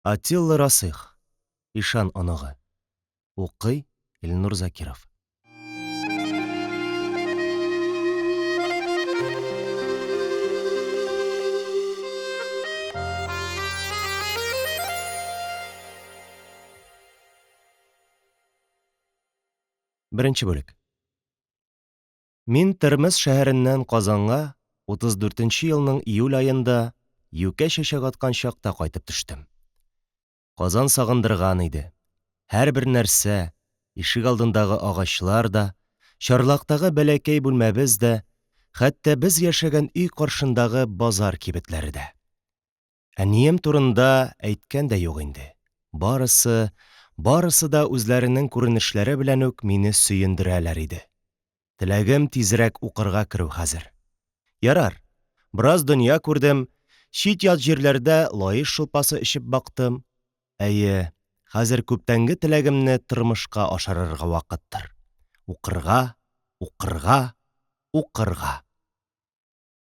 Атилла Расих. Ишан оныгы. Укый Илнур Закиров. Беренче бүлек. Мин Термез шәһәреннән Казанга 34 нче елның июль аенда, юкә чәчәк аткан чакта кайтып төштем. Казан сагындырган иде. Һәрбер нәрсә, ишегалдындагы агачлар да, чарлактагы бәләкәй бүлмәбез дә, хәтта без яшәгән өй каршындагы базар кибетләре дә. Әнием турында әйткән дә юк инде. Барысы, барысы да үзләренең күренешләре белән үк мине сөендерәләр иде. Теләгем тизрәк укырга керү хәзер. Ярар, бераз дөнья күрдем, чит-ят җирләрдә Лаеш шулпасы эчеп бактым. Әйе, хәзер күптәнге теләгемне тормышка ашырырга вакыттыр. Укырга, укырга, укырга.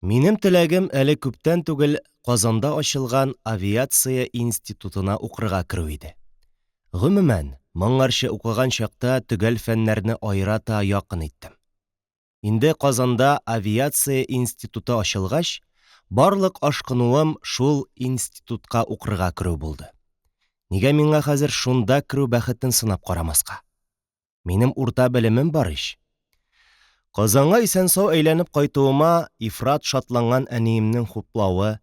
Минем теләгем әле күптән түгел Казанда ачылган авиация институтына укырга керү иде. Гомумән, моңарчы укыган чакта төгәл фәннәрне аерата якын иттем. Инде Казанда авиация институты ачылгач, барлык ашкынуым шул институтка укырга керү булды. Нигә миңа хәзер шунда керү бәхетен сынап карамаска? Минем урта белемем бар ич. Казанга исән-сау әйләнеп кайтуыма ифрат шатланган әниемнең хуплавы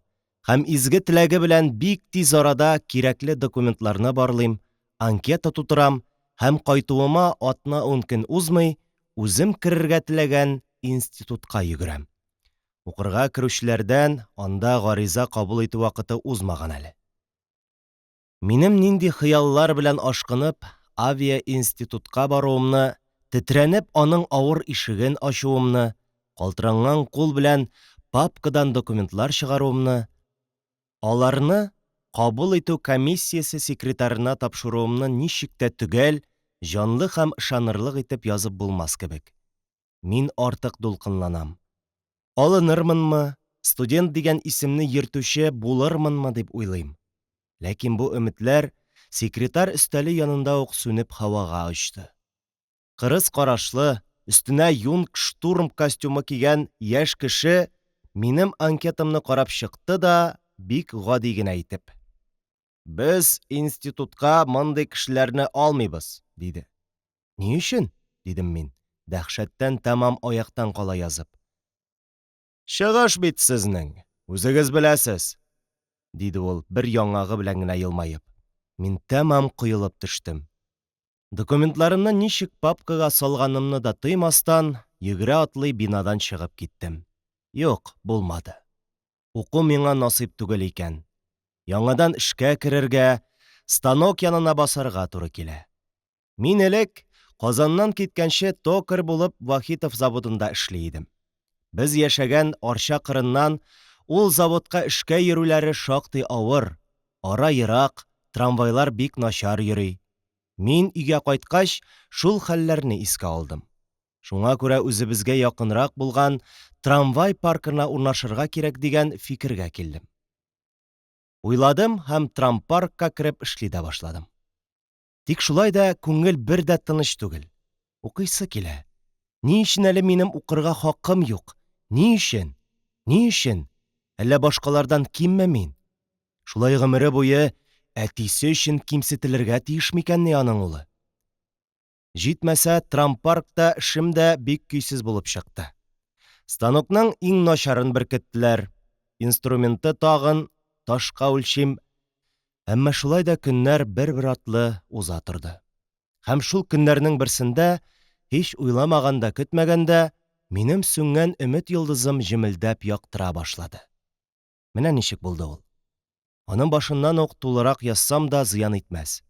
һәм изге теләге белән бик тиз арада кирәкле документларны барлыйм, анкета тутырам һәм кайтуыма атна-ун көн узмый, үзем керергә теләгән институтка йөгерәм. Укырга керүчеләрдән анда гариза кабул итү вакыты узмаган әле. Минем нинди хыяллар белән ашкынып авиаинститутка баруымны, тетрәнеп аның авыр ишеген ачуымны, калтыранган кул белән папкадан документлар чыгаруымны, аларны кабул итү комиссиясе секретарена тапшыруымны ничек тә төгәл, җанлы һәм ышанырлык итеп язып булмас кебек. Мин артык дулкынланам. Алынырмынмы, студент дигән исемне йөртүче булырмынмы дип уйлыйм. Ләкин бу өметләр секретарь өстәле янында ук сүнеп һавага очты. Кырыс карашлы, өстенә юнг-штурм костюмы кигән яшь кеше минем анкетамны карап чыкты да бик гади генә итеп. Без институтка мондый кешеләрне алмыйбыз, диде. Ни өчен? дидем мин, дәһшәттән тәмам аяктан кала язып. Чыгыш бит сезнең, үзегез беләсез, диде ул, бер яңагы белән генә елмаеп. Мин тәмам коелып төштем. Документларымны ничек папкага салганымны да тоймастан, йөгерә-атлый бинадан чыгып киттем. Юк, булмады. Уку миңа насыйп түгел икән. Яңадан эшкә керергә, станок янына басарга туры килә. Мин элек, Казаннан киткәнче, токарь булып Вахитов заводында эшли идем. Без яшәгән Арча кырыннан ул заводка эшкә йөрүләре шактый авыр, ара ерак, трамвайлар бик начар йөри. Мин, өйгә кайткач, шул хәлләрне искә алдым. Шуңа күрә үзебезгә якынрак булган трамвай паркына урнашырга кирәк дигән фикергә килдем. Уйладым һәм трампаркка кереп эшли дә башладым. Тик шулай да күңел бер дә тыныч түгел. Укыйсы килә. Ни өчен әле минем укырга хакым юк? Ни өчен? Ни өчен? Әллә башкалардан кимме мин? Шулай гомере буе әтисе өчен кимсетелергә тиеш микәнни аның улы? Җитмәсә, трампаркта эшем дә бик көйсез булып чыкты. Станокның иң начарын беркеттеләр. Инструменты тагын ташка үлчим. Әмма шулай да көннәр бер-бер артлы уза торды. Һәм шул көннәрнең берсендә, һич уйламаганда-көтмәгәндә, минем сүнгән өмет йолдызым җемелдәп яктыра башлады. Менә ничек булды ул. Аның башыннан ук тулырак язсам да зыян итмәс.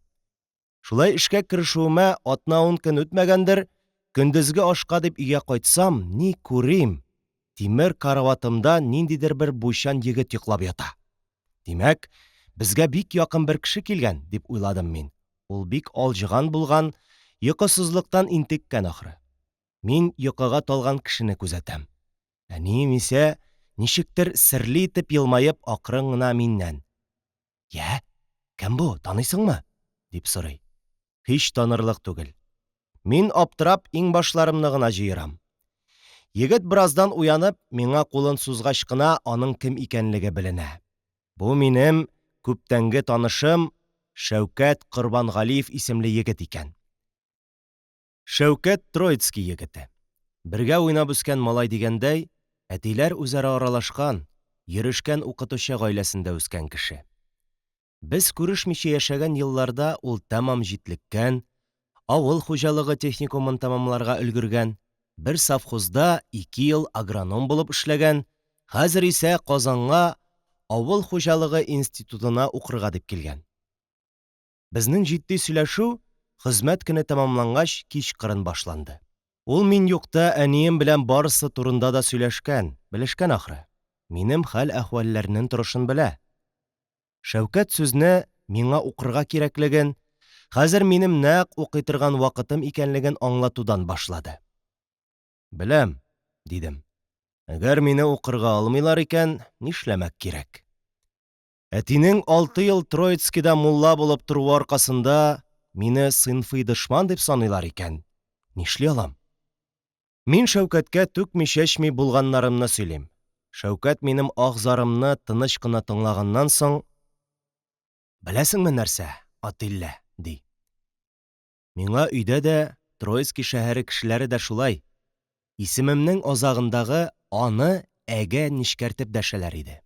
Шулай эшкә керешүемә атна-ун көн үтмәгәндер, көндезге ашка дип өйгә кайтсам, ни күрим, тимер караватымда ниндидер бер буйчан егет йоклап ята. Димәк, безгә бик якын бер кеше килгән, дип уйладым мин. Ул бик алҗыган булган, йокысызлыктан интеккән ахры. Мин йокыга талган кешене күзәтәм. Әнием исә, ничектер серле итеп елмаеп, акрын гына миннән: "Йә? Кем бу, таныйсыңмы? – дип сорый. Һич танырлык түгел. Мин аптырап иңбашларымны гына җыерам. Егет бераздан уянып, миңа кулын сузгач кына аның кем икәнлеге беленә. Бу минем күптәнге танышым Шәүкәт Корбангалиев исемле егет икән. Шәүкәт Троицкий егете. Бергә уйнап үскән малай дигәндәй, әтиләр үзара аралашкан, йөрешкән укытучы гаиләсендә үскән кеше. Без күрешмичә яшәгән елларда ул тәмам җитлеккән, авыл хуҗалыгы техникумын тәмамларга өлгергән, бер совхозда 2 ел агроном булып эшләгән, хәзер исә Казанга авыл хуҗалыгы институтына укырга дип килгән. Безнең җитди сөйләшү хезмәт көне тәмамлангач кичкырын башланды. Ул мин юкта әнием белән барысы турында да сөйләшкән, белешкән ахры. Минем хәл-әхвәлләрнең торышын белә. Шәүкәт сүзне миңа укырга кирәклеген, хәзер минем нәкъ укый торган вакытым икәнлеген аңлатудан башлады. Беләм, дидем. Әгәр мине укырга алмыйлар икән, нишләмәк кирәк? Әтинең 6 ел Троицкида мулла булып торуы аркасында мине сыйнфый дошман дип саныйлар икән, нишли алам? Мин Шәүкәткә түкми-чәчми булганнарымны сөйлим. Шәүкәт минем аһ-зарымны тыныч кына тыңлаганнан соң, Беләсеңме нәрсә, Атиллә, ди. Миңа өйдә дә, Троицкий шәһәре кешеләре дә шулай, исемемнең азагындагы а-ны ә-гә нечкәртеп дәшәләр иде.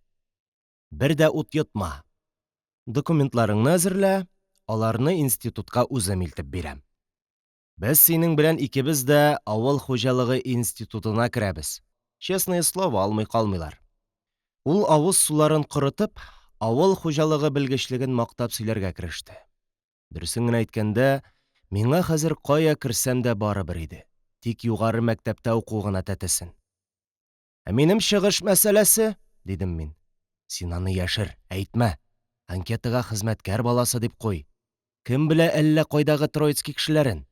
Бер дә ут йотма. Документларыңны әзерлә, аларны институтка үзем илтеп бирәм. Без синең белән икебез дә авыл хуҗалыгы институтына керәбез. Честное слово, алмый калмыйлар. Ул авыз суларын корытып, авыл хуҗалыгы белгечлеген мактап сөйләргә кереште. Дөресен генә әйткәндә, миңа хәзер кая керсәм дә барыбер иде. Тик югары мәктәптә уку гына тәтесен. Ә минем чыгыш мәсьәләсе, дидем мин. Син аны яшер, әйтмә. Анкетага хезмәткәр баласы дип куй. Кем белә әллә кайдагы Троицкий кешеләрен.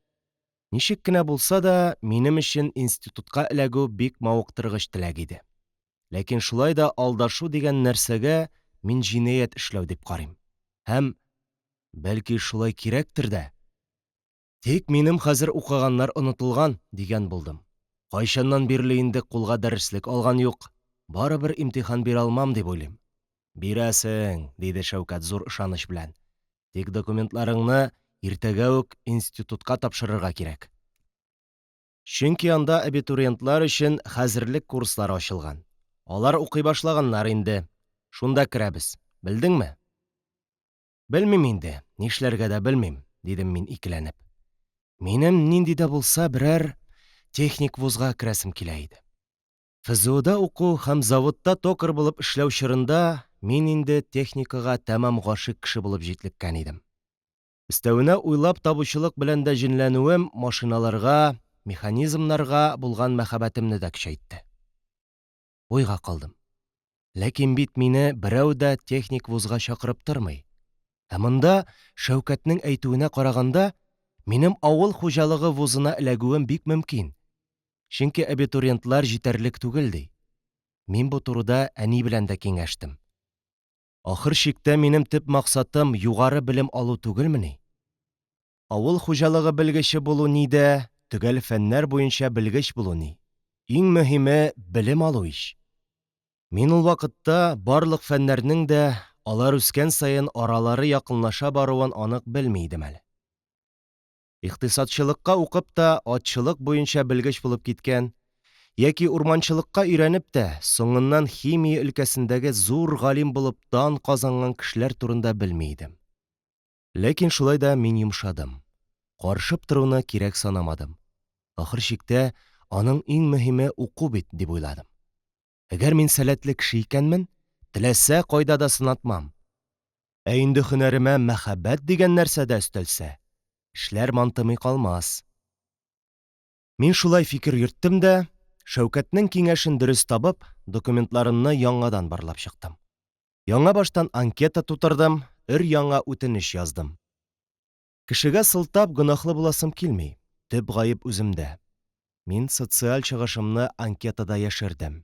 Ничек кенә булса да, минем өчен институтка эләгү бик мавыктыргыч теләк иде. Ләкин шулай да алдашу дигән нәрсәгә мин җинаять эшләү дип карыйм. Һәм, бәлки, шулай кирәктер дә. Тик минем хәзер укыганнар онытылган, дигән булдым. Кайчаннан бирле инде кулга дәреслек алган юк. Барыбер имтихан бирә алмам дип уйлыйм. Бирәсең, диде Шәүкәт зур ышаныч белән. Тик документларыңны иртәгә үк институтка тапшырырга кирәк. Чөнки анда абитуриентлар өчен хәзерлек курслары ачылган. Алар укый башлаганнар инде. Шунда керәбез. Белдеңме? Белмим инде, нишләргә дә белмим, дидем мин икеләнеп. Минем нинди дә булса берәр техник вузга керәсем килә иде. ФЗОда уку һәм заводта токарь булып эшләү чорында мин инде техникага тәмам гашыйк кеше булып җитлеккән идем. Өстәвенә уйлап табучылык белән дә җенләнүем машиналарга, механизмнарга булган мәхәббәтемне дә көчәйтте. Уйга калдым. Ләкин бит мине берәү дә техник вузга чакырып тормый. Ә монда, Шәүкәтнең әйтүенә караганда, минем авыл хуҗалыгы вузына эләгүем бик мөмкин. Чөнки абитуриентлар җитәрлек түгел, ди. Мин бу турыда әни белән дә киңәштем. Ахыр чиктә минем төп максатым югары белем алу түгелмени? Авыл хуҗалыгы белгече булу ни дә, төгәл фәннәр буенча белгеч булу ни. Иң мөһиме, белем алу ич. Мин ул вакытта барлык фәннәрнең дә алар үскән саен аралары якынлаша баруын анык белми идем әле. Икътисадчылыкка укып та атчылык буенча белгеч булып киткән яки урманчылыкка өйрәнеп тә соңыннан химия өлкәсендәге зур галим булып дан казанган кешеләр турында белми идем. Ләкин шулай да мин йомшадым. Карышып торуны кирәк санамадым. Ахыр чиктә, аның иң мөһиме уку бит, дип уйладым. Әгәр мин сәләтле кеше икәнмен, теләсә кайда да сынатмам. Ә инде һөнәремә мәхәббәт дигән нәрсә дә өстәлсә, эшләр мантымый калмас. Мин шулай фикер йөрттем дә, Шәүкәтнең киңәшен дөрес табып, документларымны яңадан барлап чыктым. Яңа баштан анкета тутырдым, өр-яңа үтенеч яздым. Кешегә сылтап гөнаһлы буласым килми, төп гаеп үземдә. Мин социаль чыгышымны анкетада яшердем.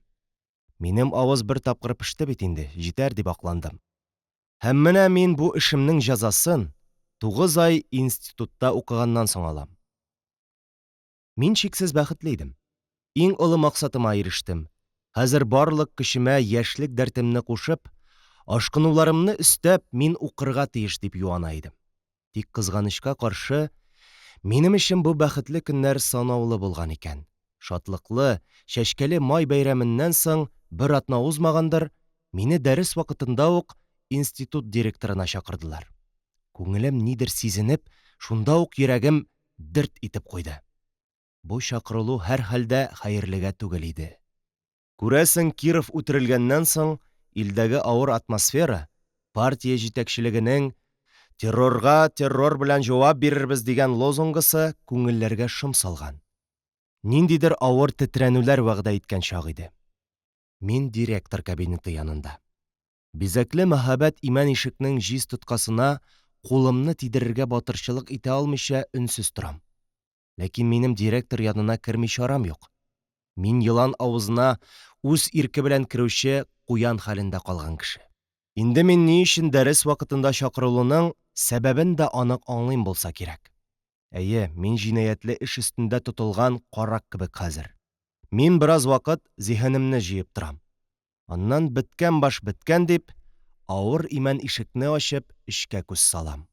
Минем авыз бер тапкыр пеште бит инде, җитәр дип акландым. Һәм менә мин бу эшемнең җәзасын 9 ай институтта укыганнан соң алам. Мин чиксез бәхетле идем. Иң олы максатыма ирештем. Хәзер барлык көчемә яшьлек дәртемне кушып, ашкынуларымны өстәп, мин укырга тиеш дип юана идем. Тик кызганычка каршы, минем өчен бу бәхетле көннәр санаулы булган икән. Шатлыклы, чәчкәле май бәйрәменнән соң бер атна узмагандыр, мине дәрес вакытында ук институт директорына чакырдылар. Күңелем нидер сизенеп, шунда ук йөрәгем дерт итеп куйды. Бу чакырылу һәрхәлдә хәерлегә түгел иде. Күрәсең, Киров үтерелгәннән соң илдәге авыр атмосфера, партия җитәкчелегенең «Террорга террор белән җавап бирербез» дигән лозунгысы күңелләргә шом салган, ниндидер авыр тетрәнүләр вәгъдә иткән чак иде. Мин директор кабинеты янында. Бизәкле мәһабәт имән ишекнең җиз тоткасына кулымны тидерергә батырчылык итә алмыйча өнсез торам. Ләкин минем директор янына керми чарам юк. Мин елан авызына үз ирке белән керүче куян хәлендә калган кеше. Инде мин ни өчен дәрес вакытында чакырылуның сәбәбен дә анык аңлыйм булса кирәк. Әйе, мин җинаятьле эш өстендә тотылган карак кебек хәзер. Мин бераз вакыт зиһенемне җыеп торам. Аннан беткән баш беткән дип, авыр имән ишекне ачып, эчкә күз салам.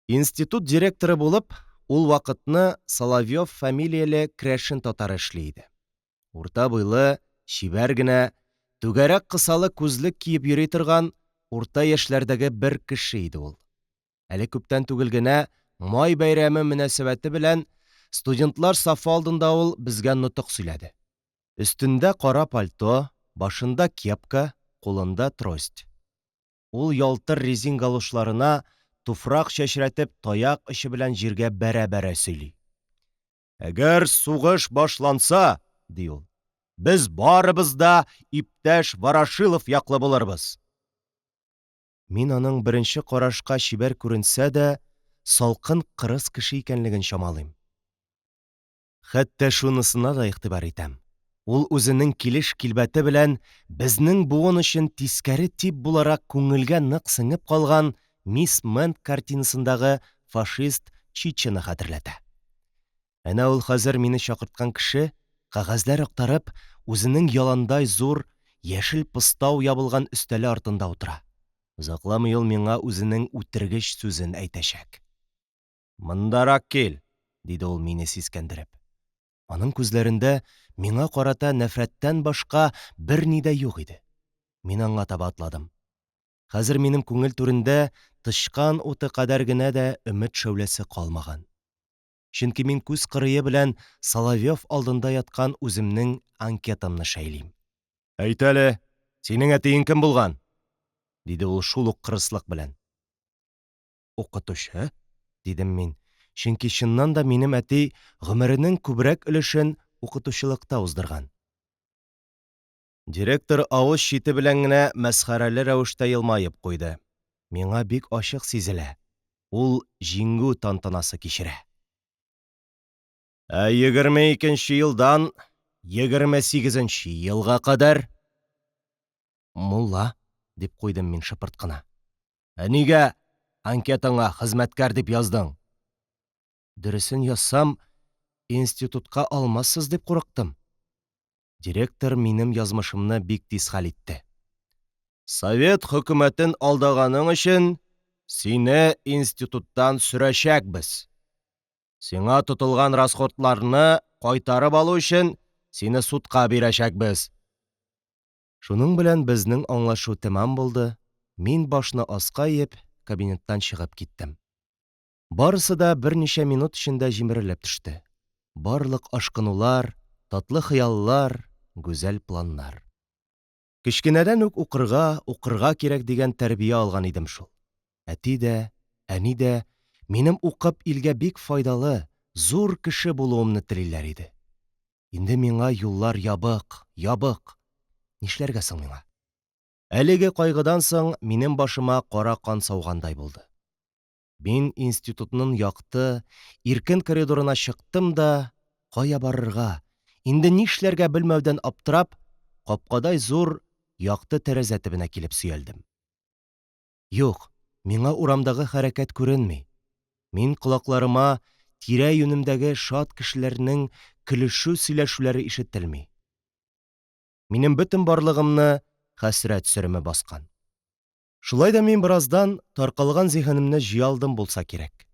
Институт директоры булып ул вакытны Соловьев фамилияле керәшен татары эшли иде. Урта буйлы, чибәр генә, түгәрәк кысалы күзлек киеп йөри торган урта яшьләрдәге бер кеше иде ул. Әле күптән түгел генә Май бәйрәме мөнәсәбәте белән студентлар сафы алдында ул безгә нотык сөйләде. Өстендә кара пальто, башында кепка, кулында трость. Ул ялтыр резин галошларына туфрак чәчрәтеп таяк очы белән җиргә бәрә-бәрә сөйли. Әгәр сугыш башланса, ди ул, без барыбыз да иптәш Ворошилов яклы булырбыз. Мин аның беренче карашка чибәр күренсә дә, салкын кырыс кеше икәнлеген чамалыйм. Хәтта шунысына да игътибар итәм, ул үзенең килеш-килбәте белән безнең буын өчен тискәре тип буларак күңелгә нык сеңеп калган Мисс Мэнт картинасындагы фашист Чиччоны хәтерләтә. Әнә ул хәзер мине чакырткан кеше, кәгазьләр актарып, үзенең яландай зур, яшел постау ябылган өстәле артында утыра. Озакламый ул миңа үзенең үтергеч сүзен әйтәчәк. Мондарак кил, диде ул мине сискәндереп. Аның күзләрендә миңа карата нәфрәттән башка берни дә юк иде. Мин аңа таба атладым. Хәзер минем күңел түрендә тычкан уты кадәр генә дә өмет шәүләсе калмаган. Чөнки мин күз кырые белән Соловьев алдында яткан үземнең анкетамны шәйлим. Әйт әле, синең әтиең кем булган? диде ул шул ук кырыслык белән. Укытучы? дидем мин, чөнки чыннан да минем әти гомеренең күбрәк өлешен укытучылыкта уздырган. Директор авыз чите белән генә мәсхәрәле рәвештә елмаеп куйды. Миңа бик ачык сизелә, ул җиңү тантанасы кичерә. Ә 22 елдан 28 елга кадәр? Мулла, дип куйдым мин шыпырт кына. Ә нигә анкетаңа хезмәткәр дип яздың? Дөресен язсам, институтка алмассыз дип курыктым. Директор минем язмышымны бик тиз хәл итте. Совет хөкүмәтен алдаганың өчен сине институттан сөрәчәкбез. Сиңа тотылган расходларны кайтарып алу өчен сине судка бирәчәкбез. Шуның белән безнең аңлашу тәмам булды, мин башны аска иеп, кабинеттан чыгып киттем. Барысы да берничә минут эчендә җимерелеп төште. Барлык ашкынулар, татлы хыяллар, гүзәл планнар. Кечкенәдән үк укырга, укырга кирәк дигән тәрбия алган идем шул. Әти дә, әни дә минем укып илгә бик файдалы, зур кеше булуымны телиләр иде. Инде миңа юллар ябык, ябык. Нишләргә соң миңа? Әлеге кайгыдан соң минем башыма кара кан саугандай булды. Мин институтның якты, иркен коридорына чыктым да, кая барырга, инде нишләргә белмәүдән аптырап, капкадай зур, якты тәрәзә төбенә килеп сөялдем. Юк, миңа урамдагы хәрәкәт күренми. Мин колакларыма тирә-юнемдәге шат кешеләрнең көлешү-сөйләшүләре ишетелми. Минем бөтен барлыгымны хәсрәт сөреме баскан. Шулай да мин бераздан таркалган зиһенемне җыя алдым булса кирәк.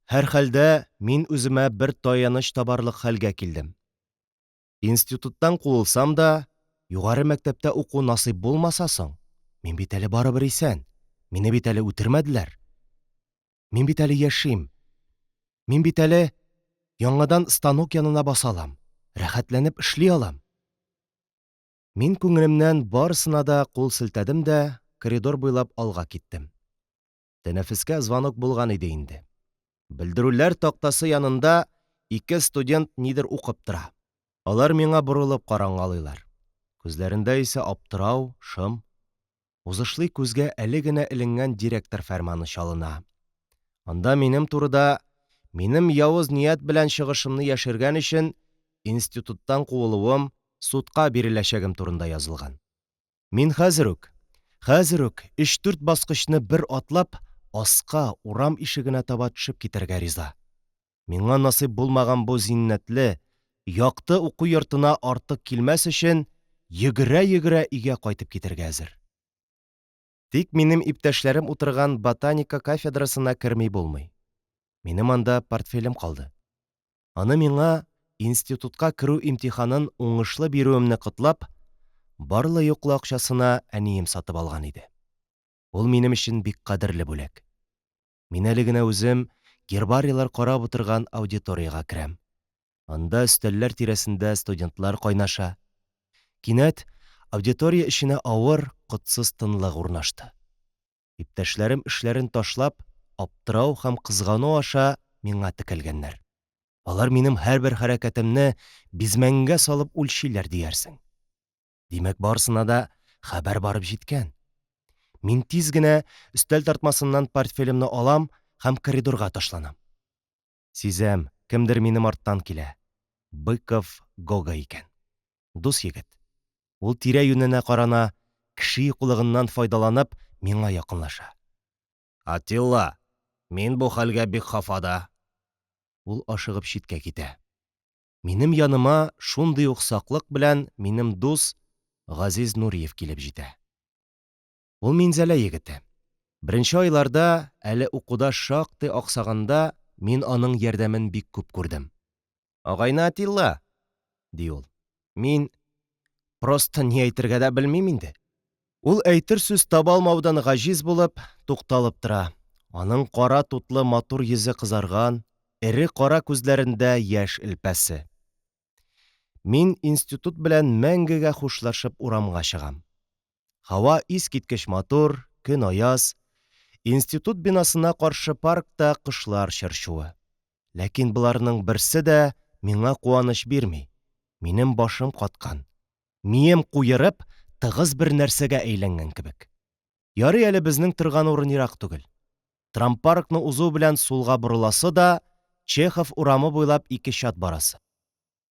Һәрхәлдә, мин үземә бер таяныч табарлык хәлгә килдем. Институттан куылсам да, югары мәктәптә уку насыйп булмаса соң, мин бит әле барыбер исән, мине бит әле үтермәделәр. Мин бит әле яшим. Мин бит әле яңадан станок янына баса алам, рәхәтләнеп эшли алам. Мин күңелемнән барысына да кул селтәдем дә коридор буйлап алга киттем. Тәнәфескә звонок булган иде инде. Белдерүләр тактасы янында ике студент нидер укып тора. Алар миңа борылып карангалыйлар. Күзләрендә исә аптырау, шом. Узышлый күзгә әле генә эленгән директор фәрманы чалына. Анда минем турыда, минем явыз ният белән чыгышымны яшергән өчен институттан куылуым, судка биреләчәгем турында язылган. Мин хәзер үк, хәзер үк өч-дүрт баскычны бер атлап, аска, урам ишегенә таба төшеп китәргә риза. Миңа насыйп булмаган бу зиннәтле, якты уку йортына артык килмәс өчен, йөгерә-йөгерә өйгә кайтып китәргә әзер. Тик минем иптәшләрем утырган ботаника кафедрасына керми булмый. Минем анда портфелем калды. Аны миңа, институтка керү имтиханын уңышлы бирүемне котлап, барлы-юклы акчасына әнием сатып алган иде. Ул минем өчен бик кадерле бүләк. Мин әле генә үзем гербарийлар карап утырган аудиториягә керәм. Анда өстәлләр тирәсендә студентлар кайнаша. Кинәт аудитория эченә авыр, котсыз тынлык урнашты. Иптәшләрем эшләрен ташлап, аптырау һәм кызгану аша миңа текәлгәннәр. Алар минем һәрбер хәрәкәтемне бизмәнгә салып үлчиләр диярсең. Димәк, барысына да хәбәр барып җиткән. Мин тиз генә өстәл тартмасыннан портфелемне алам һәм коридорга ташланам. Сизәм, кемдер минем арттан килә. Быков Гога икән. Дус егет. Ул тирә-юненә карана, кеше юклыгыннан файдаланып, миңа якынлаша. Атилла, мин бу хәлгә бик хафада. Ул ашыгып читкә китә. Минем яныма шундый ук саклык белән минем дус Газиз Нуриев килеп җитә. Ул Минзәлә егете. Беренче айларда, әле укуда шактый аксаганда, мин аның ярдәмен бик күп күрдем. Агайны Атилла, ди ул. Мин просто ни әйтергә дә белмим инде. Ул әйтер сүз таба алмаудан гаҗиз булып, тукталып тора. Аның кара тутлы матур йөзе кызарган, эре кара күзләрендә яшь элпәсе. Мин институт белән мәңгегә хушлашып урамга чыгам. Һава искиткеч матур, көн аяз. Институт бинасына каршы паркта кошлар чыр-чуы. Ләкин боларның берсе дә миңа куаныч бирми. Минем башым каткан. Мием куерып, тыгыз бер нәрсәгә әйләнгән кебек. Ярый әле безнең торган урын ерак түгел. Трампаркны узу белән сулга борыласы да, Чехов урамы буйлап ике чат барасы.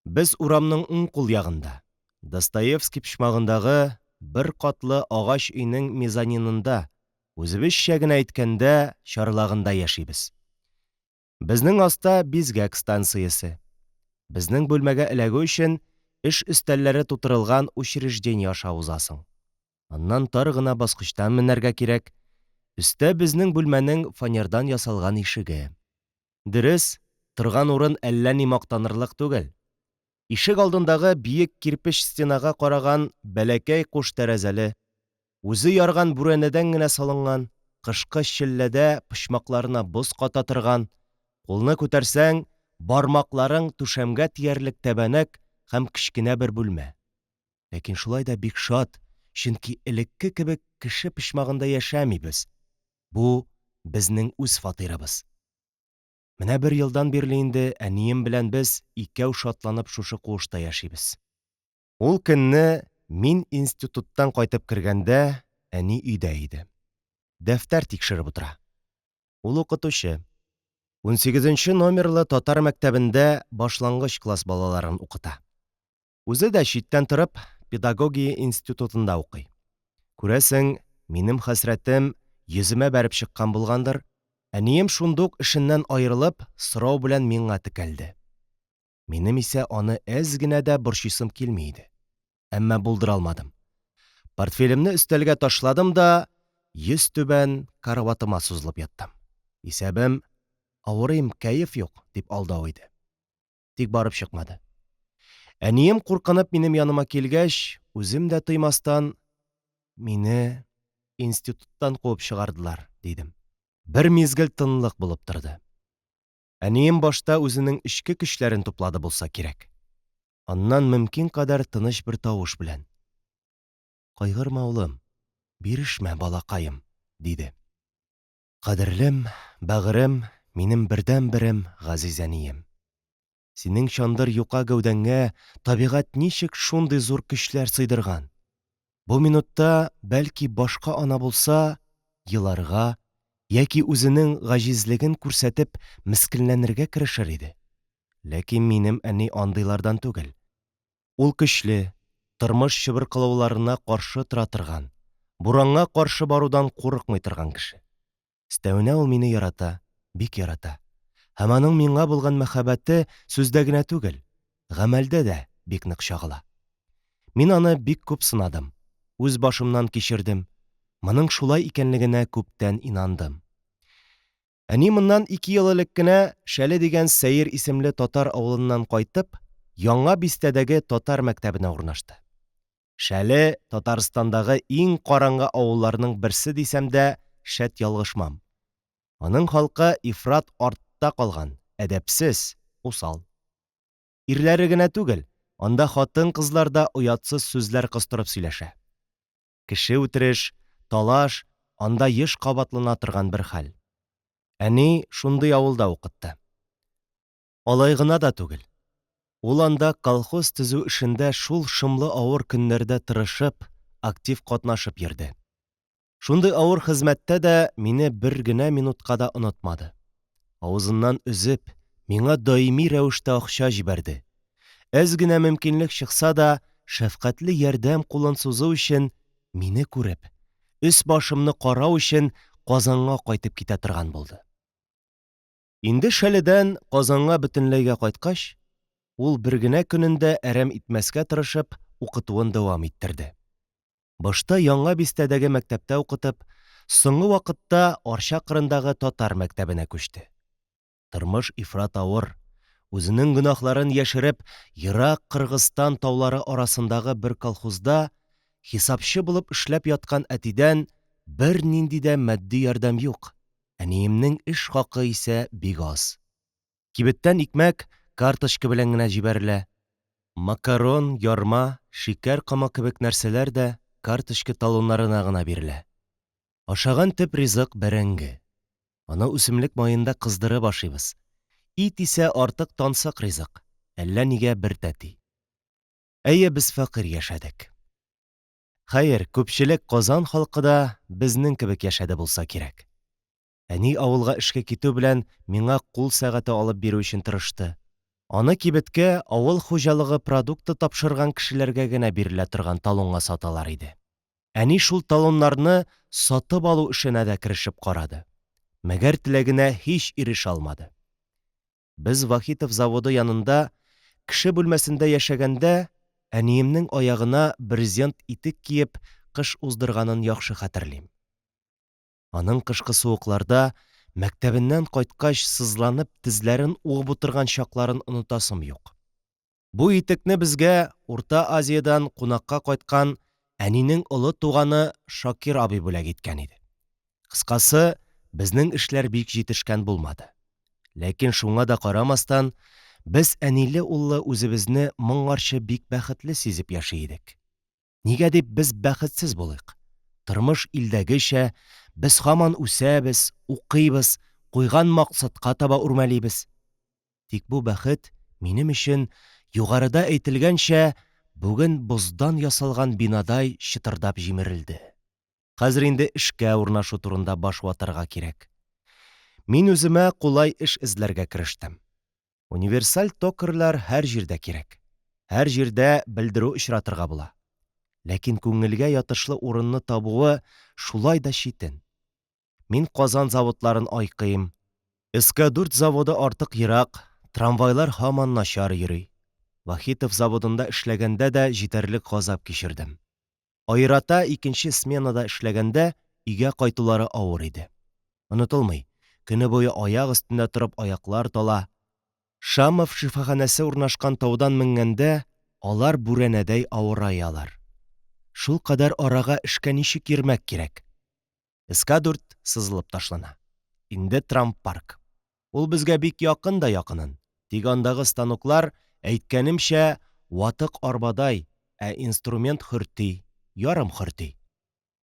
Без урамның уң кул ягында, Достоевский почмагындагы бер катлы агач өйнең мезонинында, үзебезчә генә әйткәндә, чарлагында яшибез. Безнең аста бизгәк станциясе. Безнең бүлмәгә эләгү өчен эш өстәлләре тутырылган учреждение аша узасың. Аннан тар гына баскычтан менәргә кирәк. Өстә безнең бүлмәнең фанердан ясалган ишеге. Дөрес, торган урын әллә ни мактанырлык түгел. Ишек алдындагы биек кирпеч стенага караган бәләкәй куш тәрәзәле, үзе ярган бүрәнәдән генә салынган, кышкы челләдә почмакларына боз ката торган, кулны күтәрсәң, бармакларың түшәмгә тиярлек тәбәнәк һәм кечкенә бер бүлмә. Ләкин шулай да бик шат, чөнки элекке кебек кеше почмагында яшәмибез. Бу, безнең үз фатирыбыз. Менә бер елдан бирле инде әнием белән без икәү шатланып шушы куышта яшибез. Ул көнне мин институттан кайтып кергәндә, әни өйдә иде. Дәфтәр тикшереп утыра. Ул укытучы. Унсигезенче номерлы татар мәктәбендә башлангыч класс балаларын укыта. Үзе дә читтән торып педагогия институтында укый. Күрәсең, минем хәсрәтем йөземә бәреп чыккан булгандыр, әнием шундук эшеннән аерылып, сорау белән миңа текәлде. Минем исә аны әз генә дә борчыйсым килми иде. Әмма булдыра алмадым. Портфелемне өстәлгә ташладым да, йөзтүбән караватыма сузылып яттым. Исәбем, авырыйм, кәеф юк, дип алдау иде. Тик барып чыкмады. Әнием куркынып минем яныма килгәч, үзем дә тоймастан, Мине институттан куып чыгардылар, дидем. Бер мизгел тынлык булып торды. Әнием башта үзенең эчке көчләрен туплады булса кирәк. Аннан мөмкин кадәр тыныч бер тавыш белән. Кайгырма, улым, бирешмә, балакаем, диде. Кадерлем, бәгырем, минем бердәнберем, газиз әнием. Синең чандыр юка гәүдәңә табигать ничек шундый зур көчләр сыйдырган? Бу минутта, бәлки, башка ана булса, еларга яки үзенең гаҗизлеген күрсәтеп мескенләнергә керешер иде. Ләкин минем әни андыйлардан түгел. Ул көчле, тормыш чыбыркылауларына каршы тора торган, буранга каршы барудан курыкмый торган кеше. Өстәвенә ул мине ярата, бик ярата. Һәм аның миңа булган мәхәббәте сүздә генә түгел, гамәлдә дә бик нык чагыла. Мин аны бик күп сынадым, үз башымнан кичердем, моның шулай икәнлегенә күптән инандым. Әни моннан ике ел элек кенә Шәле дигән сәер исемле татар авылыннан кайтып, Яңа бистәдәге татар мәктәбенә урнашты. Шәле, Татарстандагы иң караңгы авылларның берсе дисәм дә, шәт ялгышмам. Аның халкы ифрат артта калган, әдәпсез, усал. Ирләре генә түгел, анда хатын-кызлар да оятсыз сүзләр кыстырып сөйләшә. Кеше үтереш, талаш анда еш кабатлана торган бер хәл. Әни шундый авылда укытты. Алай гына да түгел, ул анда колхоз төзү эшендә шул шомлы авыр көннәрдә тырышып, актив катнашып йөрде. Шундый авыр хезмәттә дә мине бер генә минутка да онытмады. Авызыннан өзеп, миңа даими рәвештә акча җибәрде. Әз генә мөмкинлек чыкса да, шәфкатьле ярдәм кулын сузу өчен, мине күреп, өс-башымны карау өчен Казанга кайтып китә торган булды. Инде Шәледән Казанга бөтенләйгә кайткач, ул бер генә көнен дә әрәм итмәскә тырышып, укытуын дәвам иттерде. Башта Яңа бистәдәге мәктәптә укытып, соңгы вакытта Арча кырындагы татар мәктәбенә күчте. Тормыш ифрат авыр, үзенең гөнаһларын яшереп, ерак Кыргызстан таулары арасындагы бер колхозда хисапчы булып эшләп яткан әтидән бернинди дә матди ярдәм юк. Әниемнең эш хакы исә бик аз. Кибеттән икмәк карточка белән генә җибәрелә. Макарон, ярма, шикәр комы кебек нәрсәләр дә карточка талоннарына гына бирелә. Ашаган төп ризык, бәрәңге. Аны үсемлек маенда кыздырып ашыйбыз. Ит исә артык тансык ризык, әллә нигә бер тәти. Әйе, без фәкыйрь яшәдек. Хәер, күпчелек Казан халкы да безнең кебек яшәде булса кирәк. Әни авылга эшкә китү белән миңа кул сәгате алып бирү өчен тырышты. Аны кибеткә авыл хуҗалыгы продукты тапшырган кешеләргә генә бирелә торган талонга саталар иде. Әни шул талоннарны сатып алу эшенә дә керешеп карады. Мәгәр теләгенә һич ирешә алмады. Без Вахитов заводы янында кеше бүлмәсендә яшәгәндә, әниемнең аягына брезент итек киеп кыш уздырганын яхшы хәтерлим. Аның кышкы суыкларда мәктәбеннән кайткач сызланып тезләрен уып утырган чакларын онытасым юк. Бу итекне безгә Урта Азиядән кунакка кайткан әнинең олы туганы Шакир абый бүләк иткән иде. Кыскасы, безнең эшләр бик җитешкән булмады. Ләкин шуңа да карамастан, без әниле-уллы үзебезне моңарчы бик бәхетле сизеп яши идек. Нигә дип без бәхетсез булыйк? Тормыш илдәгечә, без һаман үсәбез, укыйбыз, куйган максатка таба үрмәлибез. Тик бу бәхет минем өчен, югарыда әйтелгәнчә, бүген боздан ясалган бинадай чытырдап җимерелде. Хәзер инде эшкә урнашу турында баш ватарга кирәк. Мин үземә кулай эш эзләргә керештем. Универсаль токарьлар һәр җирдә кирәк. Һәр җирдә белдерү очратырга була. Ләкин күңелгә ятышлы урынны табуы шулай да читен. Мин Казан заводларын айкыйм. СК-4 заводы артык ерак, трамвайлар һаман начар йөри. Вахитов заводында эшләгәндә дә җитәрлек газап кичердем. Аерата икенче сменада эшләгәндә өйгә кайтулары авыр иде. Онытылмый, көне буе аяк өстендә торып аяклар тала. Шамов шифаханәсе урнашкан таудан менгәндә алар бүрәнәдәй авыраялар. Шулкадәр арага эшкә ничек йөрмәк кирәк? СК-4 сызылып ташлана. Инде трампарк. Ул безгә бик якын да якынын. Тик андагы станоклар, әйткәнемчә, ватык арбадай, ә инструмент хөрти, ярым хөрти.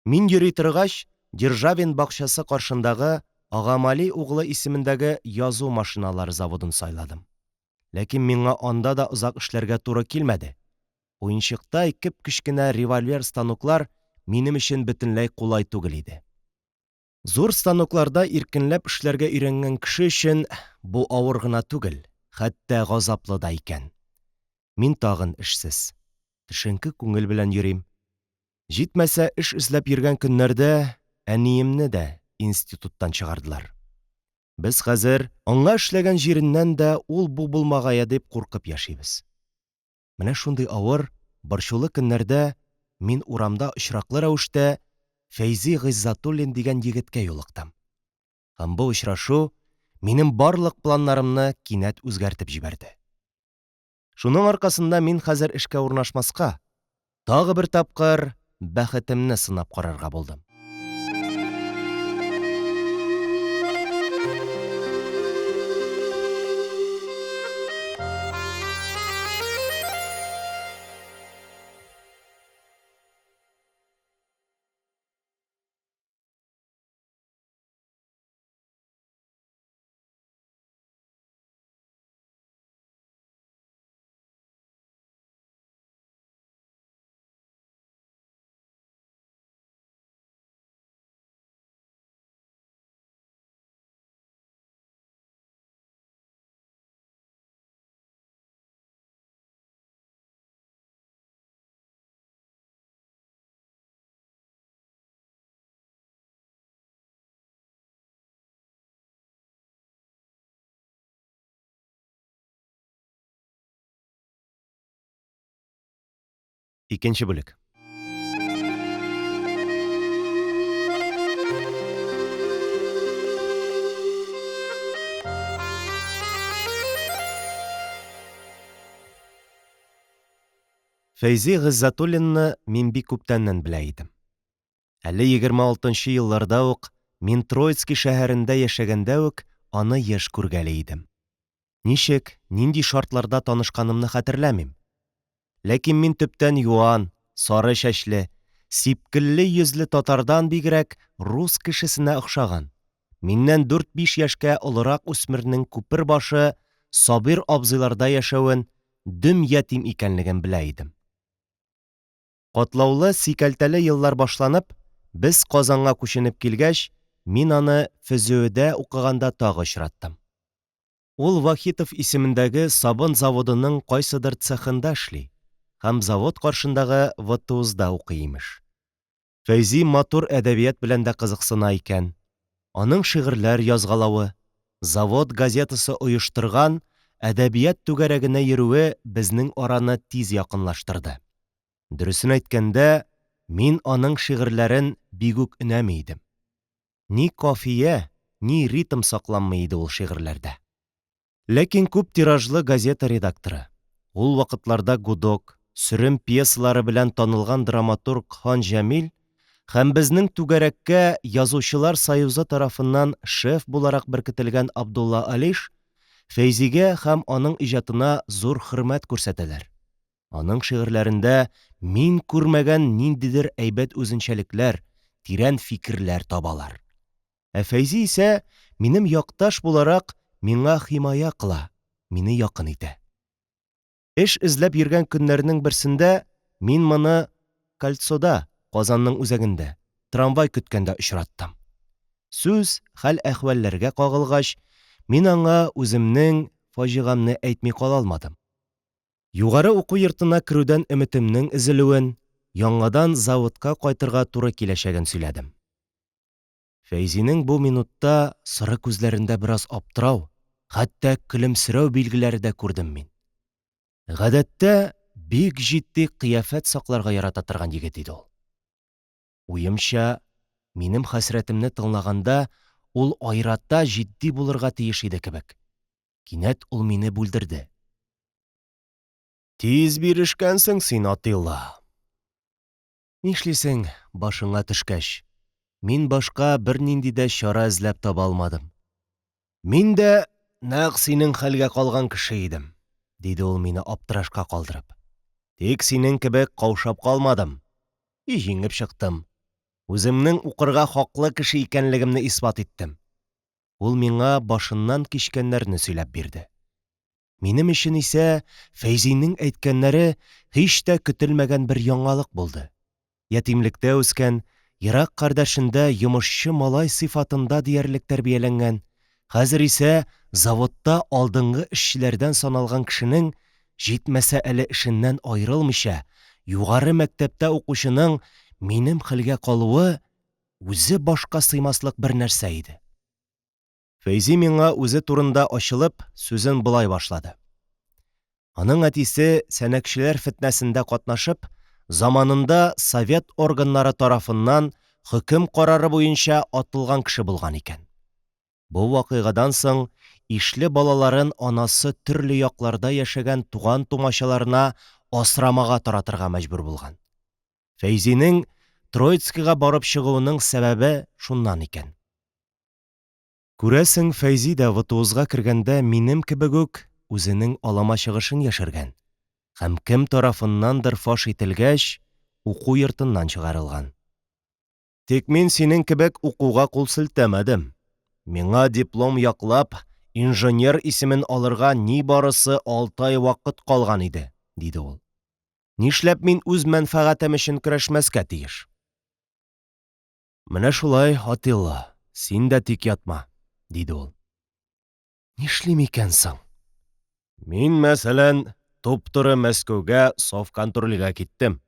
Мин йөри торгач, Державин бакчасы каршындагы Агамали углы исемендәге язу машиналары заводын сайладым. Ләкин миңа анда да озак эшләргә туры килмәде. Уенчыктай кеп-кечкенә револьвер станоклар минем өчен бөтенләй кулай түгел иде. Зур станокларда иркенләп эшләргә өйрәнгән кеше өчен бу авыр гына түгел, хәтта газаплы да икән. Мин тагын эшсез. Төшенке күңел белән йөрим. Җитмәсә, эш эзләп йөргән көннәрдә әниемне дә институттан чыгардылар. Без хәзер аңа эшләгән җиреннән дә ул-бу булмагае дип куркып яшибез. Менә шундый авыр, борчулы көннәрдә мин урамда очраклы рәвештә Фәйзи Гыйззәтуллин дигән егеткә юлыктым. Һәм бу очрашу минем барлык планнарымны кинәт үзгәртеп җибәрде. Шуның аркасында мин хәзер эшкә урнашмаска, тагы бер тапкыр бәхетемне сынап карарга булдым. Икенче бүлек. Фәйзи Гыйззәтуллинны мин бик күптәннән белә идем. Әле 26 нчы елларда ук, мин Троицкий шәһәрендә яшәгәндә үк аны еш күргәли идем. Ничек, нинди шартларда танышканымны хәтерләмим. Ләкин мин төптән юан, сары чәчле, сипкелле йөзле татардан бигрәк рус кешесенә охшаган, миннән дүрт-биш яшькә олырак үсмернең күпер башы Сабир абзыйларда яшәвен, дөм ятим икәнлеген белә идем. Катлаулы, сикәлтәле еллар башланып, без Казанга күченеп килгәч, мин аны ФЗӨдә укыганда тагы очраттым. Ул Вахитов исемендәге сабын заводының кайсыдыр цехында эшли һәм завод каршындагы ВТУЗда укый, имеш. Фәйзи матур әдәбият белән дә кызыксына икән. Аның шигырьләр язгалавы, завод газетасы оештырган әдәбият түгәрәгенә йөрүе безнең араны тиз якынлаштырды. Дөресен әйткәндә, мин аның шигырьләрен бигүк өнәми идем. Ни кафия, ни ритм сакланмый иде ул шигырьләрдә. Ләкин күп тиражлы газета редакторы, ул вакытларда Гудок, Сөрем пьесалары белән танылган драматург Хан Җәмил һәм безнең түгәрәккә Язучылар союзы тарафыннан шеф буларак беркетелгән Абдулла Алиш Фәйзигә һәм аның иҗатына зур хөрмәт күрсәтәләр. Аның шигырьләрендә мин күрмәгән ниндидер әйбәт үзенчәлекләр, тирән фикерләр табалар. Ә Фәйзи исә, минем якташ буларак, миңа химая кыла, мине якын итә. Эш эзләп йөргән көннәрнең берсендә мин моны Кольцода, Казанның үзәгендә, трамвай көткәндә очраттым. Сүз хәл-әхвәлләргә кагылгач, мин аңа үземнең фаҗигамне әйтми кала алмадым. Югары уку йортына керүдән өметемнең өзелүен, яңадан заводка кайтырга туры киләчәген сөйләдем. Фәйзинең бу минутта соры күзләрендә бераз аптырау, хәтта көлемсерәү билгеләре дә күрдем мин. Гадәттә, бик җитди кыяфәт сакларга ярата торган егет иде ул. Уемча, минем хәсрәтемне тыңлаганда, ул аерата җитди булырга тиеш иде кебек. Кинәт ул мине бүлдерде. Тиз бирешкәнсең син, Атилла. Нишлисең, башыңа төшкәч. Мин башка бернинди дә чара эзләп таба алмадым. Мин дә нәкъ синең хәлгә калган кеше идем, диде ул мине аптырашка калдырып. Тик синең кебек каушап калмадым. И җиңеп чыктым. Үземнең укырга хаклы кеше икәнлегемне исбат иттем. Ул миңа башыннан кичкәннәрне сөйләп бирде. Минем өчен исә Фәйзинең әйткәннәре һич тә көтелмәгән бер яңалык булды. Ятимлектә үскән, ерак кардәшендә йомышчы малай сыйфатында диярлек тәрбияләнгән, хәзер исә заводта алдынгы эшчеләрдән саналган кешенең, җитмәсә әле эшеннән аерылмыйча, югары мәктәптә укучының минем хәлгә калуы үзе башка сыймаслык бер нәрсә иде. Фәйзи миңа үзе турында ачылып, сүзен болай башлады. Аның әтисе сәнәкчеләр фетнәсендә катнашып, заманында совет органнары тарафыннан хөкем карары буенча атылган кеше булган икән. Бу вакыйгадан соң ишле балаларын анасы төрле якларда яшәгән туган-тумачаларына асрамага таратырга мәҗбүр булган. Фәйзинең Троицкига барып чыгуының сәбәбе шуннан икән. Күрәсең, Фәйзи дә ВТУЗга кергәндә минем кебек үк үзенең алама чыгышын яшергән һәм кем тарафыннандыр фаш ителгәч, уку йортыннан чыгарылган. Тик мин синең кебек укуга кул селтәмәдем. Миңа диплом яклап, инженер исемен алырга нибарысы алты ай вакыт калган иде, диде ул. Нишләп мин үз мәнфәгатем өчен көрәшмәскә тиеш? Менә шулай, Атилла, син дә тик ятма, диде ул. Нишлим икән соң? Мин, мәсәлән, туп-туры Мәскәүгә совконтрольгә киттем.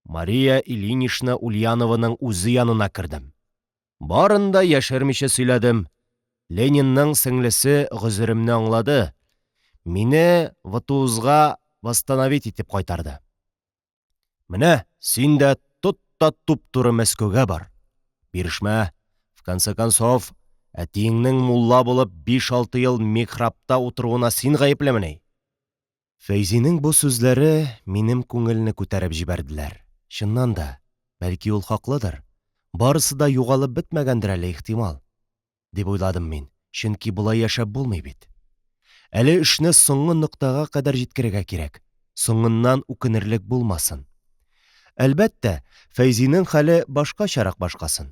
Мария Ильинична Ульянованың үзе янына кердем. Барын да яшермичә сөйләдем. Ленинның сеңлесе гозеремне аңлады. Мине ВТУЗга восстановить итеп кайтарды. Менә син дә тот та туп-туры Мәскәүгә бар. Бирешмә. В конце концов, әтиеңнең мулла булып 5-6 ел михрабта утыруына син гаеплемени? Фәйзинең бу сүзләре минем күңелне күтәреп җибәрделәр. Чыннан да, бәлки ул хаклыдыр. Барысы да югалып бетмәгәндер әле, ихтимал. Дип уйладым мин, чөнки болай яшәп булмый бит. Әле эшне соңгы ноктага кадәр җиткерергә кирәк, соңыннан үкенерлек булмасын. Әлбәттә, Фәйзинең хәле башкачарак башкасын.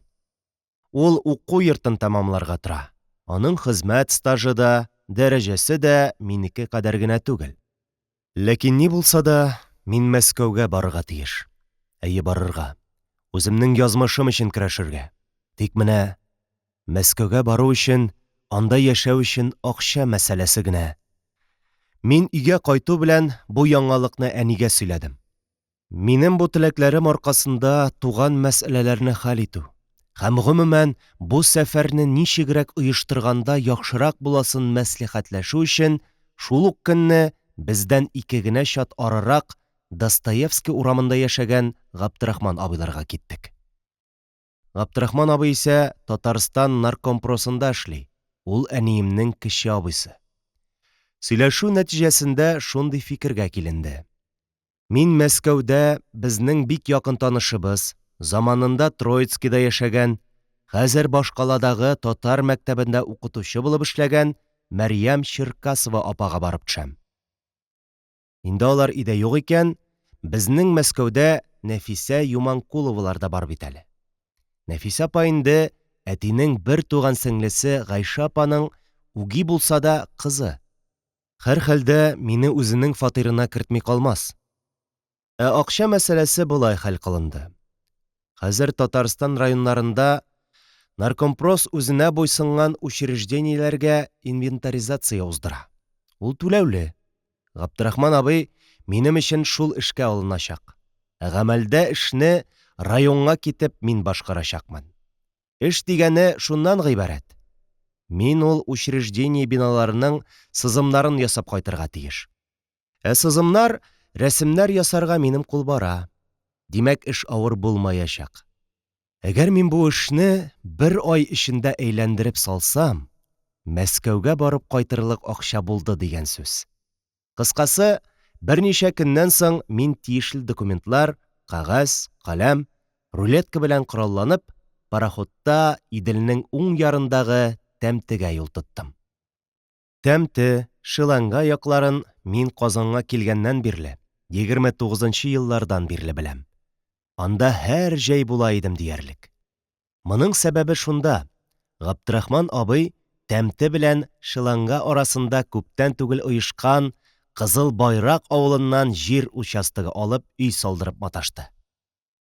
Ул уку йортын тәмамларга тора. Аның хезмәт стажы да, дәрәҗәсе дә минеке кадәр генә түгел. Ләкин ни булса да, мин Мәскәүгә барырга тиеш. Әйе, барырга. Үземнең язмышым өчен көрәшергә. Тик менә Мәскәүгә бару өчен, анда яшәү өчен акча мәсьәләсе генә. Мин өйгә кайту белән бу яңалыкны әнигә сөйләдем. Минем бу теләкләрем аркасында туган мәсьәләләрне хәл итү һәм, гомумән, бу сәфәрне ничегрәк оештырганда яхшырак буласын мәслихәтләшү өчен шул ук көнне бездән ике генә чат арырак Достоевский урамында яшәгән Габдрахман абыйларга киттек. Габдрахман абый исә Татарстан наркомпросында эшли, ул әниемнең кече абыйсы. Сөйләшү нәтиҗәсендә шундый фикергә киленде. Мин Мәскәүдә безнең бик якын танышыбыз, заманында Троицкида яшәгән, хәзер башкаладагы татар мәктәбендә укытучы булып эшләгән Мәрьям Черкасова апага барып төшәм. Инде алар өйдә юк икән, безнең Мәскәүдә Нәфисә Юманкуловалар да бар бит әле. Нәфисә апа инде әтинең бертуган сеңлесе Гайшә апаның үги булса да кызы. Һәрхәлдә, мине үзенең фатирына кертми калмас. Ә акча мәсьәләсе болай хәл кылынды. Хәзер Татарстан районнарында Наркомпрос үзенә буйсынган учреждениеләргә инвентаризация уздыра. Ул түләүле. Габдрахман абый минем өчен шул эшкә алыначак. Ә гамәлдә эшне районга китеп мин башкарачакмын. Эш дигәне шуннан гыйбарәт: мин ул учреждение биналарының сызымнарын ясап кайтырга тиеш. Ә сызымнар, рәсемнәр ясарга минем кул бара. Димәк, эш авыр булмаячак. Әгәр мин бу эшне бер ай эчендә әйләндереп салсам, Мәскәүгә барып кайтырлык акча булды дигән сүз. Кыскасы, берничә көннән соң мин тиешле документлар, кәгазь, каләм, рулетка белән коралланып, пароходта Иделнең уң ярындагы Тәмтегә юл тоттым. Тәмте, Шеланга якларын мин Казанга килгәннән бирле, 29 нчы еллардан бирле беләм. Анда һәр җәй була идем диярлек. Моның сәбәбе шунда, Габдрахман абый Тәмте белән Шеланга арасында күптән түгел оешкан Кызыл Байрак авылыннан җир участогы алып өй салдырып маташты.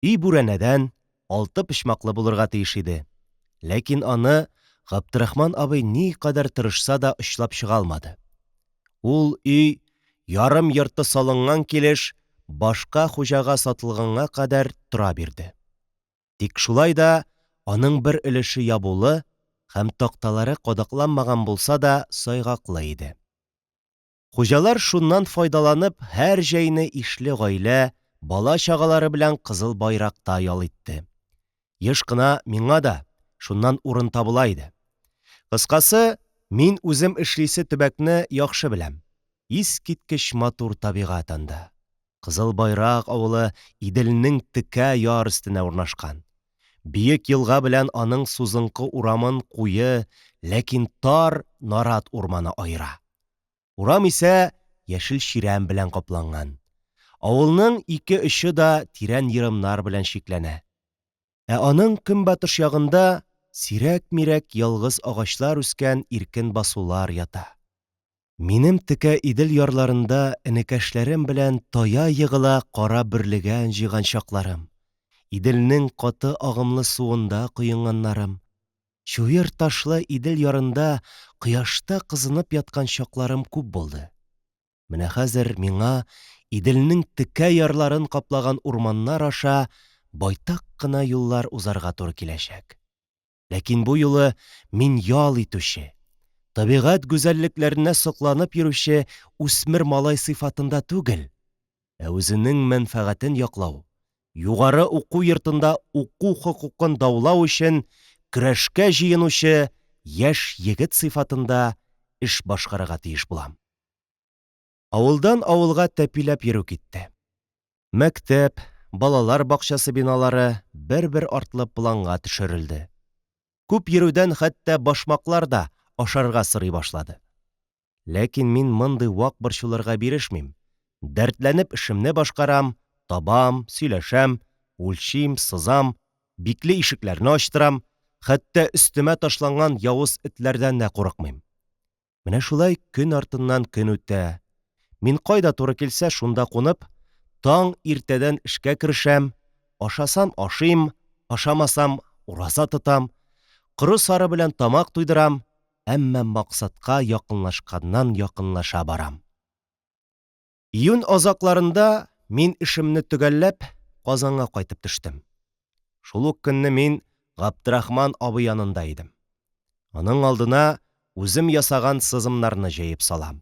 Өй бүрәнәдән, алты почмаклы булырга тиеш иде. Ләкин аны Габдрахман абый никадәр тырышса да очлап чыга алмады. Ул өй ярым-йорты салынган килеш башка хуҗага сатылганга кадәр тора бирде. Тик шулай да аның бер өлеше ябулы һәм такталары кадакланмаган булса да сайгаклы иде. Хуҗалар шуннан файдаланып һәр җәйне ишле гаилә, бала-чагалары белән Кызыл Байракта ял итте. Еш кына миңа да шуннан урын табыла иде. Кыскасы, мин үзем эшлисе төбәкне яхшы беләм. Искиткеч матур табигать анда. Кызыл Байрак авылы Иделнең текә яр өстенә урнашкан. Биек елга белән аның сузынкы урамын куе, ләкин тар нарат урманы аера. Урам исә яшел чирәм белән капланган. Авылның ике очы да тирән ерымнар белән чикләнә. Ә аның көнбатыш ягында сирәк-мирәк ялгыз агачлар үскән иркен басулар ята. Минем текә Идел ярларында энекәшләрем белән тая-егыла кара бөрлегән җыйган чакларым, Иделнең каты агымлы суында коенганнарым, чуер ташлы Идел ярында кояшта кызынып яткан чакларым күп булды. Менә хәзер миңа Иделнең текә ярларын каплаган урманнар аша байтак кына юллар узарга туры киләчәк. Ләкин бу юлы мин ял итүче, табигать гүзәллекләренә сокланып йөрүче үсмер малай сыйфатында түгел, ә үзенең мәнфәгатен яклау, югары уку йортында уку хокукын даулау өчен көрәшкә җыенучы яшь егет сыйфатында эш башкарырга тиеш булам. Авылдан авылга тәпиләп йөрү китте. Мәктәп, балалар бакчасы биналары бер-бер артлы планга төшерелде. Күп йөрүдән хәтта башмаклар да ашарга сорый башлады. Ләкин мин мондый вак борчуларга бирешмим, дәртләнеп эшемне башкарам, табам, сөйләшәм, үлчим, сызам, бикле ишекләрне ачтырам, хәтта өстемә ташланган явыз этләрдән дә курыкмыйм. Менә шулай көн артыннан көн үтә. Мин кайда туры килсә, шунда кунып, таң иртәдән эшкә керешәм, ашасам ашыйм, ашамасам ураза тотам, коры-сары белән тамак туйдырам, әмма максатка якынлашканнан-якынлаша барам. Июнь азакларында мин эшемне төгәлләп, Казанга кайтып төштем. Шул ук көнне мин Габдрахман абый янында идем. Аның алдына үзем ясаган сызымнарны җәеп салам.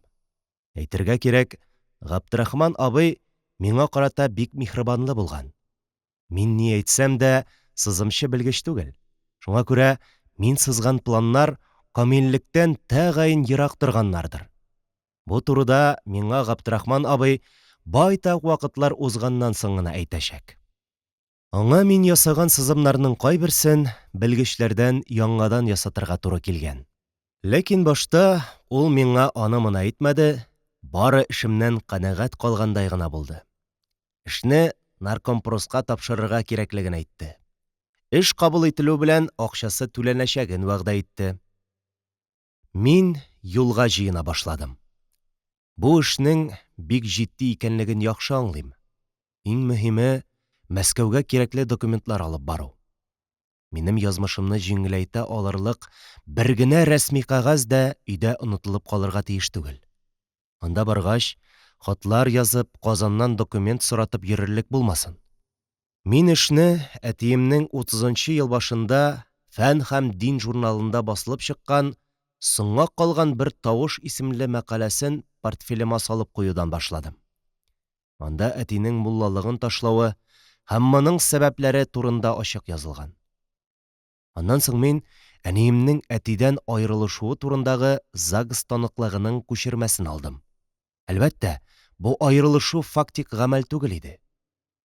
Әйтергә кирәк, Габдрахман абый миңа карата бик миһербанлы булган. Мин ни әйтсәм дә, сызымчы белгеч түгел. Шуңа күрә мин сызган планнар камиллектән тәгаен ерак торганнардыр. Бу турыда миңа Габдрахман абый байтак вакытлар узганнан соң гына әйтәчәк. Аңа мин ясаган сызымнарның кайберсен белгечләрдән яңадан ясатырга туры килгән. Ләкин башта ул миңа аны-моны әйтмәде, бары эшемнән канәгать калгандай гына булды. Эшне наркомпроска тапшырырга кирәклеген әйтте. Эш кабул ителү белән акчасы түләнәчәген вәгъдә итте. Мин юлга җыена башладым. Бу эшнең бик җитди икәнлеген яхшы аңлыйм. Иң мөһиме, Мәскәүгә кирәкле документлар алып бару. Минем язмышымны җиңеләйтә алырлык бер генә рәсми кәгазь дә өйдә онытылып калырга тиеш түгел. Анда баргач, хатлар язып, Казаннан документ соратып йөрерлек булмасын. Мин эшне әтиемнең утызынчы ел башында Фән һәм дин журналында басылып чыккан Соңга калган бер тавыш исемле мәкаләсен портфелема салып куюдан башладым. Анда әтинең муллалыгын ташлавы һәм моның сәбәпләре турында ачык язылган. Аннан соң мин әниемнең әтидән аерылышуы турындагы ЗАГС таныклыгының күчермәсен алдым. Әлбәттә, бу аерылышу фактик гамәл түгел иде.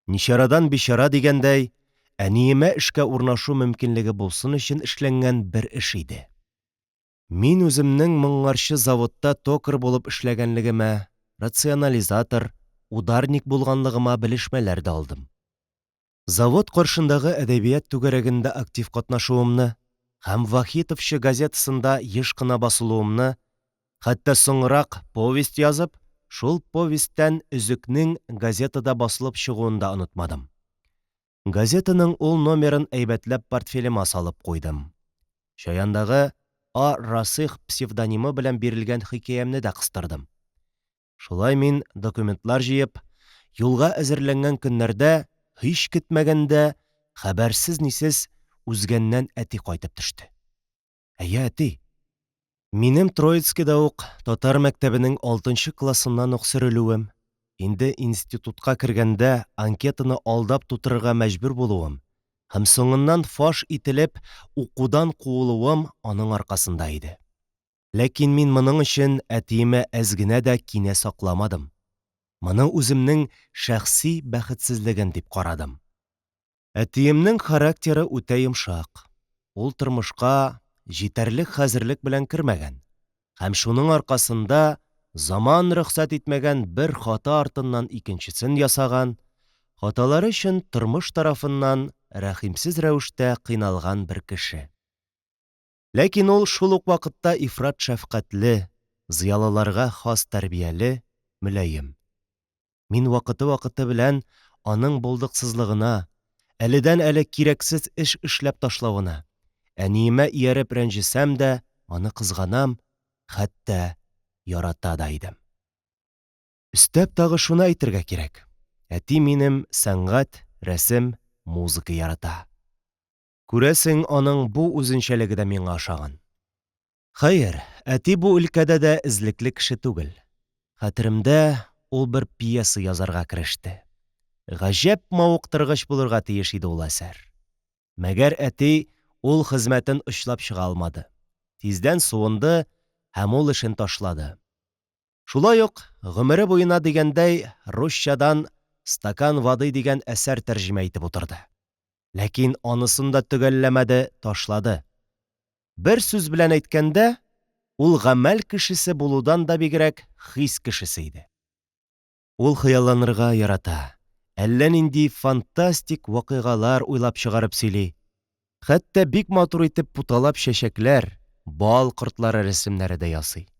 Ничарадан бичара дигәндәй, әниемә эшкә урнашу мөмкинлеге булсын өчен эшләнгән бер эш иде. Мин үземнең моңарчы заводта токарь булып эшләгәнлегемә, рационализатор, ударник булганлыгыма белешмәләр дә алдым. Завод каршындагы әдәбият түгәрәгендә актив катнашуымны һәм Вахитовчы газетасында еш кына басылуымны, хәтта соңрак повесть язып, шул повестьтән өзекнең газетада басылып чыгуын да онытмадым. Газетаның ул номерын әйбәтләп портфелема салып куйдым. Чаяндагы А. Расыйх псевдонимы белән бирелгән хикәямне дә кыстырдым. Шулай мин документлар җыеп, юлга әзерләнгән көннәрдә, һич көтмәгәндә, хәбәрсез-нисез, Үзгәннән әти кайтып төште. Әйе, әти. Минем Троицкида ук татар мәктәбенең алтынчы классыннан ук сөрелүем, инде институтка кергәндә анкетаны алдап тутырырга мәҗбүр булуым һәм соңыннан фаш ителеп укудан куылуым аның аркасында иде. Ләкин мин моның өчен әтиемә әз генә дә кинә сакламадым. Моны үземнең шәхси бәхетсезлегем дип карадым. Әтиемнең характеры үтә йомшак. Ул тормышка җитәрлек хәзерлек белән кермәгән һәм шуның аркасында заман рөхсәт итмәгән бер хата артыннан икенчесен ясаган, хаталары өчен тормыш тарафыннан рәхимсез рәвештә кыйналган бер кеше. Ләкин ул шул ук вакытта ифрат шәфкатьле, зыялыларга хас тәрбияле, мөлаем. Мин вакыты-вакыты белән аның булдыксызлыгына, әледән-әле кирәксез эш эшләп ташлавына, әниемә ияреп рәнҗесәм дә, аны кызганам, хәтта ярата да идем. Өстәп тагы шуны әйтергә кирәк, әти минем сәнгать, рәсем, музыка ярата. Күрәсең, аның бу үзенчәлеге дә миңа ошаган. Хәер, әти бу өлкәдә дә эзлекле кеше түгел. Хәтеремдә, ул бер пьеса язарга кереште. Гаҗәп мавыктыргыч булырга тиеш иде ул әсәр. Мәгәр әти ул хезмәтен очлап чыга алмады. Тиздән суынды һәм ул эшен ташлады. Шулай ук, гомере буена дигәндәй, русчадан Стакан воды дигән әсәр тәрҗемә итеп утырды. Ләкин анысын да төгәлләмәде, ташлады. Бер сүз белән әйткәндә, ул гамәл кешесе булудан да бигрәк хис кешесе иде. Ул хыялланырга ярата, әллә нинди фантастик вакыйгалар уйлап чыгарып сөйли, хәтта бик матур итеп путалап чәчәкләр, бал кортлары рәсемнәре дә ясый.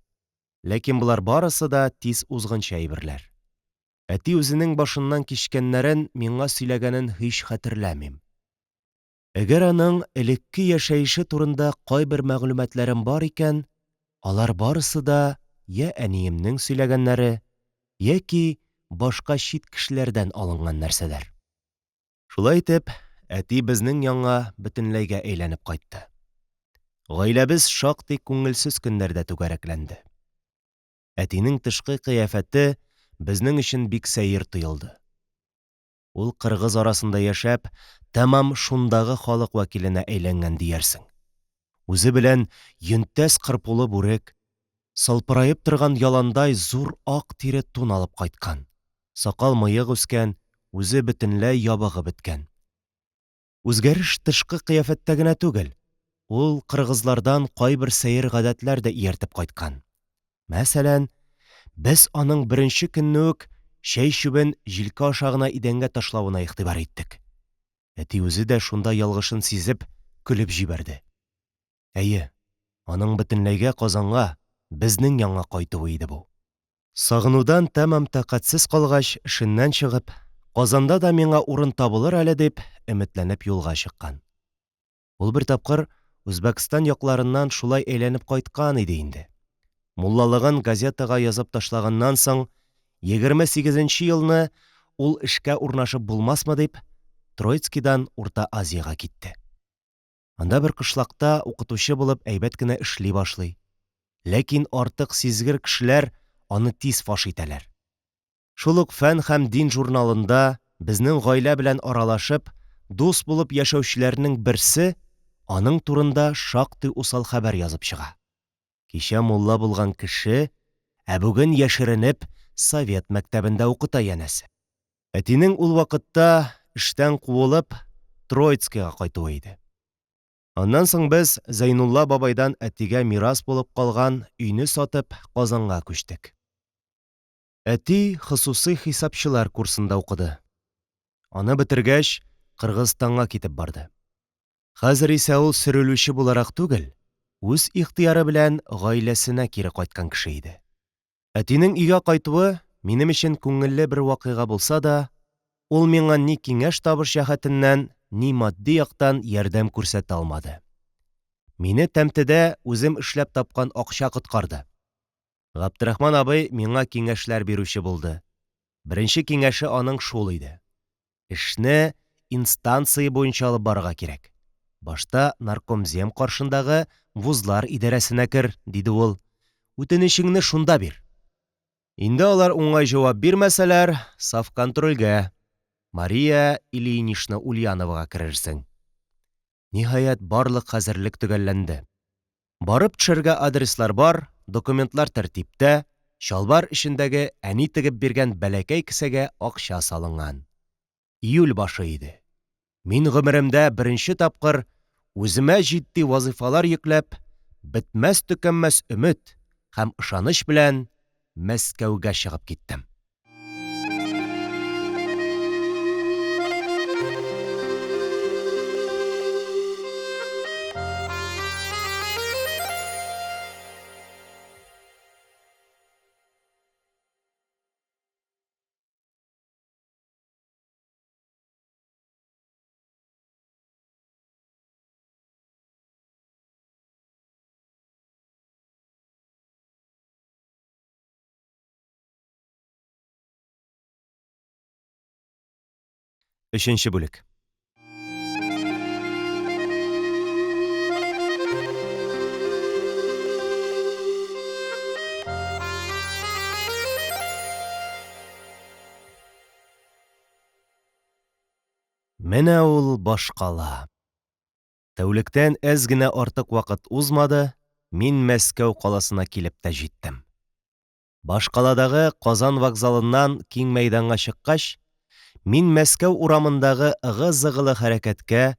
Ләкин болар барысы да тиз узгынчы әйберләр. Әти үзенең башыннан кичкәннәрен миңа сөйләгәнен һич хәтерләмим. Әгәр аның элекке яшәеше турында кайбер мәгълүматларым бар икән, алар барысы да йә әниемнең сөйләгәннәре, яки башка чит кешеләрдән алынган нәрсәләр. Шулай итеп, әти безнең янга бөтенләйгә әйләнеп кайтты. Гаиләбез шактый күңелсез көннәрдә түгәрәкләнде. Әтинең тышкы кыяфәте безнең өчен бик сәер тоелды. Ул кыргыз арасында яшәп, тәмам шундагы халык вәкиленә әйләнгән диярсең. Үзе белән йөнтәс кырпулы бүрек, салпыраеп торган яландай зур ак тире тун алып кайткан. Сакал-мыек үскән, үзе бөтенләй ябыгып беткән. Үзгәреш тышкы кыяфәттә генә түгел, ул кыргызлардан кайбер сәер гадәтләр дә ияртеп кайткан. Мәсәлән, без аның беренче көнне үк чәй чүбен җилкә аша гына идәнгә ташлавына игътибар иттек. Әти үзе дә шунда ялгышын сизеп, көлеп җибәрде. Әйе, аның бөтенләйгә Казанга, безнең янга кайтуы иде бу. Сагынудан тәмам тәкатьсез калгач, эшеннән чыгып, Казанда да миңа урын табылыр әле дип, өметләнеп юлга чыккан. Ул бер тапкыр Үзбәкстан якларыннан шулай әйләнеп кайткан иде инде. Муллалыгын газетага язып ташлаганнан соң, 28 нче елны ул эшкә урнашып булмасмы дип, Троицкидан Урта Азиягә китте. Анда бер кышлакта укытучы булып әйбәт кенә эшли башлый. Ләкин артык сизгер кешеләр аны тиз фаш итәләр. Шул ук Фән һәм дин журналында безнең гаилә белән аралашып, дус булып яшәүчеләрнең берсе аның турында шактый усал хәбәр язып чыга. Кичә мулла булган кеше, ә бүген яшеренеп совет мәктәбендә укыта янәсе. Әтинең ул вакытта, эштән куылып, Троицкига кайтуы иде. Аннан соң без Зәйнулла бабайдан әтигә мирас булып калган өйне сатып, Казанга күчтек. Әти хосусый хисапчылар курсында укыды. Аны бетергәч, Кыргызстанга китеп барды. Хәзер исә ул сөрелүче буларак түгел, үз ихтыяры белән гаиләсенә кире кайткан кеше иде. Әтинең өйгә кайтуы минем өчен күңелле бер вакыйга булса да, ул миңа ни киңәш-табыш җәһәтеннән, ни матди яктан ярдәм күрсәтә алмады. Мине Тәмтедә үзем эшләп тапкан акча коткарды. Габдрахман абый миңа киңәшләр бирүче булды. Беренче киңәше аның шул иде. Эшне инстанция буенча алып барырга кирәк. Башта наркомзем каршындагы вузлар идарәсенә кер, диде ул. Үтенечеңне шунда бир. Инде алар уңай җавап бирмәсәләр, совконтрольгә, Мария Ильинична Ульяновага керерсең. Ниһаять, барлык хәзерлек төгәлләнде. Барып төшәргә адреслар бар, документлар тәртиптә, чалбар эчендәге әни тегеп биргән бәләкәй кесәгә акча салынган. Июль башы иде. Мин гомеремдә беренче тапкыр үземә җитди вазыйфалар йөкләп, бетмәс-төкәнмәс өмет һәм ышаныч белән Мәскәүгә чыгып киттем. Өченче бүлек. Менә ул башкала. Тәүлектән әз генә артык вакыт узмады, мин Мәскәү каласына килеп тә җиттем. Башкаладагы Казан вокзалыннан киң мәйданга чыккач, мин Мәскәү урамындагы ыгы-зыгылы хәрәкәткә,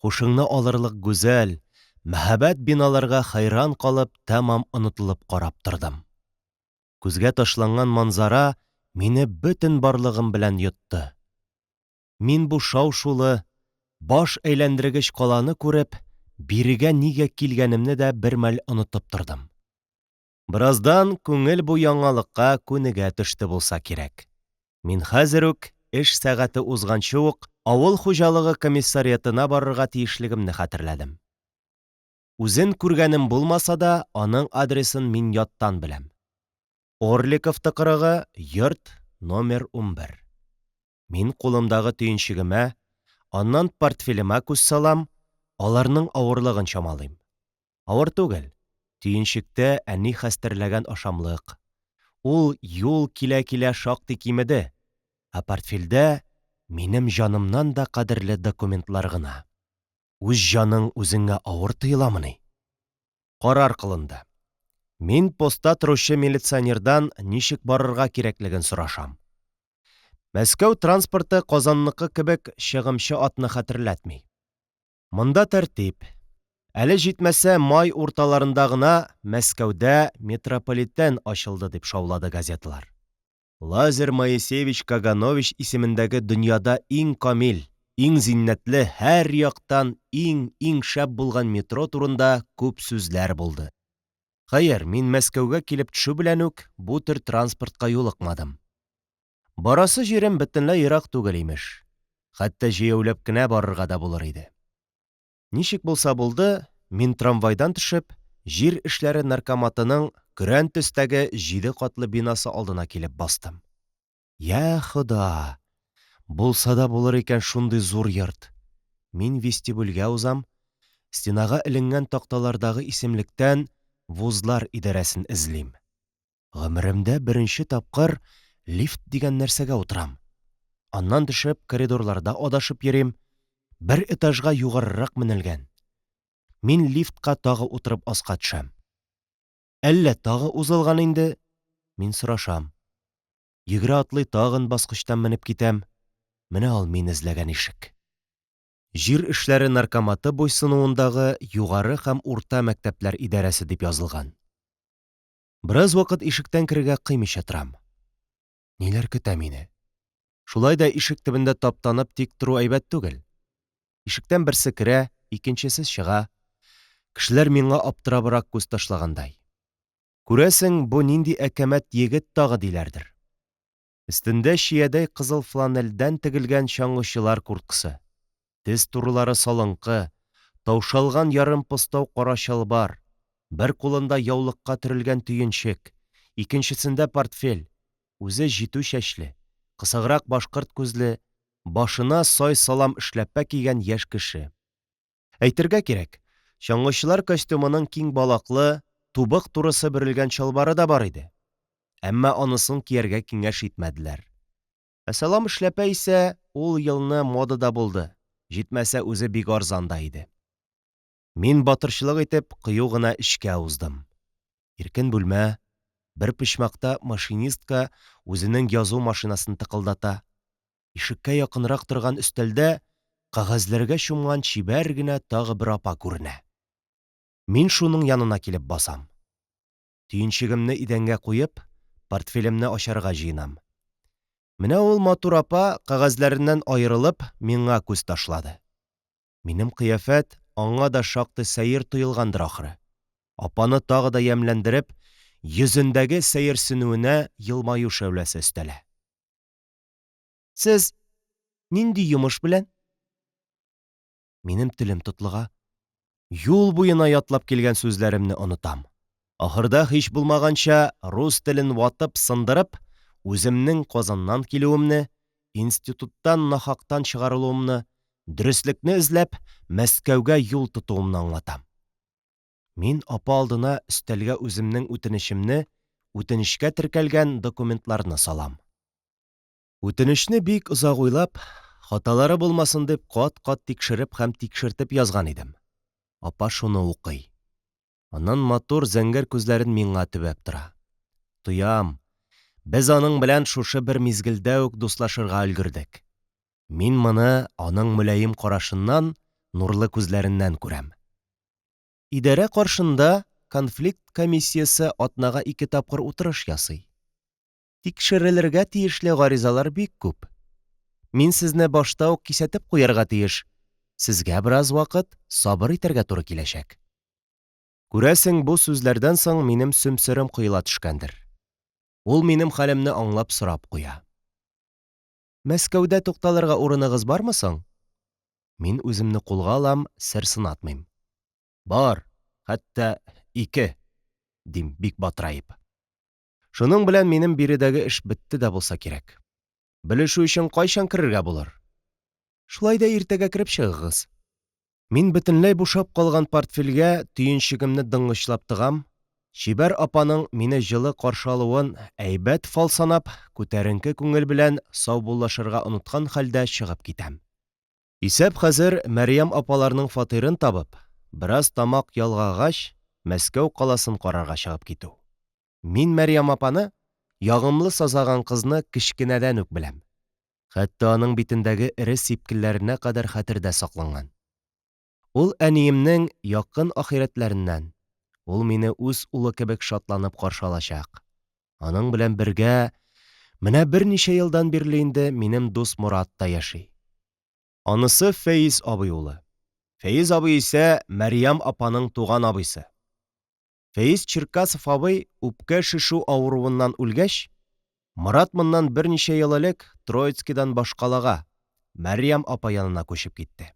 һушыңны алырлык гүзәл, мәһабәт биналарга хәйран калып, тәмам онытылып карап тордым. Күзгә ташланган манзара мине бөтен барлыгым белән йотты. Мин бу шау-шулы, баш әйләндергеч каланы күреп, бирегә нигә килгәнемне дә бермәл онытып тордым. Бераздан күңел бу яңалыкка күнегә төште булса кирәк. Мин хәзер үк, эш сәгате узганчы ук, авыл хуҗалыгы комиссариатына барырга тиешлегемне хәтерләдем. Үзен күргәнем булмаса да, аның адресын мин яттан беләм. Орликов тыкрыгы, йорт, номер 11. Мин кулымдагы төенчегемә, аннан портфелемә күз салам, аларның авырлыгын чамалыйм. Авыр түгел, төенчектә әни хәстәрләгән ашамлык. Ул юл килә-килә шактый кимеде, ә портфельдә минем җанымнан да кадерле документлар гына. Үз җаның үзеңә авыр тоеламыни? Карар кылынды. Мин постта торучы милиционердан ничек барырга кирәклеген сорашам. Мәскәү транспорты Казанныкы кебек чыгымчы атны хәтерләтми. Монда тәртип. Әле җитмәсә май урталарында гына Мәскәүдә метрополитен ачылды дип шаулады газеталар. Лазарь Моисеевич Каганович исемендәге дөньяда иң камил, иң зиннәтле, һәр яктан иң-иң шәп булган метро турында күп сүзләр булды. Хәер, мин Мәскәүгә килеп төшү белән үк бу төр транспортка юлыкмадым. Барасы җирем бөтенләй ерак түгел, имеш. Хәтта җәяүләп кенә барырга да булыр иде. Ничек булса булды, мин трамвайдан төшеп, Җир эшләре наркоматының көрән төстәге җиде катлы бинасы алдына килеп бастым. Йа Хода! Булса да булыр икән шундый зур йорт! Мин вестибюльгә узам. Стенага эленгән такталардагы исемлектән вузлар идарәсен эзлим. Гомеремдә беренче тапкыр лифт дигән нәрсәгә утырам. Аннан төшеп, коридорларда адашып йөрим. Бер этажга югарырак менелгән. Мин лифтка тагы утырып аска төшәм. Әллә тагы узылган инде? Мин сорашам. Йөгерә-атлый тагын баскычтан менеп китәм. Менә ул мин эзләгән ишек. Җир эшләре наркоматы буйсынуындагы югары һәм урта мәктәпләр идарәсе дип язылган. Бераз вакыт ишектән керергә кыймыйча торам. Ниләр көтә мине? Шулай да ишек төбендә таптанып тик тору әйбәт түгел. Ишектән берсе керә, икенчесе чыга. Кешеләр миңа аптырабрак күз ташлагандай. Күрәсең, бу нинди әкәмәт егет тагы диләрдер. Өстендә чиядәй кызыл фланельдән тегелгән чаңгычылар курткасы, тез турылары салынкы, таушалган ярым постау кара чалбар, бер кулында яулыкка төрелгән төенчек, икенчесендә портфель, үзе җитү чәчле, кысыграк башкорт күзле, башына сай салам эшләпә кигән яшь кеше. Әйтергә кирәк, чаңгычылар костюмының киң балаклы, тубык турысы бөрелгән чалбары да бар иде. Әмма анысын кияргә киңәш итмәделәр. Ә салам эшләпә исә ул елны модада булды, җитмәсә үзе бик арзан да иде. Мин батырчылык итеп, кыю гына эчкә уздым. Иркен бүлмә, бер почмакта машинистка үзенең язу машинасын тыкылдата. Ишеккә якынрак торган өстәлдә кәгазьләргә чумган чибәр генә тагы бер апа күренә. Мин шуның янына килеп басам. Төенчегемне идәнгә куеп, портфелемне ачарга җыенам. Менә ул матур апа, кәгазьләреннән аерылып, миңа күз ташлады. Минем кыяфәт аңа да шактый сәер тоелгандыр ахры. Апаны тагы да ямьләндереп, йөзендәге сәерсенүенә елмаю шәүләсе өстәлә. Сез нинди йомыш белән? Минем телем тотлыга. Юл буена ятлап килгән сүзләремне онытам. Ахырда һич булмаганча рус телен ватып, сындырып, үземнең Казаннан килүемне, институттан нахактан чыгарылуымны, дөреслекне эзләп, Мәскәүгә юл тотуымны аңлатам. Мин апа алдына өстәлгә үземнең үтенечемне, үтенечкә теркәлгән документларны салам. Үтенечне бик озак уйлап, хаталары булмасын дип кат-кат тикшереп һәм тикшертеп язган идем. Апа шуны укый. Аннан матур зәңгәр күзләрен миңа төбәп тора. Тоям, без аның белән шушы бер мизгелдә үк дуслашырга өлгердек. Мин моны аның мөлаем карашыннан, нурлы күзләреннән күрәм. Идарә каршында конфликт комиссиясе атнага ике тапкыр утырыш ясый. Тикшерелергә тиешле гаризалар бик күп. Мин сезне башта ук кисәтеп куярга тиеш, сезгә бераз вакыт сабыр итәргә туры киләчәк. Күрәсең, бу сүзләрдән соң минем сөмсерем коела төшкәндер. Ул минем хәлемне аңлап сорап куя. Мәскәүдә тукталырга урыныгыз бармы соң? Мин үземне кулга алам, сер сынатмыйм. Бар, хәтта ике, дим бик батыраеп. Шуның белән минем биредәге эш бетте дә булса кирәк. Белешү өчен кайчан керергә булыр? Шулай да иртәгә кереп чыгыгыз. Мин бөтенләй бушап калган портфельгә төенчегемне дыңгычлап тыгам, чибәр апаның мине җылы каршы алуын әйбәт фал санап, күтәренке күңел белән саубуллашырга оныткан хәлдә чыгып китәм. Исәп хәзер Мәрьям апаларның фатирын табып, бераз тамак ялгагач, Мәскәү каласын карарга чыгып китү. Мин Мәрьям апаны, ягымлы сазаган кызны кечкенәдән үк беләм. Хәтта аның битендәге эре сипкелләренә кадәр хәтердә сакланган. Ул әниемнең якын ахирәтләреннән, ул мине үз улы кебек шатланып каршы алачак. Аның белән бергә менә берничә елдан бирле инде минем дус Морат та яши. Анысы Фәиз абый улы. Фәиз абый исә Мәрьям апаның туган абыйсы. Фәиз Черкасов абый үпкә шешү авыруыннан үлгәч, Морат моннан берничә ел элек Троицкидан башкалага, Мәрьям апа янына күчеп китте.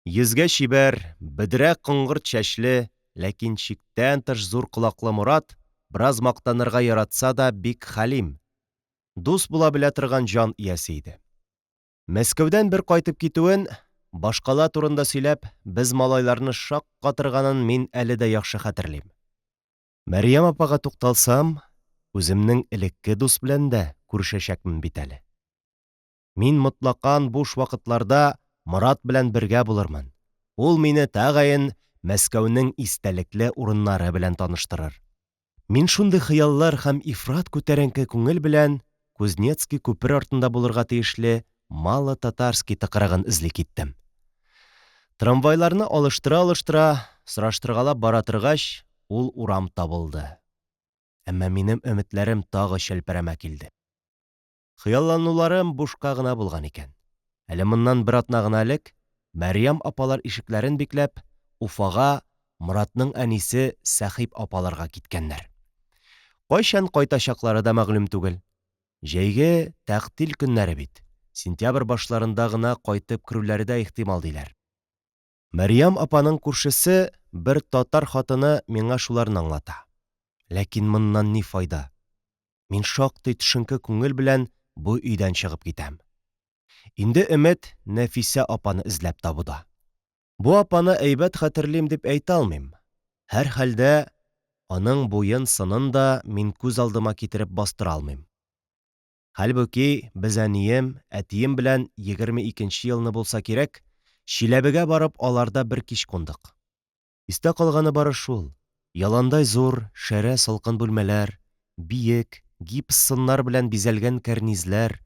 Йөзгә чибәр, бөдрә коңгырт чәчле, ләкин чиктән тыш зур колаклы Морат бераз мактанырга яратса да бик хәлим, дус була белә торган җан иясе иде. Мәскәүдән бер кайтып китүен башкала турында сөйләп, без малайларны шаккатырганын мин әле дә яхшы хәтерлим. Мәрьям апага тукталсам, үземнең элекке дус белән дә күрешәчәкмен бит әле. Мин мотлакан буш вакытларда Морат белән бергә булырмын, ул мине тәгаен Мәскәүнең истәлекле урыннары белән таныштырыр. Мин шундый хыяллар һәм ифрат күтәренке күңел белән Кузнецкий күпер артында булырга тиешле Мало-Татарский тыкрыгын эзли киттем. Трамвайларны алыштыра-алыштыра, сораштыргалап бара торгач, ул урам табылды. Әмма минем өметләрем тагы чәлпәрәмә килде. Хыяллануларым бушка гына булган икән. Әле моннан бер атна гына элек, Мәрьям апалар ишекләрен бикләп, Уфага Моратның әнисе Сәхип апаларга киткәннәр. Кайчан кайтачаклары да мәгълүм түгел. Җәйге тәгътил көннәре бит, сентябрь башларында гына кайтып керүләре дә ихтимал, диләр. Мәрьям апаның күршесе бер татар хатыны миңа шуларны аңлата. Ләкин моннан ни файда? Мин шактый төшенке күңел белән бу өйдән чыгып китәм. Инде өмет Нәфисә апаны эзләп табуда. Бу апаны әйбәт хәтерлим дип әйтә алмыйм. Һәрхәлдә, аның буен-сынын да мин күз алдыма китереп бастыра алмыйм. Хәлбуки, без әнием, әтием белән 22 нче елны булса кирәк, Чиләбегә барып аларда бер кич кундык. Истә калганы бары шул, яландай зур, шәрә салкын бүлмәләр, биек, гипс сыннар белән бизәлгән кәрнизләр,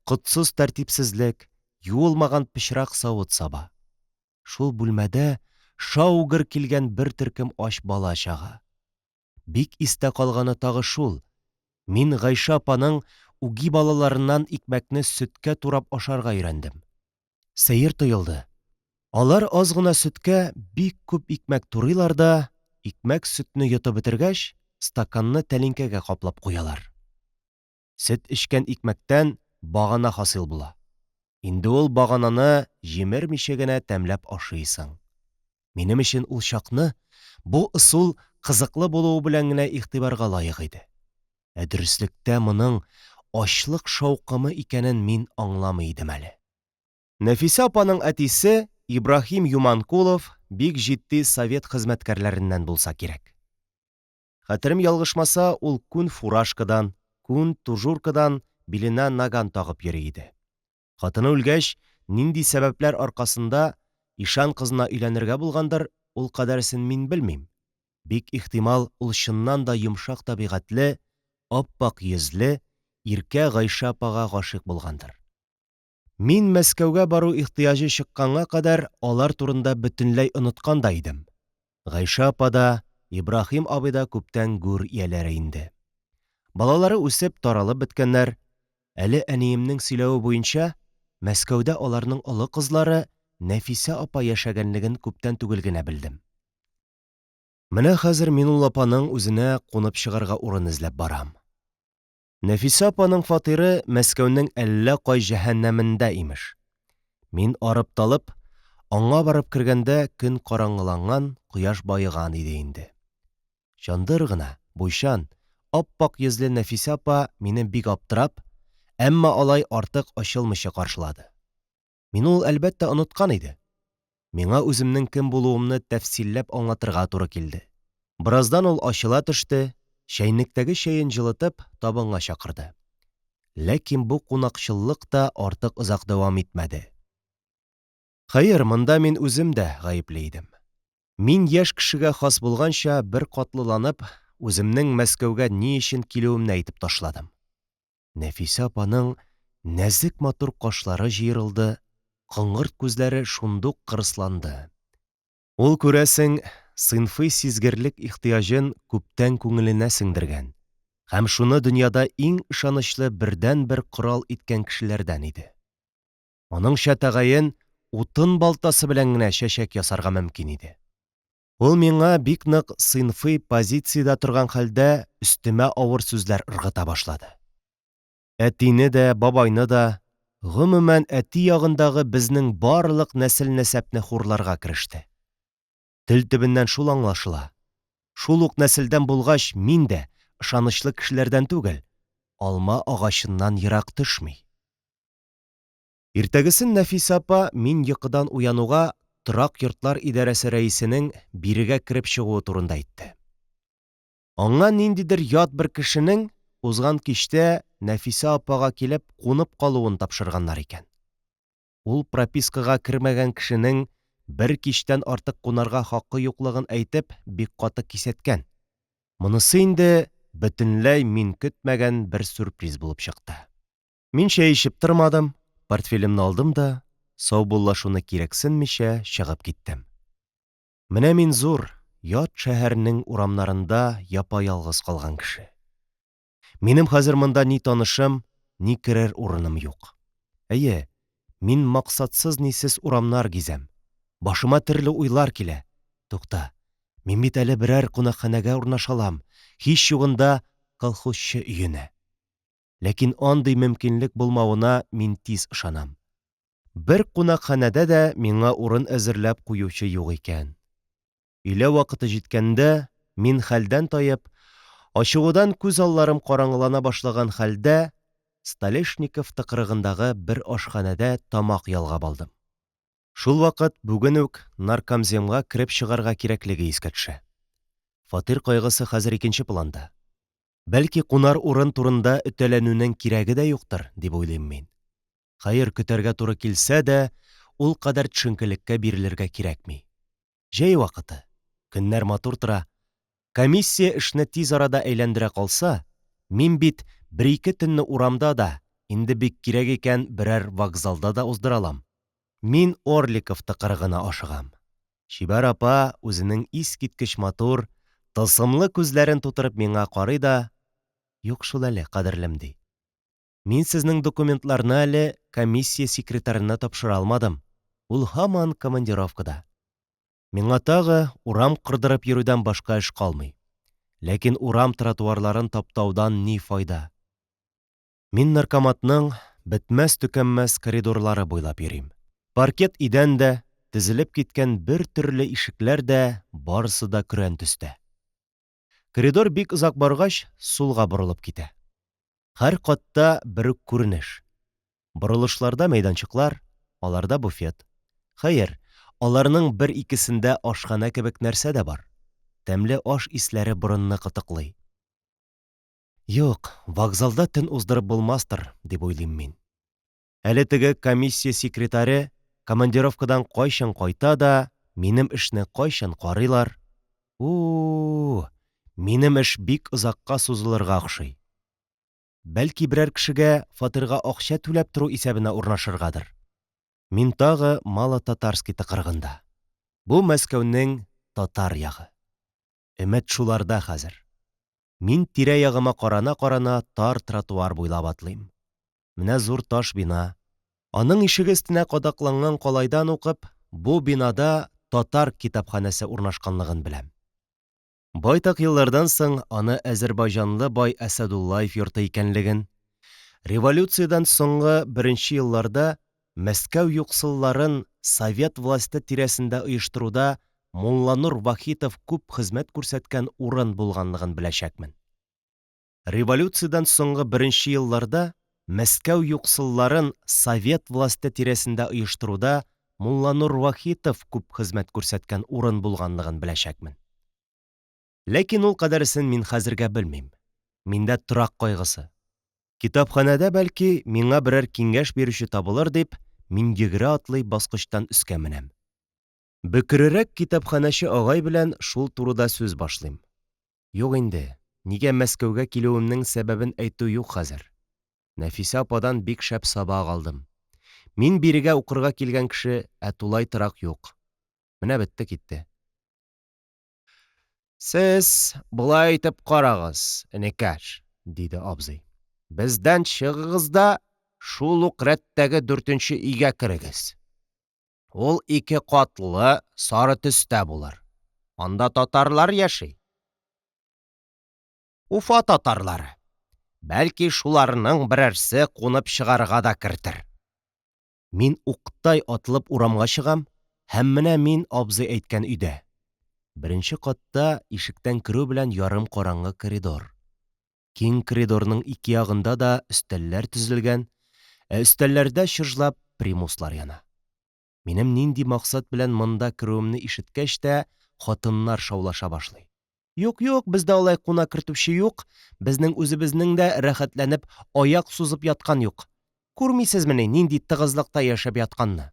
котсыз тәртипсезлек, юылмаган пычрак савыт-саба. Шул бүлмәдә шау-гөр килгән бер төркем ач бала-чага. Бик истә калганы тагы шул, мин Гайшә апаның үги балаларыннан икмәкне сөткә турап ашарга өйрәндем. Сәер тоелды. Алар аз гына сөткә бик күп икмәк турыйлар да, икмәк сөтне йотып бетергәч, стаканны тәлинкәгә каплап куялар. Сөт эчкән икмәктән багана хасил була. Инде ул багананы җимермичә генә тәмләп ашыйсың. Минем өчен ул чакны бу ысул кызыклы булуы белән генә игътибарга лаек иде. Ә дөреслектә моның ачлык шаукымы икәнен мин аңламый идем әле. Нәфисә апаның әтисе Ибраһим Юманкулов бик җитди совет хезмәткәрләреннән булса кирәк. Хәтерем ялгышмаса, ул күн фуражкадан, күн тужуркадан, биленә наган тагып йөри иде. Хатыны үлгәч, нинди сәбәпләр аркасында ишан кызына өйләнергә булгандыр, ул кадәресен мин белмим. Бик ихтимал, ул чыннан да йомшак табигатьле, ап-ак йөзле, иркә Гайшә апага гашыйк булгандыр. Мин Мәскәүгә бару ихтыяҗы чыкканга кадәр алар турында бөтенләй оныткан да идем. Гайшә апа да, Ибраһим абый да күптән гүр ияләре инде. Балалары үсеп, таралып беткәннәр. Әле әниемнең сөйләве буенча, Мәскәүдә аларның олы кызлары Нәфисә апа яшәгәнлеген күптән түгел генә белдем. Менә хәзер мин ул апаның үзенә кунып чыгарга урын эзләп барам. Нәфисә апаның фатиры Мәскәүнең әллә кай җәһәннәмендә, имеш. Мин арып-талып, аңа барып кергәндә көн караңгыланган, кояш баеган иде инде. Чандыр гына, буйчан, ап-ак йөзле Нәфисә апа мине бик аптырап, әмма алай артык ачылмыйча каршылады. Мине ул, әлбәттә, оныткан иде. Миңа үземнең кем булуымны тәфсилләп аңлатырга туры килде. Бераздан ул ачыла төште, чәйнектәге чәен җылытып, табынга чакырды. Ләкин бу кунакчыллык та артык озак дәвам итмәде. Хәер, монда мин үзем дә гаепле идем. Мин яшь кешегә хас булганча беркатлыланып, үземнең Мәскәүгә ни өчен килүемне әйтеп ташладым. Нәфисә апаның нәзек матур кашлары җыерылды, коңгырт күзләре шундук кырысланды. Ул, күрәсең, сыйнфый сизгерлек ихтыяҗын күптән күңеленә сеңдергән һәм шуны дөньяда иң ышанычлы бердәнбер корал иткән кешеләрдән иде. Аныңча тәгаен утын балтасы белән генә чәчәк ясарга мөмкин иде. Ул миңа бик нык сыйнфый позициядә торган хәлдә өстемә авыр сүзләр ыргыта башлады. Әтине дә, бабайны да, гомумән, әти ягындагы безнең барлык нәсел-нәсәпне хурларга кереште. Тел төбеннән шул аңлашыла, шул ук нәселдән булгач, мин дә ышанычлы кешеләрдән түгел, алма агачыннан ерак төшми. Иртәгесен Нәфисә апа мин йокыдан уянуга торак йортлар идарәсе рәисенең бирегә кереп чыгуы турында әйтте. Аңа ниндидер ят бер кешенең узган кичтә Нәфисә апага килеп кунып калуын тапшырганнар икән. Ул пропискага кермәгән кешенең бер кичтән артык кунарга хакы юклыгын әйтеп бик каты кисәткән. Монысы инде бөтенләй мин көтмәгән бер сюрприз булып чыкты. Мин чәй эчеп тормадым, портфелемне алдым да, саубуллашуны кирәксенмичә, чыгып киттем. Менә мин зур, ят шәһәрнең урамнарында япа-ялгыз калган кеше. Минем хәзер монда ни танышым, ни керер урыным юк. Әйе, мин максатсыз-нисез урамнар гизәм. Башыма төрле уйлар килә. Тукта, мин бит әле берәр кунакханәгә урнаша алам, һич югында колхозчы өенә. Ләкин андый мөмкинлек булмавына мин тиз ышанам. Бер кунакханәдә дә миңа урын әзерләп куючы юк икән. Өйлә вакыты җиткәндә, мин хәлдән таеп, ачыгудан күз алларым караңгылана башлаган хәлдә, Столешников тыкрыгындагы бер ашханәдә тамак ялгап алдым. Шулвакыт бүген үк наркомземга кереп чыгарга кирәклеге искә төшә. Фатир кайгысы хәзер икенче планда. Бәлки, кунар урын турында өтәләнүнең кирәге дә юктыр, дип уйлыйм мин. Хәер, көтәргә туры килсә дә, ул кадәр төшенкелеккә бирелергә кирәкми. Җәй вакыты. Көннәр матур тора. Комиссия эшне тиз арада әйләндерә калса, мин бит бер-ике төнне урамда да, инде бик кирәк икән, берәр вокзалда да уздыра алам. Мин Орликов тыкрыгына ашыгам. Чибәр апа үзенең искиткеч матур, тылсымлы күзләрен тутырып миңа карый да, Юк шул әле, кадерлем, ди. Мин сезнең документларны әле комиссия секретарена тапшыра алмадым. Ул һаман командировкада. Миңа тагы урам кырдырып йөрүдән башка эш калмый. Ләкин урам тротуарларын таптаудан ни файда? Мин наркоматның бетмәс-төкәнмәс коридорлары буйлап йөрим. Паркет идән дә, тезелеп киткән бер төрле ишекләр дә барысы да көрән төстә. Коридор бик озак баргач, сулга борылып китә. Һәр катта бер үк күренеш. Борылышларда мәйданчыклар, аларда буфет. Хәер, аларның бер-икесендә ашханә кебек нәрсә дә бар. Тәмле аш исләре борынны кытыклый. Юк, вокзалда төн уздырып булмастыр, дип уйлыйм мин. Әле теге комиссия секретаре командировкадан кайчан кайта да, минем эшне кайчан карыйлар? У-у-у, минем эш бик озакка сузылырга охшый. Бәлки берәр кешегә фатирга акча түләп тору исәбенә урнашыргадыр. Мин тагы Мало-Татарский тыкрыгында. Бу Мәскәүнең татар ягы. Өмет шуларда хәзер. Мин тирә-ягыма карана-карана тар тротуар буйлап атлыйм. Менә зур таш бина. Аның ишеге өстенә кадакланган калайдан укып, бу бинада татар китапханәсе урнашканлыгын беләм. Байтак еллардан соң аны әзербайҗанлы бай Әсәдуллаев йорты икәнлеген, революциядән соңгы беренче елларда Мәскәү юксылларын совет власте тирәсендә оештыруда Мулланур Вахитов күп хезмәт күрсәткән урын булганлыгын беләчәкмен. Революциядән соңгы беренче елларда Мәскәү юксылларын совет власте тирәсендә оештыруда Мулланур Вахитов күп хезмәт күрсәткән урын булганлыгын беләчәкмен. Ләкин ул кадәресен мин хәзергә белмим. Миндә торак кайгысы. Китапханәдә, бәлки, миңа берәр киңәш бирүче табылыр дип, мин йөгерә-атлый баскычтан өскә менәм. Бөкрерәк китапханәче агай белән шул турыда сүз башлыйм. Юк инде, нигә Мәскәүгә килүемнең сәбәбен әйтү юк хәзер. Нәфисә ападан бик шәп сабак алдым. Мин бирегә укырга килгән кеше, ә тулай торак юк. Менә бетте-китте. Сез болай итеп карагыз, энекәш, диде абзый. Бездән чыгыгыз да шул ук рәттәге дүртенче өйгә керегез. Ул ике катлы, сары төстә булыр. Анда татарлар яши. Уфа татарлары. Бәлки шуларның берәрсе кунып чыгарга да кертер. Мин уктай атылып урамга чыгам һәм менә мин абзый әйткән өйдә. Беренче катта ишектән керү белән ярым караңгы коридор. Киң коридорның ике ягында да өстәлләр төзелгән, ә өстәлләрдә чыжлап примуслар яна. Минем нинди максат белән монда керүемне ишеткәч тә, хатыннар шаулаша башлый. Юк, юк, бездә алай куна кертүче юк, безнең үзебезнең дә рәхәтләнеп аяк сузып яткан юк. Күрмисезмени, нинди тыгызлыкта яшәп ятканны?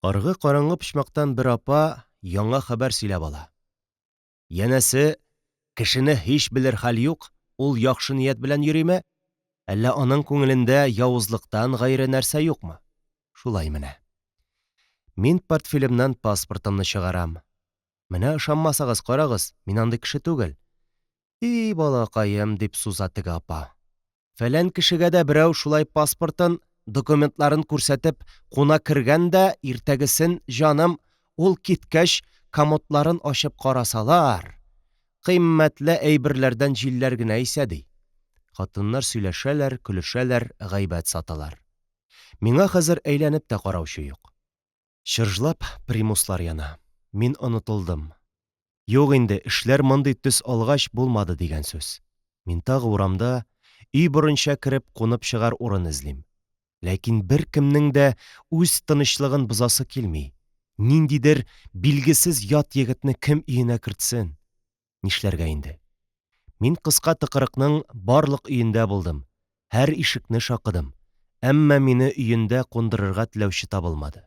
Аргы караңгы почмактан бер апа яңа хәбәр сөйләп ала. Янәсе, кешене һич белер хәл юк, ул яхшы ният белән йөриме, әллә аның күңелендә явызлыктан гайре нәрсә юкмы? Шулай менә. Мин портфелемнән паспортымны чыгарам. Менә ышанмасагыз, карагыз, мин андый кеше түгел. И, балакаем, дип суза теге апа. Фәлән кешегә дә берәү шулай паспортын, документларын күрсәтеп куна кергән дә, иртәгесен, җаным, ул киткәч, комодларын ачып карасалар, кыйммәтле әйберләрдән җилләр генә исә, ди. Хатыннар сөйләшәләр, көлешәләр, гайбәт саталар. Миңа хәзер әйләнеп тә караучы юк. Чыржлап примуслар яна. Мин онытылдым. Юк инде, эшләр мондый төс алгач, булмады дигән сүз. Мин тагы урамда, өй борынча кереп кунып чыгар урын эзлим. Ләкин беркемнең дә үз тынычлыгын бозасы килми. Ниндидер билгесез ят егетне кем өенә кертсен? Нишләргә инде? Мин кыска тыкрыкның барлык өендә булдым, һәр ишекне шакыдым, әмма мине өендә кундырырга теләүче табылмады.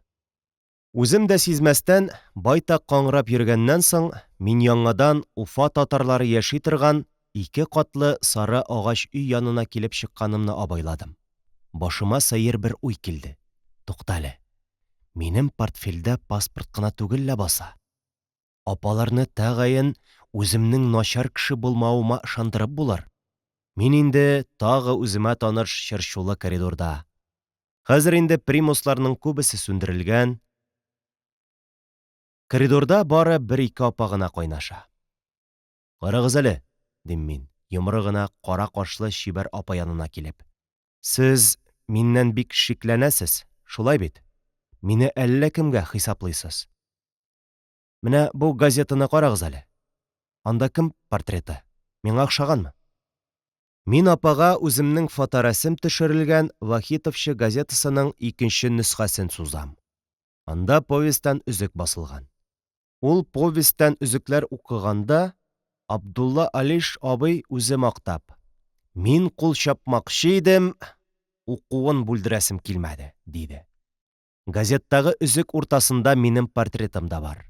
Үзем дә сизмәстән, байтак каңгырап йөргәннән соң, мин яңадан Уфа татарлары яши торган ике катлы сары агач өй янына килеп чыкканымны абайладым. Башыма сәер бер уй килде. Туктале, минем портфельдә паспорт кына түгел ләбаса. Апаларны тәгаен үземнең начар кеше булмавыма ышандырып булыр. Мин инде тагы үземә таныш чырчулы коридорда. Хәзер инде примусларның күбесе сүндерелгән. Коридорда бары бер-ике апа гына кайнаша. Карагыз әле, дим мин, йомры гына кара кашлы чибәр апа янына килеп. Сез миннән бик шикләнәсез, шулай бит? Мине әллә кемгә хисаплыйсыз. Менә бу газетаны карагыз әле. Анда кем портреты? Миңа охшаганмы? Мин апага үземнең фоторәсем төшерелгән Вахитовчы газетасының икенче нөсхәсен сузам. Анда повестьтан өзек басылган. Ул повестьтан өзекләр укыганда Абдулла Алиш абый үзе мактап, Мин кул чапмакчы идем, укуын бүлдерәсем килмәде, диде. Газеттагы өзек уртасында минем портретым да бар.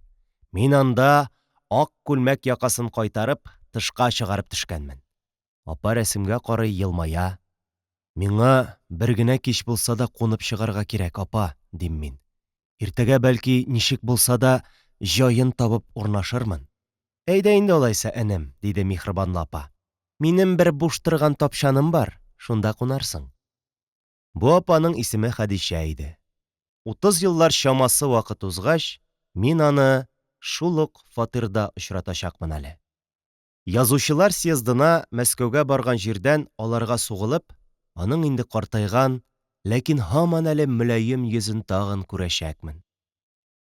Мин анда ак күлмәк якасын кайтарып, тышка чыгарып төшкәнмен. Апа рәсемгә карый, елмая. Миңа бер генә кич булса да кунып чыгарга кирәк, апа, дим мин. Иртәгә, бәлки, ничек булса да, җаен табып урнашырмын. Әйдә инде алайса, энем, диде миһербанлы апа. Минем бер буш торган тапчаным бар, шунда кунарсың. Бу апаның исеме Хәдичә иде. 30 еллар чамасы вакыт узгач, мин аны шул ук фатирда очратачакмын әле. Язучылар съездына Мәскәүгә барган җирдән аларга сугылып, аның инде картайган, ләкин һаман әле мөлаем йөзен тагын күрәчәкмен.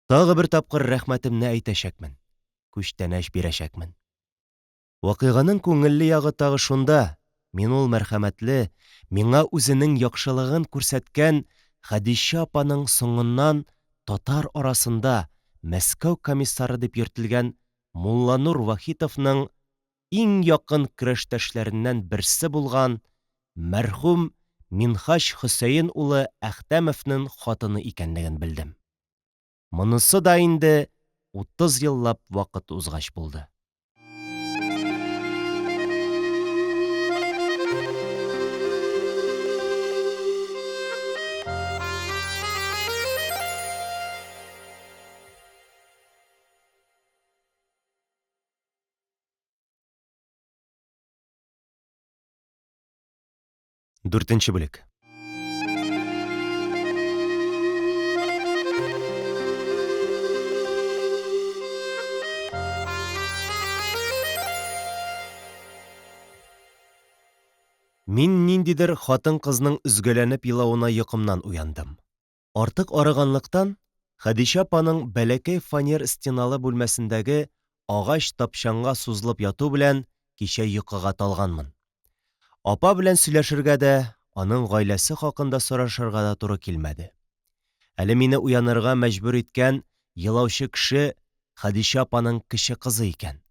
Тагы бер тапкыр рәхмәтемне әйтәчәкмен, күчтәнәч бирәчәкмен. Вакыйганың күңелле ягы тагы шунда, мин ул мәрхәмәтле, миңа үзенең яхшылыгын күрсәткән Хәдичә апаның соңыннан татар арасында Мәскәү комиссары дип йөртелгән Мулланур Вахитовның иң якын көрәштәшләреннән берсе булган мәрхүм Минһаҗ Хөсәен улы Әхтәмовнын хатыны икәнлеген белдем. Монысы да инде 30 еллап вакыт узгач булды. Дүртенче бүлек. Мин ниндидер хатын-кызның өзгәләнеп елавына йокымнан уяндым. Артык арыганлыктан, Хәдичә апаның бәләкәй фанер стеналы бүлмәсендәге агач тапчанга сузылып яту белән кичә йокыга талганмын. Апа белән сөйләшергә дә, аның гаиләсе хакында сорашырга да туры килмәде. Әле мине уянырга мәҗбүр иткән елаучы кеше Хәдичә апаның кече кызы икән.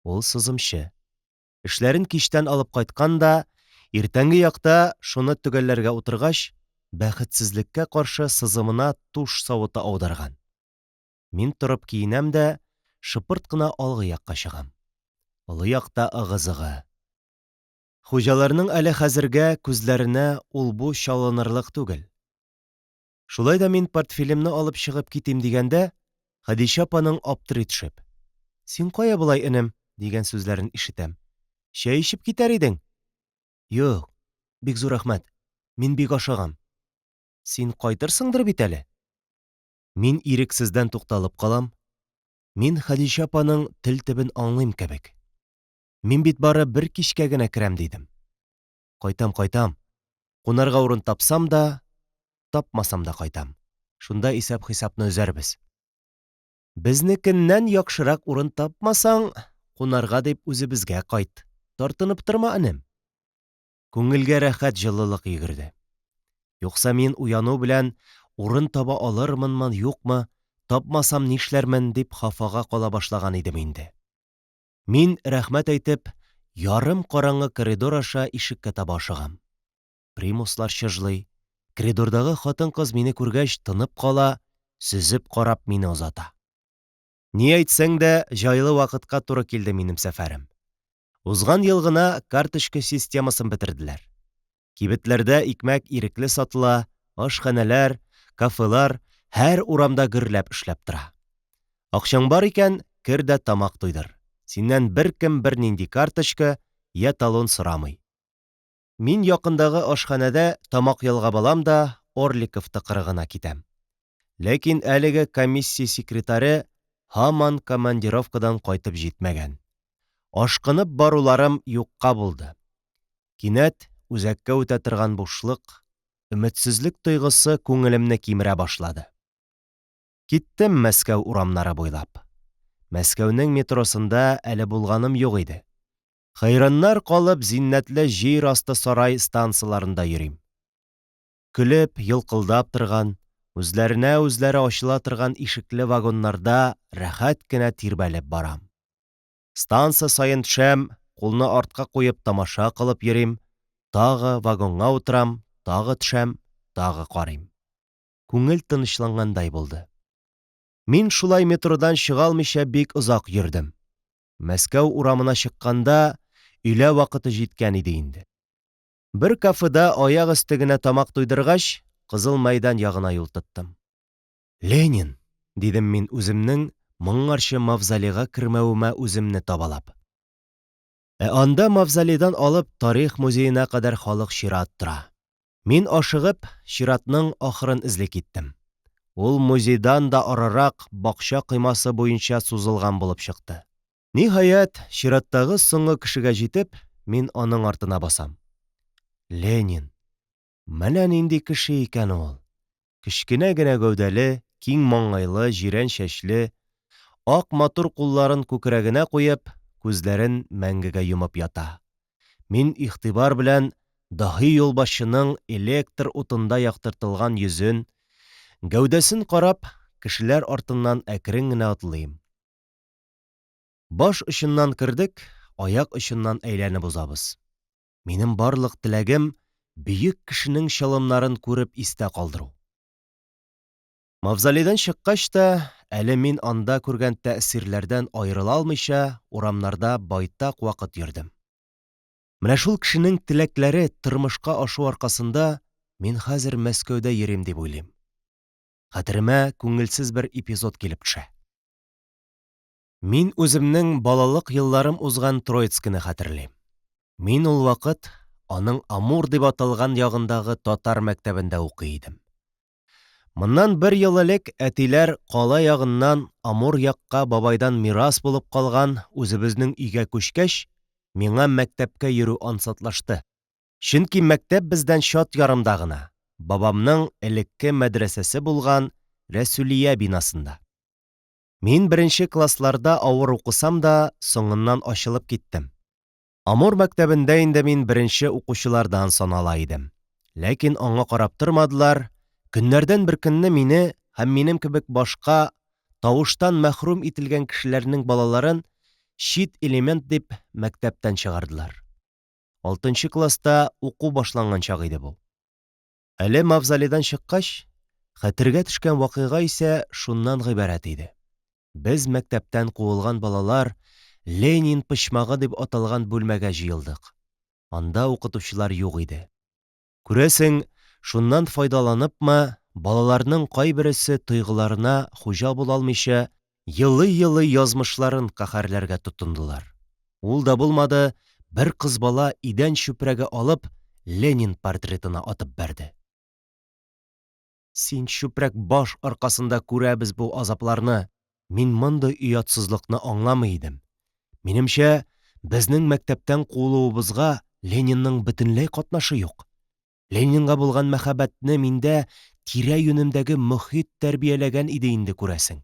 Ул сызымчы. Эшләрен кичтән алып кайткан да, иртәнге якта шуны төгәлләргә утыргач, бәхетсезлеккә каршы сызымына тушь савыты аударган. Мин торып киенәм дә, шыпырт кына алгы якка чыгам. Олы якта ыгы-зыгы. Хуҗаларның әле хәзергә күзләренә ул-бу чалынырлык түгел. Шулай да мин портфелемне алып чыгып китим дигәндә, Хәдичә апаның аптырый төшеп: "Син кая болай, энем?" дигән сүзләрен ишетәм. "Чәй эчеп китәр идең". "Юк, бик зур рәхмәт. Мин бик ашыгам. Син кайтырсыңдыр бит әле?" Мин ирексездән тукталып калам. Мин Хәдичә апаның тел төбен аңлыйм кебек. Мин бит бары бер кичкә генә керәм дидем. Кайтам, кайтам. Кунарга урын тапсам да, тапмасам да кайтам. Шунда исәп-хисапны өзәрбез. Безнекеннән яхшырак урын тапмасаң, кунарга дип үзебезгә кайт. Тартынып торма, энем. Күңелгә рәхәт җылылык йөгерде. Юкса мин уяну белән урын таба алырмынмы, юкмы, тапмасам нишләрмен дип хафага кала башлаган идем инде. Мин, рәхмәт әйтеп, ярым караңгы коридор аша ишеккә таба ашыгам. Примуслар чыжлый. Коридордагы хатын-кыз мине күргәч тынып кала, сөзеп карап мине озата. Ни әйтсәң дә, җайлы вакытка туры килде минем сәфәрем. Узган ел гына карточка системасын бетерделәр. Кибетләрдә икмәк ирекле сатыла, ашханәләр, кафелар һәр урамда гөрләп эшләп тора. Акчаң бар икән, кер дә тамак туйдыр. Синнән беркем бернинди карточка, я талон сорамый. Мин якындагы ашханәдә тамак ялгап алам да Орликов тыкрыгына китәм. Ләкин әлеге комиссия секретаре һаман командировкадан кайтып җитмәгән. Ашкынып баруларым юкка булды. Кинәт үзәккә үтә торган бушлык, өметсезлек тойгысы күңелемне кимерә башлады. Киттем Мәскәү урамнары буйлап. Мәскәүнең метросында әле булганым юк иде. Хәйраннар калып зиннәтле җир асты сарай станцаларында йөрим. Көлеп, елкылдап торган, үзләренә үзләре ачыла торган ишекле вагоннарда рәхәт кенә тирбәлеп барам. Станция саен төшәм, кулны артка куеп тамаша кылып йөрим, тагы вагонга утырам, тагы төшәм, тагы карыйм. Күңел тынычлангандай булды. Мин шулай метродан чыга алмыйча бик озак йөрдем. Мәскәү урамына чыкканда, өйлә вакыты җиткән иде инде. Бер кафеда аяк өсте генә тамак туйдыргач, Кызыл мәйдан ягына юл тоттым. Ленин! дидем мин үземнең моңарчы мавзолейга кермәвемә үземне табалап. Ә анда мавзолейдан алып тарих музеена кадәр халык чират тора. Мин ашыгып, чиратның ахырын эзли киттем. Ул музейдан да арырак бакча коймасы буенча сузылган булып чыкты. Ниһаять, чираттагы соңгы кешегә җитеп, мин аның артына басам. Ленин! Менә нинди кеше икән ул! Кечкенә генә гәүдәле, киң маңгайлы, җирән чәчле, ак матур кулларын күкрәгенә куеп, күзләрен мәңгегә йомып ята. Мин игътибар белән даһи юлбашчының электр утында яктыртылган йөзен, гәүдәсен карап, кешеләр артыннан әкрен генә атлыйм. Баш очыннан кердек, аяк очыннан әйләнеп узабыз. Минем барлык теләгем бөек кешенең чалымнарын күреп истә калдыру. Мавзолейдан чыккач та, әле мин анда күргән тәэсирләрдән аерыла алмыйча, урамнарда байтак вакыт йөрдем. Менә шул кешенең теләкләре тормышка ашу аркасында мин хәзер Мәскәүдә йөрим дип уйлыйм. Хәтеремә күңелсез бер эпизод килеп төшә. Мин үземнең балалык елларым узган Троицкины хәтерлим. Мин ул вакыт аның Амур дип аталган ягындагы татар мәктәбендә укый идем. Моннан бер ел элек әтиләр кала ягыннан Амур якка бабайдан мирас булып калган үзебезнең өйгә күчкәч, миңа мәктәпкә йөрү ансатлашты. Чөнки мәктәп бездән чат ярымда гына, бабамның элекке мәдрәсәсе булган Рәсүлия бинасында. Мин беренче классларда авыр укысам да, соңыннан ачылып киттем. Амур мәктәбендә инде мин беренче укучылардан санала идем. Ләкин аңа карап тормадылар, көннәрдән бер көнне мине һәм минем кебек башка тавыштан мәхрүм ителгән кешеләрнең балаларын, чит элемент дип, мәктәптән чыгардылар. Алтынчы класста уку башланган чак иде бу. Әле мавзолейдан чыккач, хәтергә төшкән вакыйга исә шуннан гыйбарәт иде: без, мәктәптән куылган балалар, Ленин почмагы дип аталган бүлмәгә җыелдык. Анда укытучылар юк иде. Күрәсең, шуннан файдаланыпмы, балаларның кайбересе тойгыларына хуҗа була алмыйча, елый-елый язмышларын каһәрләргә тотындылар. Ул да булмады, бер кыз бала идән чүпрәге алып Ленин портретына атып бәрде. Син чүпрәк баш аркасында күрәбез бу азапларны. Мин мондый оятсызлыкны аңламый идем. Минемчә, безнең мәктәптән куылуыбызга Ленинның бөтенләй катнашы юк. Ленинга булган мәхәббәтне миндә тирә-юнемдәге мохит тәрбияләгән иде инде, күрәсең.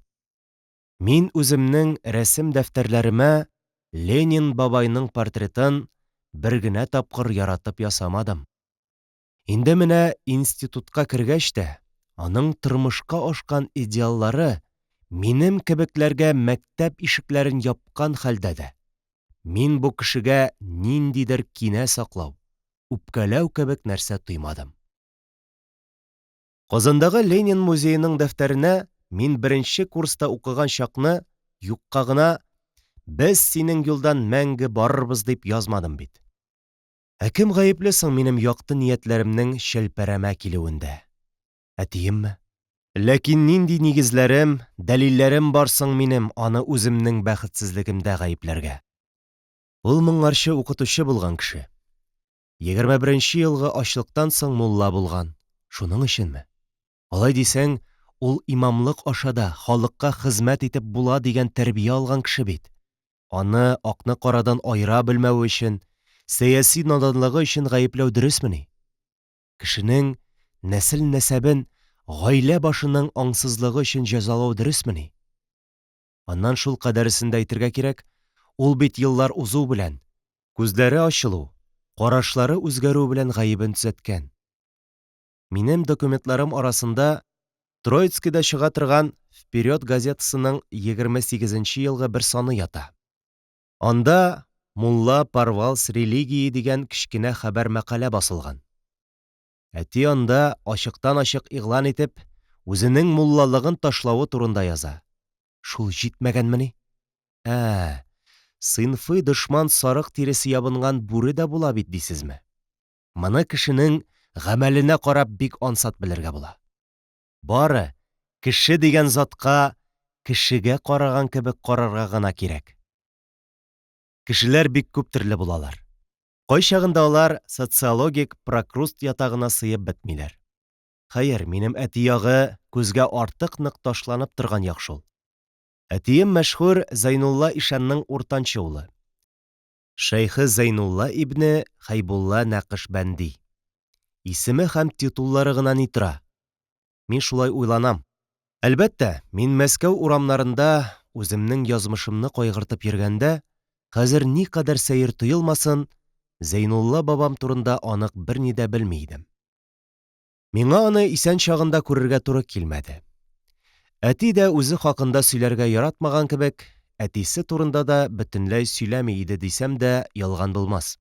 Мин үземнең рәсем дәфтәрләремә Ленин бабайның портретын бер генә тапкыр яратып ясамадым. Инде менә институтка кергәч тә, аның тормышка ашкан идеаллары минем кебекләргә мәктәп ишекләрен япкан хәлдә дә, мин бу кешегә ниндидер кинә саклау, үпкәләү кебек нәрсә тоймадым. Казандагы Ленин музееның дәфтәренә мин беренче курста укыган чакны юкка гына Без синең юлдан мәңге барырбыз дип язмадым бит. Ә кем гаепле соң минем якты ниятләремнең челпәрәмә килүендә? Әтиемме? Ләкин нинди нигезләрем, дәлилләрем бар соң минем аны үземнең бәхетсезлегемдә гаепләргә? Ул моңарчы укытучы булган кеше. 21 нче елгы ачлыктан соң мулла булган. Шуның өченме? Алай дисәң, ул имамлык аша да халыкка хезмәт итеп була дигән тәрбия алган кеше бит. Аны акны карадан аера белмәве өчен, сәяси наданлыгы өчен гаепләү дөресмени? Кешенең нәсел-нәсәбен гаилә башының аңсызлыгы өчен җәзалау дөресмени? Аннан шул кадәресен дә әйтергә кирәк, ул бит еллар узу белән, күзләре ачылу, карашлары үзгәрү белән гаебен төзәткән. Минем документларым арасында Троицкида чыга торган Вперед газетасының 28 нче елгы бер саны ята. Анда Мулла порвал с религией дигән кечкенә хәбәр-мәкалә басылган. Әти анда, ачыктан-ачык игълан итеп, үзенең муллалыгын ташлавы турында яза. Шул җитмәгәнмени? Ә, сыйнфый дошман сарык тиресе ябынган бүре дә була бит дисезме? Моны кешенең гамәленә карап бик ансат белергә була. Бары кеше дигән затка кешегә караган кебек карарга гына кирәк. Кешеләр бик күп төрле булалар. Кайчагында алар социологик Прокруст ятагына сыеп бетмиләр. Хәер, минем әти ягы күзгә артык нык ташланып торган як шул. Әтием мәшһүр Зәйнулла ишанның уртанчы улы. Шәйхе Зәйнулла ибне Хәйбулла Нәкышбәнди. Исеме һәм титуллары гына ни тора! Мин шулай уйланам. Әлбәттә, мин Мәскәү урамнарында үземнең язмышымны кайгыртып йөргәндә, хәзер никадәр сәер тоелмасын, Зәйнулла бабам турында анык берни дә белми идем. Миңа аны исән чагында күрергә туры килмәде. Әти дә үзе хакында сөйләргә яратмаган кебек, әтисе турында да бөтенләй сөйләми иде дисәм дә ялган булмас.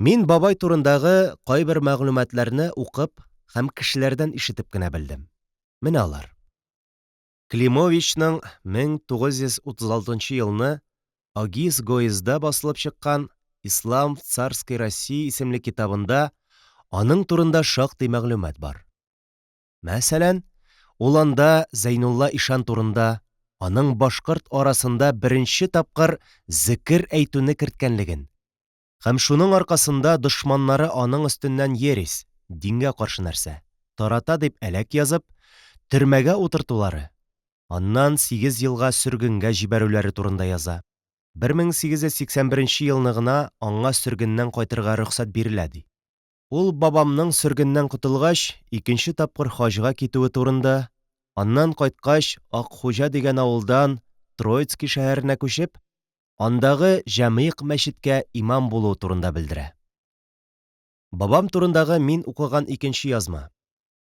Мин бабай турындагы кайбер мәгълүматларны укып һәм кешеләрдән ишетеп кенә белдем. Менә алар. Климовичның 1936 елны Агиз-Гоизда басылып чыккан Ислам в царской России исемле китабында аның турында шактый мәгълүмат бар. Мәсәлән, ул анда Зәйнулла ишан турында, аның башкорт арасында беренче тапкыр зекер әйтүне керткәнлеген һәм шуның аркасында дошманнары аның өстеннән ересь, дингә каршы нәрсә, тарата дип әләк язып, төрмәгә утыртулары, аннан сигез елга сөргенгә җибәрүләре турында яза. 1881 елны гына аңа сөргеннән кайтырга рөхсәт бирелә, ди. Ул бабамның сөргеннән котылгач, икенче тапкыр хаҗга китүе турында, аннан кайткач Акхуҗа дигән авылдан Троицкий шәһәренә күчеп, андагы Җәмигъ мәчеткә имам булуы турында белдерә. Бабам турындагы мин укыган икенче язма,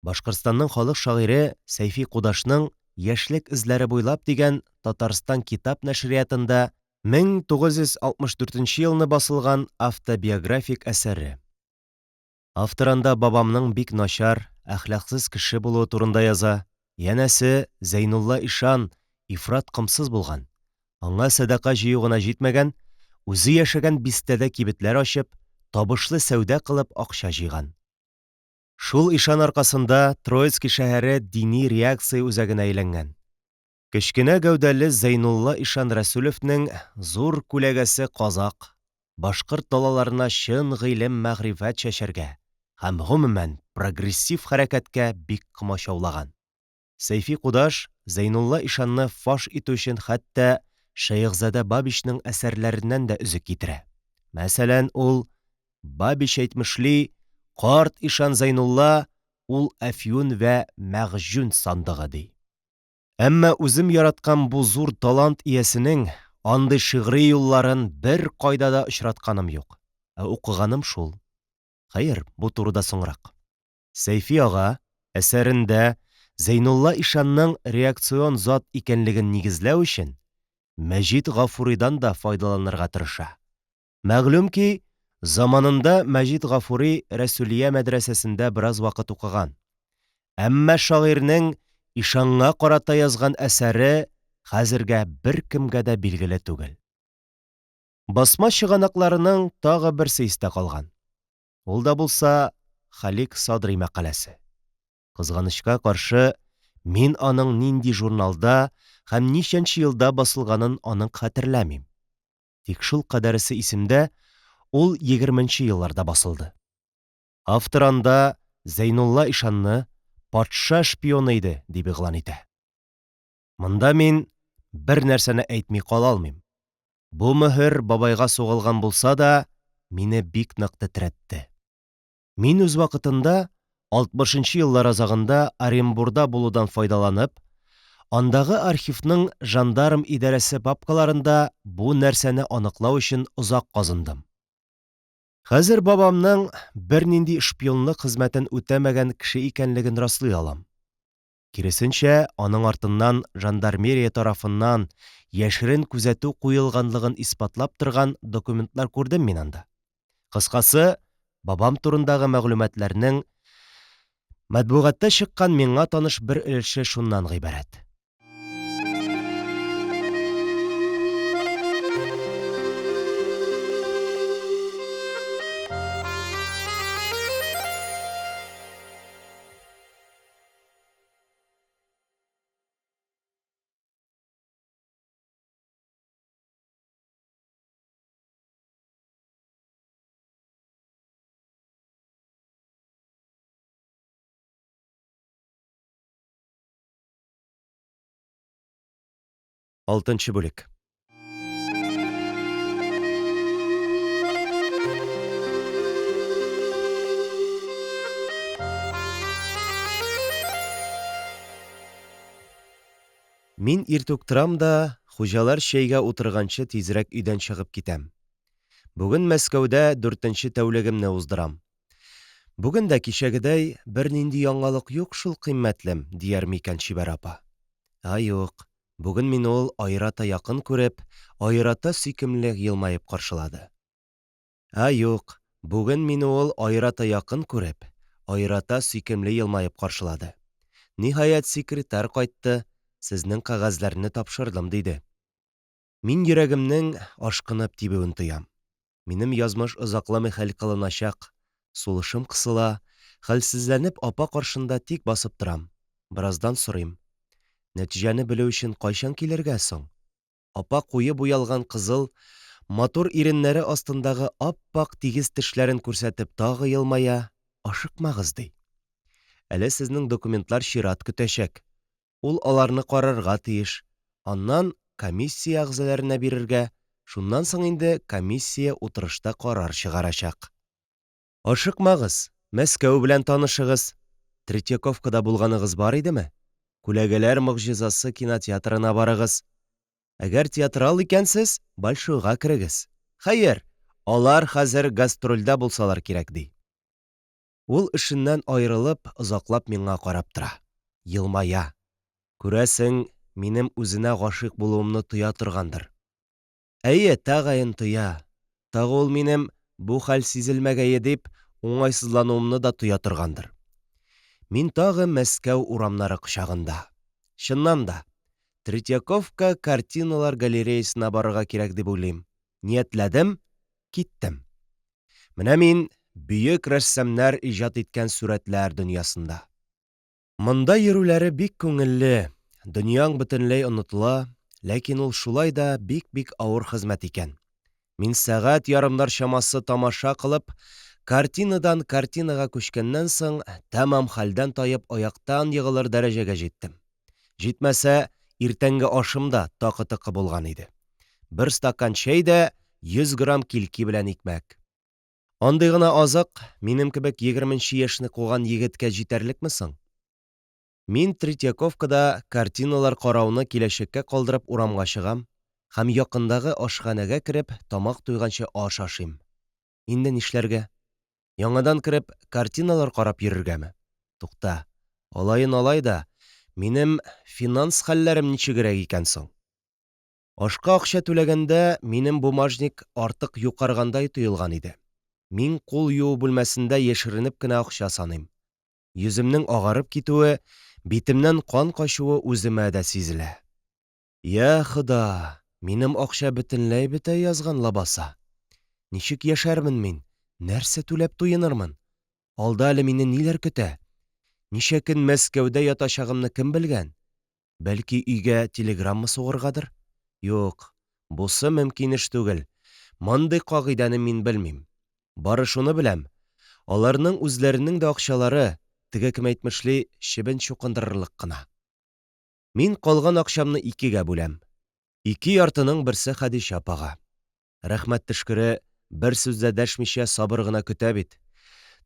Башкортстанның халык шагыйре Сәйфи Кудашның Яшьлек эзләре буйлап дигән Татарстан китап нәшриятында 1964 елны басылган автобиографик әсәре. Автор анда бабамның бик начар, әхлаксыз кеше булуы турында яза, янәсе, Зәйнулла ишан ифрат комсыз булган, аңа сәдака җыю гына җитмәгән, үзе яшәгән бистәдә кибетләр ачып, табышлы сәүдә кылып акча җыйган. Шул ишан аркасында Троицкий шәһәре дини реакция үзәгенә әйләнгән. Кечкенә гәүдәле Зәйнулла ишан Рәсүлевнең зур күләгәсе казакъ, башкорт далаларына чын гыйлем-мәгърифәт чәчәргә һәм, гомумән, прогрессив хәрәкәткә бик комачаулаган. Сәйфи Кудаш Зәйнулла ишанны фаш итү өчен хәтта Шәехзадә Бабичның әсәрләреннән дә өзек китерә. Мәсәлән, ул, Бабич әйтмешли, карт ишан Зәйнулла ул әфьюн вә мәгъҗүн сандыгы, ди. Әмма үзем яраткан бу зур талант иясенең андый шигъри юлларын беркайда да очратканым юк, ә укыганым шул. Хәер, бу турыда соңрак. Сәйфи ага, әсәрендә Зәйнулла ишанның реакцион зат икәнлеген нигезләү өчен, Мәҗит Гафуридан да файдаланырга тырыша. Мәгълүм ки, заманында Мәҗит Гафури Рәсүлия мәдрәсәсендә бераз вакыт укыган. Әмма шагыйрьнең ишанга карата язган әсәре хәзергә беркемгә дә билгеле түгел. Басма чыганакларының тагы берсе истә калган. Ул да булса Халик Садри мәкаләсе. Кызганычка каршы, мин аның нинди журналда һәм ничәнче елда басылганын анык хәтерләмим. Тик шул кадәресе исемдә, ул егерменче елларда басылды. Автор анда Зәйнулла ишанны патша шпионы иде дип игълан итә. Монда мин бер нәрсәне әйтми кала алмыйм. Бу мөһер бабайга сугылган булса да, мине бик нык тетрәтте. Мин үз вакытында, алтмышынчы еллар азагында Оренбурда булудан файдаланып, андагы архивның жандарм идарәсе папкаларында бу нәрсәне аныклау өчен озак казындым. Хәзер бабамның бернинди шпионлык хезмәтен үтәмәгән кеше икәнлеген раслый алам. Киресенчә, аның артыннан жандармерия тарафыннан яшерен күзәтү куелганлыгын исбатлап торган документлар күрдем мин анда. Кыскасы, бабам турындагы мәгълүматларның матбугатта чыккан миңа таныш бер өлеше шуннан гыйбарәт. Алтынчы бүлек. Мин иртүк торам да, хуҗалар чәйгә утырганчы тизрәк өйдән чыгып китәм. Бүген Мәскәүдә дүртенче тәүлегемне уздырам. Бүген дә кичәгедәй бернинди яңалык юк шул, кыйммәтлем, дияр микән чибәр апа. Ә юк, бүген мине ул аерата якын күреп, аерата сөйкемле елмаеп каршылады. Ә юк, бүген мине ул аерата якын күреп, аерата сөйкемле елмаеп каршылады. Ниһаять, секретарь кайтты, сезнең кәгазьләрне тапшырдым, диде. Мин йөрәгемнең ашкынып тибүен тоям. Минем язмыш озакламый хәл кылыначак. Сулышым кысыла, хәлсезләнеп апа каршында тик басып торам. Бераздан сорыйм. Нәтиҗәне белү өчен кайчан килергә соң? Апа куе буялган кызыл, матур иреннәре астындагы ап-ак тигез тешләрен күрсәтеп тагы елмая, Ашыкмагыз, ди. Әле сезнең документлар чират көтәчәк. Ул аларны карарга тиеш, аннан комиссия әгъзаларына бирергә, шуннан соң инде комиссия утырышта карар чыгарачак. Ашыкмагыз, Мәскәү белән танышыгыз. Третьяковкада булганыгыз бар идеме? Күләгәләр могҗизасы кинотеатрына барыгыз. Әгәр театрал икәнсез, Большойга керегез. Хәер, алар хәзер гастрольдә булсалар кирәк, ди. Ул эшеннән аерылып, озаклап миңа карап тора. Елмая. Күрәсең, минем үзенә гашыйк булуымны тоя торгандыр. Әйе, тәгаен тоя. Тагы ул минем, бу хәл сизелмәгәе дип, уңайсызлануымны да тоя торгандыр. Мин тагы Мәскәү урамнары кочагында. Чыннан да, Третьяковка картиналар галереясына барырга кирәк дип уйлыйм. Ниятләдем, киттем. Менә мин бөек рәссамнар иҗат иткән сурәтләр дөньясында. Монда йөрүләре бик күңелле, дөньяң бөтенләй онытыла, ләкин ул шулай да бик-бик авыр хезмәт икән. Мин сәгать ярымнар чамасы тамаша кылып, картинадан картинага күчкәннән соң, тәмам хәлдән таеп аяктан егылыр дәрәҗәгә җиттем. Җитмәсә, иртәнге ашым да такы-токы булган иде. Бер стакан чәй дә 100 грамм кильки белән икмәк. Андый гына азык минем кебек егерменче яшьне куган егеткә җитәрлекме соң? Мин Третьяковкада картиналар карауны киләчәккә калдырып урамга чыгам һәм якындагы ашханәгә кереп тамак туйганчы аш ашыйм. Инде нишләргә? Яңадан кереп картиналар карап йөрергәме? Тукта, алаен алай да, минем финанс хәлләрем ничегрәк икән соң? Ашка акча түләгәндә минем бумажник артык юкаргандай тоелган иде. Мин кул юу бүлмәсендә яшеренеп кенә акча саныйм. Йөземнең агарып китүе, битемнән кан качуы үземә дә сизелә. Йа Хода, минем акча бөтенләй бетә язган лабаса. Ничек яшәрмен мин, нәрсә түләп туенырмын? Алда әле мине ниләр көтә? Ничә көн Мәскәүдә ятачагымны кем белгән? Бәлки, өйгә телеграмма сугаргадыр? Юк, бусы мөмкин эш түгел. Мондый кагыйдәне мин белмим. Бары шуны беләм, аларның үзләренең дә акчалары, теге кем әйтмешли, чебен чукындырырлык кына. Мин калган акчамны икегә бүләм. Ике яртының берсе Хәдичә апага. Рәхмәт төшкере, бер сүз дә дәшмичә сабыр гына көтә бит.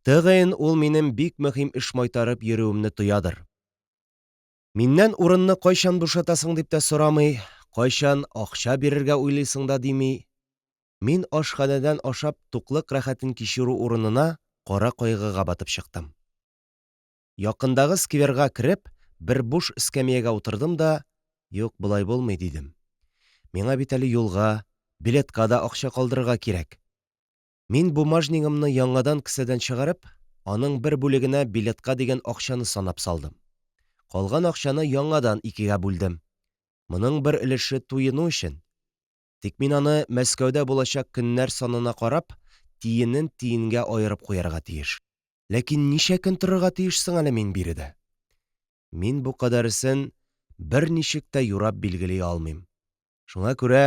Тәгаен ул минем бик мөһим эш майтарып йөрүемне тоядыр. Миннән урынны кайчан бушатасың дип тә сорамый, кайчан акча бирергә уйлыйсың да дими. Мин ашханәдән ашап туклык рәхәтен кичерү урынына кара кайгыга батып чыктым. Якындагы скверга кереп, бер буш эскәмиягә утырдым да, юк, болай булмый, дидем. Миңа бит әле юлга, билетка да акча калдырырга кирәк. Мин бумажнигымны яңадан кесәдән чыгарып, аның бер бүлегенә билетка дигән акчаны санап салдым. Калган акчаны яңадан икегә бүлдем. Моның бер өлеше туену өчен. Тик мин аны Мәскәүдә булачак көннәр санына карап, тиенен тиенгә аерып куярга тиеш. Ләкин ничә көн торырга тиеш соң әле мин биредә? Мин бу кадәресен берничек тә юрап билгели алмыйм. Шуңа күрә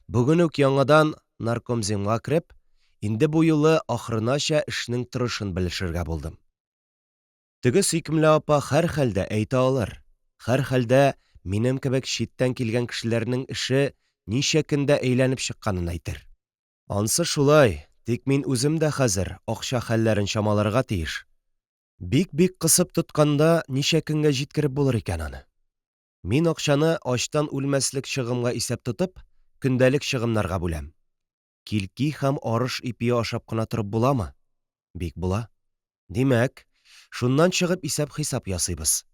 бүген үк яңадан наркомземга кереп, инде бу юлы ахырынача эшнең торышын белешергә булдым. Теге сөйкемле апа һәрхәлдә әйтә алыр, һәрхәлдә минем кебек читтән килгән кешеләрнең эше ничә көндә әйләнеп чыкканын әйтер. Ансы шулай, тик мин үзем дә хәзер акча хәлләрен чамаларга тиеш. Бик-бик кысып тотканда ничә көнгә җиткереп булыр икән аны? Мин акчаны ачтан үлмәслек чыгымга исәп тотып, көндәлек чыгымнарга бүләм. Килки һәм арыш ипие ашап кына торып буламы? Бик була. Димәк, шуннан чыгып исәп-хисап ясыйбыз.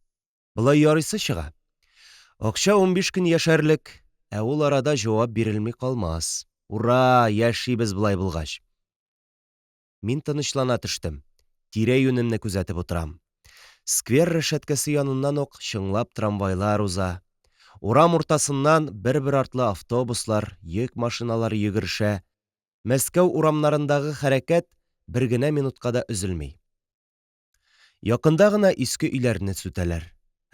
Болай ярыйсы чыга. Акча 15 көн яшәрлек, ә ул арада җавап бирелми калмас. Ура, яшибез болай булгач. Мин тынычлана төштем. Тирә-юнемне күзәтеп утырам. Сквер рәшәткәсе яныннан ук чыңлап трамвайлар уза. Урам уртасыннан бер-бер артлы автобуслар, йөк машиналары йөгерешә. Мәскәү урамнарындагы хәрәкәт бер генә минутка да өзелми. Якында гына иске өйләрне сүтәләр,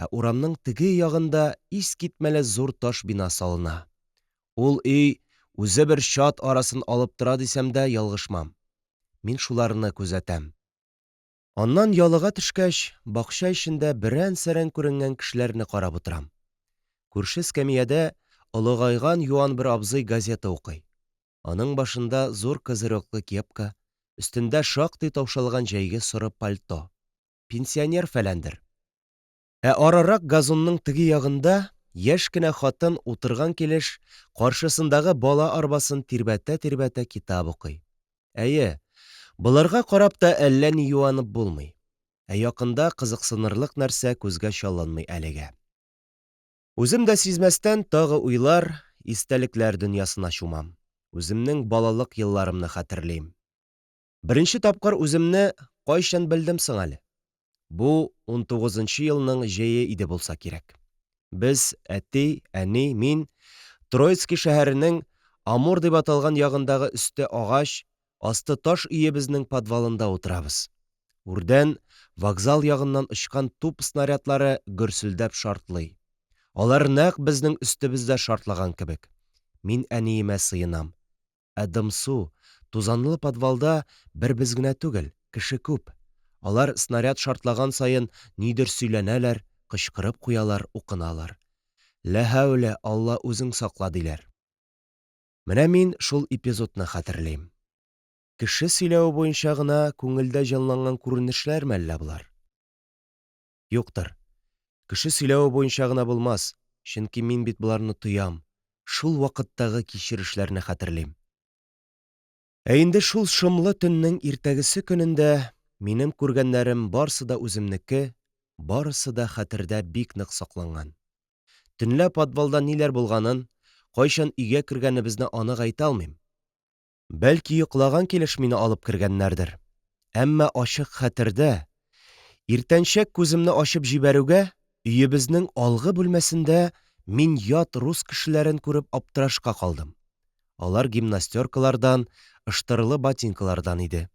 ә урамның теге ягында искитмәле зур таш бина салына. Ул өй үзе бер чат арасын алып тора дисәм дә ялгышмам. Мин шуларны күзәтәм. Аннан ялыга төшкәч, бакча эчендә берән-сәрән күренгән кешеләрне карап утырам. Күрше эскәмиядә олыгайган юан бер абзый газета укый. Аның башында зур козырёклы кепка, өстендә шактый таушалган җәйге соры пальто. Пенсионер-фәләндер. Ә арырак газонның теге ягында яшь кенә хатын утырган килеш каршысындагы бала арбасын тирбәтә-тирбәтә китап укый. Әйе, Боларга карап та әллә ни юанып булмый. Ә якында кызыксынырлык нәрсә күзгә чалынмый әлегә. Үзем дә сизмәстән тагы уйлар, истәлекләр дөньясына чумам. Үземнең балалык елларымны хәтерлим. Беренче тапкыр үземне кайчан белдем соң әле? Бу 19нчы елның җәе иде булса кирәк. Без, әти, әни, мин, Троицки шәһәренең Амур дип аталган ягындагы өсте агач, асты таш өебезнең подвалында утырабыз. Үрдән, вокзал ягыннан очкан туп снарядлары гөрселдәп шартлый. Алар нәкъ безнең өстебездә шартлаган кебек. Мин әниемә сыенам. Ә дымсу, тузанлы подвалда бер без генә түгел, кеше күп. Алар снаряд шартлаган саен нидер сөйләнәләр, кычкырып куялар, укыналар. Ләхәүлә, Алла үзең сакла, диләр. Менә мин шул эпизодны хәтерлим. Кеше сөйләве буенча гына күңелдә җанланган күренешләрме әллә болар? Юктыр. Кеше сөйләве буенча гына булмас, чөнки мин бит боларны тоям, шул вакыттагы кичерешләрне хәтерлим. Ә инде шул шомлы төннең иртәгесе көнендә минем күргәннәрем барсы да үземнеке, барысы да хәтердә бик нык сакланган. Төнлә подвалда ниләр булганын, кайчан өйгә кергәнебезне анык әйтә алмыйм. Бәлки йоклаган килеш мине алып кергәннәрдер. Әмма ачык хәтердә, иртәнчәк күземне ачып җибәрүгә, өебезнең алгы бүлмәсендә мин ят рус кешеләрен күреп аптырашка калдым. Алар гимнастеркалардан, ыштырлы ботинкалардан иде.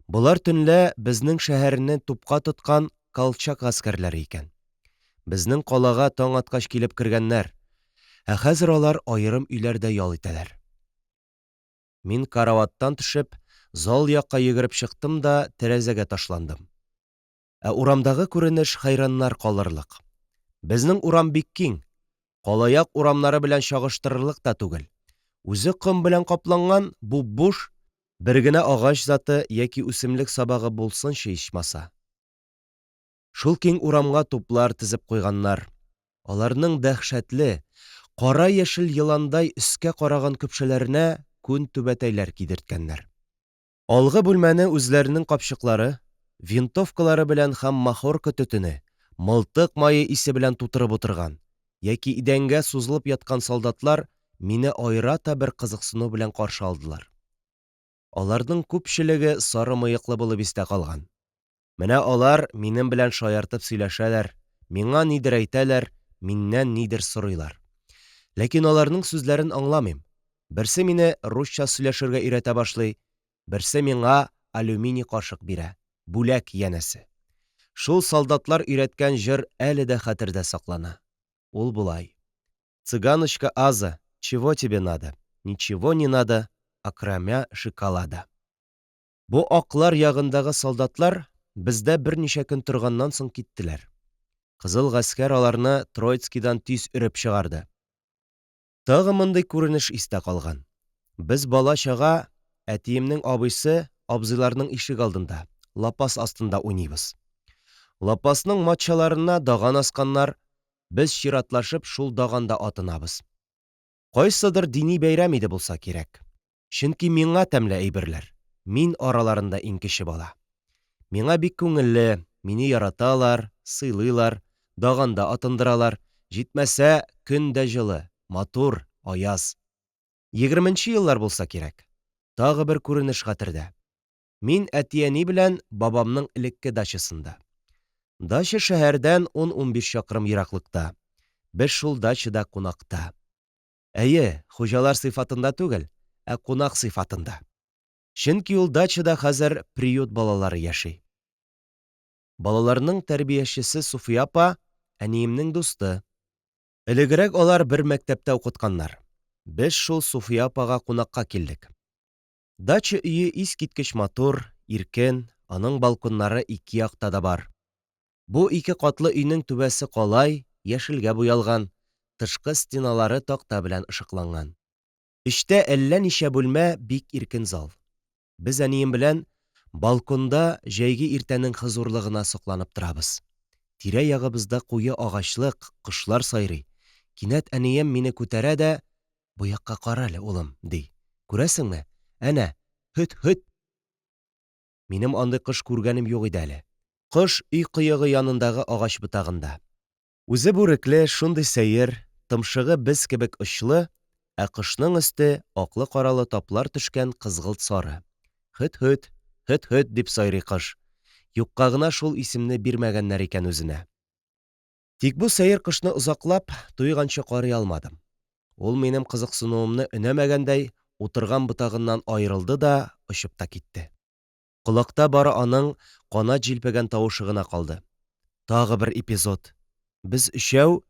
Болар төнлә безнең шәһәрне тупка тоткан Колчак гаскәрләре икән. Безнең калага таң аткач килеп кергәннәр, ә хәзер алар аерым өйләрдә ял итәләр. Мин караваттан төшеп, зал якка йөгереп чыктым да тәрәзәгә ташландым. Ә урамдагы күренеш хәйраннар калырлык. Безнең урам бик киң, калаяк урамнары белән чагыштырырлык та түгел. Үзе ком белән капланган, буп-буш, бер генә агач заты яки үсемлек сабагы булсынчы ичмаса. Шул киң урамга туплар тезеп куйганнар. Аларның дәһшәтле, кара-яшел еландай өскә караган көпшәләренә күн түбәтәйләр кидерткәннәр. Алгы бүлмәне үзләренең капчыклары, винтовкалары белән һәм махорка төтене, мылтык мае исе белән тутырып утырган яки идәнгә сузылып яткан солдатлар мине аерата бер кызыксыну белән каршы алдылар. Аларның күпчелеге сары мыеклы булып истә калган. Менә алар минем белән шаяртып сөйләшәләр, миңа нидер әйтәләр, миннән нидер сорыйлар. Ләкин аларның сүзләрен аңламыйм. Берсе мине русча сөйләшергә өйрәтә башлый, берсе миңа алюминий кашык бирә. Бүләк, янәсе. Шул солдатлар өйрәткән җыр әле дә хәтердә саклана. Ул болай. Цыганочка Аза, чего тебе надо? Ничего не надо, окромя шоколада. Бу аклар ягындагы солдатлар бездә берничә көн торганнан соң киттеләр. Кызыл гаскәр аларны Троицкидан тиз өреп чыгарды. Тагы мондый күренеш истә калган. Без бала-чага, әтиемнең абыйсы, абзыйларның ишегалдында, лапас астында уйныйбыз. Лапасның матчаларына даган асканнар, без чиратлашып шул даганда атынабыз. Кайсыдыр дини бәйрәм иде булса кирәк. Чөнки миңа тәмле әйберләр. Мин араларында иң кече бала. Миңа бик күңелле, мине яраталар, сыйлыйлар, даганда атындыралар, җитмәсә, көн дә җылы, матур, аяз. Егерменче еллар булса кирәк. Тагы бер күренеш хәтердә. Мин әти-әни белән бабамның элекке дачасында. Дача шәһәрдән ун-унбиш чакрым ераклыкта. Без шул дачада кунакта. Әйе, хуҗалар сыйфатында түгел, ә кунак сыйфатында. Чөнки ул дачада хәзер приют балалары яши. Балаларның тәрбиячесе Суфия апа, әниемнең дусты. Элегрәк алар бер мәктәптә укытканнар. Без шул Суфия апага кунакка килдек. Дача өе искиткеч матур, иркен, аның балконнары ике якта да бар. Бу ике катлы өйнең түбәсе калай, яшелгә буялган, тышкы стеналары такта белән ышыкланган. Эчтә әллә ничә бүлмә, бик иркен зал. Без әнием белән балконда җәйге иртәнең хозурлыгына сокланып торабыз. Тирә-ягыбызда куе агачлык, кошлар сайрый. Кинәт әнием мине күтәрә дә, Бу якка кара әле, улым, ди. Күрәсеңме? Әнә, һөт-һөт! Минем андый кош күргәнем юк иде әле. Кош өй кыегы янындагы агач ботагында. Үзе бүрекле, шундый сәер, томшыгы без кебек очлы, ә кошның өсте аклы-каралы таплар төшкән кызгылт сары. Һөт-һөт, һөт-һөт, дип сайрый кош. Юкка гына шул исемне бирмәгәннәр икән үзенә. Тик бу сәер кошны озаклап, туйганчы карый алмадым. Ул минем кызыксынуымны өнәмәгәндәй, утырган ботагыннан аерылды да очып та китте. Колакта бары аның канат җилпегән тавышы гына калды. Тагы бер эпизод. Без өчәү,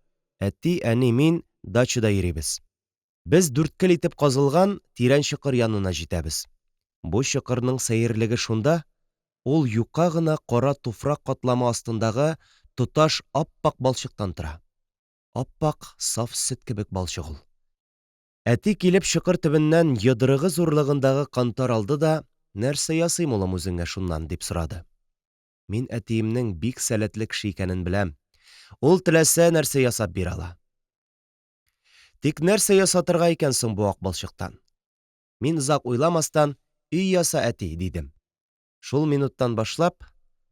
әти, әни, мин, дачада йөрибез. Без дүрткел итеп казылган тирән чокыр янына җитәбез. Бу чокырның сәерлеге шунда, ул юка гына кара туфрак катламы астындагы тоташ ап-ак балчыктан тора. Ап-ак, саф сөт кебек балчык ул. Әти килеп чокыр төбеннән йодрыгы зурлыгындагы кантар алды да, Нәрсә ясыйм, улым, үзеңә шуннан? дип сорады. Мин әтиемнең бик сәләтле кеше икәнен беләм. Ул теләсә нәрсә ясап бирә ала. Тик нәрсә ясатырга икән соң бу ак балчыктан? Мин озак уйламастан, Өй яса, әти, дидем. Шул минуттан башлап,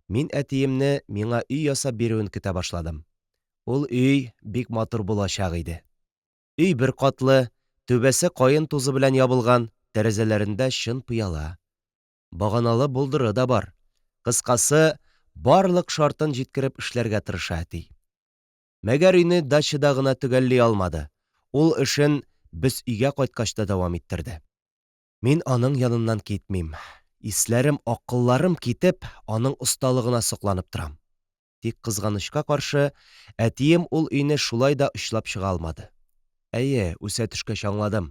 мин әтиемне миңа өй ясап бирүен көтә башладым. Ул өй бик матур булачак иде. Өй бер катлы, түбәсе каен тузы белән ябылган, тәрәзәләрендә чын пыяла. Баганалы болдыры да бар. Кыскасы, барлык шартын җиткереп эшләргә тырыша әти. Мәгәр өйне дачада гына төгәлли алмады, ул эшен без өйгә кайткач та дәвам иттерде. Мин аның яныннан китмим. Исләрем, акылларым китеп, аның осталыгына сокланып торам. Тик, кызганычка каршы, әтием ул өйне шулай да очлап чыга алмады. Әйе, үсә төшкәч аңладым.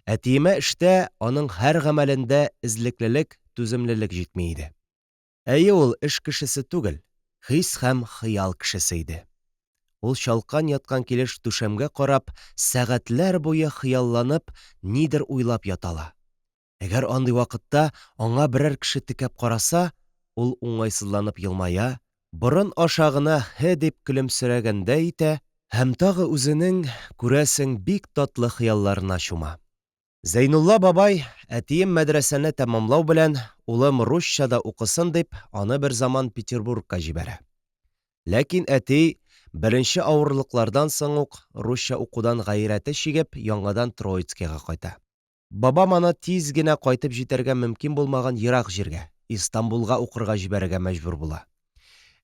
Әтиемә эштә, аның һәр гамәлендә эзлеклелек, түземлелек җитми иде. Әйе, ул эш кешесе түгел, хис һәм хыял кешесе иде. Ул чалкан яткан килеш түшәмгә карап, сәгатьләр буе хыялланып, нидер уйлап ята ала. Әгәр андый вакытта аңа берәр кеше текәп караса, ул уңайсызланып елмая, борын аша гына һе дип көлемсерәгәндәй итә һәм тагы үзенең, күрәсең, бик татлы хыялларына чума. Зәйнулла бабай, әтием мәдрәсәне тәмамлау белән, улым русча да укысын дип, аны берзаман Петербургка җибәрә. Ләкин әти, беренче авырлыклардан соң ук русча укудан гайрәте чигеп, яңадан Троицкига кайта. Бабам аны тиз генә кайтып җитәргә мөмкин булмаган ерак җиргә, Истанбулга укырга җибәрергә мәҗбүр була.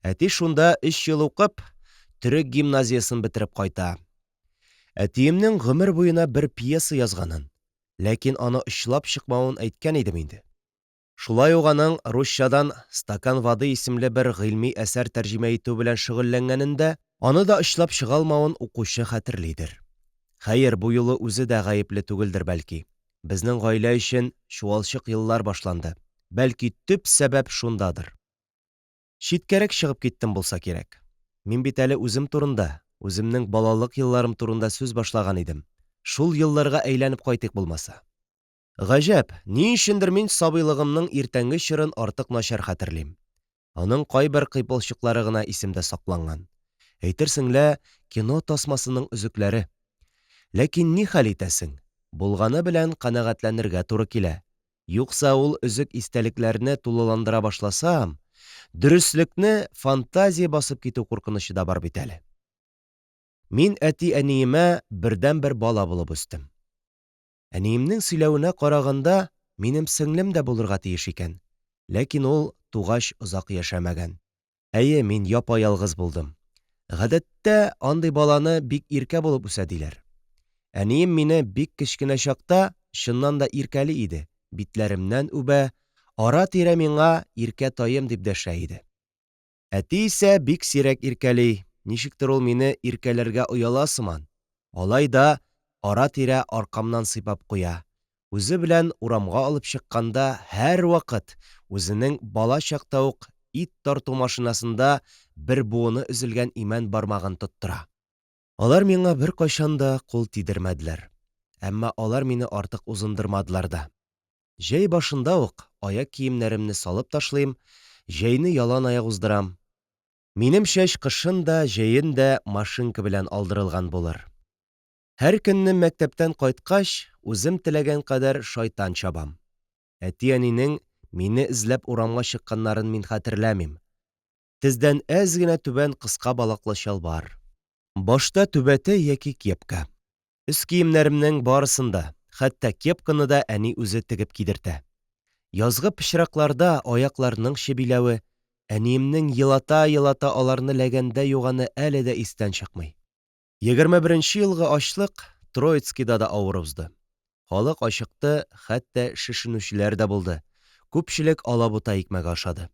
Әти шунда өч ел укып, төрек гимназиясен бетереп кайта. Әтиемнең гомер буена бер пьеса язганын, ләкин аны очлап чыкмавын әйткән идем инде. Шулай ук аның русчадан Стакан воды исемле бер гыйльми әсәр тәрҗемә итү белән шөгыльләнгәнен дә, аны да очлап чыга алмавын укучы хәтерлидер. Хәер, бу юлы үзе дә гаепле түгелдер бәлки. Безнең гаилә өчен чуалчык еллар башланды. Бәлки төп сәбәп шундадыр. Читкәрәк чыгып киттем булса кирәк. Мин бит әле үзем турында, үземнең балалык елларым турында сүз башлаган идем. Шул елларга әйләнеп кайтыйк булмаса. Гаҗәп, ни өчендер мин сабыйлыгымның иртәнге чорын артык начар хәтерлим. Аның кайбер кыйпылчыклары гына исемдә сакланган. Әйтерсең лә, кино тасмасының өзекләре. Ләкин ни хәл итәсең, булганы белән канәгатьләнергә туры килә. Юкса ул өзек истәлекләрне тулыландыра башласам, дөреслекне фантазия басып китү куркынычы да бар бит әле. Мин әти-әниемә бердәнбер бала булып үстем. Әниемнең сөйләвенә караганда, минем сеңлем дә булырга тиеш икән, ләкин ул тугач озак яшәмәгән. Әйе, мин япа-ялгыз булдым. Гадәттә, андый баланы бик иркә булып үсә диләр. Әнием мине бик кечкенә чакта чыннан да иркәли иде, битләремнән үбә, ара-тирә миңа иркә таем дип дәшә иде. Әти исә бик сирәк иркәли, ничектер ул мине иркәләргә ояла сыман. Алай да ара-тирә аркамнан сыйпап куя, үзе белән урамга алып чыкканда һәрвакыт үзенең бала чакта ук ит тарту машинасында бер буыны өзелгән имән бармагын тоттыра. Алар миңа беркайчан да кул тидермәделәр. Әмма алар мине артык узындырмадылар да. Җәй башында ук аяк киемнәремне салып ташлыйм, җәйне ялан аяк уздырам. Минем чәч кышын да, җәен дә машинка белән алдырылган булыр. Һәр көнне мәктәптән кайткач, үзем теләгән кадәр шайтан чабам. Әти-әнинең мине эзләп урамга чыкканнарын мин хәтерләмим. Тездән әз генә түбән кыска балаклы чалбар. Башта түбәтәй яки кепка. Өс киемнәремнең барысын да, хәтта кепканы да әни үзе тегеп кидертә. Язгы пычракларда аякларның чебиләве, әниемнең елата-елата аларны ләгәндә юганы әле дә истән чыкмый. 21 нче елгы ачлык Троицкида да авыр узды. Халык ачыкты, хәтта шешенүчеләр дә булды, күпчелек алабута икмәге ашады.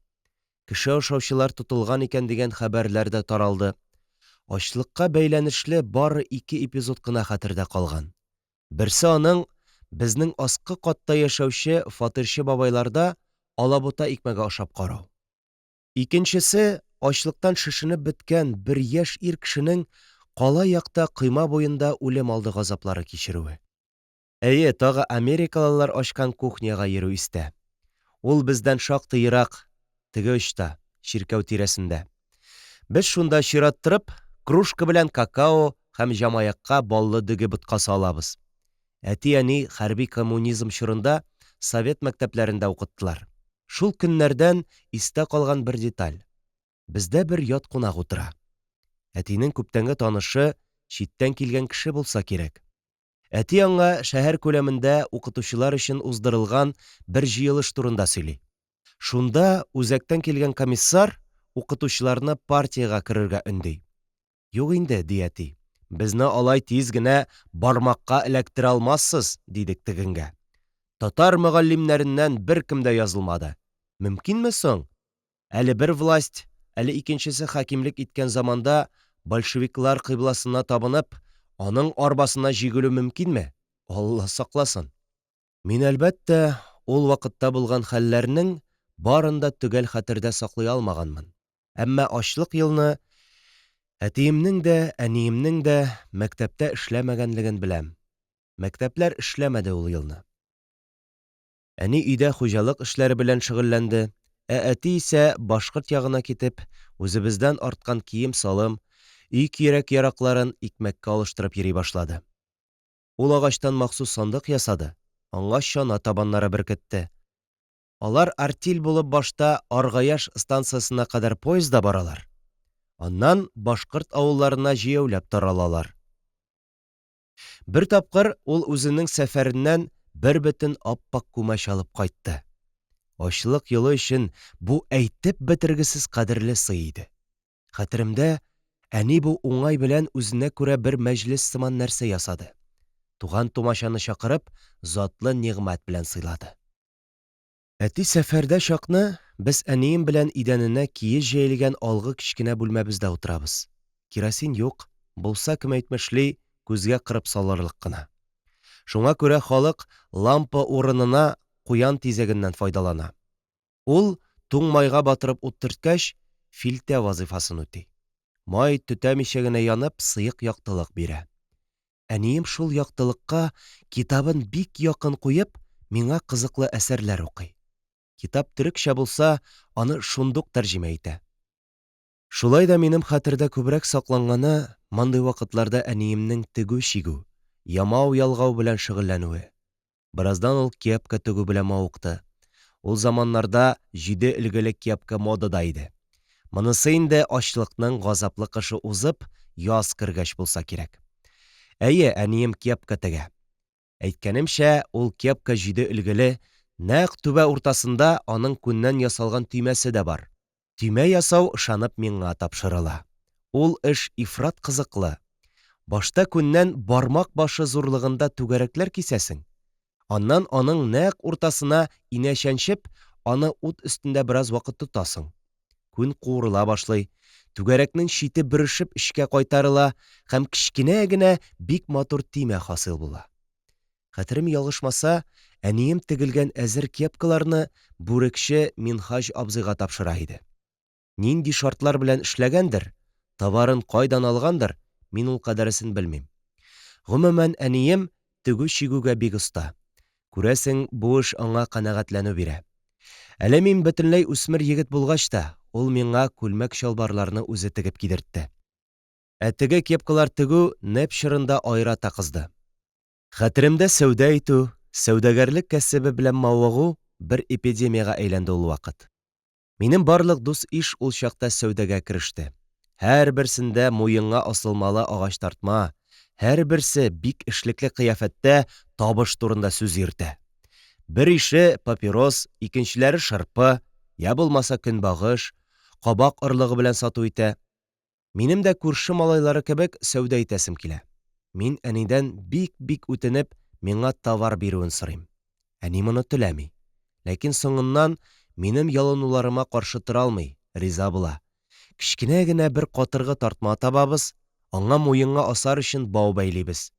Кеше ашаучылар тотылган икән дигән хәбәрләр дә таралды. Ачлыкка бәйләнешле бары ике эпизод кына хәтердә калган. Берсе аның, безнең аскы катта яшәүче фатирчы бабайларда алабута икмәге ашап карау. Икенчесе, ачлыктан шешенеп беткән бер яшь ир кешенең кала якта койма буенда үлем алды газаплары кичерүе. Әйе, тагы америкалылар ачкан кухняга йөрү истә. Ул бездән шактый ерак, теге очта, чиркәү тирәсендә. Без шунда чират торып, кружка белән какао һәм җамаякка баллы дөге боткасы алабыз. Әти-әни хәрби коммунизм чорында совет мәктәпләрендә укыттылар. Шул көннәрдән истә калган бер деталь. Бездә бер ят кунак утыра. Әтинең күптәнге танышы, читтән килгән кеше булса кирәк. Әти аңа шәһәр күләмендә укытучылар өчен уздырылган бер җыелыш турында сөйли. Шунда үзәктән килгән комиссар укытучыларны партиягә керергә өнди. Юк инде, ди әти, безне алай тиз генә бармакка эләктерә алмассыз, дидек тегенгә. Татар мөгаллимнәреннән беркем дә язылмады. Мөмкинме соң? Әле бер власть, әле икенчесе хакимлек иткән заманда большевиклар кыйбласына табынып, аның арбасына җигелү мөмкинме? Алла сакласын! Мин, әлбәттә, ул вакытта булган хәлләрнең барын да төгәл хәтердә саклый алмаганмын. Әмма ачлык елны әтиемнең дә, әниемнең дә мәктәптә эшләмәгәнлеген беләм. Мәктәпләр эшләмәде ул елны. Әни өйдә хуҗалык эшләре белән шөгыльләнде, ә әти исә башкорт ягына китеп, үзебездән арткан кием-салым, өй кирәк-яракларын икмәккә алыштырып йөри башлады. Ул агачтан махсус сандык ясады, аңа чана табаннары беркетте. Алар артель булып башта Аргаяш станциясенә кадәр поездда баралар, аннан башкорт авылларына җәяүләп таралалар. Бер тапкыр ул үзенең сәфәреннән бер бөтен ап-ак күмәч алып кайтты. Ачлык елы өчен бу әйтеп бетергесез кадерле сый иде. Хәтеремдә, әни бу уңай белән үзенә күрә бер мәҗлес сыман нәрсә ясады. Туган-тумачаны чакырып, затлы нигъмәт белән сыйлады. Әти сәфәрдә чакны без әнием белән идәненә киез җәелгән алгы кечкенә бүлмәбездә утырабыз. Керосин юк, булса, кем әйтмешли, күзгә кырып салырлык кына. Шуңа күрә халык лампа урынына куян тизәгеннән файдалана. Ул, туң майга батырып ут төрткәч, филтә вазыйфасын үти. Май, төтәмичә генә янып, сыек яктылык бирә. Әнием шул яктылыкка китабын бик якын куеп, миңа кызыклы әсәрләр укый. Китап төрекчә булса, аны шундук тәрҗемә итә. Шулай да минем хәтердә күбрәк сакланганы, мондый вакытларда әниемнең тегү-чигү, ямау-ялгау белән шөгыльләнүе. Бераздан ул кепка тегү белән мавыкты. Ул заманнарда җиде өлгеле кепка модада иде. Монысы инде ачлыкның газаплы кышы узып, яз кергәч булса кирәк. Әйе, әнием кепка тегә. Әйткәнемчә, ул кепка җиде өлгеле, нәкъ түбә уртасында аның күннән ясалган төймәсе дә бар. Төймә ясау ышанып миңа тапшырыла. Ул эш ифрат кызыклы. Башта күннән бармак башы зурлыгында түгәрәкләр кисәсең. Аннан аның нәкъ уртасына инә чәнчеп, аны ут өстендә бераз вакыт тотасың. Күн куырыла башлый, түгәрәкнең чите бөрешеп эчкә кайтарыла һәм кечкенә генә бик матур төймә хасил була. Хәтерем ялгышмаса, әнием тегелгән әзер кепкаларны бүрекче Минһаҗ абзыйга тапшыра иде. Нинди шартлар белән эшләгәндер, товарын кайдан алгандыр, мин ул кадәресен белмим. Гомумән, әнием тегү-чигүгә бик оста. Күрәсең, бу эш аңа канәгатьләнү бирә. Әле мин бөтенләй үсмер егет булгач та, ул миңа күлмәк-чалбарларны үзе тегеп кидертте. Ә теге кепкалар тегү нэп чорында аерата кызды. Хәтеремдә сәүдә итү, сәүдәгәрлек кәсебе белән мавыгу бер эпидемиягә әйләнде ул вакыт. Минем барлык дус-иш ул чакта сәүдәгә кереште. Һәрберсендә муенга асылмалы агач тартма, һәрберсе бик эшлекле кыяфәттә табыш турында сүз йөртә. Бер ише папирос, икенчеләре шырпы, йә булмаса көнбагыш, кабак орлыгы белән сату итә. Минем дә күрше малайлары кебек сәүдә итәсем килә. Мин әнидән бик-бик үтенеп, миңа товар бирүен сорыйм. Әни моны теләми. Ләкин соңыннан минем ялынуларыма каршы тора алмый, риза була. Кечкенә генә бер катыргы тартма табабыз, аңа муенга асар өчен бау бәйлибез.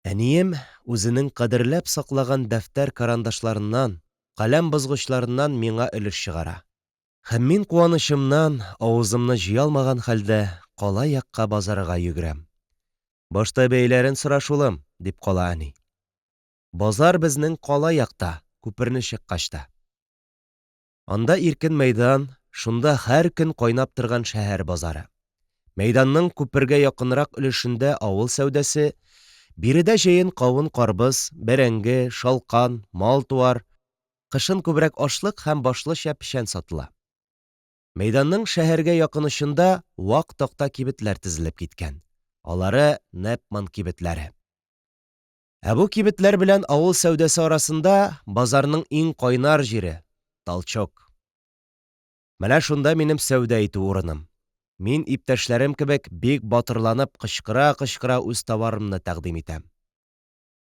Әнием үзенең кадерләп саклаган дәфтәр-карандашларыннан, каләм бозгычларыннан миңа өлеш чыгара. Һәм мин куанычымнан авызымны җыя алмаган хәлдә кала якка базарга йөгерәм. Башта бәяләрен сораш, улым, дип кала әни. Базар безнең кала якта, күперне чыккач та. Анда иркен мәйдан, шунда һәр көн кайнап торган шәһәр базары. Мәйданның күпергә якынрак өлешендә авыл сәүдәсе, биредә җәен кавын-карбыз, бәрәңге, шалкан, мал-туар, кышын күбрәк ашлык һәм башлыча печән сатыла. Мәйданның шәһәргә якын очында вак такта кибетләр тезелеп киткән. Алары Нэпман кибетләре. Ә бу кибетләр белән авыл сәүдәсе арасында базарның иң кайнар җире – толчок. Менә шунда минем сәүдә итү урыным. Мин иптәшләрем кебек бик батырланып кычкыра-кычкыра үз товарымны тәкъдим итәм.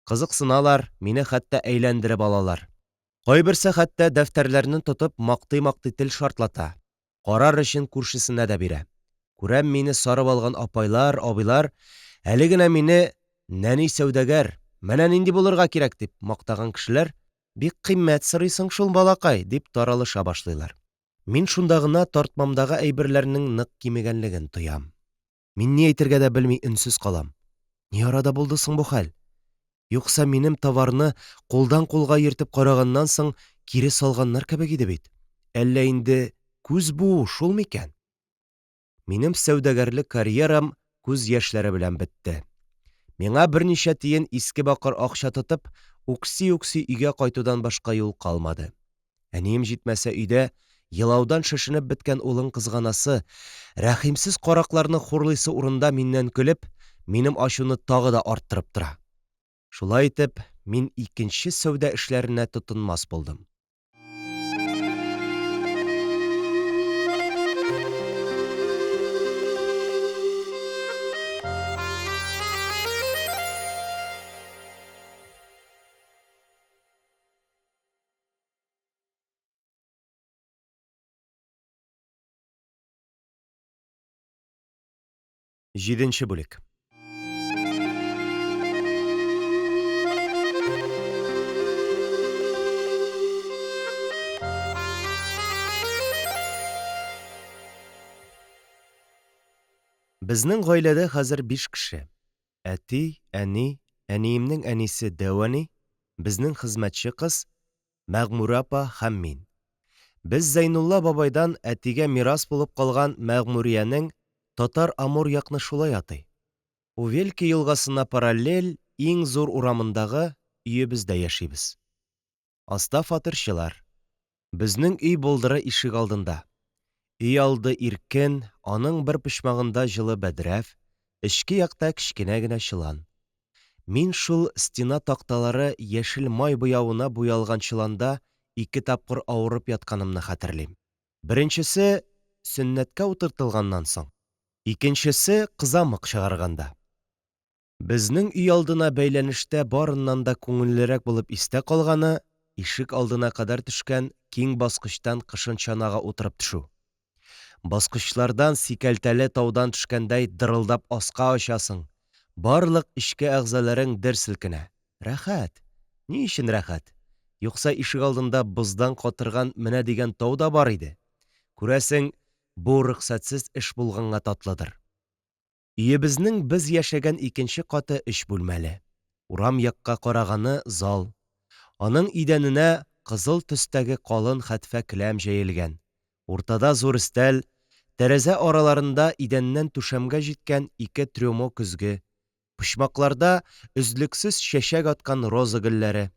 Кызыксыналар, мине хәтта әйләндереп алалар. Кайберсе хәтта дәфтәрләрне тотып мактый-мактый тел шартлата, карар өчен күршесенә дә бирә. Күрәм, мине сарып алган апайлар, абыйлар әле генә мине нәни сәүдәгәр, менә нинди булырга кирәк дип мактаган кешеләр, бик кыйммәт сорыйсың шул, балакай, дип таралыша башлыйлар. Мин шунда гына тартмамдагы әйберләрнең нык кимегәнлеген тоям. Мин ни әйтергә дә белми өнсез калам. Ни арада булды соң бу хәл? Юкса минем товарны кулдан-кулга йөртеп караганнан соң кире салганнар кебек иде бит. Әллә инде күз буу шул микән? Минем сәүдәгәрлек карьерам күз яшьләре белән бетте. Миңа берничә тиен иске бакыр акча тотып, үкси-үкси өйгә кайтудан башка юл калмады. Әнием җитмәсә өйдә елаудан шешенеп беткән улын кызганасы, рәхимсез каракларны хурлыйсы урында миннән көлеп, минем ачуны тагы да арттырып тора. Шулай итеп, мин икенче сәүдә эшләренә тотынмас булдым. Җиденче бүлек. Безнең гаиләдә хәзер биш кеше. Әти, әни, әниемнең әнисе дәү әни, безнең хезмәтче кыз, Мәгъмүрә апа һәм мин. Без Зәйнулла бабайдан әтигә мирас булып калган Мәгъмүриянең, татар Амур якны шулай атый, Увельки елгасына параллель иң зур урамындагы өебездә яшибез. Аста фатирчылар. Безнең өй болдыры ишегалдында. Өйалды иркен, аның бер почмагында җылы бәдрәф, эчке якта кечкенә генә чолан. Мин шул стена такталары яшел май буявына буялган чоланда ике тапкыр авырып ятканымны хәтерлим. Беренчесе, сөннәткә утыртылганнан соң, икенчесе, кызамык чыгарганда. Безнең өйалдына бәйләнештә барыннан да күңеллерәк булып истә калганы, ишек алдына кадәр төшкән киң баскычтан кышын чанага утырып төшү. Баскычлардан сикәлтәле таудан төшкәндәй дырылдап аска очасың, барлык эчке әгъзаларың дер селкенә. Рәхәт! Ни өчен рәхәт? Юкса ишегалдында боздан катырган менә дигән тау да бар иде. Күрәсең, бу рөхсәтсез эш булганга татлыдыр. Өебезнең без яшәгән икенче каты өч бүлмәле. Урам якка караганы, зал. Аның идәненә кызыл төстәге калын хәтфә келәм җәелгән. Уртада зур өстәл, тәрәзә араларында идәннән түшәмгә җиткән ике трюмо көзге, почмакларда өзлексез чәчәк аткан роза гөлләре.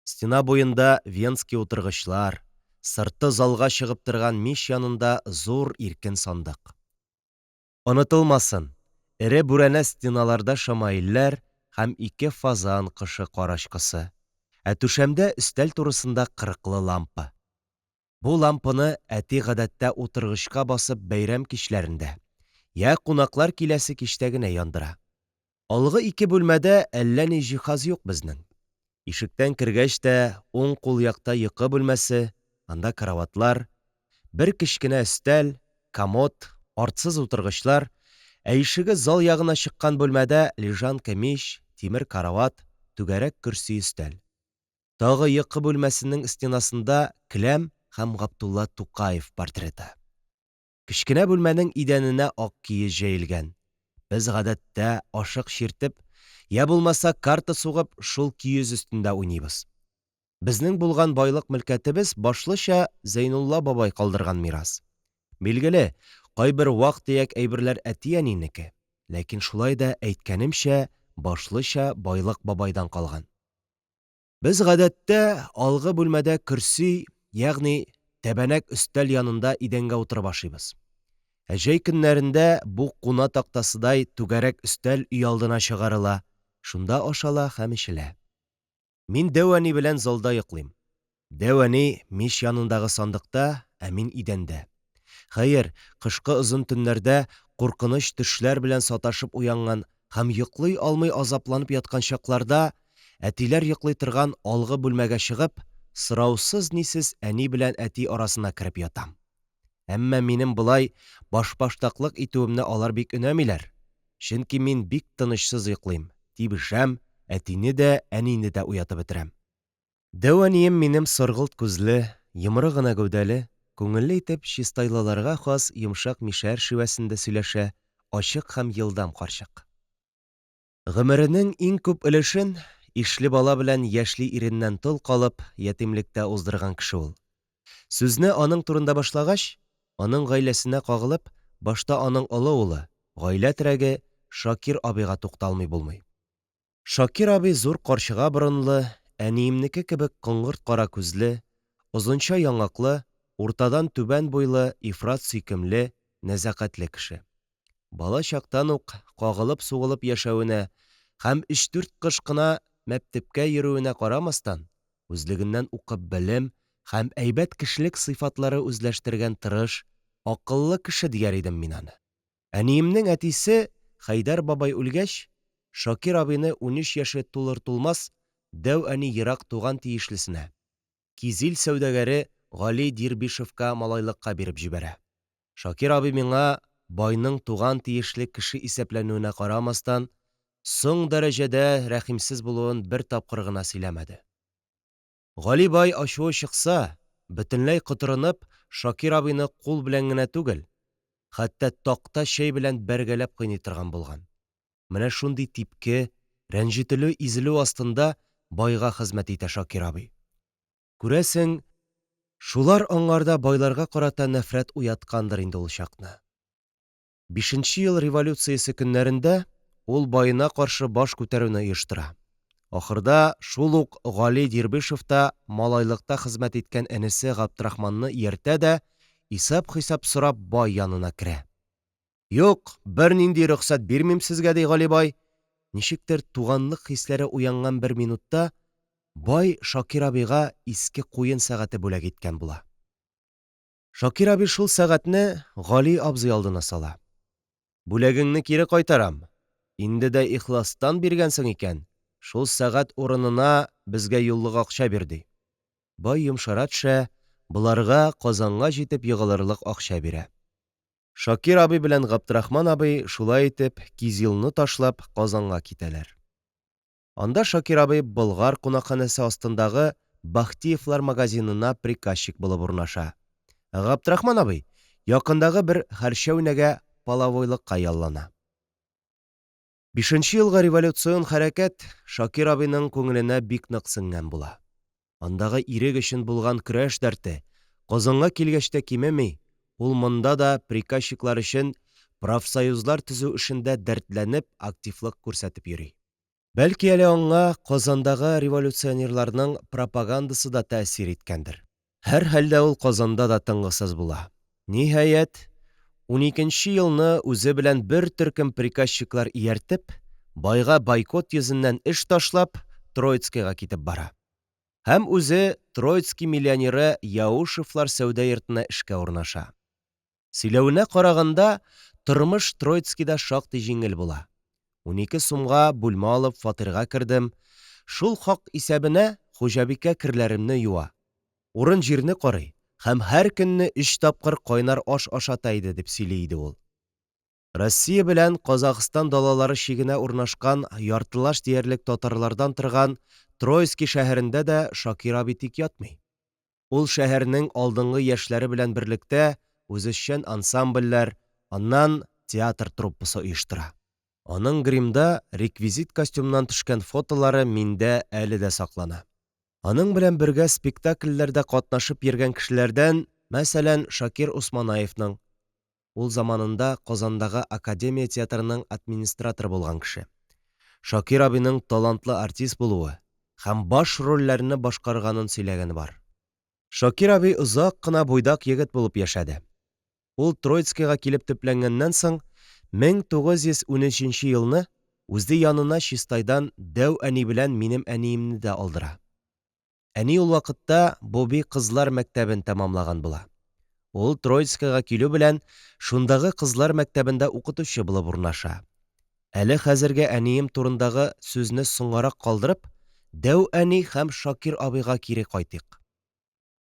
Стена буенда венский утыргычлар, сырты залга чыгып торган мич янында зур иркен сандык. Онытылмасын, эре бүрәнә стеналарда шәмаилләр һәм ике фазан кошы карачкысы, ә түшәмдә өстәл турысында кырыклы лампа. Бу лампаны әти гадәттә утыргычка басып бәйрәм кичләрендә, йә кунаклар киләсе кичтә генә яндыра. Алгы ике бүлмәдә әллә ни җиһаз юк безнең. Ишектән кергәч тә уң кул якта йокы бүлмәсе, анда караватлар, бер кечкенә өстәл, комод, артсыз утыргычлар, ә ишеге зал ягына чыккан бүлмәдә лежанка-мич, тимер карават, түгәрәк көрси-өстәл. Тагы йокы бүлмәсенең стенасында келәм һәм Габдулла Тукаев портреты. Кечкенә бүлмәнең идәненә ак киез җәелгән. Без, гадәттә, ашык чиртеп, йә булмаса карта сугып, шул киез өстендә уйныйбыз. Безнең булган байлык-мөлкәтебез башлыча Зәйнулла бабай калдырган мирас. Билгеле, кайбер вак-төяк әйберләр әти-әнинеке, ләкин шулай да, әйткәнемчә, башлыча байлык бабайдан калган. Без, гадәттә, алгы бүлмәдә көрси, ягъни тәбәнәк өстәл янында идәнгә утырып ашыйбыз. Ә җәй көннәрендә бу куна тактасыдай түгәрәк өстәл өйалдына чыгарыла, шунда ашала һәм эчелә. Мин дәү әни белән залда йоклыйм. Дәү әни мич янындагы сандыкта, ә мин идәндә. Хәер, кышкы озын төннәрдә куркыныч төшләр белән саташып уянган һәм йоклый алмый азапланып яткан чакларда әтиләр йоклый торган алгы бүлмәгә чыгып, сораусыз-нисез әни белән әти арасына кереп ятам. Әмма минем болай башбаштаклык итүемне алар бик өнәмиләр, чөнки мин бик тынычсыз йоклыйм, тибешәм, әтине дә, әнине дә уятып бетерәм. Дәү әнием минем саргылт күзле, йомры гына гәүдәле, күңелле итеп чистайлыларга хас йомшак мишәр шивәсендә сөйләшә, ачык һәм елдам карчык. Гомеренең иң күп өлешен ишле бала белән яшьли иреннән тол калып, ятимлектә уздырган кеше ул. Сүзне аның турында башлагач, аның гаиләсенә кагылып, башта аның олы улы, гаилә терәге Шакир абыйга тукталмый булмый. Шакир абый зур карчыга борынлы, әниемнеке кебек коңгырт кара күзле, озынча яңаклы, уртадан түбән буйлы, ифрат сөйкемле, нәзакәтле кеше. Бала чактан ук кагылып-сугылып яшәвенә һәм өч-дүрт кыш кына мәптепкә йөрүенә карамастан, үзлегеннән укып белем һәм әйбәт кешелек сыйфатлары үзләштергән тырыш, акыллы кеше дияр идем мин аны. Әниемнең әтисе Хәйдәр бабай үлгәч, Шакир абыйны 13 яше тулыр-тулмас дәү әни ерак туган тиешлесенә, Кизил сәүдәгәре Гали Дирбишевка малайлыкка биреп җибәрә. Шакир абый миңа, байның туган тиешле кеше исәпләнүенә карамастан, соң дәрәҗәдә рәхимсез булуын бер тапкыр гына сөйләмәде. Гали бай ачуы чыкса, бөтенләй котырынып, Шакир абыйны кул белән генә түгел, хәтта такта чәй белән бәргәләп кыйный торган булган. Менә шундый типке, рәнҗетелү-изелү астында байга хезмәт итә Шакир абый. Күрәсең, шулар аңарда байларга карата нәфрәт уяткандыр инде ул чакны. Бишенче ел революциясе көннәрендә ул баена каршы баш күтәрүне оештыра. Ахырда шул ук Гали Дирбишев та малайлыкта хезмәт иткән энесе Габдрахманны ияртә дә исәп-хисап сорап бай янына керә. Юк, бернинди рөхсәт бирмим сезгә, ди Гали бай. Ничектер туганлык хисләре уянган бер минутта бай Шакир абыйга иске куен сәгате бүләк иткән була. Шакир абый шул сәгатьне Гали абзый алдына сала. Бүләгеңне кире кайтарам. Инде дә ихластан биргәнсең икән, шул сәгать урынына безгә юллык акча бир, ди. Бай йомшара төшә, боларга Казанга җитеп егылырлык акча бирә. Шакир абый белән Габдрахман абый, шулай итеп, Кизилны ташлап, Казанга китәләр. Анда Шакир абый Болгар кунакханәсе астындагы Бахтиевлар магазинына приказчик булып урнаша. Ә Габдрахман абый якындагы бер хәрчәүнәгә половойлыкка яллана. Бишенче елгы революцион хәрәкәт Шакир абыйның күңеленә бик нык сеңгән була. Андагы ирек өчен булган көрәш дәрте Казанга килгәч тә кимеми, ул монда да приказчиклар өчен профсоюзлар төзү эшендә дәртләнеп активлык күрсәтеп йөри. Бәлки әле аңа Казандагы революционерларның пропагандасы да тәэсир иткәндер. Һәрхәлдә, ул Казанда да тынгысыз була, ниһаять, уникенче елны үзе белән бер төркем приказчиклар ияртеп, байга бойкот йөзеннән эш ташлап, Троицкига китеп бара һәм үзе Троицки миллионеры Яушевлар сәүдә йортына эшкә урнаша. Сөйләвенә караганда, тормыш Троицкида шактый җиңел була. 12 сумга бүлмә алып фатирга кердем, шул хак исәбенә хуҗабикә керләремне юа, урын-җирне карый һәм һәр көнне өч тапкыр кайнар аш ашата иде, дип сөйли иде ул. Россия белән Казахстан далалары чигенә урнашкан яртылаш диярлек татарлардан торган Троицки шәһәрендә дә Шакир абый тик ятмый. Ул шәһәрнең алдынгы яшьләре белән берлектә үзешчән ансамбльләр, аннан театр труппасы оештыра. Аның гримда реквизит костюмнан төшкән фотолары миндә әле дә саклана. Аның белән бергә спектакльләрдә катнашып йөргән кешеләрдән, мәсәлән, Шакир Усманаевның, ул заманында Казандагы академия театрының администраторы булган кеше, Шакир абыйның талантлы артист булуы һәм баш рольләрне башкарганын сөйләгәне бар. Шакир абый озак кына буйдак егет булып яшәде. Ул Троицкига килеп төпләнгәннән соң, 1913 елны үзе янына Чистайдан дәү әни белән минем әниемне дә алдыра. Әни ул вакытта Буби кызлар мәктәбен тәмамлаган була. Ул Троицкига килү белән шундагы кызлар мәктәбендә укытучы булып урнаша. Әле хәзергә әнием турындагы сүзне соңгарак калдырып, дәү әни һәм Шакир абыйга кире кайтыйк.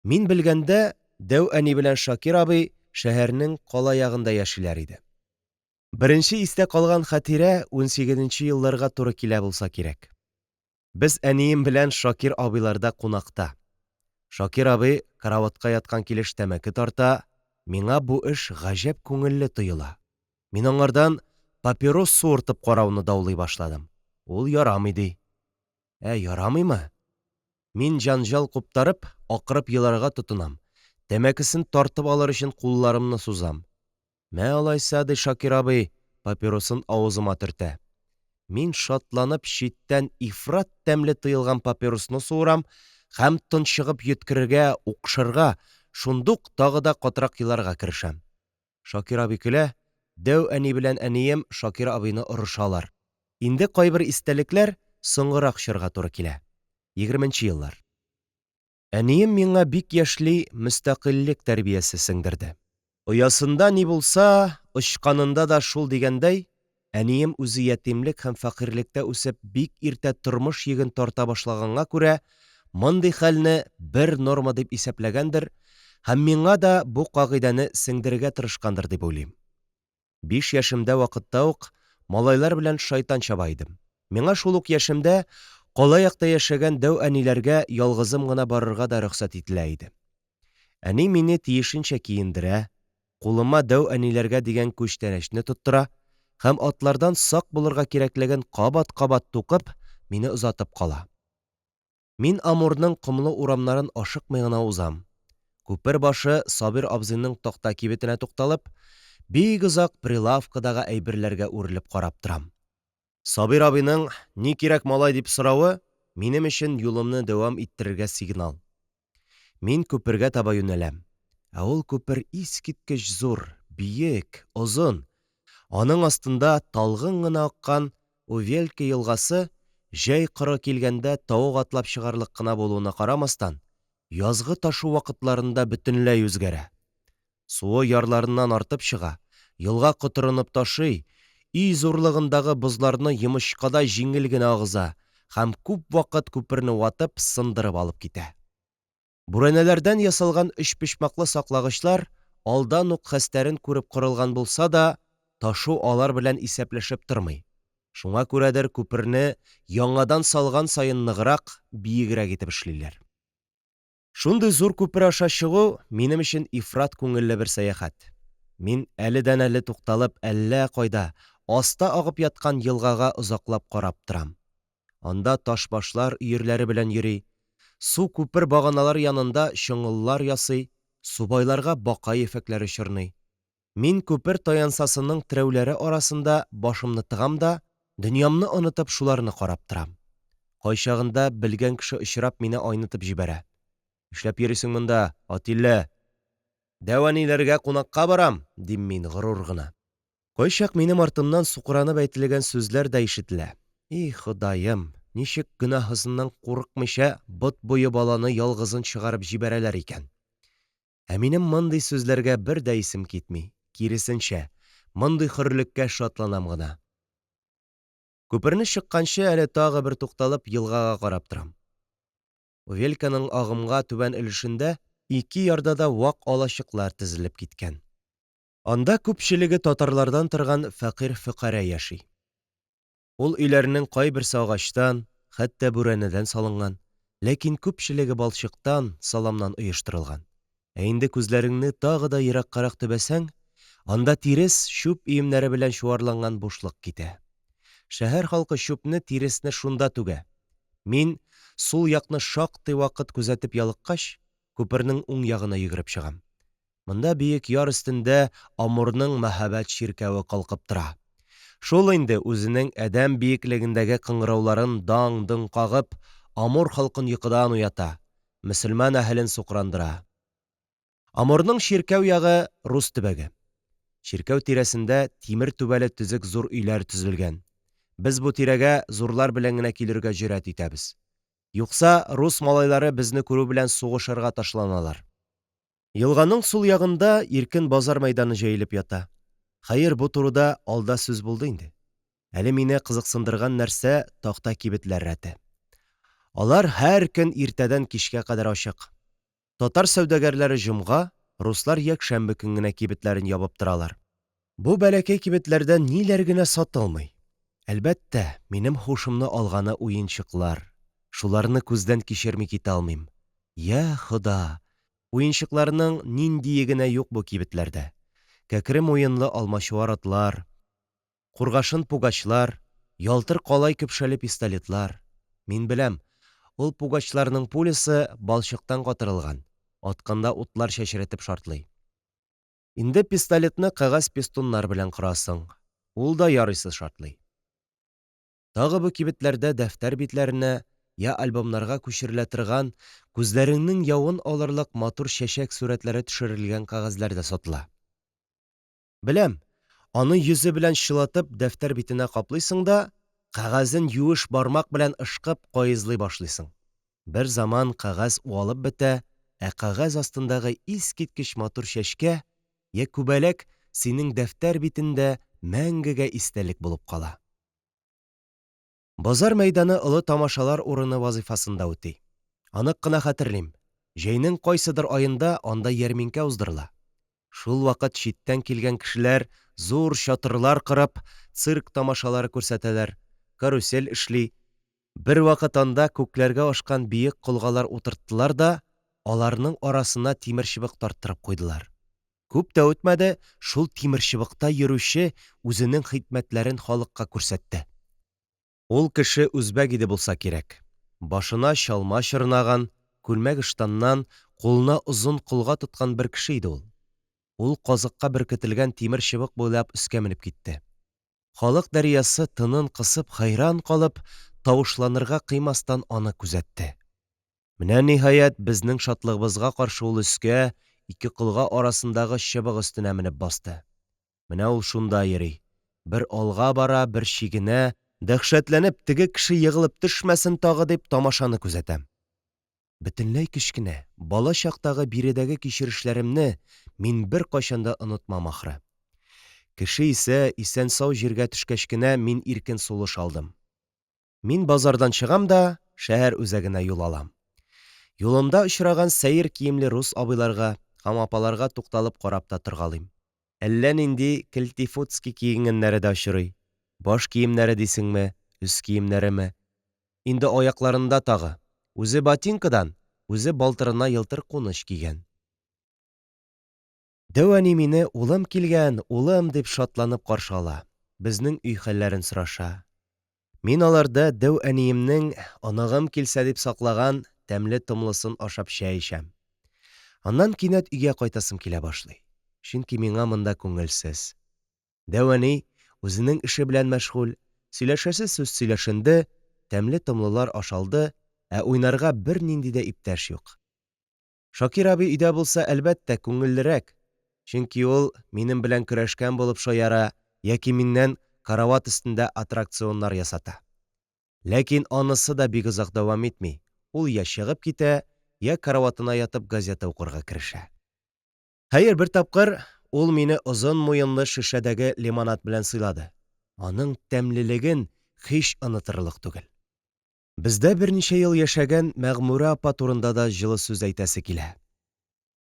Мин белгәндә, дәү әни белән Шакир абый шәһәрнең кала ягында яшиләр иде. Беренче истә калган хатирә унсигезенче елларга туры килә булса кирәк. Без әнием белән Шакир абыйларда кунакта. Шакир абый караватка яткан килеш тәмәке тарта, миңа бу эш гаҗәп күңелле тоела. Мин аңардан папирос суыртып карауны даулый башладым. Ул ярамый, ди. Ә ярамыймы? Мин җәнҗал куптарып, акырып еларга тотынам, тәмәкесен тартып алыр өчен кулларымны сузам. Мә алайса, ди Шакир абый, папиросын авызыма төртә. Мин шатланып читтән ифрат тәмле тоелган папиросны суырам һәм тончыгып йөткерергә, укшырга, шундук тагы да катырак еларга керешәм. Шакир абый көлә, дәү әни белән әнием Шакир абыйны орышалар. Инде кайбер истәлекләр соңгырак чорга туры килә. Егерменче еллар. Әнием миңа бик яшьли мөстәкыйльлек тәрбиясе сеңдерде. Оясында ни булса, очканында да шул дигәндәй, әнием үзе ятимлек һәм фәкыйрьлектә үсеп бик иртә тормыш йөген тарта башлаганга күрә, мондый хәлне бер норма дип исәпләгәндер һәм миңа да бу кагыйдәне сеңдерергә тырышкандыр дип уйлыйм. Биш яшемдә вакытта ук малайлар белән шайтан чаба идем. Миңа шул ук яшемдә кала якта яшәгән дәү әниләргә ялгызым гына барырга да рөхсәт ителә иде. Әни мине тиешенчә киендерә, кулыма дәү әниләргә дигән күчтәнәчне тоттыра һәм атлардан сак булырга кирәклеген кабат-кабат тукып, мине озатып кала. Мин Амурның комлы урамнарын ашыкмый гына узам. Күпер башы Сабир абзыйның такта кибетенә тукталып, бик озак прилавкадагы әйберләргә үрелеп карап торам. Сабир абыйның Ни кирәк, малай? дип соравы, минем өчен юлымны дәвам иттерергә сигнал. Мин күпергә таба юнәләм. Ә ул күпер искиткеч зур, биек, озын. Аның астында талгын гына аккан Увелька елгасы җәй коры килгәндә тавык атлап чыгарлык кына булуына карамастан, язгы ташу вакытларында бөтенләй үзгәрә. Суы ярларыннан артып чыга, елга котырынып ташый, өй зурлыгындагы бозларны йомычкадай җиңел генә агыза һәм күп вакыт күперне ватып, сындырып алып китә. Бүрәнәләрдән ясалган өчпочмаклы саклагычлар алдан ук хәстәрен күреп корылган булса да, ташу алар белән исәпләшеп тормый. Шуңа күрәдер күперне яңадан салган саен ныграк, биегрәк итеп эшлиләр. Шундый зур күпер аша чыгу минем өчен ифрат күңелле бер сәяхәт. Мин әледән-әле тукталып әллә кайда, аста агып яткан елгага озаклап карап торам. Анда ташбашлар өерләре белән йөри, су күпер баганалары янында чоңгыллар ясый, субайларга бака ефәкләре чорный. Мин күпер таянсасының терәүләре арасында башымны тыгам да, Дөньямны онытып шуларны карап торам. Кайчагында белгән кеше очрап мине айнытып җибәрә. Нишләп йөрисең монда, атиллә? Дәү әниләргә кунакка барам, дим мин горур гына. Кайчак минем артымнан сукранып әйтелгән сүзләр дә ишетелә. И Ходаем, ничек гөнаһысыннан курыкмыйча бот буе баланы ялгызын чыгарып җибәрәләр икән? Ә минем мондый сүзләргә бер дә исем китми, киресенчә, мондый хөрлеккә шатланам гына. Күперне чыкканчы әле тагы бер тукталып елгага карап торам. Увельканың агымга түбән өлешендә ике ярда да вак алачыклар тезелеп киткән. Анда күпчелеге татарлардан торган фәкыйрь-фөкарә яши. Ул өйләрнең кайберсе агачтан, хәтта бүрәнәдән салынган, ләкин күпчелеге балчыктан, саламнан оештырылган. Ә инде күзләреңне тагы да ераккарак төбәсәң, анда тирес, чүп өемнәре белән чуарланган бушлык китә. Шәһәр халкы чүпне, тиресне шунда түгә. Мин, сул якны шактый вакыт күзәтеп ялыккач, күпернең уң ягына йөгереп чыгам. Монда биек яр өстендә Амурның мәһабәт чиркәве калкып тора. Шул инде үзенең адәм биеклегендәге кыңгырауларын даң-доң кагып, Амур халкын йокыдан уята, мөселман әһелен сукрандыра. Амурның чиркәү ягы, рус төбәге. Чиркәү тирәсендә тимер түбәле төзек зур өйләр төзелгән. Без бу тирәгә зурлар белән генә килергә җөрьәт итәбез. Юкса, рус малайлары безне күрү белән сугышырга ташланалар. Елганың сул ягында иркен базар мәйданы җәелеп ята. Хәер, бу турыда алда сүз булды инде. Әле мине кызыксындырган нәрсә, такта кибетләр рәте. Алар һәр көн иртәдән кичкә кадәр ачык. Татар сәүдәгәрләре җомга, руслар якшәмбе көн генә кибетләрен ябып торалар. Бу бәләкәй кибетләрдә ниләр генә сатылмый. Әлбәттә, минем һушымны алганы уенчыклар. Шуларны күздән кичерми китә алмыйм. Йа Хода! Уенчыкларның ниндие генә юк бу кибетләрдә. Кәкре муенлы алмачуар атлар, кургашын пугачлар, ялтыр калай көпшәле пистолетлар. Мин беләм, ул пугачларның пулясы балчыктан катырылган, атканда утлар чәчрәтеп шартлый. Инде пистолетны кәгазь пестуннар белән кырасың, ул да ярыйсы шартлый. Тагы бу кибетләрдә дәфтәр битләренә я альбомнарга күчерелә торган, күзләреңнең явын алырлык матур чәчәк сурәтләре төшерелгән кәгазьләр дә сатыла. Беләм, аны йөзе белән чылатып дәфтәр битенә каплыйсың да, кәгазен юеш бармак белән ышкып каезлый башлыйсың. Берзаман кәгазь уалып бетә, ә кәгазь астындагы искиткеч матур чәчкә, йә күбәләк синең дәфтәр битендә мәңгегә истәлек булып кала. Базар мәйданы олы тамашалар урыны вазыйфасын да үти. Анык кына хәтерлим, җәйнең кайсыдыр аенда анда ярминкә уздырыла. Шул вакыт читтән килгән кешеләр зур чатырлар корып, цирк тамашалары күрсәтәләр, карусель эшли. Бервакыт анда күкләргә ашкан биек колгалар утырттылар да, аларның арасына тимерчыбык тарттырып куйдылар. Күп тә үтмәде, шул тимерчыбыкта йөрүче үзенең хикмәтләрен халыкка күрсәтте. Ул кеше үзбәк иде булса кирәк. Башына чалма чорнаган, күлмәк-ыштаннан, кулына озын колга тоткан бер кеше иде ул. Ул казыкка беркетелгән тимер чыбык буйлап өскә менеп китте. Халык дәрьясы, тынын кысып, хәйран калып, тавышланырга кыймастан аны күзәтте. Менә, ниһаять, безнең шатлыгыбызга каршы ул өскә, ике колга арасындагы чыбык өстенә менеп басты. Менә ул шунда йөри. Бер алга бара, бер чигенә, дәһшәтләнеп, теге кеше егылып төшмәсен тагы дип тамашаны күзәтәм. Бөтенләй кечкенә, бала чактагы биредәге кичерешләремне мин беркайчан да онытмам ахры. Кеше исә исән-сау җиргә төшкәч кенә мин иркен сулыш алдым. Мин базардан чыгам да шәһәр үзәгенә юл алам. Юлымда очраган сәер киемле рус абыйларга һәм апаларга тукталып карап та торгалыйм. Әллә нинди келтифутский киенгәннәре дә очрый. Баш киемнәре дисеңме, өс киемнәреме. Инде аякларында тагы, үзе ботинкадан, үзе балтырына елтыр куныч кигән. Дәү әни мине улым килгән, улым дип шатланып каршы ала, безнең өй хәлләрен сораша. Мин аларда дәү әниемнең оныгым килсә дип саклаган тәмле-томлысын ашап чәй эчәм. Аннан кинәт өйгә кайтасым килә башлый. Чөнки миңа монда күңелсез. Дәү әни үзенең эше белән мәшгуль. Сөйләшәсе сүз сөйләшенде, тәмле-томлылар ашалды, ә уйнарга бернинди дә иптәш юк. Шакир абый өйдә булса, әлбәттә, күңеллерәк, чөнки ул минем белән көрәшкән булып шаяра яки миннән карават өстендә аттракционнар ясата. Ләкин анысы да бик озак дәвам итми, ул йә чыгып китә, йә караватына ятып газета укырга керешә. Хәер, бер тапкыр ул мине озын муенлы шешәдәге лимонад белән сыйлады. Аның тәмлелеген һич онытырлык түгел. Бездә берничә ел яшәгән Мәгъмүрә апа турында да җылы сүз әйтәсе килә.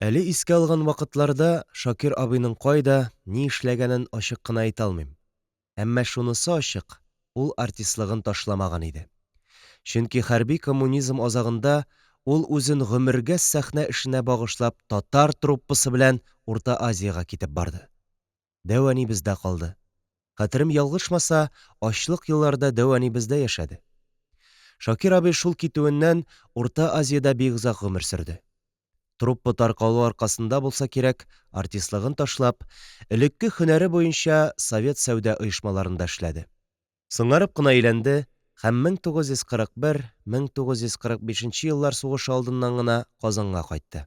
Әле искә алган вакытларда Шакир абыйның кайда, ни эшләгәнен ачык кына әйтә алмыйм. Әмма шунысы ачык, ул артистлыгын ташламаган иде. Чөнки хәрби коммунизм азагында ул үзен гомергә сәхнә эшенә багышлап татар труппасы белән Урта Азиягә китеп барды. Дәү әни бездә калды. Хәтерем ялгышмаса, ачлык елларда дәү әни бездә яшәде. Шакир абый шул китүеннән Урта Азиядә бик озак гомер сөрде. Труппа таркалу аркасында булса кирәк, артистлыгын ташлап, элекке һөнәре буенча совет сәүдә оешмаларында эшләде. Соңарып кына өйләнде һәм 1941-1945 еллар сугышы алдыннан гына Казанга кайтты.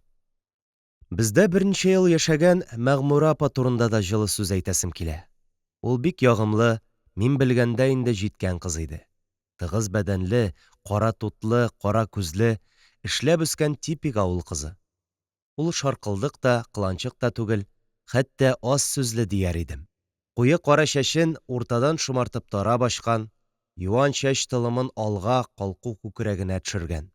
Бездә берничә ел яшәгән Мәгъмүрә апа турында да җылы сүз әйтәсем килә. Ул бик ягымлы, мин белгәндә инде җиткән кыз иде. Тыгыз бәдәнле, кара тутлы, кара күзле, эшләп үскән типик авыл кызы. Ул шаркылдык та, кыланчык та түгел, хәтта аз сүзле дияр идем. Куе кара чәчен уртадан шомартып тарап ачкан, юан чәч толымын алга, калку күкрәгенә төшергән.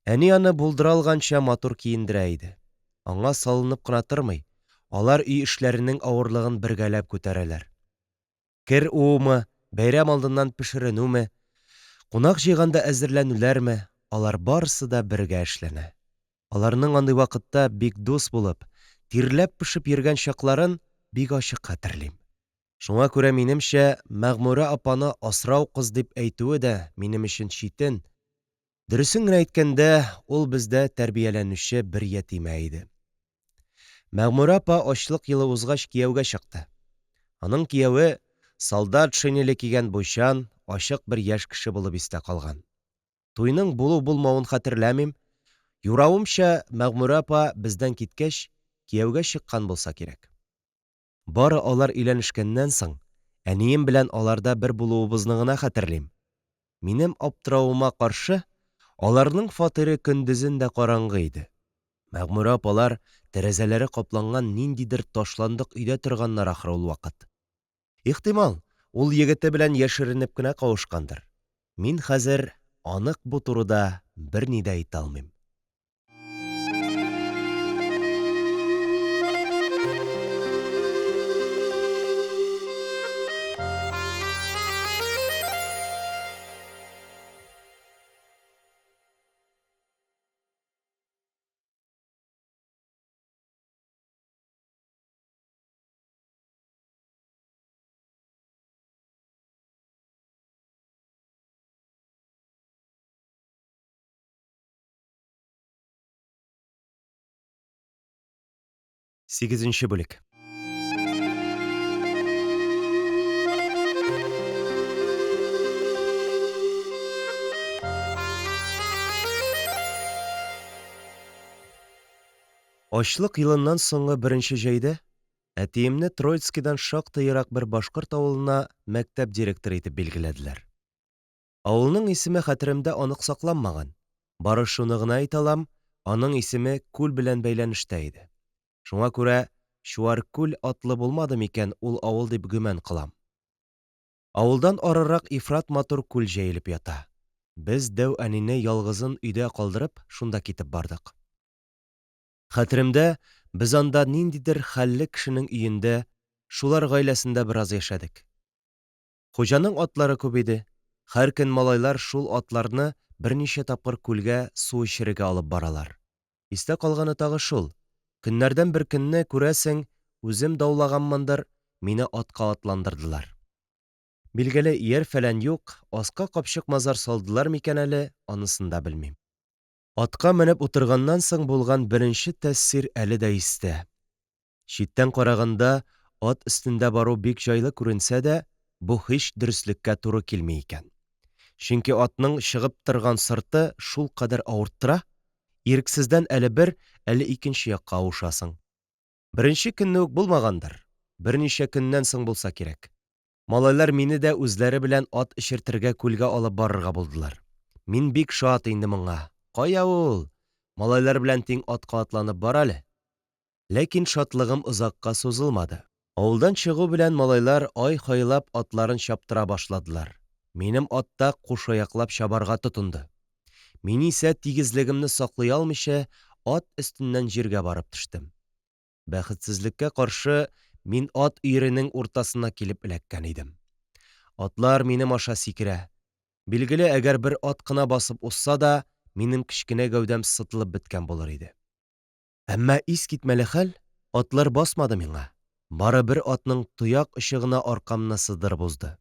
Әни аны булдыра алганча матур киендерә иде. Аңа салынып кына тормый, алар өй эшләренең авырлыгын бергәләп күтәрәләр. Кер уумы, бәйрәм алдыннан пешеренүме, кунак җыйганда әзерләнүләрме, алар барысы да бергә эшләнә. Аларның андый вакытта бик дус булып, тирләп-пешеп йөргән чакларын бик ачык хәтерлим. Шуңа күрә, минемчә, Мәгъмүрә апаны асрау кыз дип әйтүе дә минем өчен читен, дөресен генә әйткәндә, ул бездә тәрбияләнүче бер ятимә иде. Мәгъмүрә апа ачлык елы узгач кияүгә чыкты. Аның кияве солдат шинеле кигән буйчан, ачык бер яшь кеше булып истә калган. Туйның булу-булмавын хәтерләмим, юравымча, Мәгъмүрә апа бездән киткәч, кияүгә чыккан булса кирәк. Бары алар өйләнешкәннән соң, әнием белән аларда бер булуыбызны гына хәтерлим. Минем аптыравыма каршы, аларның фатиры көндезен дә караңгы иде. Мәгъмүрә апалар тәрәзәләре капланган ниндидер ташландык өйдә торганнар ахры ул вакыт. Ихтимал, ул егете белән яшеренеп кенә кавышкандыр. Мин хәзер анык бу турыда берни дә әйтә алмыйм. Сигезенче бүлек. Ачлык елыннан соңгы беренче җәйдә Әтиемне Троицкидан шактый ерак бер башкорт авылына мәктәп директоры итеп билгеләделәр. Авылның исеме хәтеремдә анык сакланмаган, бары шуны гына әйтә алам, аның исеме күл белән бәйләнештә иде. Шуңа күрә Чуаркүл атлы булмады микән ул авыл дип гөман кылам. Авылдан арырак ифрат матур күл җәелеп ята. Без дәү әнине ялгызын өйдә калдырып, шунда китеп бардык. Хәтеремдә, без анда ниндидер хәлле кешенең өендә, шулар гаиләсендә бераз яшәдек. Хуҗаның атлары күп иде, һәр көн малайлар шул атларны берничә тапкыр күлгә су эчерергә алып баралар. Истә калганы тагы шул, көннәрдән бер көнне, күрәсең, үзем даулаганмындыр, мине атка атландырдылар. Билгеле, ияр-фәлән юк, аска капчык-мазар салдылар микән әле, анысын да белмим. Атка менеп утырганнан соң булган беренче тәэсир әле дә истә. Читтән караганда, ат өстендә бару бик җайлы күренсә дә, Бу һич дөреслеккә туры килми икән. Чөнки атның чыгып торган сырты шулкадәр авырттыра, ирексездән әле бер, әле икенче якка авышасың. Беренче көнне үк булмагандыр, берничә көннән соң булса кирәк. Малайлар мине дә үзләре белән ат эчертергә күлгә алып барырга булдылар. Мин бик шат инде моңа. Кая ул! Малайлар белән тиң атка атланып бар әле! Ләкин шатлыгым озакка сузылмады. Авылдан чыгу белән малайлар ай-һайлап атларын чаптыра башладылар, минем ат та кушаяклап чабарга тотынды. Мин исә, тигезлегемне саклый алмыйча, ат өстеннән җиргә барып төштем. Бәхетсезлеккә каршы, мин ат өеренең уртасына килеп эләккән идем. Атлар минем аша сикерә. Билгеле, әгәр бер ат кына басып узса да, минем кечкенә гәүдәм сытылып беткән булыр иде. Әмма искитмәле хәл, атлар басмады миңа, бары бер атның тояк очы гына аркамны сыдырып узды.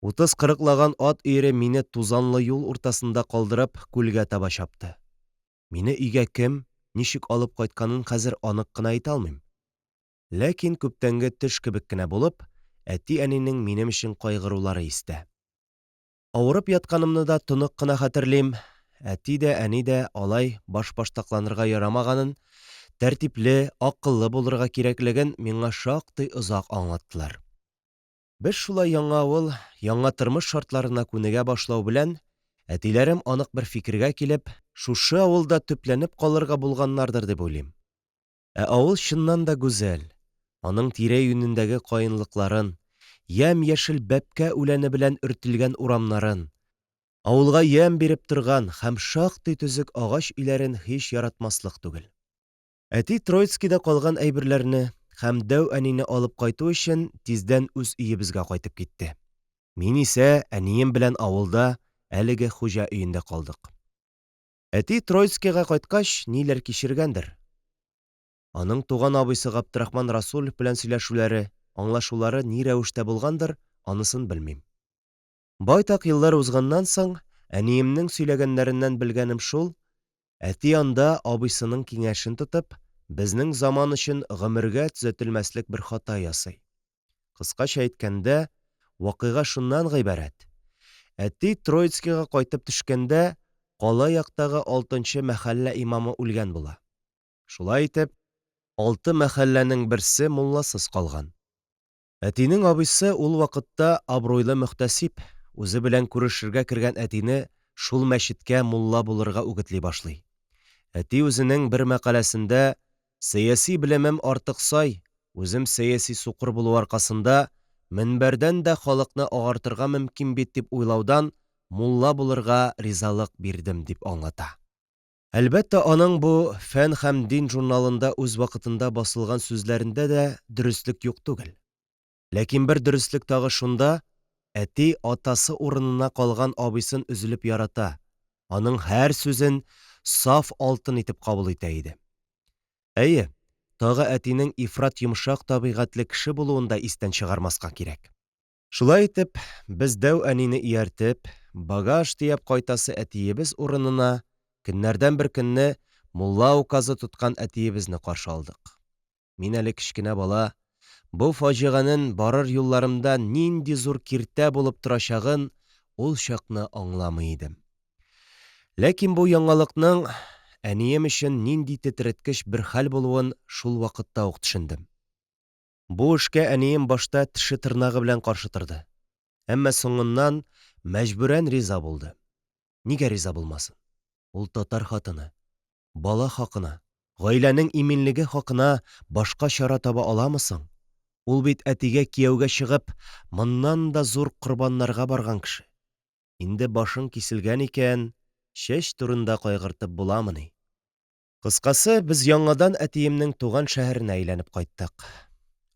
Утыз-кырыклаган ат өере мине тузанлы юл уртасында калдырып, күлгә таба чапты. Мине өйгә кем, ничек алып кайтканын хәзер анык кына әйтә алмыйм. Ләкин күптәнге төш кебек кенә булып, әти-әнинең минем өчен кайгырулары истә. Авырып ятканымны да тонык кына хәтерлим. Әти дә, әни дә алай башбаштакланырга ярамаганын, тәртипле, акыллы булырга кирәклеген миңа шактый озак аңлаттылар. Без шулай яңа авыл, яңа тормыш шартларына күнегә башлау белән, әтиләрем анык бер фикергә килеп, шушы авылда төпләнеп калырга булганнардыр дип уйлыйм. Ә авыл чыннан да гүзәл, аның тирә-юнендәге каенлыкларын, ямь-яшел бәбкә үләне белән өртелгән урамнарын, авылга ямь биреп торган һәм шактый төзек агач өйләрен һич яратмаслык түгел. Әти Троицкида калган әйберләрне һәм дәү әнине алып кайту өчен тиздән үз өебезгә кайтып китте. Мин исә әнием белән авылда әлеге хуҗа өендә калдык. Әти Троицкига кайткач ниләр кичергәндер? Аның туган абыйсы Габдрахман Расулев белән сөйләшүләре, аңлашулары ни рәвештә булгандыр, анысын белмим. Байтак еллар узганнан соң, әниемнең сөйләгәннәреннән белгәнем шул, әти анда абыйсының киңәшен тотып, безнең заман өчен гомергә төзәтелмәслек бер хата ясый. Кыскача әйткәндә, вакыйга шуннан гыйбарәт. Әти Троицкига кайтып төшкәндә, кала яктагы алтынчы мәхәллә имамы үлгән була. Шулай итеп, алты мәхәлләнең берсе мулласыз калган. Әтинең абыйсы ул вакытта абруйлы мөхтәсиб, үзе белән күрешергә кергән әтине шул мәчеткә мулла булырга үгетли башлый. Әти үзенең бер мәкаләсендә Сәяси белемем артык сай, үзем сәяси сукыр булу аркасында, мөнбәрдән дә халыкны агартырга мөмкин бит дип уйлаудан мулла булырга ризалык бирдем, дип аңлата. Әлбәттә, аның бу Фән һәм дин журналында үз вакытында басылган сүзләрендә дә дөреслек юк түгел. Ләкин бер дөреслек тагы шунда, әти атасы урынына калган абыйсын өзелеп ярата, аның һәр сүзен саф алтын итеп кабул итә иде. Әйе, тагы әтинең ифрат йомшак табигатьле кеше булуын да истән чыгармаска кирәк. Шулай итеп, без дәү әнине ияртеп, багаж төяп кайтасы әтиебез урынына көннәрдән бер көнне мулла указы тоткан әтиебезне каршы алдык. Мин әле кечкенә бала, бу фаҗиганен барыр юлларымда нинди зур киртә булып торачагын ул чакны аңламый идем. Ләкин бу яңалыкның әнием өчен нинди тетрәткеч бер хәл булуын шул вакытта ук төшендем. Бу эшкә әнием башта теше-тырнагы белән каршы торды. Әмма соңыннан мәҗбүрән риза булды. Нигә риза булмасын? Ул татар хатыны. Бала хакына, гаиләнең иминлеге хакына башка чара таба аламы соң? Ул бит әтигә кияүгә чыгып, моннан да зур корбаннарга барган кеше. Инде башың киселгән икән, чәч турында кайгыртып буламыни? Кыскасы, без яңадан әтиемнең туган шәһәренә әйләнеп кайттык.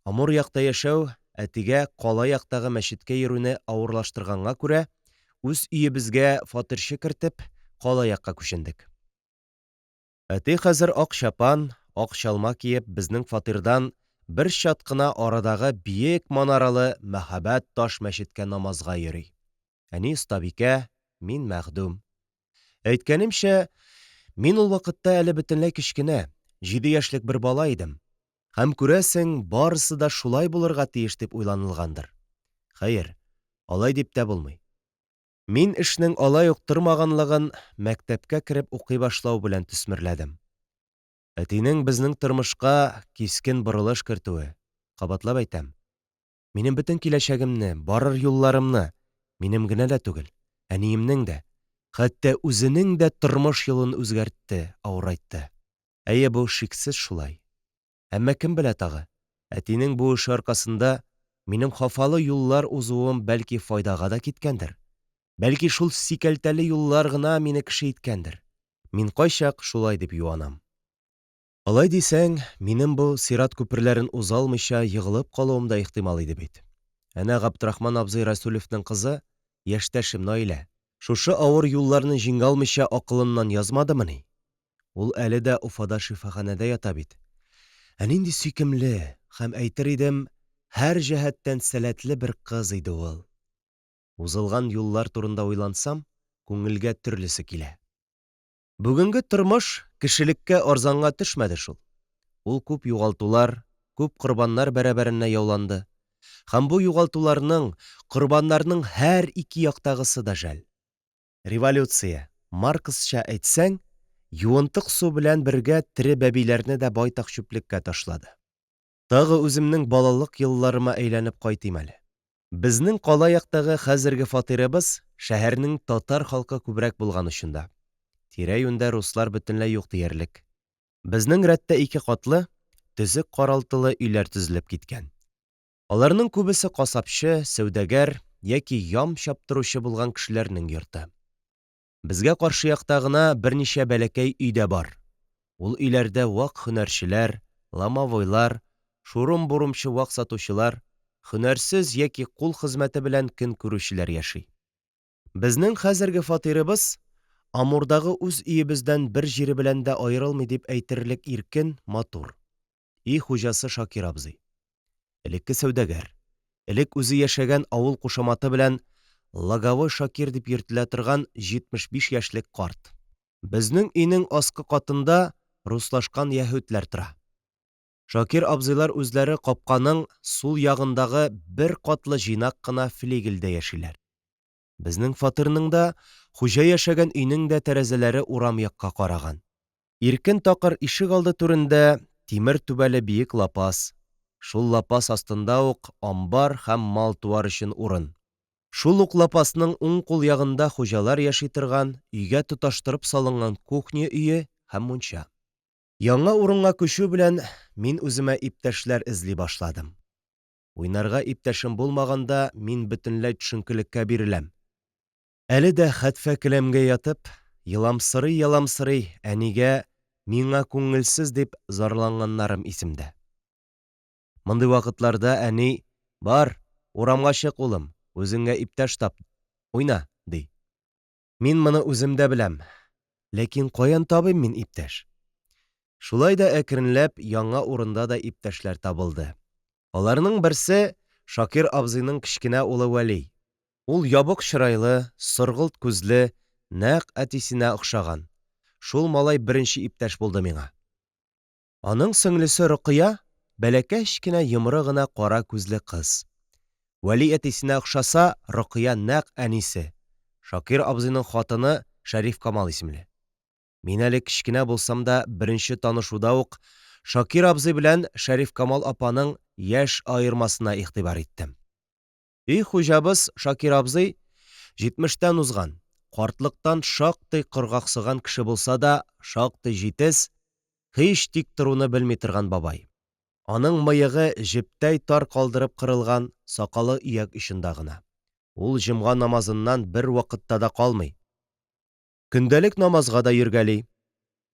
Амур якта яшәү әтигә кала яктагы мәчеткә йөрүне авырлаштырганга күрә, үз өебезгә фатирчы кертеп, кала якка күчендек. Әти хәзер ак чапан, ак чалма киеп безнең фатирдан бер чат кына арадагы биек манаралы мәһабәт таш мәчеткә намазга йөри. Әни остабикә, мин мәхдүм. Әйткәнемчә, мин ул вакытта әле бөтенләй кечкенә, җиде яшьлек бер бала идем. Һәм, күрәсең, барысы да шулай булырга тиеш дип уйланылгандыр. Хәер, Алай дип тә булмый. Мин эшнең алай ук тормаганлыгын мәктәпкә кереп укый башлау белән төсмерләдем. Әтинең безнең тормышка кискен борылыш кертүе, кабатлап әйтәм, минем бөтен киләчәгемне, барыр юлларымны, минем генә дә түгел, әниемнең дә, хәтта үзенең дә тормыш юлын үзгәртте, авырайтты. Әйе, бу шиксез шулай. Әмма кем белә тагы, әтинең бу эше аркасында минем хафалы юллар узуым бәлки файдага да киткәндер? Бәлки шул сикәлтәле юллар гына мине кеше иткәндер? Мин кайчак шулай дип юанам. Алай дисәң, минем бу сират күперләрен уза алмыйча егылып калуым да ихтимал иде бит. Әнә Габдрахман абзый Рәсүлевнең кызы, яшьтәшем Наилә, шушы авыр юлларны җиңә алмыйча акылыннан язмадымыни? Ул әле дә Уфада шифаханәдә ята бит. Ә нинди сөйкемле һәм, әйтер идем, һәр җәһәттән сәләтле бер кыз иде ул. Узылган юллар турында уйлансам, күңелгә төрлесе килә. Бүгенге тормыш кешелеккә арзанга төшмәде шул. Ул күп югалтулар, күп корбаннар бәрабәренә яуланды. Һәм бу югалтуларның, корбаннарның һәр ике яктагысы да жәл. Революция, Марксча әйтсәң, юынтык су белән бергә тере бәбиләрне дә байтак чүплеккә ташлады. Тагы үземнең балалык елларыма әйләнеп кайтыйм әле. Безнең кала яктагы хәзерге фатирыбыз шәһәрнең татар халкы күбрәк булган очында. Тирә-юньдә руслар бөтенләй юк диярлек. Безнең рәттә ике катлы, төзек каралтылы өйләр төзелеп киткән. Аларның күбесе касапчы, сәүдәгәр яки ям чаптыручы булган кешеләрнең йорты. Безгә каршы якта гына берничә бәләкәй өй дә бар. Ул өйләрдә вак һөнәрчеләр, ломовойлар, шурум-бурумчы вак сатучылар, һөнәрсез яки кул хезмәте белән көн күрүчеләр яши. Безнең хәзерге фатирыбыз Амурдагы үз өебездән бер җире белән дә аерылмый дип әйтерлек иркен, матур. Өй хуҗасы Шакир абзый. Элекке сәүдәгәр. Элек үзе яшәгән авыл кушаматы белән Логовой Шакир дип йөртелә торган 75 яшьлек карт. Безнең өйнең аскы катында руслашкан яһүдләр тора. Шакир абзыйлар үзләре капканың сул ягындагы бер катлы җыйнак кына флигельдә яшиләр. Безнең фатирның да, хуҗа яшәгән өйнең дә тәрәзәләре урам якка караган. Иркен такыр ишегалды түрендә тимер түбәле биек лапас, шул лапас астында ук амбар һәм мал-туар өчен урын. Шул ук лапасның уң кул ягында хуҗалар яши торган өйгә тоташтырып салынган кухня өе һәм мунча. Яңа урынга күчү белән мин үземә иптәшләр эзли башладым. Уйнарга иптәшем булмаганда мин бөтенләй төшенкелеккә биреләм. Әле дә хәтфә келәмгә ятып, еламсырый-еламсырый әнигә миңа күңелсез дип зарланганнарым исемдә. Мондый вакытларда әни, Бар, урамга чык, улым, үзеңә иптәш тап, уйна, ди. Мин моны үзем дә беләм. Ләкин каян табыйм мин иптәш? Шулай да әкренләп яңа урында да иптәшләр табылды. Аларның берсе, Шакир абзыйның кечкенә улы Вәли. Ул ябык чырайлы, соргылт күзле, нәкъ әтисенә охшаган. Шул малай беренче иптәш булды миңа. Аның сеңлесе Рокыя бәләкәч кенә йомры гына кара күзле кыз. Вәли әтисенә охшаса, Рокыя нәкъ әнисе, Шакир абзыйның хатыны Шәрифкамал исемле. Мин әле кечкенә булсам да беренче танышуда ук Шакир абзый белән Шәрифкамал апаның яшь аермасына игътибар иттем. Өй хуҗабыз Шакир абзый җитмештән узган, картлыктан шактый коргаксыган кеше булса да, шактый җитез, һич тик торуны белми торган бабай. Аның мыегы җептәй тар калдырып кырылган, сакалы ияк очында гына. Ул җомга намазыннан бервакытта да калмый. Көндәлек намазга да йөргәли.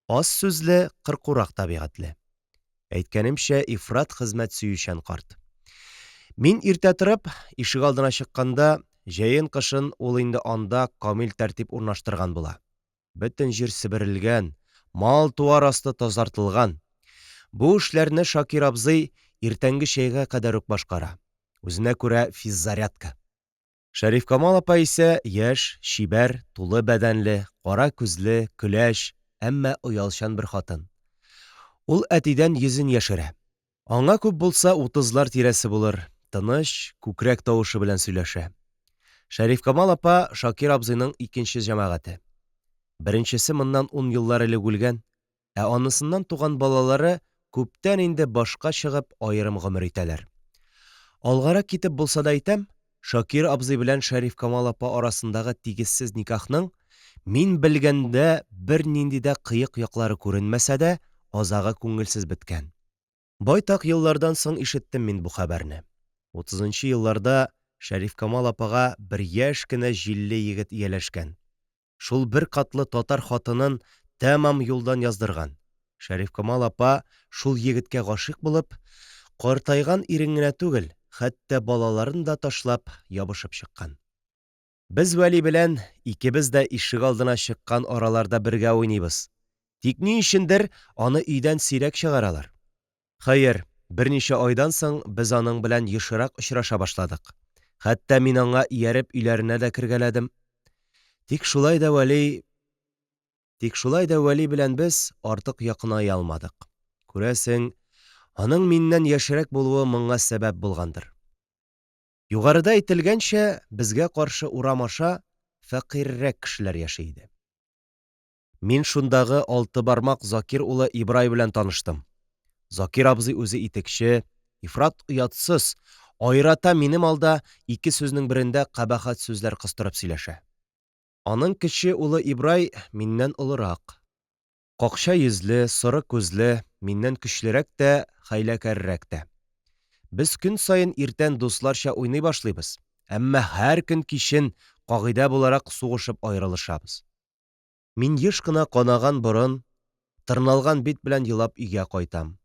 Аз сүзле, кыркурак табигатьле. Әйткәнемчә, ифрат хезмәт сөючән карт. Мин иртә торып, ишегалдына чыкканда, җәен-кышын ул инде анда камил тәртип урнаштырган була. Бөтен җир себерелгән, мал-туар асты тазартылган. Бу эшләрне Шакир абзый иртәнге чәйгә кадәр үк башкара. Үзенә күрә физзарядка. Шәрифкамал апа исә яшь, чибәр, тулы бәдәнле, кара күзле, көләч, әмма оялчан бер хатын. Ул әтидән йөзен яшерә. Аңа күп булса утызлар тирәсе булыр, тыныч, күкрәк тавышы белән сөйләшә. Шәрифкамал апа Шакир абзыйның икенче җәмәгате. Беренчесе моннан ун еллар элек үлгән, ә анысыннан туган балалары күптән инде башка чыгып аерым гомер итәләр. Алгарак китеп булса да әйтәм, Шакир абзый белән Шәрифкамал апа арасындагы тигезсез никахның, мин белгәндә бернинди дә кыек яклары күренмәсә дә, азагы күңелсез беткән. Байтак еллардан соң ишеттем мин бу хәбәрне. Утызынчы елларда Шәрифкамал апага бер яшь кенә җилле егет ияләшкән. Шул беркатлы татар хатынын тәмам юлдан яздырган. Шәрифкамал апа шул егеткә гашыйк булып, картайган ирен генә түгел, хәтта балаларын да ташлап, ябышып чыккан. Без Вәли белән икебез дә ишегалдына чыккан араларда бергә уйныйбыз. Тик ни өчендер аны өйдән сирәк чыгаралар. Хәер, берничә айдан соң без аның белән ешрак очраша башладык. Хәтта мин аңа ияреп өйләренә дә кергәләдем. Тик шулай да Вәли... Тик шулай да Вәли белән без артык якыная алмадык. Күрәсең, аның миннән яшьрәк булуы моңа сәбәп булгандыр. Югарыда әйтелгәнчә, безгә каршы урам аша фәкыйрьрәк кешеләр яши иде. Мин шундагы алты бармак Закир улы Ибрай белән таныштым. Закир абзый үзе итекче, ифрат оятсыз, аерата минем алда ике сүзнең берендә кабахәт сүзләр кыстырып сөйләшә. Аның кече улы Ибрай миннән олырак. Какча йөзле, соры күзле, миннән көчлерәк тә, хәйләкәррәк тә. Без көн саен иртән дусларча уйный башлыйбыз, әмма һәр көн кичен, кагыйдә буларак, сугышып аерылышабыз. Мин еш кына канаган борын, тырналган бит белән елап өйгә кайтам.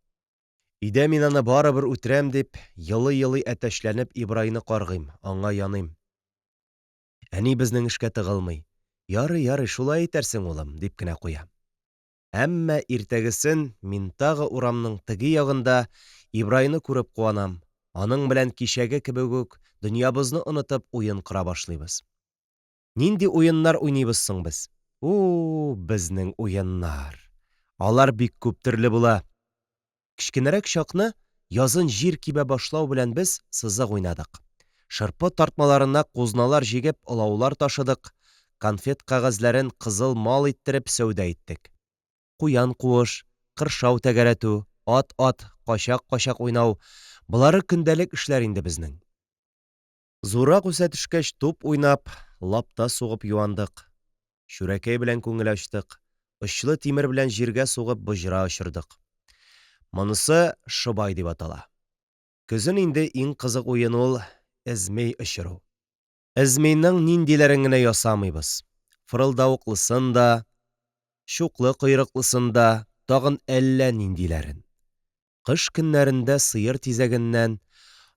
Өйдә мин аны барыбер үтерәм дип, елый-елый әтәчләнеп Ибрайны каргыйм, аңа яныйм. Әни безнең эшкә тыгылмый. Ярый, ярый, шулай итәрсең, улым, дип кенә куя. Әмма иртәгесен мин тагы урамның теге ягында Ибрайны күреп куанам, аның белән кичәге кебек үк дөньябызны онытып уен кора башлыйбыз. Нинди уеннар уйныйбыз соң без? У-у, безнең уеннар! Алар бик күп төрле була. Кечкенәрәк чакны, язын җир кибә башлау белән без сызык уйнадык. Шырпы тартмаларына кузналар җигеп олаулар ташыдык, конфет кәгазьләрен кызыл мал иттереп сәүдә иттек. Куян куыш, кыршау тәгәрәтү, ат-ат, качак-качак уйнау, болары көндәлек эшләр инде безнең. Зуррак үсә төшкәч, туп уйнап, лапта сугып юандык. Чүрәкәй белән күңел ачтык, очлы тимер белән җиргә сугып боҗра очырдык. Монысы шобай дип атала. Көзен инде иң кызык уен ул, эзмей очыру. Эзмейның ниндиләрен генә ясамыйбыз. Фырылдавыклысын да, чуклы койрыклысын да, тагын әллә ниндиләрен. Кыш көннәрендә сыер тизәгеннән,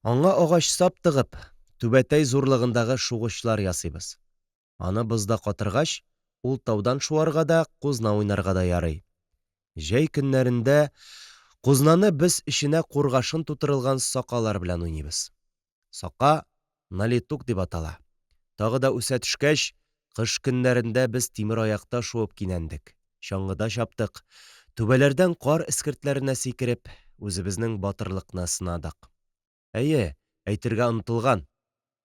аңа агач сап тыгып, түбәтәй зурлыгындагы шугычлар ясыйбыз. Аны бозда катыргач, ул таудан шуарга да, кузна уйнарга да ярый. Җәй көннәрендә кузнаны без эченә кургашын тутырылган сакалар белән уйныйбыз. Сака налитук дип атала. Тагы да үсә төшкәч, кыш көннәрендә без тимер аякта шуып кинәндек, чаңгыда чаптык, түбәләрдән кар эскертләренә сикереп, үзебезнең батырлыкны сынадык. Әйе, әйтергә онытылган.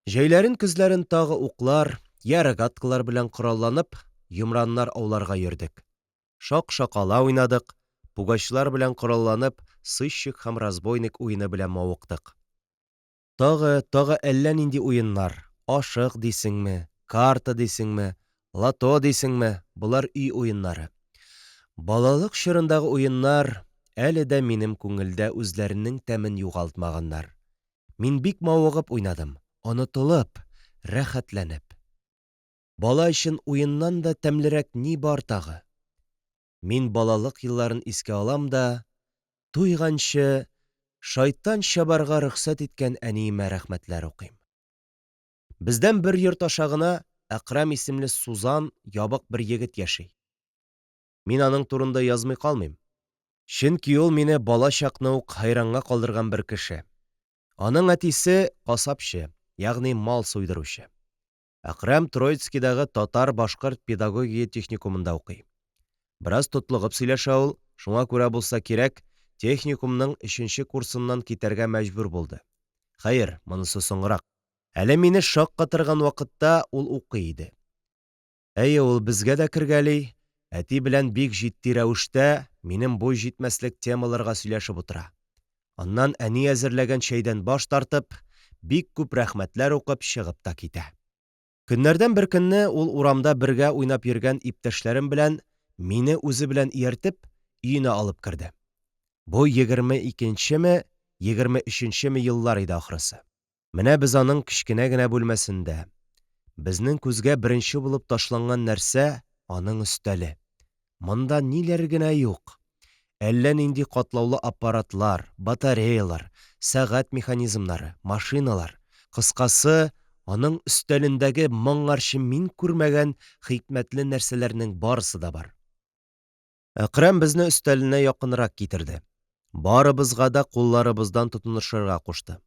Җәйләрен-көзләрен тагы уклар, йә рогаткалар белән коралланып, йомраннар ауларга йөрдек. Шак-шакала уйнадык, пугачлар белән коралланып, сыщик һәм разбойник уены белән мавыктык. Тагы, тагы әллә нинди уеннар, ашык дисеңме, карта дисеңме, лото дисеңме, болар өй уеннары. Балалык чорындагы уеннар әле дә минем күңелдә үзләренең тәмен югалтмаганнар. Мин бик мавыгып уйнадым, онытылып, рәхәтләнеп. Бала өчен уеннан да тәмлерәк ни бар тагы? Мин балалык елларын искә алам да, туйганчы, шайтан чабарга рөхсәт иткән әниемә рәхмәтләр укыйм. Бездән бер йорт аша гына Әкрәм исемле сузан, ябык бер егет яши. Мин аның турында язмый калмыйм. Чөнки ул мине бала чакны ук хәйранга калдырган бер кеше. Аның әтисе, касапчы, ягъни мал суйдыручы. Әкрәм Троицкидагы татар-башкорт педагогия техникумында укый. Бераз тотлыгып сөйләшә ул, шуңа күрә булса кирәк, техникумның өченче курсыннан китәргә мәҗбүр булды. Хәер, монысы соңрак. Әле мине шаккатырган вакытта ул укый иде. Әйе, ул безгә дә кергәли, әти белән бик җитди рәвештә минем буй җитмәслек темаларга сөйләшеп утыра. Аннан әни әзерләгән чәйдән баш тартып, бик күп рәхмәтләр укып чыгып та китә. Көннәрдән бер көнне ул урамда бергә уйнап йөргән иптәшләрем белән мине үзе белән ияртеп, өенә алып керде. Бу 22нчеме, 23нчеме еллар иде ахрысы. Менә без аның кечкенә генә бүлмәсендә. Безнең күзгә беренче булып ташланган нәрсә, аның өстәле. Монда ниләр генә юк! Әллә нинди катлаулы аппаратлар, батареялар, сәгать механизмнары, машиналар, кыскасы, аның өстәлендәге моңарчы мин күрмәгән хикмәтле нәрсәләрнең барысы да бар. Әкрәм безне өстәленә якынрак китерде, барыбызга да кулларыбыздан тотынышырга кушты.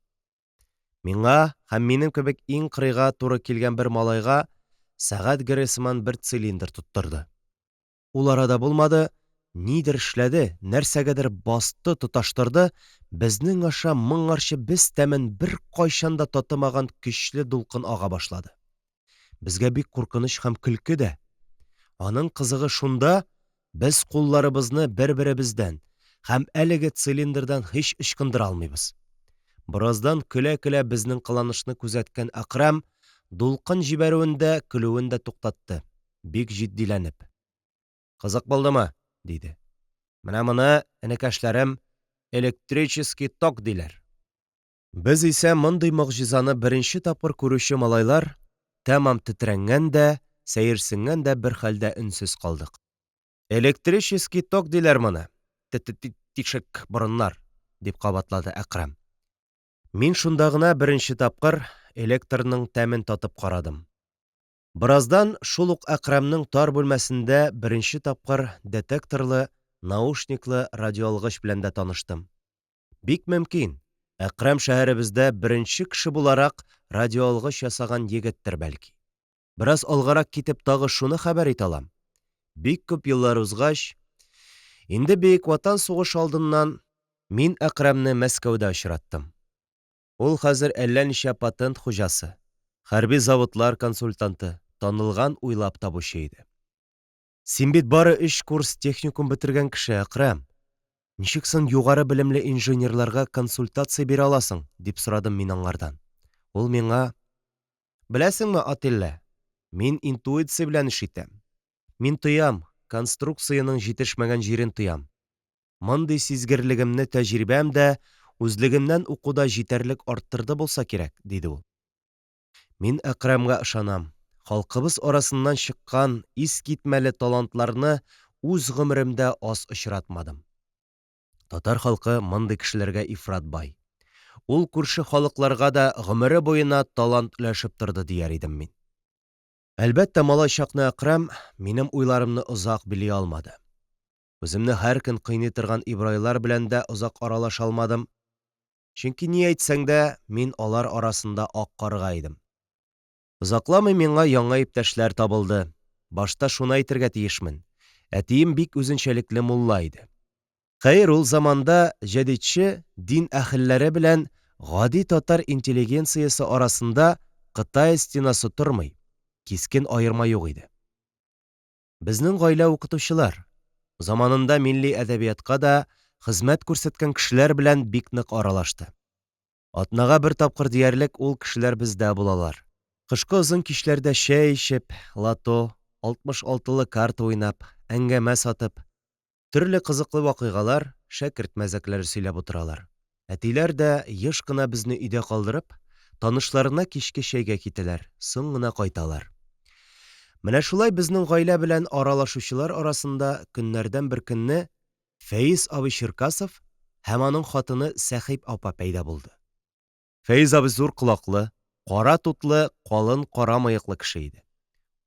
Миңа һәм минем кебек иң кырыйга туры килгән бер малайга сәгать гере сыман бер цилиндр тоттырды. Ул арада булмады, нидер эшләде, нәрсәгәдер басты, тоташтырды, безнең аша моңарчы без тәмен беркайчан да татымаган көчле дулкын ага башлады. Безгә бик куркыныч һәм көлке дә. Аның кызыгы шунда, без кулларыбызны бер-беребездән һәм әлеге цилиндрдан һич ычкындыра алмыйбыз. Бераздан көлә-көлә безнең кыланышны күзәткән Әкрәм дулкын җибәрүен дә, көлүен дә туктатты, бик җитдиләнеп. Кызык булдымы? диде. Менә моны, энекәшләрем, электрический ток диләр. Без исә мондый могҗизаны беренче тапкыр күрүче малайлар тәмам тетрәнгән дә, сәерсенгән дә бер хәлдә өнсез калдык. Электрический ток диләр моны, т-т-тишек борыннар, дип кабатлады Әкрәм. Мин шунда гына беренче тапкыр электрның тәмен татып карадым. Бераздан шул ук Әкрәмнең тар бүлмәсендә беренче тапкыр детекторлы, наушниклы радиоалгыч белән дә таныштым. Бик мөмкин, Әкрәм шәһәребездә беренче кеше буларак радиоалгыч ясаган егеттер бәлки. Бераз алгарак китеп тагы шуны хәбәр итә алам. Бик күп еллар узгач, инде Бөек Ватан сугышы алдыннан, мин Әкрәмне Мәскәүдә очраттым. Ул хәзер әллә ничә патент хуҗасы, хәрби заводлар консультанты, танылган уйлап табучы иде. Син бит бары өч курс техникум бетергән кеше, Әкрәм. Ничек соң югары белемле инженерларга консультация бирә аласың? дип сорадым мин аңардан. Ул миңа, Беләсеңме, Атилла, мин интуиция белән эш итәм. Мин тоям, конструкциянең җитешмәгән җирен тоям. Мондый сизгерлегемне тәҗрибәм дә, үзлегемнән уку да җитәрлек арттырды булса кирәк, диде ул. Мин Әкрәмгә ышанам, халкыбыз арасыннан чыккан искитмәле талантларны үз гомеремдә аз очратмадым. Татар халкы мондый кешеләргә ифрат бай. Ул күрше халыкларга да гомере буена талант өләшеп торды дияр идем мин. Әлбәттә, малай чакны Әкрәм минем уйларымны озак били алмады. Үземне һәр көн кыйный торган Ибрайлар белән дә озак аралаша алмадым. Чөнки, ни әйтсәң дә, мин алар арасында ак карга идем. Озакламый миңа яңа иптәшләр табылды. Башта шуны әйтергә тиешмен, әтием бик үзенчәлекле мулла иде. Хәер, ул заманда җәдитче дин әһелләре белән гади татар интеллигенциясе арасында Кытай стенасы тормый, кискен аерма юк иде. Безнең гаилә укытучылар. Заманында милли әдәбиятка да хезмәт күрсәткән кешеләр белән бик нык аралашты. Атнага бер тапкыр диярлек ул кешеләр бездә булалар. Кышкы озын кичләрдә чәй эчеп, лото, 66 лы карта уйнап, әңгәмә сатып, төрле кызыклы вакыйгалар, шәкерт мәзәкләре сөйләп утыралар. Әтиләр дә, еш кына безне өйдә калдырып, танышларына кичке чәйгә китәләр, соң гына кайталар. Менә шулай безнең гаилә белән аралашучылар арасында көннәрдән бер көнне Фәиз абый Черкасов һәм аның хатыны Сәхип апа пәйда булды. Фәиз абый зур колаклы, кара тутлы, калын кара мыеклы кеше иде.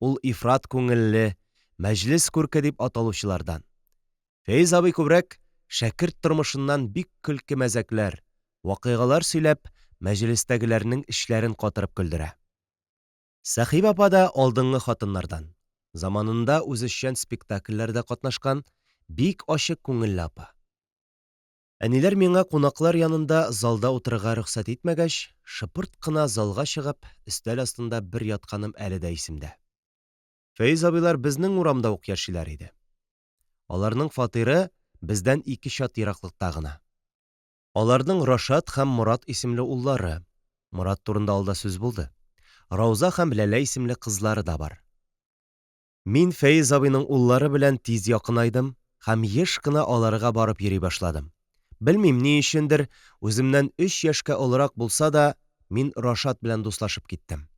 Ул ифрат күңелле, мәҗлес күрке дип аталучылардан. Фәиз абый күбрәк шәкерт тормышыннан бик көлке мәзәкләр, вакыйгалар сөйләп, мәҗлестәгеләрнең эчләрен катырып көлдерә. Сәхибә апа да алдынгы хатыннардан. Заманында үзешчән спектакльләрдә катнашкан, бик ачык күңелле апа. Әниләр миңа кунаклар янында залда утырырга рөхсәт итмәгәч, шыпырт кына залга чыгып, өстәл астында бер ятканым әле дә исемдә. Фәез абыйлар безнең урамда ук яшиләр иде. Аларның фатиры бездән ике чат ераклыкта гына. Аларның Рашат һәм Морат исемле уллары, Морат турында алда сүз булды, Рауза һәм Ләлә исемле кызлары да бар. Мин Фәез абыйның уллары белән тиз якынайдым һәм еш кына аларга барып йөри башладым. Белмим, ни өчендер, үземнән өч яшькә олырак булса да, мин Рашат белән дуслашып киттем.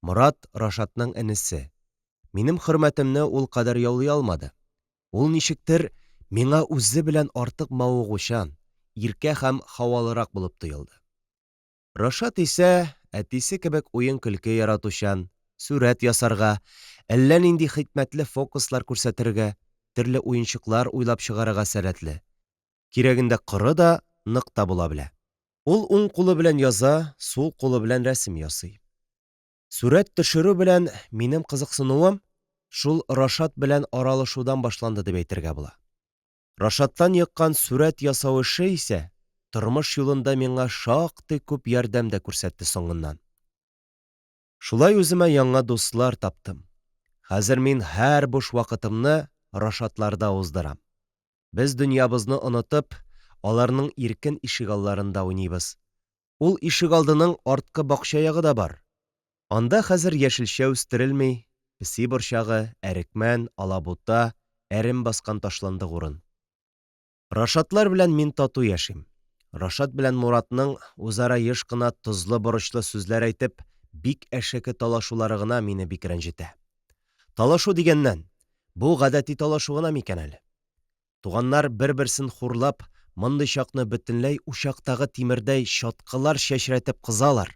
Морат, Рашатның энесе. Минем хөрмәтемне ул кадәр яулый алмады. Ул ничектер миңа үзе белән артык мавыгучан, иркә һәм һавалырак булып тоелды. Рашат исә, әтисе кебек уен-көлке яратучан, сурәт ясарга, әллә нинди хикмәтле фокуслар күрсәтергә, төрле уенчыклар уйлап чыгарырга сәләтле. Кирәгендә коры да, нык та була белә. Ул уң кулы белән яза, сул кулы белән рәсем ясый. Сурәт төшерү белән минем кызыксынуым шул Рашат белән аралашудан башланды дип әйтергә була. Рашаттан йоккан сурәт ясау эше исә тормыш юлында миңа шактый күп ярдәм дә күрсәтте соңыннан. Шулай үземә яңа дуслар таптым. Хәзер мин һәр буш вакытымны Рашатларда уздырам. Без дөньябызны онытып, аларның иркен ишегалларында уйныйбыз. Ул ишегалдының арткы бакча ягы да бар. Анда хәзер яшелчә үстерелми, песи борчагы, әрекмән, алабута, әрем баскан ташландык урын. Рашатлар белән мин тату яшим. Рашат белән Муратның үзара еш кына тозлы-борычлы сүзләр әйтеп, бик әшәке талашулары гына мине бик рәнҗетә. Талашу дигәннән, бу гадәти талашу гына микән әле? Туганнар бер-берсен хурлап, мондый чакны бөтенләй учактагы тимердәй чаткылар чәчрәтеп кызалар,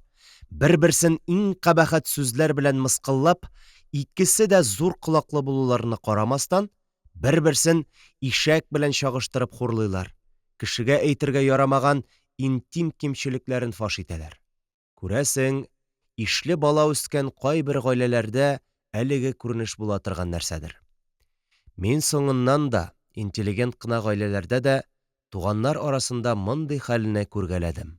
бер-берсен иң кабахәт сүзләр белән мыскыллап, икесе дә зур колаклы булуларына карамастан, бер-берсен ишәк белән чагыштырып хурлыйлар, кешегә әйтергә ярамаган интим кимчелекләрен фаш итәләр. Күрәсең, ишле бала үскән кайбер гаиләләрдә әлеге күренеш була торган нәрсәдер. Мин соңыннан да, интеллигент кына гаиләләрдә дә туганнар арасында мондый хәлне күргәләдем.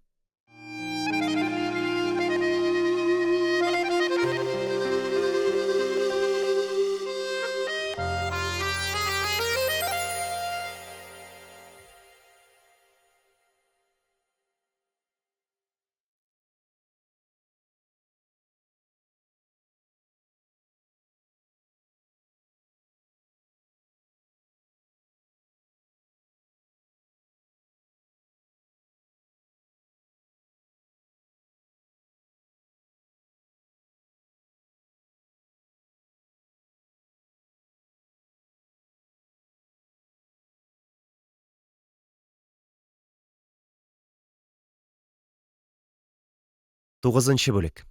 Тугызынчы бүлек.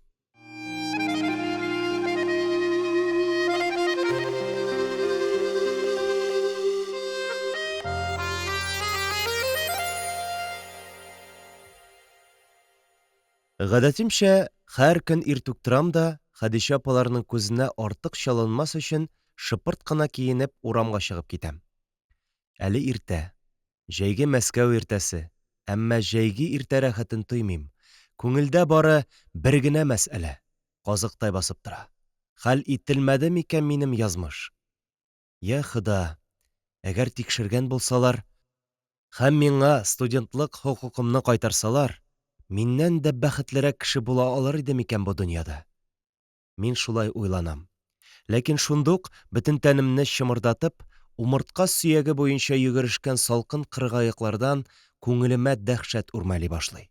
Гадәтемчә, һәр көн иртүк торам да, Хәдичә апаларның күзенә артык чалынмас өчен шыпырт кына киенеп урамга чыгып китәм. Әле иртә. Җәйге Мәскәү иртәсе. Әмма җәйге иртә рәхәтен тоймыйм. Күңелдә бары бер генә мәсьәлә казыктай басып тора. Хәл ителмәде микән минем язмыш? Йа Хода, әгәр тикшергән булсалар һәм миңа студентлык хокукымны кайтарсалар, миннән дә бәхетлерәк кеше була алыр иде микән бу дөньяда? Мин шулай уйланам. Ләкин шундук, бөтен тәнемне чымырдатып, умыртка сөяге буенча йөгерешкән салкын кыргаяклардан күңелемә дәһшәт үрмәли башлый.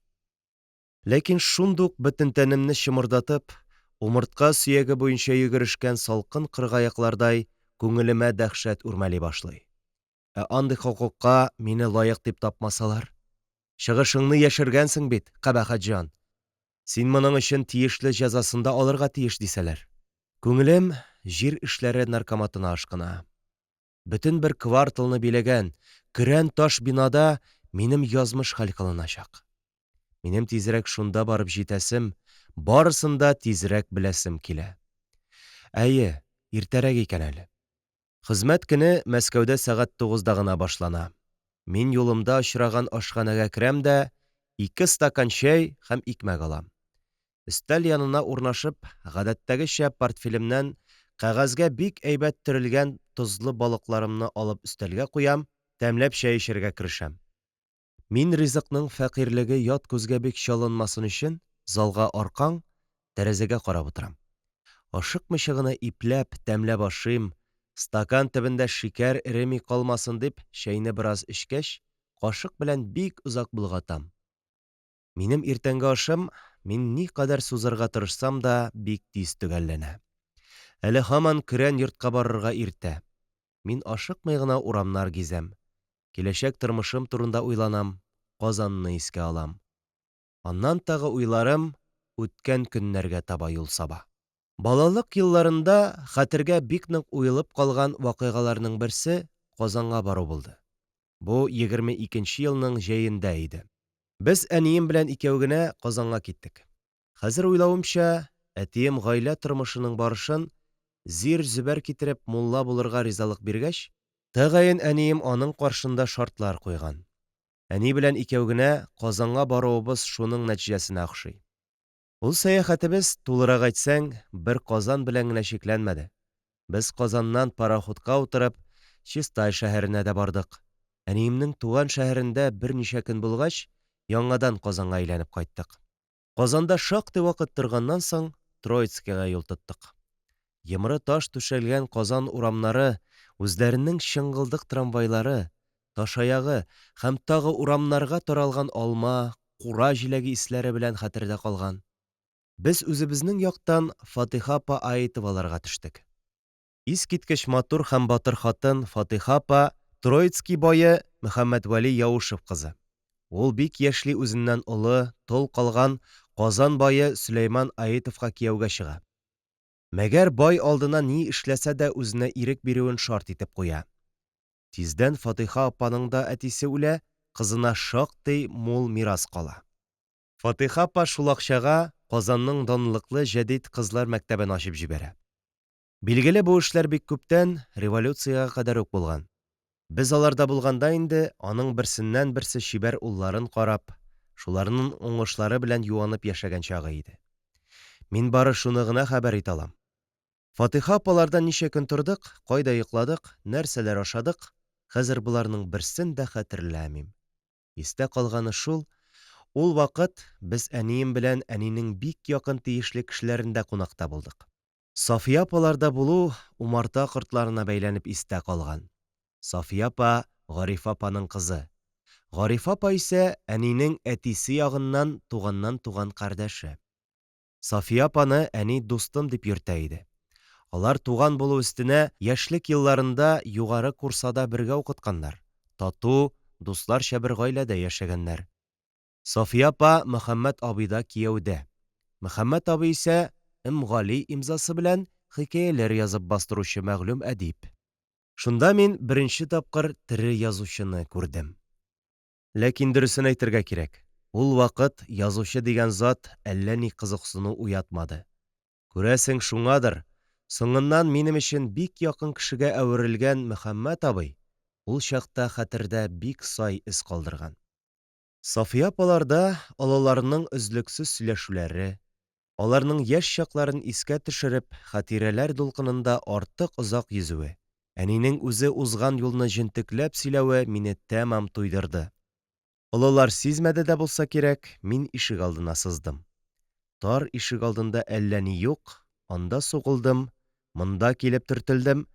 Ләкин шундук, бөтен тәнемне чымырдатып, умыртка сөяге буенча йөгерешкән салкын кыргаяклардай күңелемә дәһшәт үрмәли башлый. Ә андый хокукка мине лаек дип тапмасалар? Чыгышыңны яшергәнсең бит, кабахәт җан. Син моның өчен тиешле җәзасын да алырга тиеш, дисәләр. Күңелем җир эшләре наркоматына ашкына. Бөтен бер кварталны биләгән көрән таш бинада минем язмыш хәл кылыначак. Минем тизрәк шунда барып җитәсем, барысын да тизрәк беләсем килә. Әйе, иртәрәк икән әле. Хезмәт көне Мәскәүдә сәгать тугызда гына башлана. Мин юлымда очраган ашханәгә керәм дә ике стакан чәй һәм икмәк алам. Өстәл янына урнашып, гадәттәгечә портфелемнән кәгазьгә бик әйбәт төрелгән тозлы балыкларымны алып өстәлгә куям, тәмләп чәй эчәргә керешәм. Мин ризыкның фәкыйрьлеге ят күзгә бик чалынмасын өчен залга аркаң, тәрәзәгә карап утырам. Ашыкмыйча гына ипләп, тәмләп ашыйм, стакан төбендә шикәр эреми калмасын дип чәйне бераз эчкәч, кашык белән бик озак болгатам. Минем иртәнге ашым, мин никадәр сузарга тырышсам да, бик тиз төгәлләнә. Әле һаман көрән йортка барырга иртә. Мин ашыкмый гына урамнар гизәм. Киләчәк тормышым турында уйланам, Казанны искә алам. Аннан тагы уйларым үткән көннәргә таба юл саба. Балалык елларында хәтергә бик нык уелып калган вакыйгаларның берсе Казанга бару булды. Бу 22 нче елның җәендә иде. Без әнием белән икәү генә Казанга киттек. Хәзер уйлавымча, әтием гаилә тормышының барышын зир-зөбәр китереп мулла булырга ризалык биргәч, тәгаен әнием аның каршында шартлар куйган. Әни белән икәү генә Казанга баруыбыз шуның нәтиҗәсенә охшый. Ул сәяхәтебез, тулырак әйтсәң, бер Казан белән генә чикләнмәде. Без Казаннан пароходка утырып Чистай шәһәренә дә бардык. Әниемнең туган шәһәрендә берничә көн булгач, яңадан Казанга әйләнеп кайттык. Казанда шактый вакыт торганнан соң, Троицкига юл тоттык. Йомры таш түшәлгән Казан урамнары үзләренең чыңгылдык трамвайлары, ташаягы һәм тагы урамнарга таралган алма, кура җиләге исләре белән хәтердә калган. Без үзебезнең яктан Фатыйха апа Аитоваларга төштек. Искиткеч матур һәм батыр хатын Фатыйха апа Троицкий бае Мөхәммәтвәли Яушев кызы. Ул бик яшьли үзеннән олы, тол калган Казан бае Сөләйман Аитовка кияүгә чыга. Мәгәр бай алдына ни эшләсә дә үзенә ирек бирүен шарт итеп куя. Тиздән Фатыйха апаның да әтисе үлә, кызына шактый мул мирас кала. Фатыйха апа шул акчага Казанның данлыклы җәдит кызлар мәктәбен ачып җибәрә. Билгеле, бу эшләр бик күптән, революциягә кадәр үк булган. Без аларда булганда инде аның берсеннән-берсе чибәр улларын карап, шуларның уңышлары белән юанып яшәгән чагы иде. Мин бары шуны гына хәбәр итә алам. Фатыйха апаларда ничә көн тордык, кайда йокладык, нәрсәләр ашадык, хәзер боларның берсен дә хәтерләмим. Истә калганы шул, ул вакыт без әнием белән әнинең бик якын тиешле кешеләрендә кунакта булдык. Сафия апаларда булу умарта кортларына бәйләнеп истә калган. Сафия апа Гарифа апаның кызы. Гарифа апа исә әнинең әтисе ягыннан туганнан туган кардәше. Сафия апаны әни дустым дип йөртә иде. Алар туган булу өстенә яшьлек елларында Югары Курсада бергә укытканнар, тату, дусларча бер гаиләдә яшәгәннәр. Сафия апа Мөхәммәт абыйда кияүдә. Мөхәммәт абый исә М. Гали имзасы белән хикәяләр язып бастыручы мәгълүм әдип. Шунда мин беренче тапкыр тере язучыны күрдем. Ләкин дөресен әйтергә кирәк, ул вакыт язучы дигән зат әллә ни кызыксыну уятмады. Күрәсең, шуңадыр, соңыннан минем өчен бик якын кешегә әверелгән Мөхәммәт абый ул чакта хәтердә бик сай эз калдырган. Сафия апаларда олыларның өзлексез сөйләшүләре, аларның яшь чакларын искә төшереп, хатирәләр дулкынында артык озак йөзүе, әнинең үзе узган юлны җентекләп сөйләве мине тәмам туйдырды. Олылар сизмәде дә булса кирәк, мин ишегалдына сыздым. Тар ишегалдында әллә ни юк, анда сугылдым, монда килеп төртелдем,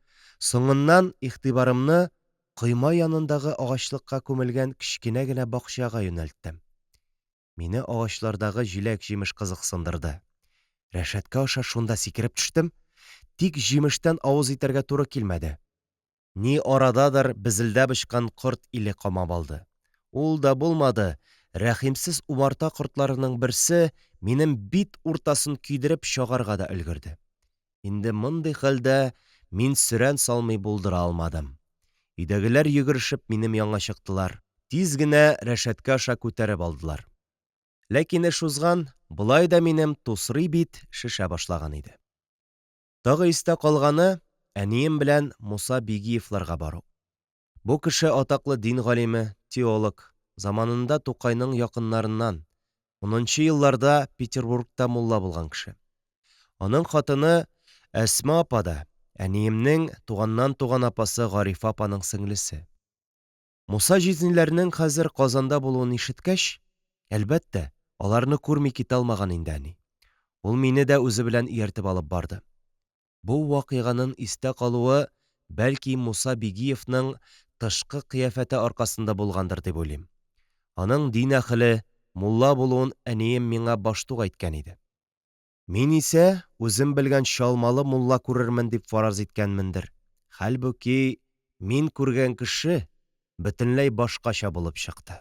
соңыннан игътибарымны койма янындагы агачлыкка күмелгән кечкенә генә бакчага юнәлттем. Мине агачлардагы җиләк-җимеш кызыксындырды. Рәшәткә аша шунда сикереп төштем, тик җимештән авыз итәргә туры килмәде. Ни арададыр безелдәп очкан корт иле камап алды. Ул да булмады, рәхимсез умарта кортларының берсе минем бит уртасын көйдереп чагарга да өлгерде. Инде мондый хәлдә мин сөрән салмый булдыра алмадым. Өйдәгеләр йөгерешеп минем янга чыктылар, тиз генә рәшәткә аша күтәреп алдылар. Ләкин эш узган, болай да минем тусрый бит шешә башлаган иде. Тагы истә калганы, әнием белән Муса Бигиевларга бару. Бу кеше атаклы дин галиме, теолог, заманында Тукайның якыннарыннан, унынчы елларда Петербургта мулла булган кеше. Аның хатыны Әсма апа да әниемнең туганнан туган апасы Гарифә апаның сеңлесе. Муса җизниләрнең хәзер Казанда булуын ишеткәч, әлбәттә, аларны күрми китә алмаган инде әни. Ул мине дә үзе белән ияртеп алып барды. Бу вакыйганын истә калуы бәлки Муса Бигиевның тышкы кыяфәте аркасында булгандыр дип уйлыйм. Аның дин әхеле, мулла булуын әнием миңа баштук әйткән иде. Мин исә үзем белгән чалмалы мулла күрермен дип фараз иткәнмендер. Хәлбуки, мин күргән кеше бөтенләй башкача булып чыкты.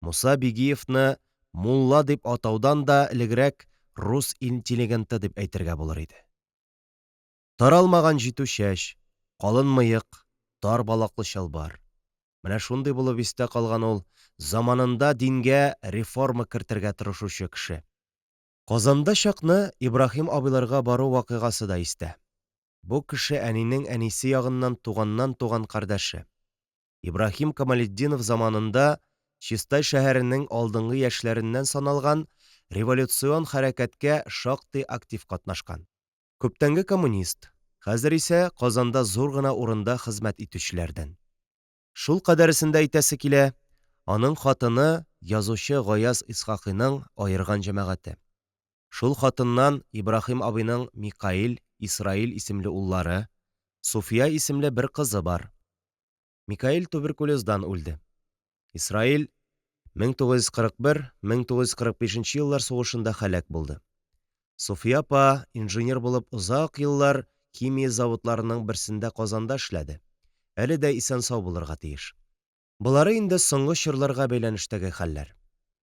Муса Бигиевны мулла дип атаудан да элегрәк рус интеллигенты дип әйтергә булыр иде. Таралмаган җитү чәч, калын мыек, тар балаклы чалбар. Менә шундый булып истә калган ул заманында дингә реформа кертергә тырышучы кеше. Казанда чакны Ибраһим абыйларга бару вакыйгасы да истә. Бу кеше әнинең әнисе ягыннан туганнан туган кардәше. Ибраһим Камалетдинов заманында Чистай шәһәренең алдынгы яшьләреннән саналган, революцион хәрәкәткә шактый актив катнашкан. Күптәнге коммунист, хәзер исә Казанда зур гына урында хезмәт итүчеләрдән. Шул кадәресен дә әйтәсе килә, аның хатыны язучы Гаяз Исхакыйның аерган җәмәгате. Шул хатыннан Ибраһим абыйның Микаил, Исраил исемле уллары, Суфия исемле бер кызы бар. Микаил туберкулездан үлде. Исраил 1941-1945 еллар сугышында һәлак булды. Суфия апа инженер булып озак еллар химия заводларының берсендә Казанда эшләде, әле дә исән-сау булырга тиеш. Болары инде соңгы чорларга бәйләнештәге хәлләр.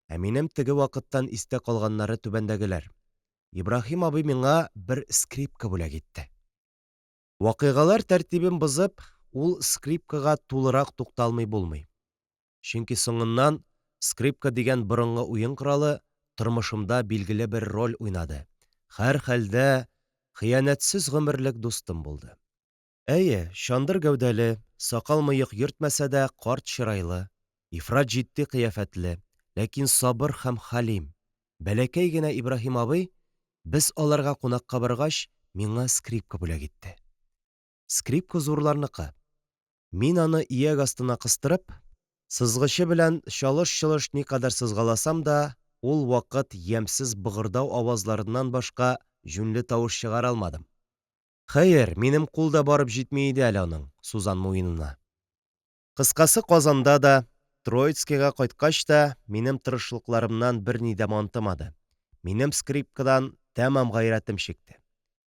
Ә минем теге вакыттан истә калганнары түбәндәгеләр. Ибраһим абый миңа бер скрипка бүләк итте. Вакыйгалар тәртибен бозып, ул скрипкага тулырак тукталмый булмый. Чөнки соңыннан скрипка дигән борынгы уен коралы тормышымда билгеле бер роль уйнады, һәрхәлдә, хыянәтсез гомерлек дустым булды. Әйе, чандыр гәүдәле, сакал-мыек йөртмәсә дә карт чырайлы, ифрат җитди кыяфәтле, ләкин сабыр һәм хәлим, бәләкәй генә Ибраһим абый, без аларга кунакка баргач, миңа скрипка бүләк итте. Скрипка зурларныкы. Мин аны ияк астына кыстырып, сызгычы белән чалыш-чолыш никадәр сызгаласам да, ул вакыт ямьсез быгырдау авазларыннан башка җүнле тавыш чыгара алмадым. Хәер, минем кул да барып җитми иде әле аның сузан муенына. Кыскасы, Казанда да, Троицкига кайткач та минем тырышлыкларымнан берни дә мантымады, минем скрипкадан тәмам гайрәтем чикте.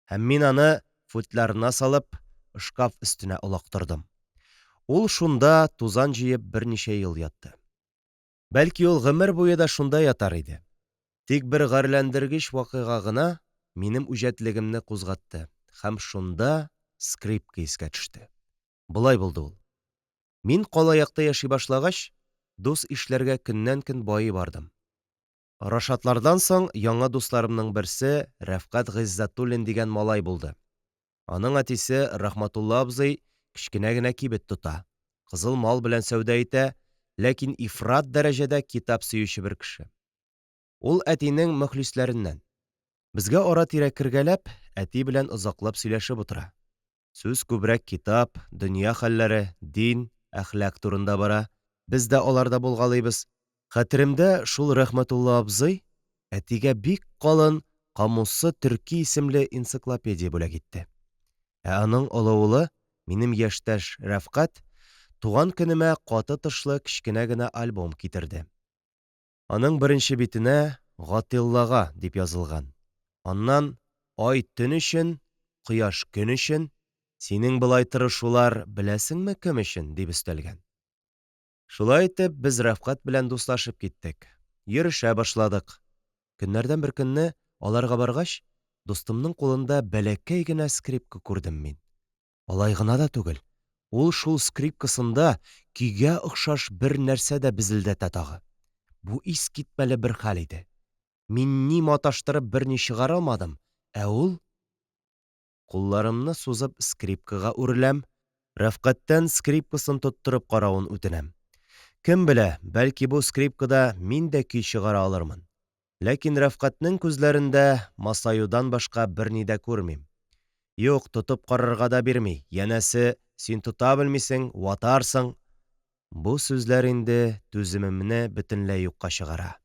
Һәм мин аны, футлярына салып, шкаф өстенә олактырдым. Ул шунда тузан җыеп берничә ел ятты. Бәлки ул гомер буе да шунда ятар иде. Тик бер гарьләндергеч вакыйга гына минем үҗәтлегемне кузгатты һәм шунда скрипка искә төште. Болай булды ул. Мин кала якта яши башлагач, дус-ишләргә көннән-көн байый бардым. Рашатлардан соң яңа дусларымның берсе Рәфкать Гыйззәтуллин дигән малай булды. Аның әтисе Рахматулла абзый кечкенә генә кибет тота, кызыл мал белән сәүдә итә, ләкин ифрат дәрәҗәдә китап сөюче бер кеше. Ул әтинең мөхлисләреннән. Безгә ара-тирә кергәләп, әти белән озаклап сөйләшеп утыра. Сүз күбрәк китап, дөнья хәлләре, дин, әхлак турында бара. Без дә аларда булгалыйбыз. Хәтеремдә, шул Рәхмәтулла абзый әтигә бик калын Камусы төрки исемле энциклопедия бүләк итте. Ә аның олы улы, минем яшьтәш Рәфкать, туган көнемә каты тышлы кечкенә генә альбом китерде. Аның беренче битенә Гатиллага дип язылган. Аннан Ай төн өчен, кояш көн өчен, синең болай тырышулар беләсеңме кем өчен? дип өстәлгән. Шулай итеп, без Рәфкать белән дуслашып киттек. Йөрешә башладык. Көннәрдән бер көнне, аларга баргач, дустымның кулында бәләкәй генә скрипка күрдем мин. Алай гына да түгел, ул шул скрипкасында көйгә охшаш бер нәрсә дә безелдәтә тагы. Бу искитмәле бер хәл иде. Мин ни маташтырып берни чыгара алмадым, ә ул... Кулларымны сузып скрипкага үреләм, Рәфкатьтән скрипкасын тоттырып каравын үтенәм. Кем белә, бәлки, бу скрипкада мин дә көй чыгара алырмын. Ләкин Рәфкатьнең күзләрендә масаюдан башка берни дә күрмим. Юк, тотып карарга да бирми, янәсе, син тота белмисең, ватарсың. Бу сүзләр инде түземемне бөтенләй юкка чыгара.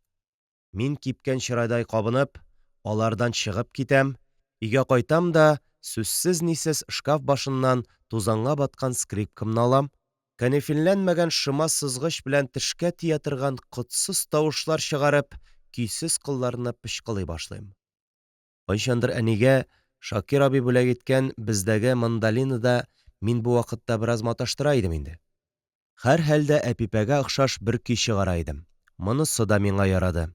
Мин кипкән чырайдай кабынып, алардан чыгып китәм, өйгә кайтам да сүзсез-нисез шкаф башыннан тузанга баткан скрипкамны алам, канифельләнмәгән шома сызгыч белән тешкә тия торган котсыз тавышлар чыгарып, көйсез кылларны пычкылый башлыйм. Кайчандыр әнигә Шакир абый бүләк иткән бездәге мандолинада мин бу вакытта бераз маташтыра идем инде. Һәрхәлдә Әпипәгә охшаш бер көй чыгара идем. Монысы да миңа ярады.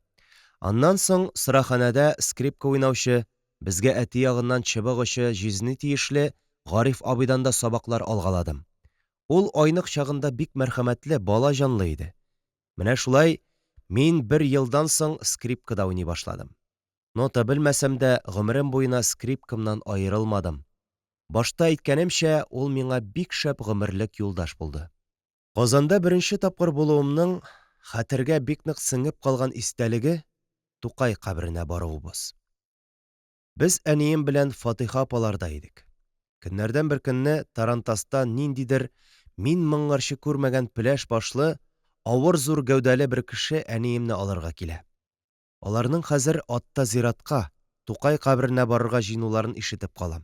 Аннан соң сыраханәдә скрипка уйнаучы, безгә әти ягыннан чыбык очы җизни тиешле Гариф абыйдан да сабаклар алгаладым. Ул айнык чагында бик мәрхәмәтле, бала җанлы иде. Менә шулай мин бер елдан соң скрипкада уйный башладым. Нота белмәсәм дә, гомерем буена скрипкамнан аерылмадым. Башта әйткәнемчә, ул миңа бик шәп гомерлек юлдаш булды. Казанда беренче тапкыр булуымның хәтергә бик нык сеңеп калган истәлеге, Тукай каберенә баруыбыз. Без әнием белән Фатыйха апаларда идек. Көннәрдән бер көнне тарантаста ниндидер мин моңарчы күрмәгән пеләш башлы, авыр зур гәүдәле бер кеше әниемне алырга килә. Аларның хәзер атта зиратка, Тукай каберенә барырга җыенуларын ишетеп калам.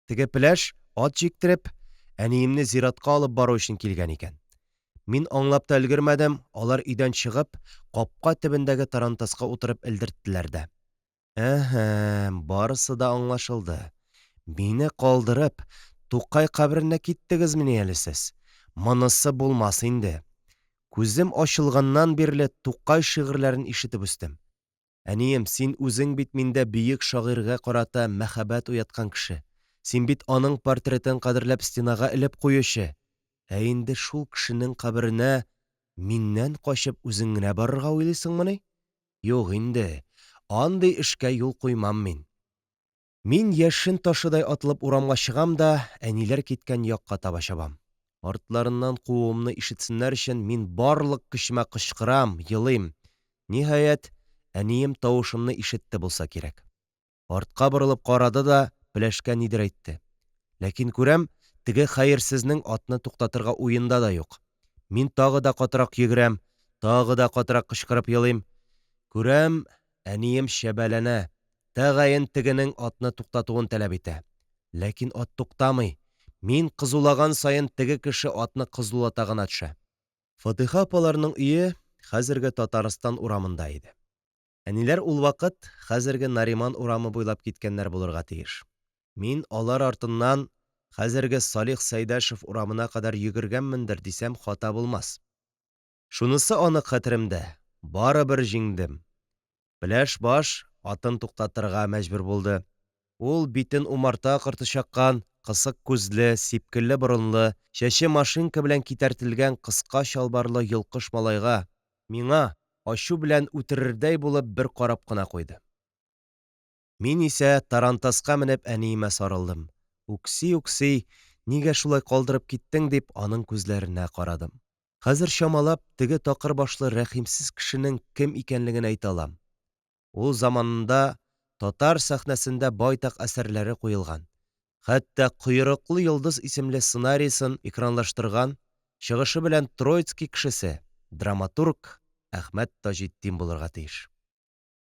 Теге пеләш, ат җиктереп, әниемне зиратка алып бару өчен килгән икән. Мин аңлап та өлгермәдем, алар өйдән чыгып, капка төбендәге тарантаска утырып элдерттеләр дә. Әһә, барысы да аңлашылды. Мине калдырып, Тукай каберенә киттегезмени әле сез? Монысы булмас инде. Күзем ачылганнан бирле Тукай шигырьләрен ишетеп үстем. Әнием, син үзең бит миндә бөек шагыйрьгә карата мәхәббәт уяткан кеше. Син бит аның портретын кадерләп стенага элеп куючы. Ә инде шул кешенең каберенә миннән качып үзең генә барырга уйлыйсыңмыни? Юк инде, андый эшкә юл куймам мин. Мин яшен ташыдай атылып урамга чыгам да әниләр киткән якка таба чабам. Артларыннан кууымны ишетсеннәр өчен мин барлык көчемә кычкырам, елыйм. Ниһаять, әнием тавышымны ишетте булса кирәк. Артка борылып карады да пеләшкә нидер әйтте. Ләкин күрәм, теге хәерсезнең атны туктатырга уенда да юк. Мин тагы да катырак йөгерәм, тагы да катырак кычкырып елыйм. Күрәм, әнием чәбәләнә, тәгаен тегенең атны туктатуын таләп итә. Ләкин ат туктамый, мин кызулаган саен теге кеше атны кызулата гына төшә. Фатыйха апаларның өе хәзерге Татарстан урамында иде. Әниләр ул вакыт хәзерге Нариман урамы буйлап киткәннәр булырга тиеш. Мин алар артыннан хәзерге Салих Сәйдәшев урамына кадәр йөгергәнмендер дисәм хата булмас. Шунысы анык хәтеремдә, барыбер җиңдем. Пеләш баш атын туктатырга мәҗбүр булды. Ул битен умарта корты чаккан, кысык күзле, сипкелле борынлы, чәче машинка белән китәртелгән кыска чалбарлы йолкыш малайга, миңа, ачу белән үтерердәй булып бер карап кына куйды. Мин исә тарантаска менеп әниемә сарылдым, үкси-үкси, нигә шулай калдырып киттең дип, аның күзләренә карадым. Хәзер чамалап, теге такыр башлы рәхимсез кешенең кем икәнлеген әйтә алам. Ул заманында татар сәхнәсендә байтак әсәрләре куелган, хәтта Койрыклы йолдыз исемле сценарийсын экранлаштырган, чыгышы белән Троицкий кешесе, драматург Әхмәт Таҗетдин булырга тиеш.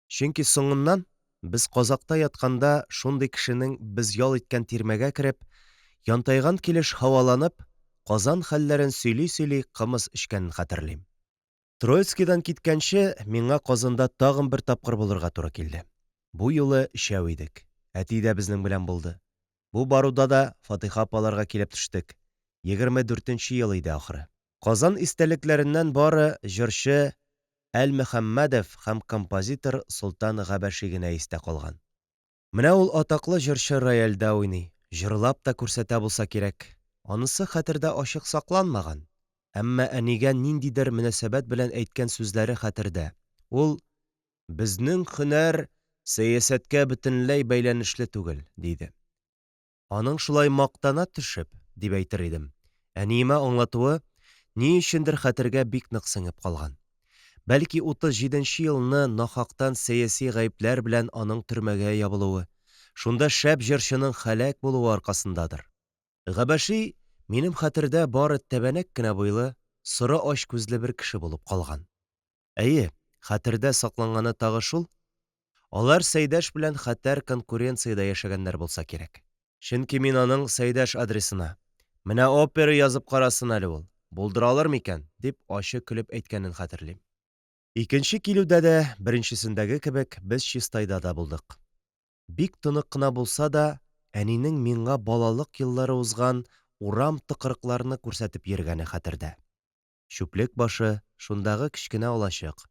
Чөнки соңыннан, без казакта ятканда, шундый кешенең без ял иткән тирмәгә кереп, янтайган килеш һаваланып, Казан хәлләрен сөйли-сөйли кымыз эчкәнен хәтерлим. Троицкидан киткәнче, миңа Казанда тагын бер тапкыр булырга туры килде. Бу юлы өчәү идек, әти дә безнең белән булды. Бу баруда да Фатыйха апаларга килеп төштек. 24 нче ел иде, ахры. Казан истәлекләреннән бары җырчы Әлмөхәммәдев һәм композитор Солтан Габәши генә истә калган. Менә ул атаклы җырчы рояльдә уйный, җырлап та күрсәтә булса кирәк. Анысы хәтердә ачык сакланмаган, әмма әнигә ниндидер мөнәсәбәт белән әйткән сүзләре хәтердә. Ул, Безнең һөнәр сәясәткә бөтенләй бәйләнешле түгел, диде. Аның шулай мактана төшеп, дип әйтер идем, әниемә аңлатуы, ни өчендер хәтергә бик нык сеңеп калган. Бәлки 37 нче елны нахактан сәяси гаепләр белән аның төрмәгә ябылуы, шунда шәп җырчының һәлак булуы аркасындадыр. Габәши минем хәтердә бары тәбәнәк кенә буйлы, соры ач күзле бер кеше булып калган. Әйе, хәтердә сакланганы тагы шул, алар Сәйдәш белән хәтәр конкуренциядә яшәгәннәр булса кирәк. Чөнки мин аның Сәйдәш адресына, Менә опера язып карасын әле ул, булдыра алыр микән? дип ачы көлеп әйткәнен хәтерлим. Икенче килүдә дә, беренчесендәге кебек, без Чистайда да булдык. Бик тонык кына булса да, әнинең миңа балалык еллары узган урам-тыкрыкларны күрсәтеп йөргәне хәтердә. Чүплек башы, шундагы кечкенә алачык.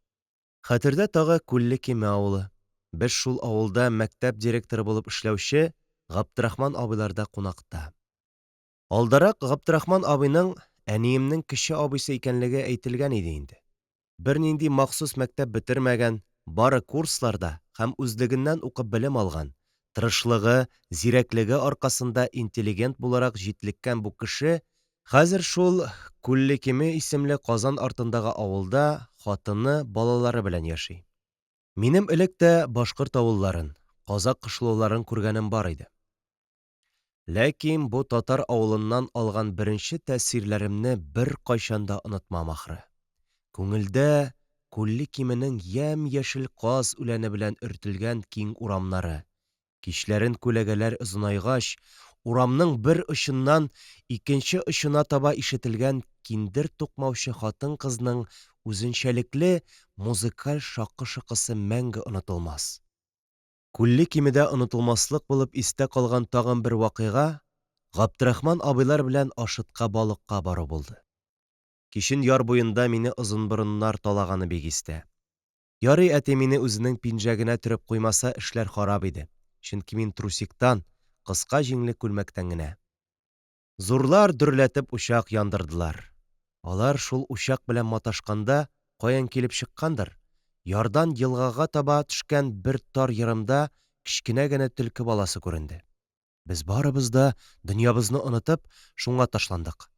Хәтердә тагы Күлле Киме авылы. Без шул авылда мәктәп директоры булып эшләүче Гаптрахман абыйларда кунакта. Алдарак Гаптрахман абыйның әниемнең кече абыйсы икәнлеге әйтелгән иде инде. Бернинди махсус мәктәп бетермәгән, бары курсларда һәм үзлегеннән укып белем алган, тырышлыгы, зирәклеге аркасында интеллигент буларак җитлеккән бу кеше хәзер шул Күллекиме исемле Казан артындагы авылда хатыны, балалары белән яши. Минем элек тә башкорт авылларын, казакъ кышлауларын күргәнем бар иде. Ләкин бу татар авылыннан алган беренче тәэсирләремне беркайчан да онытмам ахры. Күңелдә Күлле Кименең ямь-яшел каз үләне белән өртелгән киң урамнары, кичләрен күләгәләр озынайгач, урамның бер очыннан икенче очына таба ишетелгән киндер тукмаучы хатын-кызның үзенчәлекле музыкаль шакы-шокысы мәңге онытылмас. Күлле Кимедә онытылмаслык булып истә калган тагын бер вакыйга Габдрахман абыйлар белән Ашытка балыкка бару булды. Кичен яр буенда мине озынборыннар талаганы бик истә. Ярый әти мине үзенең пинжәгенә төреп куймаса эшләр харап иде, чөнки мин трусиктан, кыска җиңле күлмәктән генә. Зурлар дөрләтеп учак яндырдылар. Алар шул учак белән маташканда, каян килеп чыккандыр, ярдан елгага таба төшкән бер тар ерымда кечкенә генә төлке баласы күренде. Без барыбыз да, дөньябызны онытып, шуңа ташландык.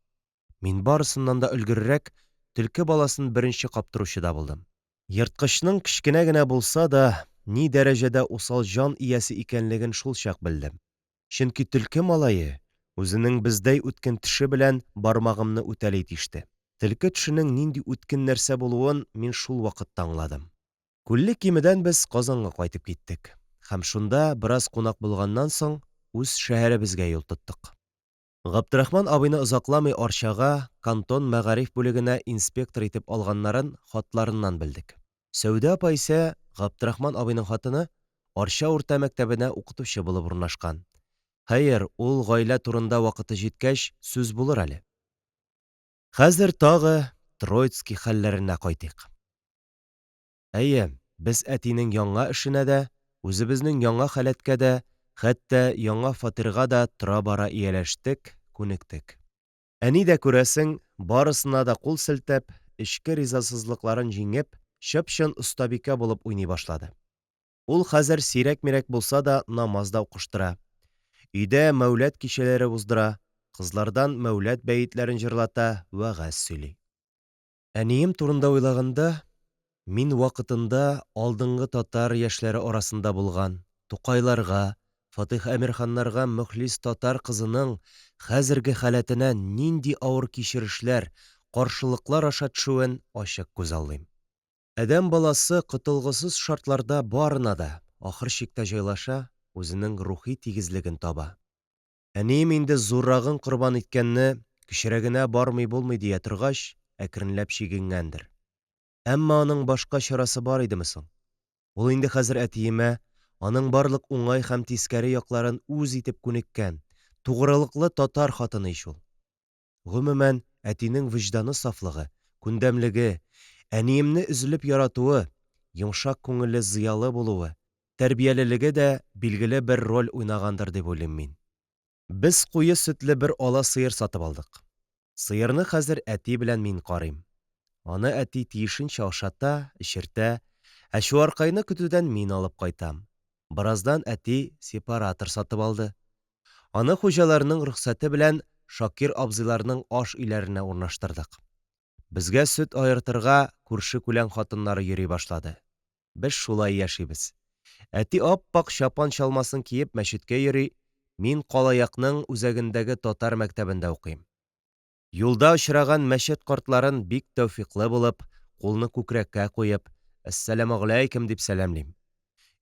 Мин барысыннан да өлгеррәк, төлке баласын беренче каптыручы да булдым. Ерткычның кечкенә генә булса да, ни дәрәҗәдә усал җан иясе икәнлеген шулчак белдем. Чөнки төлке малае үзенең бездәй үткен теше белән бармагымны үтәли тиште. Төлке тешенең нинди үткен нәрсә булуын мин шул вакытта аңладым. Күлле Кимедән без Казанга кайтып киттек һәм шунда бераз кунак булганнан соң, үз шәһәребезгә юл тоттык. Габдрахман абыйны озакламый Арчага, кантон мәгариф бүлегенә инспектор итеп алганнарын хатларыннан белдек. Сәүдә апа исә, Габдрахман абыйның хатыны, Арча урта мәктәбенә укытучы булып урнашкан. Хәер, ул гаилә турында вакыты җиткәч сүз булыр әле. Хәзер тагы Троицкий хәлләренә кайтыйк. Әйе, без әтинең яңа эшенә дә, үзебезнең яңа халәткә дә, хәтта яңа фатирга да тора-бара ияләштек, күнектек. Әни дә, күрәсең, барысына да кул селтәп, эчке ризасызлыкларын җиңеп, чып-чын остабикә булып уйный башлады. Ул хәзер сирәк-мирәк булса да намаз да укыштыра. Өйдә Мәүләд кичәләре уздыра, кызлардан Мәүләд бәетләрен җырлата, вәгазь сөйли. Әнием турында уйлаганда, мин вакытында алдынгы татар яшьләре арасында булган, Тукайларга, Фатыйх Әмирханнарга мөхлис татар кызының хәзерге халәтенә нинди авыр кичерешләр, каршылыклар аша төшүен ачык күзаллыйм. Адәм баласы котылгысыз шартларда барына да ахыр чиктә җайлаша, үзенең рухи тигезлеген таба. Әнием инде зуррагын корбан иткәнне кечерәгенә бармый булмый дия торгач, әкренләп чигенгәндер. Әмма аның башка чарасы бар идеме соң? Ул инде хәзер әтиемә, аның барлык уңай һәм тискәре якларын үз итеп күнеккән, тугрылыклы татар хатыны ич ул. Гомумән, әтинең вөҗданы сафлыгы, күндәмлеге, әниемне өзелеп яратуы, йомшак күңелле зыялы булуы, тәрбиялелеге дә билгеле бер роль уйнагандыр дип уйлыйм мин. Без куе сөтле бер ала сыер сатып алдык. Сыерны хәзер әти белән мин карыйм. Аны әти тиешенчә ашата, эчертә, ә чуаркайны көтүдән мин алып кайтам. Бераздан әти сепаратор сатып алды. Аны хуҗаларның рөхсәте белән Шакир абзыйларның аш өйләренә урнаштырдык. Безгә сөт аертырга күрше-күлән хатыннары йөри башлады. Без шулай яшибез. Әти ап-ак чапан-чалмасын киеп мәчеткә йөри, мин Калаякның үзәгендәге татар мәктәбендә укыйм. Юлда очраган мәчет картларын бик тәүфыйклы булып, кулны күкрәккә куеп, Әссәламегаләйкем дип сәламлим.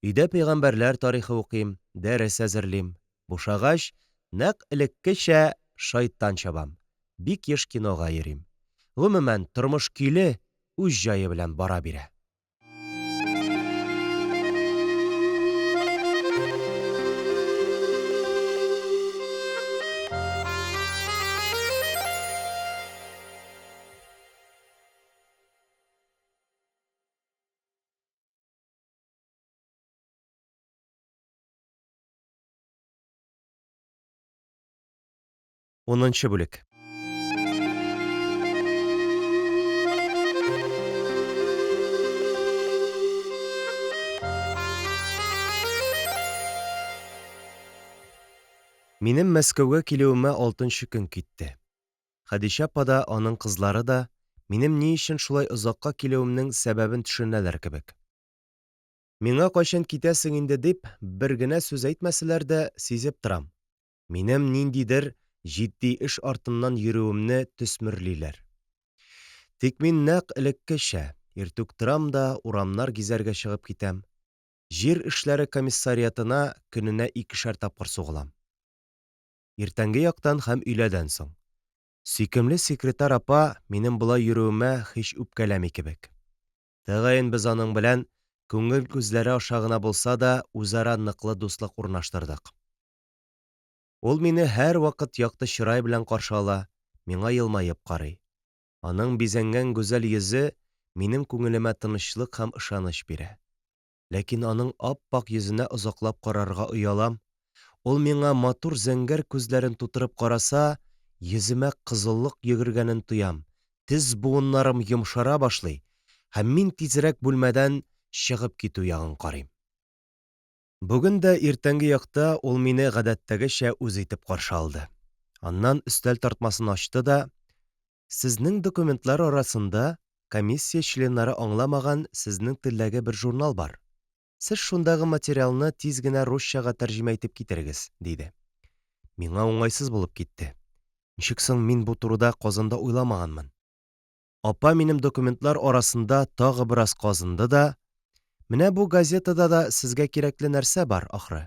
Өйдә пәйгамбәрләр тарихы укыйм, дәрес әзерлим. Бушагач, нәкъ элеккечә шайтан чабам, бик еш кинога йөрим. Гомумән, тормыш көйле, үз җае белән бара бирә. Унынчы бүлек. Минем Мәскәүгә килүемә алтынчы көн китте. Хәдичә апа да, аның кызлары да минем ни өчен шулай озакка килүемнең сәбәбен төшенәләр кебек. Миңа кайчан китәсең инде дип бер генә сүз әйтмәсәләр дә, сизеп торам, минем ниндидер җитди эш артыннан йөрүемне төсмерлиләр. Тик мин нәкъ элеккечә, иртүк торам да урамнар гизәргә чыгып китәм, җир эшләре комиссариатына көненә икешәр тапкыр сугылам. Иртәнге яктан һәм өйләдән соң. Сөйкемле секретарь апа минем болай йөрүемә һич үпкәләми кебек. Тәгаен без аның белән күңел күзләре аша гына булса да үзара ныклы дуслык урнаштырдык. Ул мине һәрвакыт якты чырай белән каршы ала, миңа елмаеп карый. Аның бизәнгән гүзәл йөзе минем күңелемә тынычлык һәм ышаныч бирә. Ләкин аның ап-ак йөзенә озаклап карарга оялам. Ул миңа матур зәңгәр күзләрен тутырып караса, йөземә кызыллык йөгергәнен тоям, тез буыннарым йомшара башлый һәм мин тизрәк бүлмәдән чыгып китү ягын карыйм. Бүген дә иртәнге якта ул мине гадәттәгечә үз итеп каршы алды. Аннан өстәл тартмасын ачты да, Сезнең документлар арасында комиссия членнары аңламаган сезнең телдәге бер журнал бар. Сез шундагы материалны тиз генә русчага тәрҗемә итеп китерегез, диде. Миңа уңайсыз булып китте. Ничек соң мин бу турыда Казанда уйламаганмын? Апа минем документлар арасында тагы бераз казынды да, Менә бу газетада да сезгә кирәкле нәрсә бар, ахры.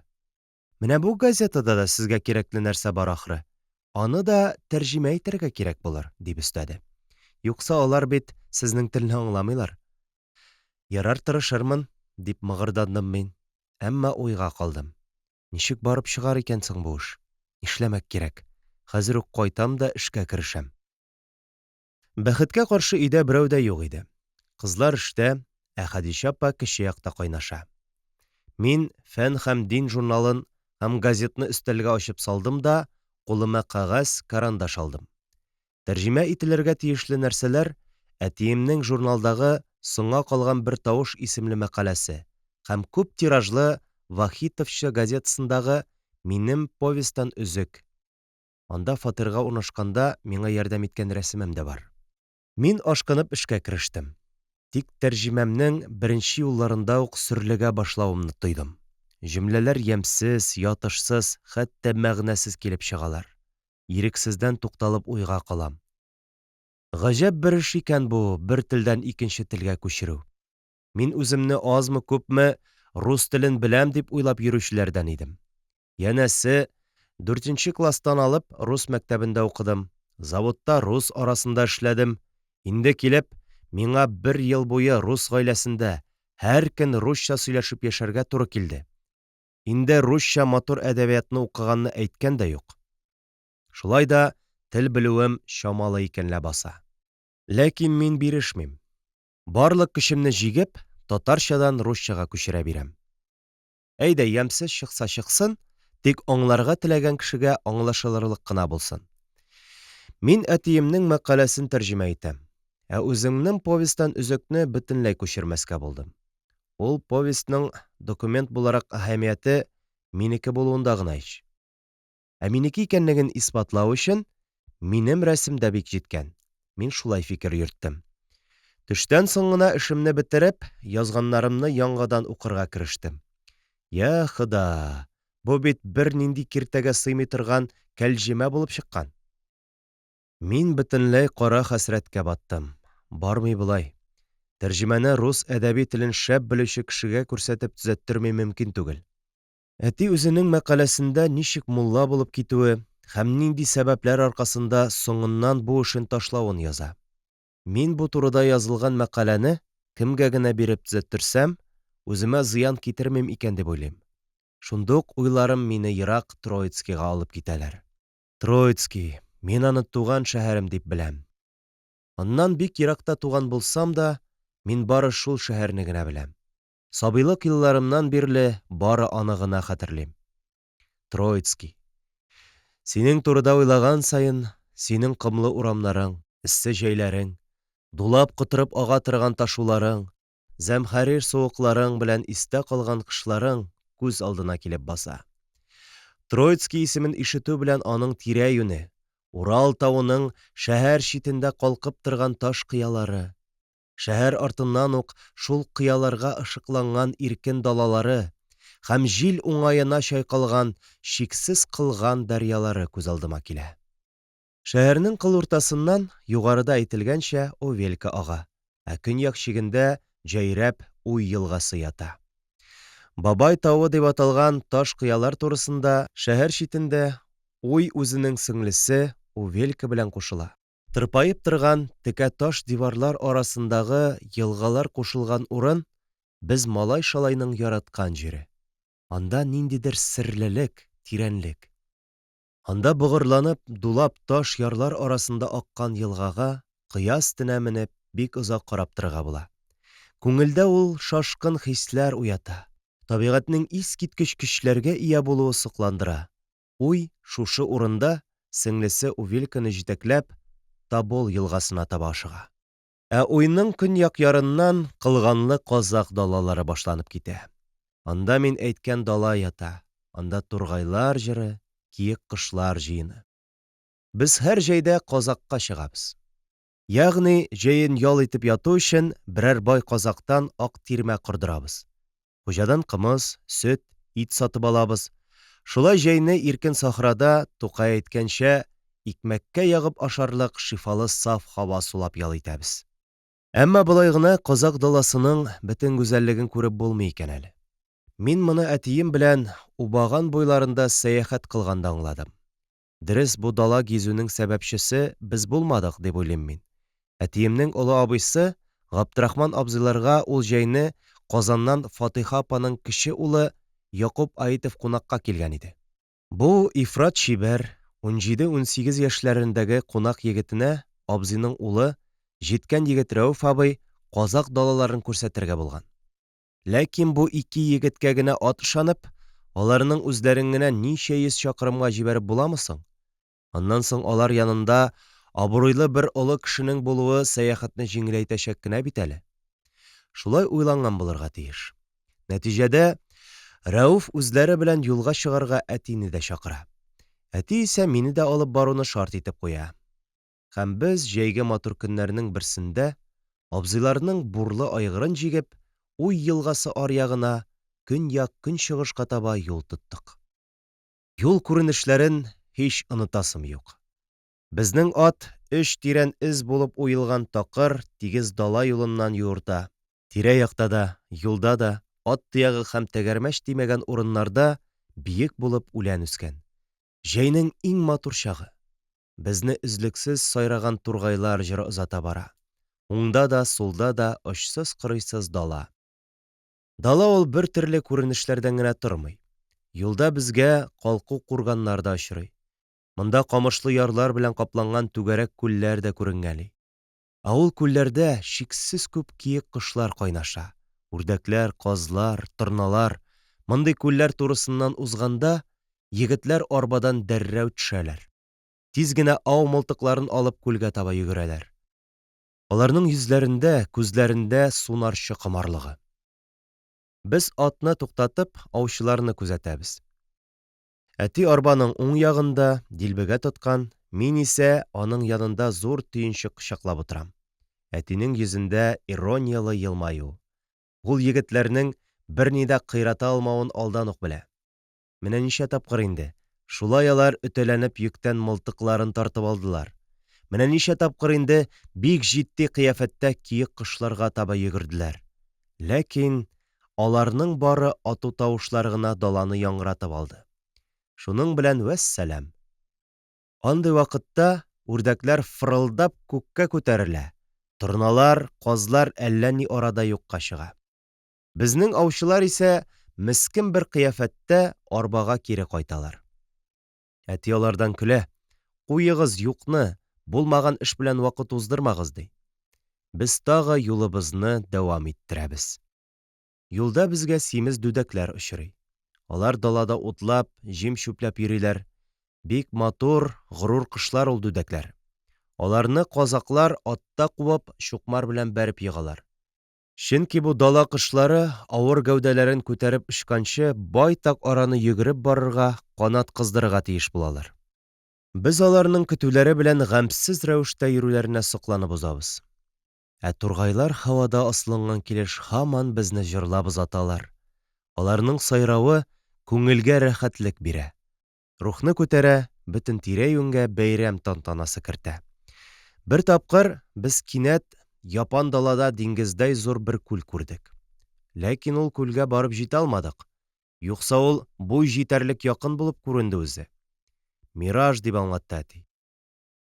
Менә бу газетада да сезгә кирәкле нәрсә бар, ахры. Аны да тәрҗемә итәргә кирәк булыр, дип өстәде. Юкса алар бит сезнең телне аңламыйлар. Ярар, тырышырмын, дип мыгырдандым мин. Әмма уйга калдым. Ничек барып чыгар икән соң бу эш? Нишләмәк кирәк? Хәзер үк кайтам да эшкә керешәм. Бәхеткә каршы өйдә берәү дә юк иде. Кызлар эштә, ә Хәдичә апа кече якта кайнаша. Мин Фән һәм дин журналын һәм газетны өстәлгә ачып салдым да кулыма кәгазь, карандаш алдым. Тәрҗемә ителергә тиешле нәрсәләр, әтиемнең журналдагы Соңга калган бер тавыш исемле мәкаләсе һәм күп тиражлы Вахитовчы газетасындагы минем повестьтан өзек, Анда фатирга урнашканда миңа ярдәм иткән рәсемем дә бар. Мин ашкынып эшкә керештем. Тик тәрҗемәмнең беренче юлларында ук сөрлегә башлавымны тойдым. Җөмләләр ямьсез, ятышсыз, хәтта мәгънәсез килеп чыгалар. Ирексездән тукталып уйга калам. Гаҗәп бер эш икән бу бер телдән икенче телгә күчерү. Мин үземне азмы-күпме рус телен беләм дип уйлап йөрүчеләрдән идем. Янәсе, дүртенче класстан алып рус мәктәбендә укыдым, заводта рус арасында эшләдем, инде килеп, миңа бер ел буе рус гаиләсендә һәр көн русча сөйләшеп яшәргә туры килде. Инде русча матур әдәбиятны укыганны әйткән дә юк. Шулай да тел белүем чамалы икән ләбаса. Ләкин мин бирешмим. Барлык көчемне җигеп, татарчадан русчага күчерә бирәм. Әйдә, ямьсез чыкса чыксын, тик аңларга теләгән кешегә аңлашылырлык кына булсын. Мин әтиемнең мәкаләсен тәрҗемә итәм, ә үземнең повестьтан өзекне бөтенләй күчермәскә булдым. Ул повестьның документ буларак әһәмияте минеке булуында гына ич. Ә минеке икәнлеген исбатлау өчен минем рәсем дә бик җиткән. Мин шулай фикер йөрттем. Төштән соң гына эшемне бетереп, язганнарымны яңадан укырга керештем. Йа Хода, бу бит бернинди киртәгә сыймый торган кәлҗемә булып чыккан! Мин бөтенләй кара хәсрәткә баттым. Бармый болай. Тәрҗемәне рус әдәби телен шәп белүче кешегә күрсәтеп төзәттерми мөмкин түгел. Әти үзенең мәкаләсендә ничек мулла булып китүе һәм нинди сәбәпләр аркасында соңыннан бу эшен ташлавын яза. Мин бу турыда язылган мәкаләне кемгә генә биреп төзәттерсәм, үземә зыян китермим икән дип уйлыйм. Шундук уйларым мине ерак Троицкига алып китәләр. Троицкий, мин аны туган шәһәрем дип беләм. Аннан бик еракта туган булсам да, мин бары шул шәһәрне генә беләм. Сабыйлык елларымнан бирле бары аны гына хәтерлим. Троицкий. Синең турыда уйлаган саен, синең комлы урамнарың, эссе җәйләрең, дулап котырып ага торган ташуларың, зәмһәрир суыкларың белән истә калган кышларың күз алдына килеп баса. Троицкий исемен ишетү белән аның тирә-юне, Урал тавының шәһәр читендә калкып торган таш кыялары, шәһәр артыннан ук шул кыяларга ышыкланган иркен далалары һәм җил уңаена чайкалган чиксез кылган дәрьялары күз алдыма килә. Шәһәрнең кыл уртасыннан, югарыда әйтелгәнчә, Увелька ага, ә көньяк чигендә җәйрәп Уй елгасы ята. Бабай тавы дип аталган таш кыялар турысында, шәһәр читендә, Уй үзенең сеңлесе Увелька белән кушыла. Тырпаеп торган текә таш диварлар арасындагы елгалар кушылган урын без малай-шалайның яраткан җире. Анда ниндидер серлелек, тирәнлек. Анда богырланып, дулап таш ярлар арасында аккан елгага, кыя өстенә менеп, бик озак карап торырга була. Күңелдә ул шашкын хисләр уята, табигатьнең искиткеч көчләргә ия булуы сокландыра. Уй шушы урында, сеңлесе Увельканы җитәкләп, Тобол елгасына таба ашыга. Ә Уйның көньяк ярыннан кылганлы казакъ далалары башланып китә. Анда мин әйткән дала ята, анда тургайлар җыры, киек кошлар җыены. Без һәр җәйдә казакка чыгабыз. Ягъни, җәен ял итеп яту өчен берәр бай казактан ак тирмә кордырабыз. Хуҗадан кымыз, сөт, ит сатып алабыз. Шулай җәйне иркен сахрада, Тукай әйткәнчә, икмәккә ягып ашарлык шифалы саф һава сулап ял итәбез. Әмма болай гына казакъ даласының бөтен гүзәллеген күреп булмый икән әле. Мин моны әтием белән Убаган буйларында сәяхәт кылганда аңладым. Дөрес, бу дала гизүнең сәбәпчесе без булмадык, дип уйлыйм мин. Әтиемнең олы абыйсы Габдрахман абзыйларга ул җәйне Казаннан Фатыйха апаның кече улы Якуб Аитов кунакка килгән иде. Бу ифрат чибәр, унҗиде-унсигез яшьләрендәге кунак егетенә абзыйның улы, җиткән егет Рәүф абый казакъ далаларын күрсәтергә булган. Ләкин бу ике егеткә генә ат ышанып, аларның үзләрен генә ничә йөз чакрымга җибәреп буламы соң? Аннан соң алар янында абруйлы бер олы кешенең булуы сәяхәтне җиңеләйтәчәк кенә бит әле. Шулай уйланган булырга тиеш. Нәтиҗәдә, Рәүф үзләре белән юлга чыгарга әтине дә чакыра. Әти исә мине дә алып баруны шарт итеп куя. Һәм без җәйге матур көннәрнең берсендә, абзыйларның бурлы айгырын җигеп, Уй елгасы аръягына, көньяк-көнчыгышка таба юл тоттык. Юл күренешләрен һич онытасым юк. Безнең ат өч тирән эз булып уелган такыр, тигез дала юлыннан юырта. Тирә-якта да, юлда да ат тоягы һәм тәгәрмәч тимәгән урыннарда биек булып үлән үскән. Җәйнең иң матур чагы. Безне өзлексез сайраган тургайлар җыры озата бара. Уңда да, сулда да очсыз-кырыйсыз дала. Дала ул бер төрле күренешләрдән генә тормый. Юлда безгә калку курганнар да очрый. Монда камышлы ярлар белән капланган түгәрәк күлләр дә күренгәли. Ә ул күлләрдә чиксез күп киек кошлар кайнаша, үрдәкләр, казлар, торналар. Мондый күлләр турысыннан узганда, егетләр арбадан дәррәү төшәләр. Тиз генә ау мылтыкларын алып күлгә таба йөгерәләр. Аларның йөзләрендә, күзләрендә сунарчы комарлыгы. Без атны туктатып, аучыларны күзәтәбез. Әти арбаның уң ягында, дилбегә тоткан, Мин исә аның янында зур төенчек кочаклап утырам. Әтинең йөзендә иронияле елмаю. Ул егетләрнең берни дә кыйрата алмавын алдан ук белә. Менә ничә тапкыр инде шулай алар өтәләнеп йөктән мылтыкларын тартып алдылар. Менә ничә тапкыр инде бик җитди кыяфәттә киек кошларга таба йөгерделәр. Ләкин аларның бары ату тавышлары гына даланы яңгыратып алды. Шуның белән вәссәлам! Андый вакытта үрдәкләр фырылдап күккә күтәрелә, торналар, казлар әллә ни арада юкка чыга. Безнең аучылар исә мескен бер кыяфәттә арбага кире кайталар. Әти алардан көлә, Куегыз юкны, булмаган эш белән вакыт уздырмагыз, ди. Без тагы юлыбызны дәвам иттерәбез. Юлда безгә симез дүдәкләр очрый. Алар далада утлап, җим чүпләп йөриләр. Бик матур, горур кошлар ул дүдәкләр. Аларны казаклар атта куып, чукмар белән бәреп егалар. Чөнки бу дала кошлары авыр гәүдәләрен күтәреп очканчы байтак араны йөгереп барырга, канат кыздырырга тиеш булалар. Без аларның көтүләре белән гамьсез рәвештә йөрүләренә сокланып узабыз. Ә тургайлар һавада асылынган килеш һаман безне җырлап озаталар. Аларның сайравы күңелгә рәхәтлек бирә, рухны күтәрә, бөтен тирә-юньгә бәйрәм тантанасы кертә. Бер тапкыр без кинәт япан далада диңгездәй зур бер күл күрдек. Ләкин ул күлгә барып җитә алмадык. Юкса ул буй җитәрлек якын булып күренде үзе. Мираж, дип аңлатты әти.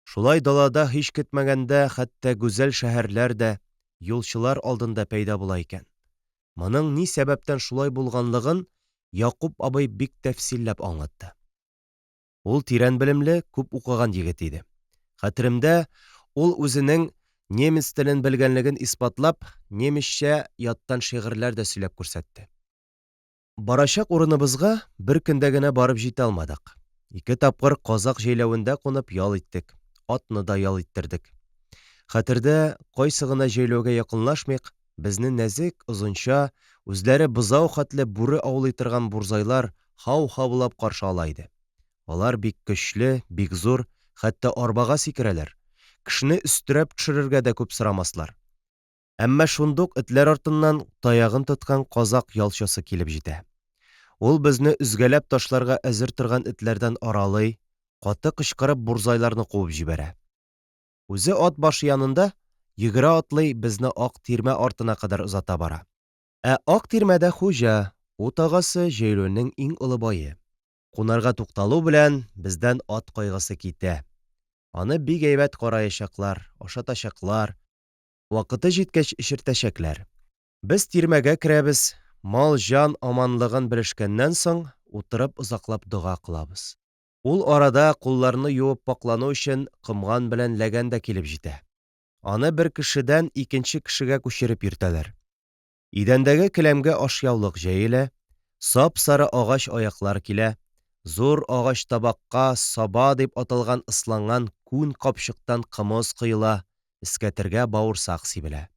Шулай далада һич көтмәгәндә хәтта гүзәл шәһәрләр дә юлчылар алдында пәйда була икән. Моның ни сәбәптән шулай булганлыгын Якуп абый бик тәфсилләп аңлатты. Ул тирән белемле, күп укыган егет иде. Хәтеремдә, ул үзенең немец телен белгәнлеген исбатлап, немецчә яттан шигырьләр дә сөйләп күрсәтте. Барачак урыныбызга бер көндә генә барып җитә алмадык. Ике тапкыр казак җәйләвендә кунып ял иттек, атны да ял иттердек. Хәтердә, кайсы гына җәйләүгә якынлашмыйк, безне нәзек, озынча, үзләре бозау хәтле бүре аулый торган бурзайлар һау-һаулап каршы ала иде. Алар бик көчле, бик зур, хәтта арбага сикерәләр, кешене өстерәп төшерергә дә күп сорамаслар. Әмма шундук этләр артыннан таягын тоткан казак ялчысы килеп җитә. Ул безне өзгәләп ташларга әзер торган этләрдән аралый, каты кычкырып бурзайларны куып җибәрә. Үзе ат башы янында йөгерә-атлый безне ак тирмә артына кадәр озата бара. Ә ак тирмәдә хуҗа, ут агасы, җәйләүнең иң олы бае. Кунарга тукталу белән бездән ат кайгысы китә. Аны бик әйбәт караячаклар, ашатачаклар, Вакыты җиткәч эчертәчәкләр. Без тирмәгә керәбез, мал-җан аманлыгын белешкәннән соң, утырып озаклап дога кылабыз. Ул арада кулларны юып пакълану өчен комган белән ләгән дә килеп җитә. Аны бер кешедән икенче кешегә күчереп йөртәләр. Идәндәге келәмгә ашъяулык җәелә, сап-сары агач аяклар килә, зур агач табакка саба дип аталган ысланган күн капчыктан кымыз коела, эскәтергә бавырсак сибелә.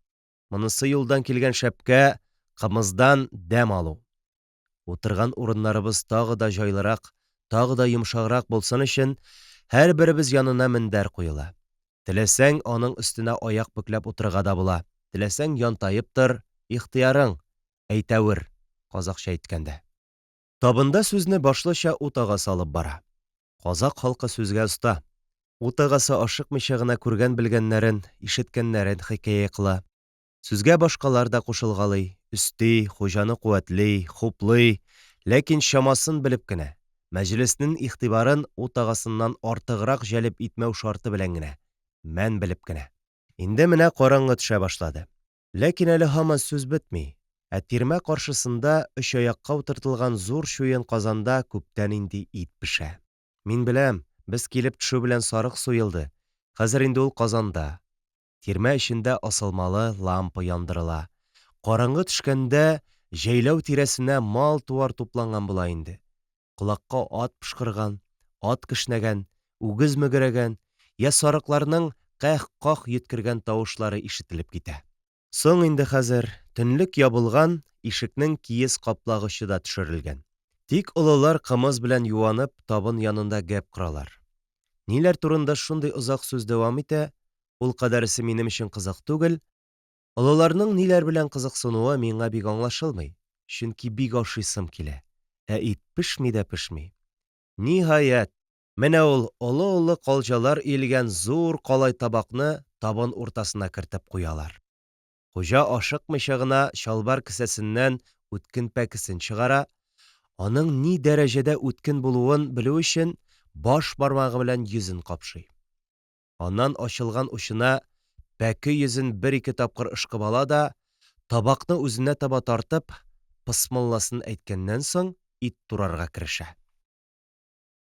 Монысы юлдан килгән шәпкә кымыздан дәм алу. Утырган урыннарыбыз тагы да җайлырак, тагы да йомшаграк булсын өчен, һәрберебез янына мендәр куела. Теләсәң, аның өстенә аяк бөкләп утырырга да була, теләсәң, янтаеп тор, ихтыярың, әйтәвер, казакъча әйткәндә. Табында сүзне башлыча ут агасы алып бара. Казакъ халкы сүзгә оста. Ут агасы ашыкмыйча гына күргән-белгәннәрен, ишеткәннәрен хикәя кыла. Сүзгә башкалар да кушылгалый, өсти, хуҗаны куәтли, хуплый, ләкин чамасын белеп кенә, мәҗлеснен игътибарын ут агасыннан артыграк җәлеп итмәү шарты белән генә, мән белеп кенә. Инде менә караңгы төшә башлады. Ләкин әле һаман сүз бетми, ә тирмә каршысында өчаякка утыртылган зур чуен казанда күптән инде ит пешә. Мин беләм, без килеп төшү белән сарык суелды, хәзер инде ул казанда. Тирмә эчендә асылмалы лампа яндырыла. Караңгы төшкәндә җәйләү тирәсенә мал-туар тупланган була инде. Колакка ат пошкырган, ат кешнәгән, үгез мөгерәгән, йә сарыкларның кәһ-каһ йөткергән тавышлары ишетелеп китә. Соң инде хәзер, төнлек ябылган, ишекнең киез каплагычы да төшерелгән. Тик олылар кымыз белән юанып табын янында гәп коралар. Ниләр турында шундый озак сүз дәвам итә, ул кадәресе минем өчен кызык түгел, олыларның ниләр белән кызыксынуы миңа бик аңлашылмый, чөнки бик ашыйсым килә, ә ит пешми дә пешми. Ниһаять, менә ул олы-олы калҗалар өелгән зур калай табакны табын уртасына кертеп куялар. Хуҗа ашыкмыйча гына чалбар кесәсеннән үткен пәкесен чыгара, аның ни дәрәҗәдә үткен булуын белү өчен баш бармагы белән йөзен капшый. Аннан ачылган учына пәке йөзен бер-ике тапкыр ышкып ала да, табакны үзенә таба тартып, пысмылласын әйткәннән соң, ит турарга керешә.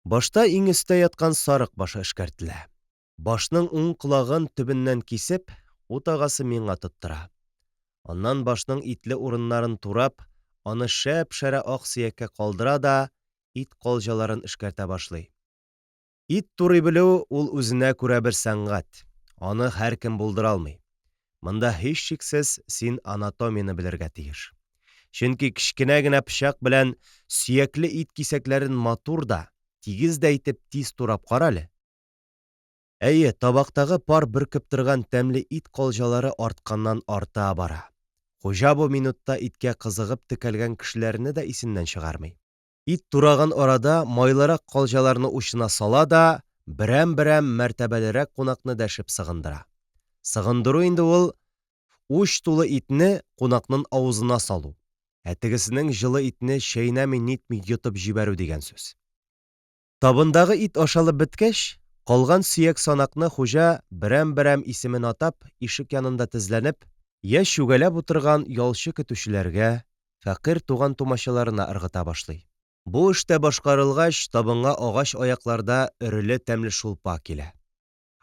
Башта иң өстә яткан сарык башы эшкәртелә. Башның уң колагын төбеннән кисеп, ут агасы миңа тоттыра. Аннан башның итле урыннарын турап, аны шәп-шәрә ак сөяккә калдыра да ит калҗаларын эшкәртә башлый. Ит турый белү ул үзенә күрә бер сәнгать, аны һәркем булдыра алмый. Монда һичшиксез син анатомияне белергә тиеш. Чөнки кечкенә генә пычак белән сөякле ит кисәкләрен матур да, тигез дә итеп тиз турап карале. Әйе, табактагы пар бөркеп торган тәмле ит калҗалары артканнан-арта бара. Хуҗа бу минутта иткә кызыгып текәлгән кешеләрне дә исеннән чыгармый. Ит тураган арада майлырак калҗаларны учына сала да, берәм-берәм мәртәбәлерәк кунакны дәшеп сыгындыра. Сыгындыру инде ул уч тулы итне кунакнын авызына салу, ә тегесенең җылы итне чәйнәми-нитми йотып җибәрү дигән сүз. Табындагы ит ашалып беткәч, калган сөяк-санакны хуҗа, берәм-берәм исемен атап, ишек янында тезләнеп, йә чүгәләп утырган ялчы көтүчеләргә, фәкыйрь туган-тумачаларына ыргыта башлый. Бу эш тә башкарылгач, табынга агач аякларда өреле тәмле шулпа килә.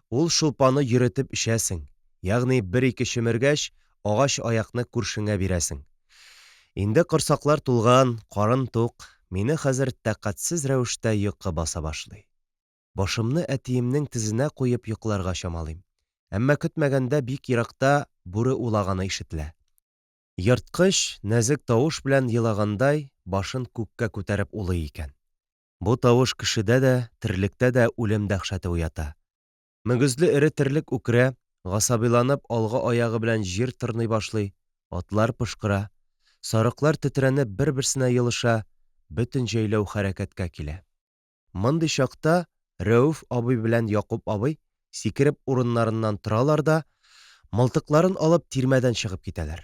Ул шулпаны йөретеп эчәсең, ягъни бер-ике чөмергәч, агач аякны күршеңә бирәсең. Инде корсаклар тулган, карын тук, мине хәзер тәкатьсез рәвештә йокы баса башлый. Башымны әтиемнең тезенә куеп йокларга чамалыйм. Әмма көтмәгәндә бик еракта бүре улаганы ишетелә. Ерткыч, нәзек тавыш белән елагандай, башын күккә күтәреп улый икән. Бу тавыш кешедә дә, терлектә дә үлем дәһшәте уята. Мөгезле эре терлек үкерә, гасабиланып алгы аягы белән җир тырный башлый, атлар пошкыра, сарыклар тетрәнеп бер-берсенә елыша, бөтен җәйләү хәрәкәткә килә. Мондый чакта Рәүф абый белән Якуб абый сикереп урыннарыннан торалар да, мылтыкларын алып тирмәдән чыгып китәләр.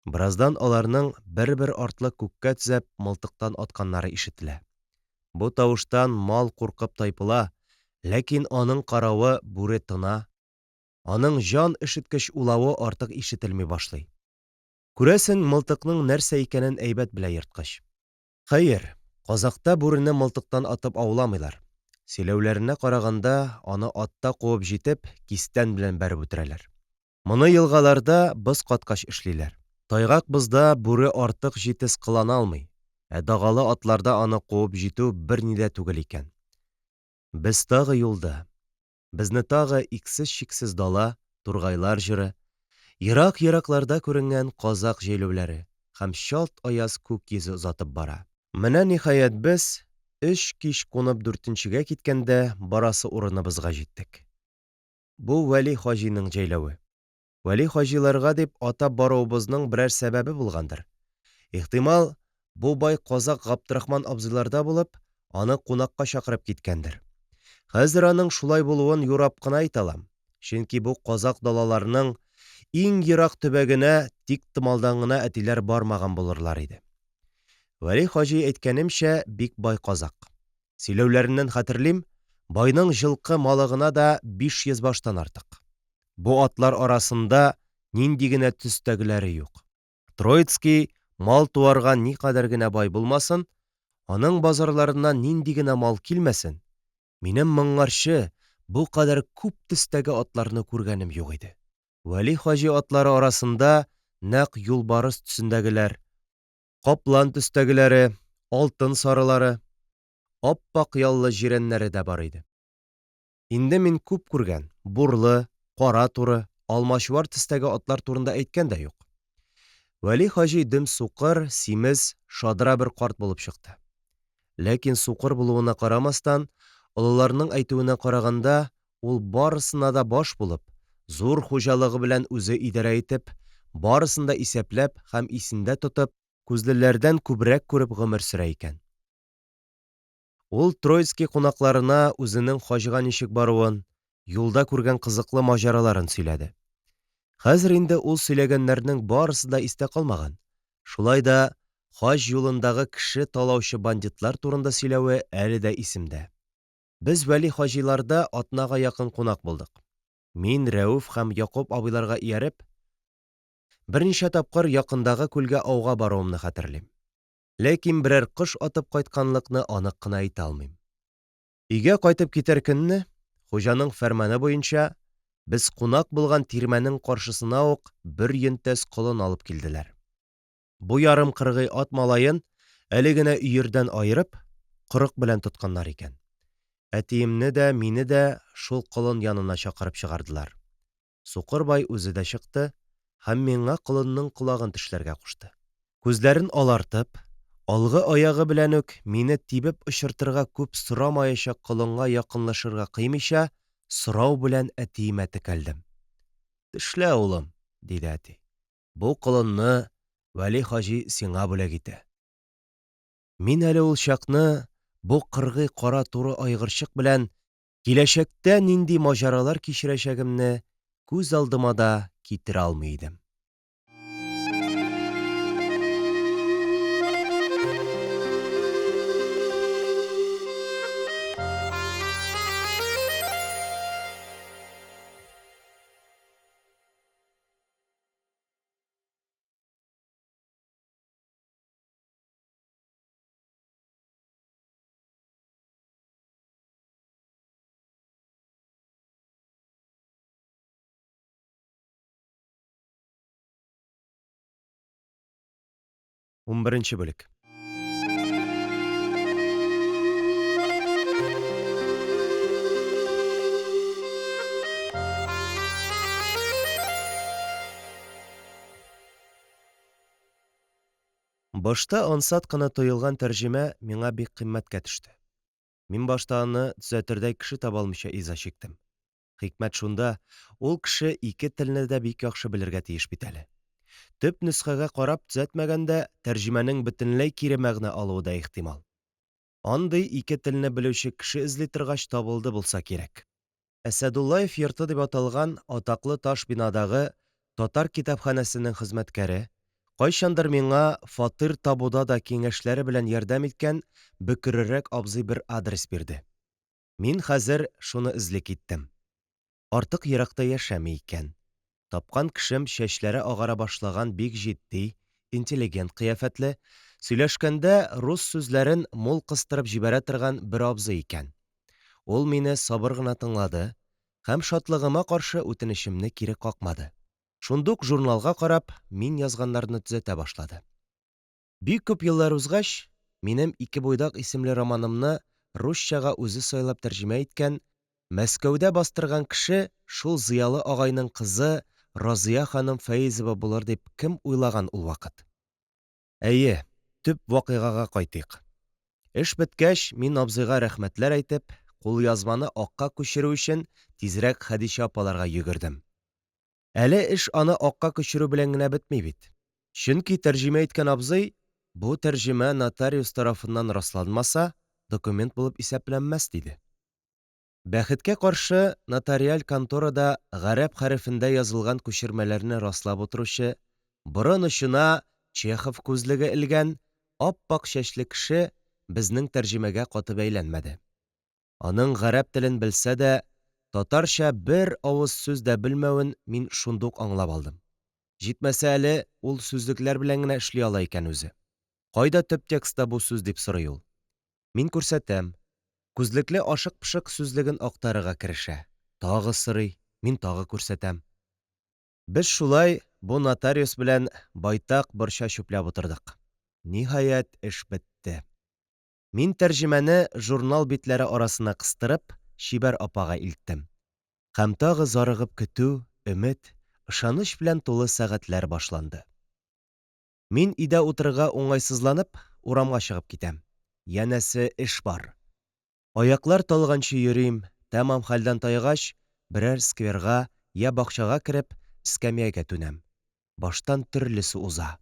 Бераздан аларның бер-бер артлы күккә төзәп мылтыктан атканнары ишетелә. Бу тавыштан мал куркып тайпыла, ләкин аның каравы бүре тына, аның җан өшеткеч улавы артык ишетелми башлый. Күрәсең, мылтыкның нәрсә икәнен әйбәт белә ерткыч. Хәер, казакта бүрене мылтыктан атып ауламыйлар. Сөйләүләренә караганда, аны атта куып җитеп, кистән белән бәреп үтерәләр. Моны елгаларда боз каткач эшлиләр. Тайгак бозда бүре артык җитез кылана алмый, ә дагалы атларда аны куып җитү берни дә түгел икән. Без тагы юлда. Безне тагы иксез-чиксез дала, тургайлар җыры, ерак-еракларда күренгән казакъ җәйләүләре һәм чалт аяз күк йөзе озатып бара. Менә, ниһаять, без, өч кич кунып дүртенчегә киткәндә, барасы урыныбызга җиттек. Бу Вәли хаҗиның җәйләве. Вәли хаҗиларга дип атап баруыбызның берәр сәбәбе булгандыр. Ихтимал, бу бай казакъ Габдрахман абзыйларда булып, аны кунакка чакырып киткәндер. Хәзер аның шулай булуын юрап кына әйтә алам, чөнки бу казакъ далаларының иң ерак төбәгенә тиктомалдан гына әтиләр бармаган булырлар иде. Вәли хаҗи, әйткәнемчә, бик бай казакъ. Сөйләүләреннән хәтерлим, байның җылкы малы гына да 500 баштан артык. Бу атлар арасында нинди генә төстәгеләре юк. Троицкий мал-туарга никадәр генә бай булмасын, аның базарларына нинди генә мал килмәсен, минем моңарчы бу кадәр күп төстәге атларны күргәнем юк иде. Вәли хаҗи атлары арасында нәкъ юлбарыс төсендәгеләр, каплан төстәгеләре, алтын сарылары, ап-ак яллы җирәннәре дә бар иде. Инде мин күп күргән бурлы, кара туры, алмачуар төстәге атлар турында әйткән дә юк. Вәли хаҗи дөм сукыр, симез, шадра бер карт булып чыкты. Ләкин сукыр булуына карамастан, Олыларның әйтүенә караганда, ул барысына да баш булып, зур хуҗалыгы белән үзе идарә итеп, барысын да исәпләп һәм исендә тотып, күзлеләрдән күбрәк күреп гомер сөрә икән. Ул Троицки кунакларына үзенең хаҗга ничек баруын, юлда күргән кызыклы маҗараларын сөйләде. Хәзер инде ул сөйләгәннәрнең барысы да истә калмаган. Шулай да хаҗ юлындагы кеше талаучы бандитлар турында сөйләве әле дә исемдә. Без Вәли хаҗиларда атнага якын кунак булдык. Мин, Рәүф һәм Якуб абыйларга ияреп, берничә тапкыр якындагы күлгә ауга баруымны хәтерлим. Ләкин берәр кош атып кайтканлыкны анык кына әйтә алмыйм. Өйгә кайтып китәр көнне, хуҗаның фәрманы буенча, без кунак булган тирмәнең каршысына ук бер йөнтәс колын алып килделәр. Бу ярым кыргый ат малаен әле генә өердән аерып, корык белән тотканнар икән. Әтиемне дә, мине дә шул колын янына чакырып чыгардылар. Сукыр бай үзе дә чыкты һәм миңа колынның колагын тешләргә кушты. Күзләрен алартып, алгы аягы белән үк мине тибеп очыртырга күп сорамаячак колынга якынлашырга кыймыйча, сорау белән әтиемә текәлдем. Тешлә, улым, диде әти. Бу колынны Вәли хаҗи сиңа бүләк итә. Мин әле ул чакны бу кыргый кара туры айгырчык белән киләчәктә нинди маҗаралар кичерәчәгемне күз алдыма да китерә алмый идем. Унберенче бүлек. Башта ансат кына тоелган тәрҗемә миңа бик кыйммәткә төште. Мин башта аны төзәтердәй кеше таба алмыйча иза чиктем. Хикмәт шунда, ул кеше ике телне дә бик яхшы белергә тиеш бит әле. Төп нөсхәгә карап төзәтмәгәндә, тәрҗемәнең бөтенләй кире мәгънә алуы да ихтимал. Андый ике телне белүче кеше эзли торгач табылды булса кирәк. Әсәдуллаев йорты дип аталган атаклы таш бинадагы татар китапханәсенең хезмәткәре, кайчандыр миңа фатир табуда да киңәшләре белән ярдәм иткән бөкрерәк абзый бер адрес бирде. Мин хәзер шуны эзли киттем. Артык еракта яшәми икән. Тапкан кешем чәчләре агара башлаган бик җитди, интеллигент кыяфәтле, сөйләшкәндә рус сүзләрен мул кыстырып җибәрә торган бер абзый икән. Ул мине сабыр гына тыңлады һәм шатлыгыма каршы үтенечемне кире какмады. Шундук журналга карап, мин язганнарны төзәтә башлады. Бик күп еллар узгач, минем Ике буйдак исемле романымны русчага үзе сайлап тәрҗемә иткән, Мәскәүдә бастырган кеше шул зыялы агайның кызы Разыя ханым Фәизова булыр дип кем уйлаган ул вакыт? Әйе, төп вакыйгага кайтыйк. Эш беткәч, мин абзыйга рәхмәтләр әйтеп, кулъязманы акка күчерү өчен тизрәк Хәдичә апаларга йөгердем. Әле эш аны акка күчерү белән генә бетми бит. Чөнки тәрҗемә иткән абзый, бу тәрҗемә нотариус тарафыннан расланмаса, документ булып исәпләнмәс, диде. Бәхеткә каршы, нотариаль конторада гарәп хәрефендә язылган күчермәләрне раслап утыручы, борын очына Чехов күзлеге элгән, ап-ак чәчле кеше безнең тәрҗемәгә каты бәйләнмәде. Аның гарәп телен белсә дә, татарча бер авыз сүз дә белмәвен мин шундук аңлап алдым. Җитмәсә әле, ул сүзлекләр белән генә эшли ала икән үзе. Кайда төп текстта бу сүз дип сорый ул. Мин күрсәтәм. Күзлекле ашык-пошык сүзлеген актарырга керешә. Тагы сорый, мин тагы күрсәтәм. Без шулай бу нотариус белән байтак борча чүпләп утырдык. Ниһаять, эш бетте. Мин тәрҗемәне журнал битләре арасына кыстырып, чибәр апага илттем. Һәм тагы зарыгып көтү, өмет, ышаныч белән тулы сәгатьләр башланды. Мин өйдә утырырга уңайсызланып, урамга чыгып китәм. Янәсе, эш бар. Аяклар талганчы йөрим, тәмам хәлдән тайгач, берәр скверга йә бакчага кереп, эскәмиягә түнәм. Баштан төрлесе уза.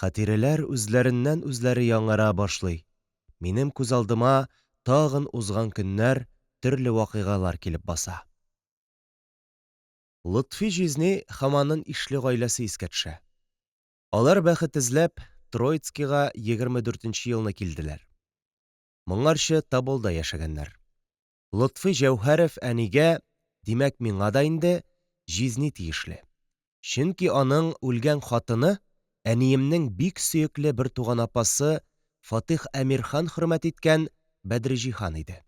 Хатирәләр үзләреннән-үзләре яңара башлый, минем күз алдыма тагын узган көннәр, төрле вакыйгалар килеп баса. Лотфи җизни һәм анын ишле гаиләсе искә төшә. Алар бәхет эзләп Троицкига 24 нче елны килделәр. Моңарчы Тоболда яшәгәннәр. Лотфый Җәүһәров әнигә, димәк, миңа да инде, җизни тиешле. Чөнки аның үлгән хатыны, әниемнең бик сөекле бертуган апасы Фатих Әмирхан хөрмәт иткән Бәдриҗиһан иде.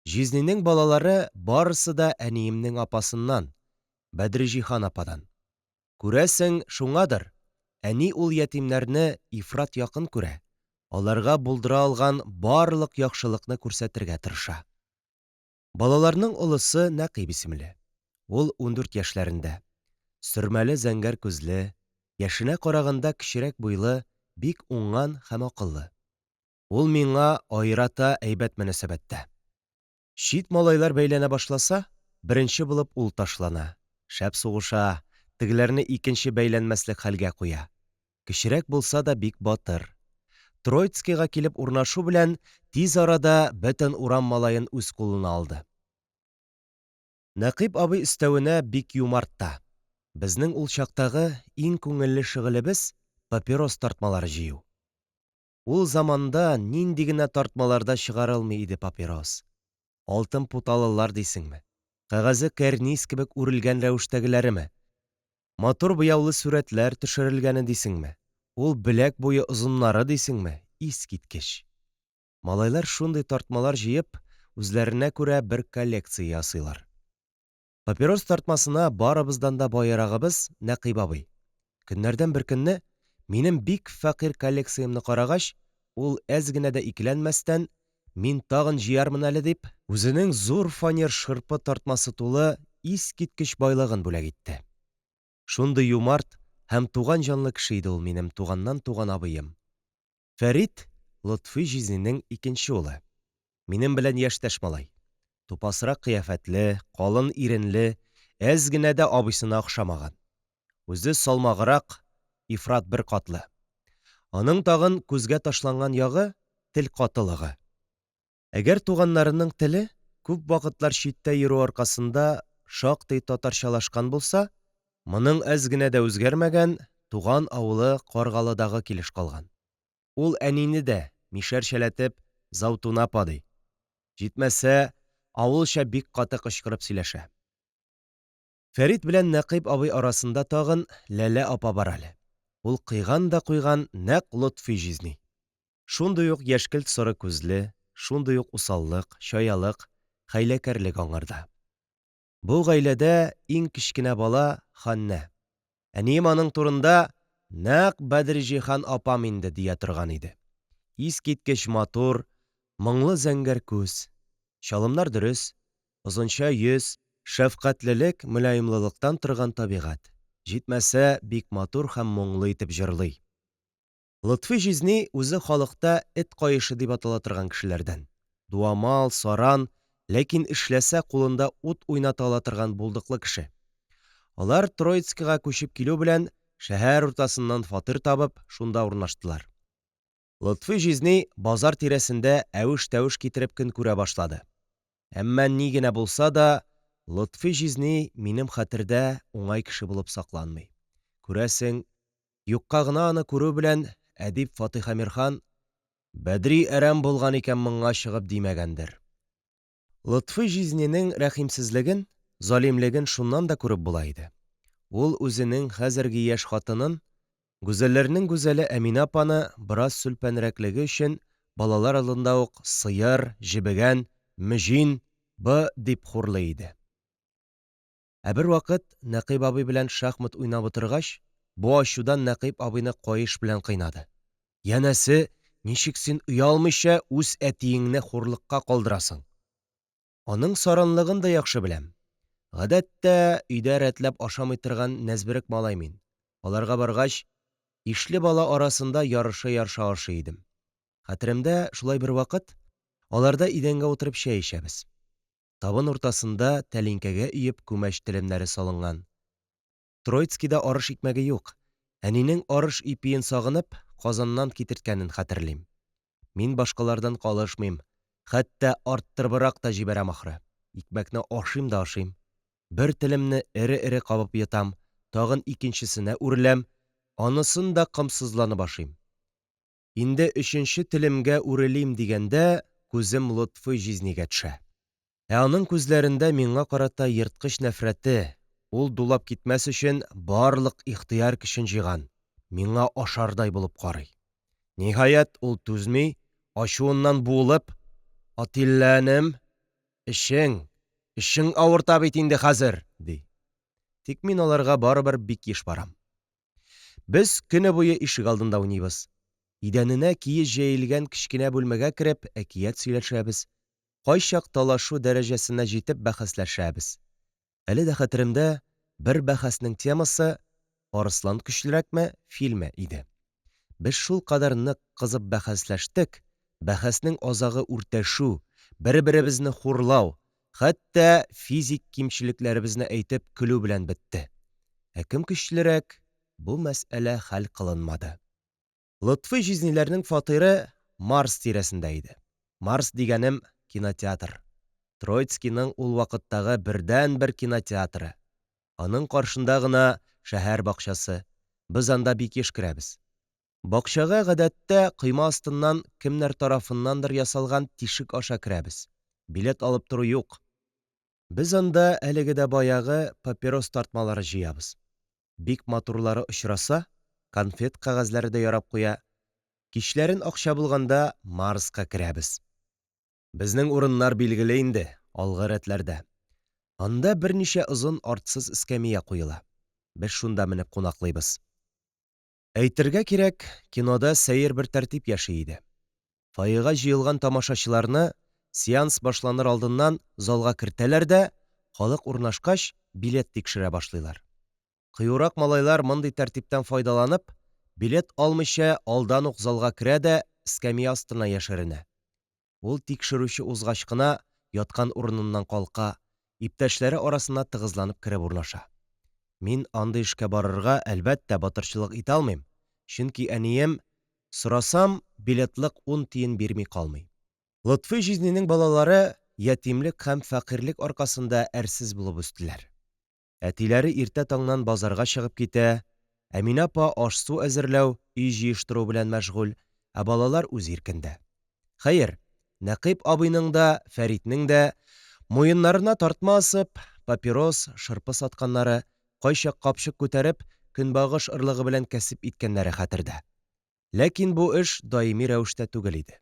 Җизнинең балалары барысы да әниемнең апасыннан, Бәдриҗиһан ападан. Күрәсең, шуңадыр, әни ул ятимнәрне ифрат якын күрә, аларга булдыра алган барлык яхшылыкны күрсәтергә тырыша. Балаларның олысы Нәкыйп исемле. Ул 14 яшьләрендә. Сөрмәле зәңгәр күзле, яшенә караганда кечерәк буйлы, бик уңган һәм акыллы. Ул миңа аерата әйбәт мөнәсәбәттә. Чит малайлар бәйләнә башласа, беренче булып ул ташлана, шәп сугыша, тегеләрне икенче бәйләнмәслек хәлгә куя. Кечерәк булса да бик батыр. Троицкига килеп урнашу белән тиз арада бөтен урам малаен үз кулына алды. Нәкыйп абый өстәвенә бик юмарт та. Безнең ул чактагы иң күңелле шөгылебез, папирос тартмалары җыю. Ул заманда нинди генә тартмаларда чыгарылмый иде папирос. Алтын путалылар дисеңме, кәгазе кәрниз кебек үрелгән рәвештәгеләреме, матур буяулы сурәтләр төшерелгәне дисеңме, ул беләк буе озыннары дисеңме, искиткеч. Малайлар шундый тартмалар җыеп, үзләренә күрә бер коллекция ясыйлар. Папирос тартмасына барыбыздан да баерагыбыз Нәкыйп абый. Көннәрдән бер көнне, минем бик фәкыйрь коллекциямне карагач, ул әз генә дә икеләнмәстән, мин тагын җыярмын әле дип, үзенең зур фанер шырпы тартмасы тулы искиткеч байлыгын бүләк итте. Шундый юмарт һәм туган җанлы кеше иде ул минем туганнан туган абыем. Фәрит, Лотфый җизнинең икенче улы. Минем белән яшьтәш малай. Тупасрак кыяфәтле, калын иренле, әз генә дә абыйсына охшамаган. Үзе салмаграк, ифрат беркатлы. Аның тагын күзгә ташланган ягы, тел катылыгы. Әгәр туганнарының теле, күп вакытлар читтә йөрү аркасында, шактый татарчалашкан булса, моның әз генә дә үзгәрмәгән, туган авылы Каргалыдагы килеш калган. Ул әнине дә, мишәрчәләтеп, Заутуна апа ди. Җитмәсә, авылча бик каты кычкырып сөйләшә. Фәрит белән Нәкыйп абый арасында тагын Ләлә апа бар әле. Ул кыйган да куйган нәкъ Лотфый җизни. Шундый ук яшькелт-соры күзле, шундый ук усаллык, чаялык, хәйләкәрлек аңарда. Бу гаиләдә иң кечкенә бала, Ханнә. Әнием аның турында, Нәкъ Бәдриҗиһан апам инде, дия торган иде. Искиткеч матур, моңлы зәңгәр күз. Чалымнар дөрес, Озынча йөз, шәфкатьлелек, мөлаемлылыктан торган табигать. Җитмәсә, бик матур һәм моңлы итеп җырлый. Лотфый җизни үзе халыкта эт каешы дип атала торган кешеләрдән. Дуамал, саран, ләкин эшләсә кулында ут уйната ала торган булдыклы кеше. Алар Троицкига күчеп килү белән, шәһәр уртасыннан фатир табып, шунда урнаштылар. Лотфый җизни базар тирәсендә әвеш-тәвеш китереп көн күрә башлады. Әмма ни генә булса да, Лотфый җизни минем хәтердә уңай кеше булып сакланмый. Күрәсең, юкка гына аны күрү белән әдип Фатих Әмирхан, Бәдри әрәм булган икән моңа чыгып димәгәндер. Лотфый җизнинең рәхимсезлеген, залимлеген шуннан да күреп була иде. Ул үзенең хәзерге яшь хатынын, гүзәлләрнең гүзәле Әминә апаны бераз сүлпәнрәклеге өчен балалар алдында ук сыер, җебегән, мөҗин, бы дип хурлый иде. Ә бервакыт, Нәкыйп абый белән шахмат уйнап утыргач, бу ачудан Нәкыйп абыйны каеш белән кыйнады. Янәсе, ничек син оялмыйча үз әтиеңне хурлыкка калдырасың? Аның саранлыгын да яхшы беләм. Гадәттә, өйдә рәтләп ашамый торган нәзберек малай мин. Аларга баргач, ишле бала арасында ярыша-ярыша ашый идем. Хәтеремдә, шулай бервакыт, Аларда идәнгә утырып чәй эчәбез. Табын уртасында тәлинкәгә өеп күмәч телемнәре салынган. Троицкида арыш икмәге юк. Әнинең арыш ипиен сагынып, Казаннан китерткәнен хәтерлим. Мин башкалардан калышмыйм, хәтта арттырыбрак та җибәрәм ахры. Икмәкне ашыйм да ашыйм. Бер телемне эре-эре кабып йотам, тагын икенчесенә үреләм, анысын да комсызланып ашыйм. Инде өченче телемгә үрелим дигәндә, күзем Лотфый җизнигә төшә. Ә аның күзләрендә миңа карата ерткыч нәфрәте, ул дулап китмәс өчен барлык ихтыяр көчен җыйган, миңа ашардай булып карый. Ниһаять, ул түзми, ачуыннан буылып, Атилла энем, эчең, эчең авырта бит инде хәзер, ди. Тик мин аларга барыбер бик еш барам. Без көне буе ишегалдында уйныйбыз. Идәненә киез җәелгән кечкенә бүлмәгә кереп, әкият сөйләшәбез. Кайчак талашу дәрәҗәсенә җитеп бәхәсләшәбез. Әле дә хәтеремдә, бер бәхәснең темасы Арыслан көчлерәкме, филме иде. Без шулкадәр нык кызып бәхәсләштек, бәхәснең азагы үртәшү, бер-беребезне хурлау, хәтта физик кимчелекләребезне әйтеп көлү белән бетте. Ә кем көчлерәк, бу мәсьәлә хәл кылынмады. Лотфый җизниләрнең фатиры Марс тирәсендә иде. Марс дигәнем, кинотеатр. Троицкиның ул вакыттагы бердәнбер кинотеатры. Аның каршында гына шәһәр бакчасы. Без анда бик еш керәбез. Бакчага, гадәттә, койма астыннан кемнәр тарафыннандыр ясалган тишек аша керәбез. Билет алып тору юк. Без анда әлеге дә баягы папирос тартмалары җыябыз. Бик матурлары очраса, конфет кәгазьләре дә ярап куя. Кичләрен акча булганда Марска керәбез. Безнең урыннар билгеле инде, алгы рәтләрдә. Анда берничә озын артсыз эскәмия куела. Без шунда менеп кунаклыйбыз. Әйтергә кирәк, кинода сәер бер тәртип яши иде. Фойега җыелган тамашачыларны сеанс башланыр алдыннан залга кертәләр дә, халык урнашкач, билет тикшерә башлыйлар. Кыюрак малайлар мондый тәртиптән файдаланып, билет алмыйча алдан ук залга керә дә эскәмия астына яшеренә. Ул тикшерүче узгач кына яткан урыныннан калка, иптәшләре арасына тыгызланып кереп урнаша. Мин андый эшкә барырга, әлбәттә, батырчылык итә алмыйм, чөнки әнием, сорасам, билетлык ун тиен бирми калмый. Лотфый җизнинең балалары ятимлек һәм фәкыйрьлек аркасында әрсез булып үстеләр. Әтиләре иртә таңнан базарга чыгып китә, Әминә апа аш-су әзерләү, өй җыештыру белән мәшгуль, ә балалар үз иркендә. Хәер, Нәкыйп абыйның да, Фәритнең дә, муеннарына тартма асып, папирос, шырпы сатканнары, кайчак капчык күтәреп, көнбагыш орлыгы белән кәсеп иткәннәре хәтердә. Ләкин бу эш даими рәвештә түгел иде.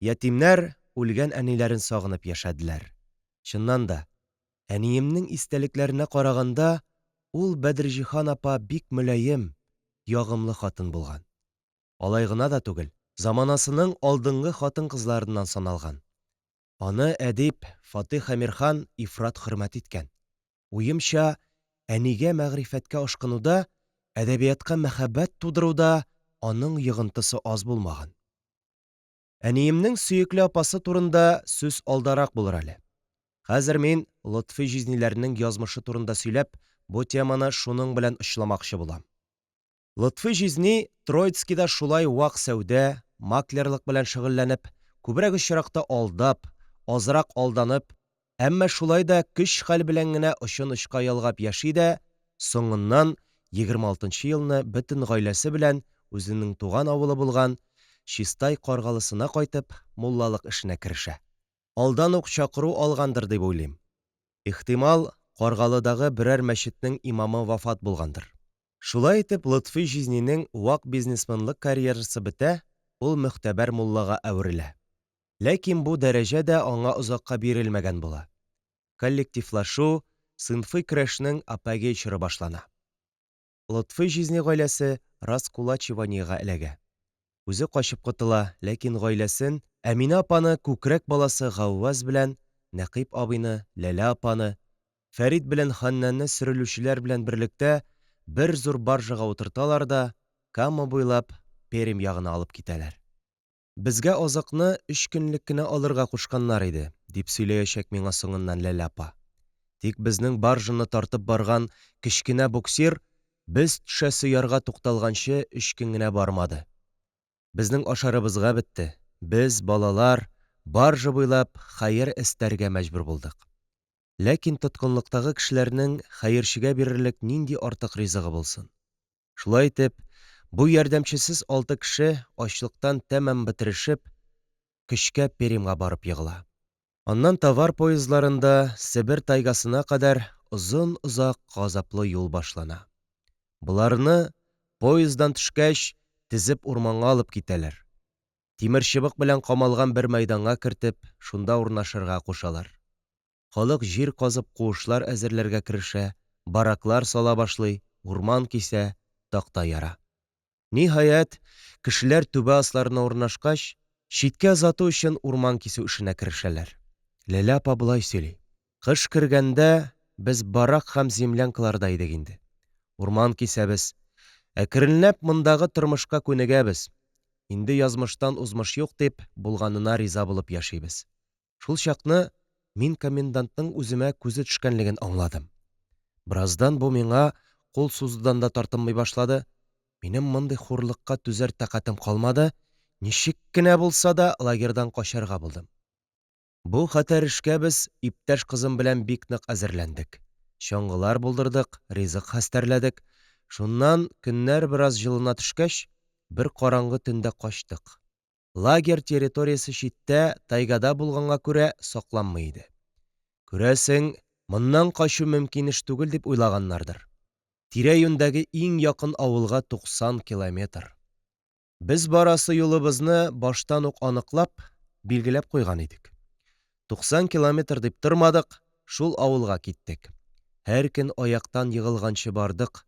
Ятимнәр үлгән әниләрен сагынып яшәделәр. Чыннан да, әниемнең истәлекләренә караганда, ул Бәдриҗиһан апа бик мөлаем, ягымлы хатын булган. Алай гына да түгел, заманасының алдынгы хатын-кызларыннан саналган. Аны әдип Фатих Әмирхан ифрат хөрмәт иткән. Уемча, әнигә мәгърифәткә ашкынуда, әдәбиятка мәхәббәт тудыруда аның йогынтысы аз булмаган. Әниемнең сөекле апасы турында сүз алдарак булыр әле. Хәзер мин Лотфый җизниләрнең язмышы турында сөйләп, бу теманы шуның белән очламакчы булам. Лотфый җизни Троицкида шулай вак сәүдә, маклерлык белән шөгыльләнеп, күбрәк очракта алдап, азрак алданып, әмма шулай да көч-хәл белән генә очын-очка ялгап яши дә, соңыннан 26 нчы елны бөтен гаиләсе белән үзенең туган авылы булган Чистай Каргалысына кайтып, муллалык эшенә керешә. Алдан ук чакыру алгандыр дип уйлыйм. Ихтимал, Каргалыдагы берәр мәчетнең имамы вафат булгандыр. Шулай итеп, Лотфый җизнинең вак бизнесменлык карьерасы бетә, ул мөгътәбәр муллага әверелә. Ләкин бу дәрәҗә дә аңа озакка бирелмәгән була. Коллективлашу, сыйнфый көрәшнең апогей чоры башлана. Лотфый җизни гаиләсе раскулачиваниегә эләгә. Үзе качып котыла, ләкин гаиләсен, Әминә апаны күкрәк баласы Гавваз белән Нәкыйп абыйны, Ләлә апаны, Фәрит белән Ханнанны сөрелүчеләр белән берлектә бер зур баржага утырталар да Кама буйлап Пермь ягына алып китәләр. Безгә азыкны өч көнлек кенә алырга кушканнар иде, дип сөйләячәк миңа соңыннан Ләлә апа. Тик безнең баржаны тартып барган кечкенә буксир без төшәсе ярга тукталганчы өч көн генә бармады. Безнең ашарыбызга бетте, без, балалар, баржа буйлап хәер эстәргә мәҗбүр булдык. Ләкин тоткынлыктагы кешеләрнең хәерчегә бирерлек нинди артык ризыгы булсын? Шулай итеп, бу ярдәмчесез алты кеше, ачлыктан тәмам бетерешеп, көчкә Пермьгә барып егыла. Аннан товар поездларында Себер тайгасына кадәр озын-озак газаплы юл башлана. Боларны, поезддан төшкәч, тезеп урманга алып китәләр. Тимерчыбык белән камалган бер мәйданга кертеп, шунда урнашырга кушалар. Халык җир казып куышлар әзерләргә керешә, бараклар сала башлый, урман кисә, такта яра. Ниһаять, кешеләр түбә асларына урнашкач, читкә озату өчен урман кисү эшенә керешәләр. Ләлә апа болай сөйли. Кыш кергәндә без барак һәм землянкаларда идек инде. Урман кисәбез. Әкренләп мондагы тормышка күнегәбез. Инде язмыштан узмыш юк дип, булганына риза булып яшибез. Шул чакны мин комендантның үземә күзе төшкәнлеген аңладым. Бераздан бу миңа кул сузудан да тартынмый башлады. Минем мондый хурлыкка түзәр тәкатем калмады, ничек кенә булса да лагерьдан качарга булдым. Бу хәтәр эшкә без иптәш кызым белән бик нык әзерләндек. Чаңгылар булдырдык, ризык хәстәрләдек. Шуннан, көннәр бераз җылына төшкәч, бер караңгы төндә качтык. Лагерь территориясе читтә, тайгада булганга күрә, сакланмый иде. Күрәсең, моннан качу мөмкин эш түгел дип уйлаганнардыр. Тирә-юньдәге иң якын авылга 90 километр. Без барасы юлыбызны баштан ук аныклап, билгеләп куйган идек. 90 километр дип тормадык, шул авылга киттек. Һәр көн аяктан егылганчы бардык,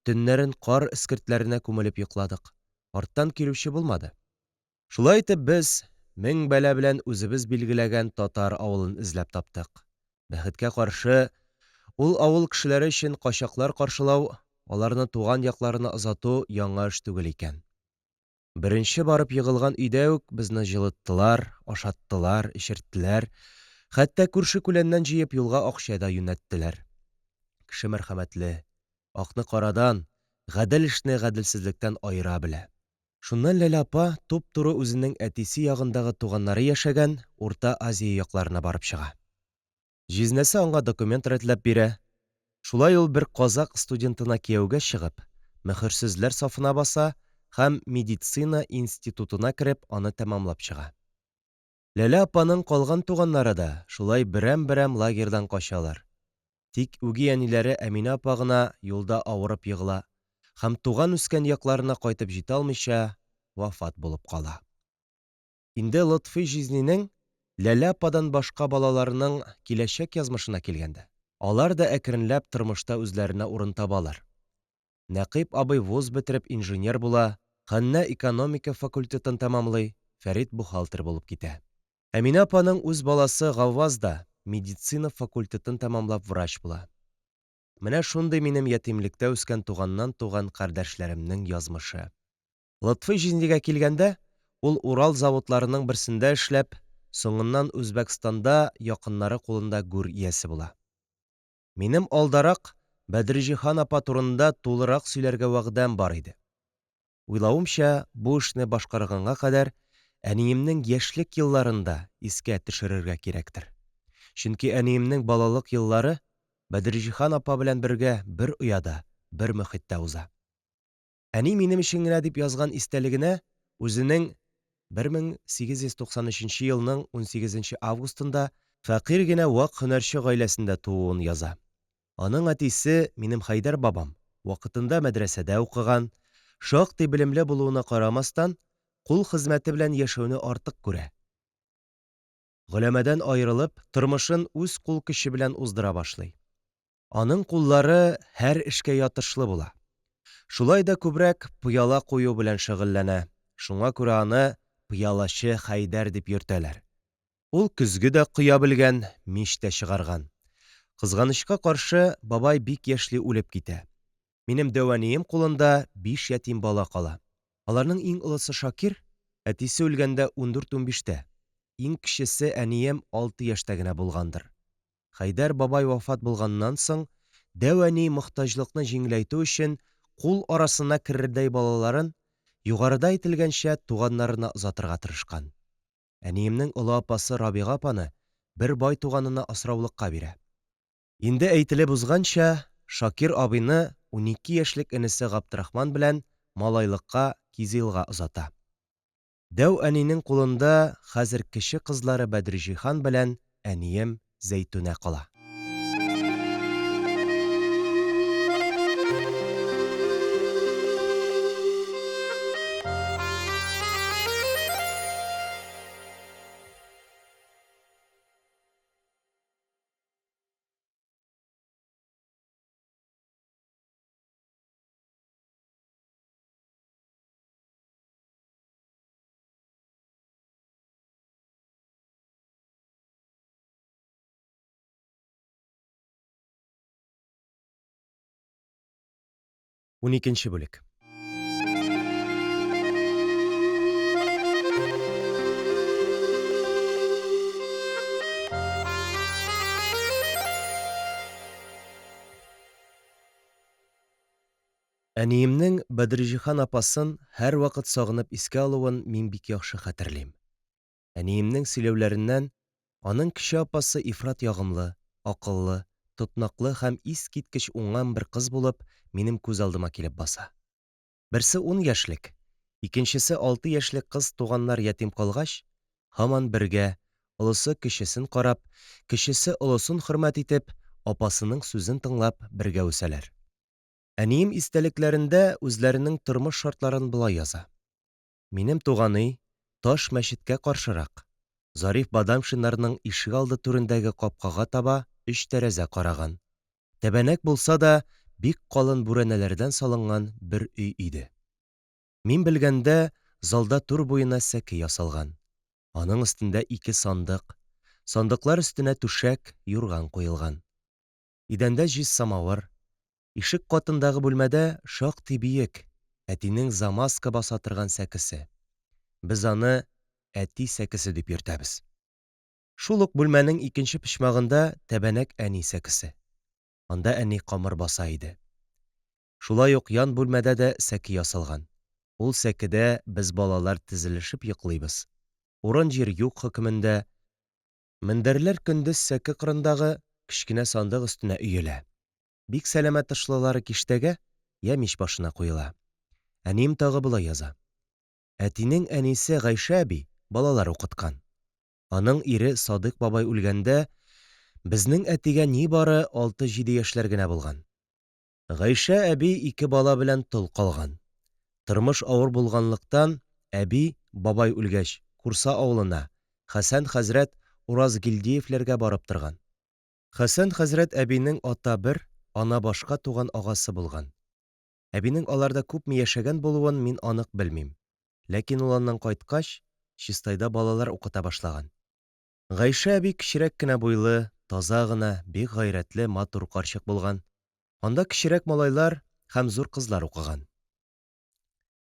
төннәрен кар эскертләренә күмелеп йокладык. Арттан килүче булмады. Шулай итеп без мең бәла белән үзебез билгеләгән татар авылын эзләп таптык. Бәхеткә каршы, ул авыл кешеләре өчен качаклар каршылау, аларны туган якларына озату яңа эш түгел икән. Беренче барып егылган өйдә үк безне җылыттылар, ашаттылар, эчерттеләр, хәтта күрше-күләннән җыеп юлга акча да юнәттеләр. Кеше мәрхәмәтле, акны карадан, гадел эшне гаделсезлектән аера белә. Шуннан Ләлә апа туп-туры үзенең әтисе ягындагы туганнары яшәгән Урта Азия якларына барып чыга. Җизнәсе аңа документ рәтләп бирә. Шулай ул бер казакъ студентына кияүгә чыгып, мөхерсезләр сафына баса һәм медицина институтына кереп аны тәмамлап чыга. Ләлә апаның калган туганнары да шулай берәм-берәм лагерьдан качалар. Тик үги әниләре Әминә апа гына юлда авырып егыла һәм туган-үскән якларына кайтып җитә алмыйча вафат булып кала. Инде Лотфый җизнинең Ләлә ападан башка балаларының киләчәк язмышына килгәндә, алар да әкренләп тормышта үзләренә урын табалар. Нәкыйп абый вуз бетереп инженер була, Хәннә экономика факультетын тәмамлый, Фәрит бухгалтер булып китә. Әминә апаның үз баласы Гавваз да медицина факультетын тәмамлап врач була. Менә шундый минем ятимлектә үскән туганнан туган кардәшләремнең язмышы. Лотфый җизнигә килгәндә, ул Урал заводларының берсендә эшләп, соңыннан Үзбәкстанда якыннары кулында гүр иясе була. Минем алдарак Бәдриҗиһан апа турында тулырак сөйләргә вәгъдәм бар иде. Уйлавымча, бу эшне башкарганга кадәр әниемнең яшьлек елларын да искә төшерергә кирәктер. Чөнки әниемнең балалык еллары Бәдриҗиһан апа белән бергә бер ояда, бер мохиттә уза. Әни минем өчен генә дип язган истәлегенә үзенең 1893 елның 18 августында фәкыйрь генә вак һөнәрче гаиләсендә тууын яза. Аның әтисе, минем Хәйдәр бабам, вакытында мәдрәсәдә укыган, шактый белемле булуына карамастан, кул хезмәте белән яшәүне артык күрә. Голәмәдән аерылып, тормышын үз кул көче белән уздыра башлый. Аның куллары һәр эшкә ятышлы була. Шулай да күбрәк пыяла кую белән шөгыльләнә, шуңа күрә аны Пыялачы Хәйдәр дип йөртәләр. Ул көзге дә коя белгән, мич тә чыгарган. Кызганычка каршы, бабай бик яшьли үлеп китә. Минем дәү әнием кулында биш ятим бала кала. Аларның иң олысы Шакир. әтисе үлгәндә ундүрт-унбиштә, иң кечесе әнием алты яшьтә генә булгандыр. Хәйдәр бабай вафат булганнан соң, дәү әни мохтаҗлыкны җиңеләйтү өчен кул арасына керердәй балаларын, югарыда әйтелгәнчә, туганнарына озатырга тырышкан. Әниемнең олы апасы Рабига апаны бер бай туганына асраулыкка бирә. Инде әйтелеп узганча, Шакир абыйны 12 яшьлек энесе Габдрахман белән малайлыкка Кизилга озата. Дәү әнинең кулында хәзер кече кызлары Бәдриҗиһан белән әнием Зәйтүнә кала. Уникенче бүлек. Әниемнең Бәдриҗиһан апасын һәрвакыт сагынып искә алуын мин бик яхшы хәтерлим. Әниемнең сөйләүләреннән аның кече апасы ифрат ягымлы, акыллы, тотнаклы һәм искиткеч уңган бер кыз булып минем күз алдыма килеп баса. Берсе ун яшьлек, икенчесе алты яшьлек кыз туганнар ятим калгач, һаман бергә, олысы кечесен карап, кечесе олысын хөрмәт итеп, апасының сүзен тыңлап бергә үсәләр. Әнием истәлекләрендә үзләренең тормыш шартларын болай яза. Минем туган өй таш мәчеткә каршырак, Зариф Бадамшиннарның ишегалды түрендәге капкага таба өч тәрәзә караган, тәбәнәк булса да, бик калын бүрәнәләрдән салынган бер өй иде. Мин белгәндә, залда түр буена сәке ясалган. Аның өстендә ике сандык, сандыклар өстенә түшәк, юрган куелган. Идәндә җиз самавыр. Ишек катындагы бүлмәдә шактый биек, әтинең замазка баса торган сәкесе. Без аны әти сәкесе дип йөртәбез. Шул ук бүлмәнең икенче почмагында тәбәнәк әни сәкесе. Анда әни камыр баса иде. Шулай ук ян бүлмәдә дә сәке ясалган. Ул сәкедә без балалар тезелешеп йоклыйбыз. Урын-җир юк хөкемендә. Мендәрләр көндез сәке кырындагы кечкенә сандык өстенә өелә. Бик сәләмә тышлылары киштәгә, йә мич башына куела. Әнием тагы болай яза. Әтинең әнисе Гайшә әби балалар укыткан. Аның ире Садыйк бабай үлгәндә, безнең әтигә нибары алты-җиде яшьләр генә булган. Гайшә әби ике бала белән тол калган. Тормыш авыр булганлыктан, әби, бабай үлгәч, Курса авылына, Хәсән хәзрәт Уразгилдиевләргә барып торган. Хәсән хәзрәт әбинең ата бер, ана башка туган агасы булган. Әбинең аларда күпме яшәгән булуын мин анык белмим. Ләкин ул аннан кайткач, Чистайда балалар укыта башлаган. Гайшә әби кечерәк кенә буйлы, таза гына, бик гайрәтле, матур карчык булган. Анда кечерәк малайлар һәм зур кызлар укыган.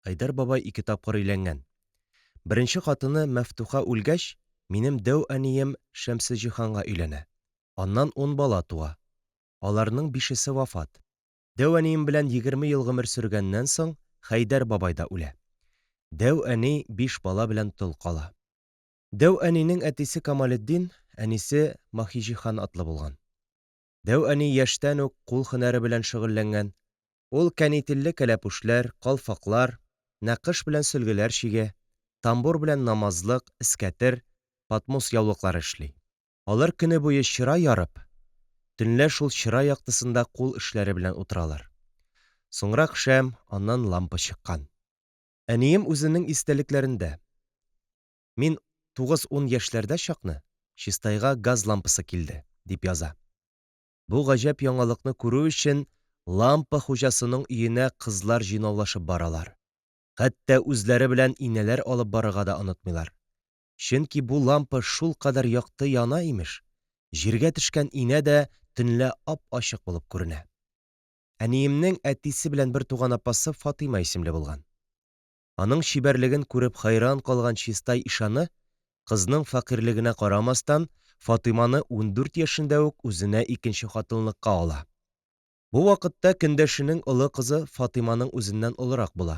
Айдар бабай ике тапкыр өйләнгән. Беренче хатыны Мәфтуха үлгәч, минем дәү әнием Шәмсеҗиһанга өйләнә. Аннан ун бала туа. Аларның бишесе вафат. Дәү әнием белән 20 ел гомер сөргәннән соң, Хәйдәр бабай да үлә. Дәү әни биш бала белән тол кала. Дәү әнинең әтисе Камалетдин, әнисе Маһиҗиһан атлы булган. Дәү әни яшьтән үк кул һөнәре белән шөгыльләнгән. Ул кәнитилле кәләпүшләр, калфаклар, нәкыш белән сөлгеләр чигә, тамбур белән намазлык, эскәтер, патмус яулыклары эшли. Алар көне буе чыра ярып, төнлә шул чыра яктысында кул эшләре белән утыралар. Соңрак шәм, аннан лампа чыккан. Әнием үзенең истәлекләрендә, Мин тугыз-ун яшьләрдә чакны Чистайга газ лампасы килде, дип яза. Бу гаҗәп яңалыкны күрү өчен лампа хуҗасының өенә кызлар җыйнаулашып баралар. Хәтта үзләре белән инәләр алып барырга да онытмыйлар. Чөнки бу лампа шулкадәр якты яна, имеш, җиргә төшкән инә дә төнлә ап-ачык булып күренә. Әниемнең әтисе белән бертуган апасы Фатыйма исемле булган. Аның чибәрлеген күреп хәйран калган Чистай ишаны, кызның фәкыйрьлегенә карамастан, Фатыйманы 14 яшендә үк үзенә икенче хатынлыкка ала. Бу вакытта көндәшенең олы кызы Фатыйманың үзеннән олырак була.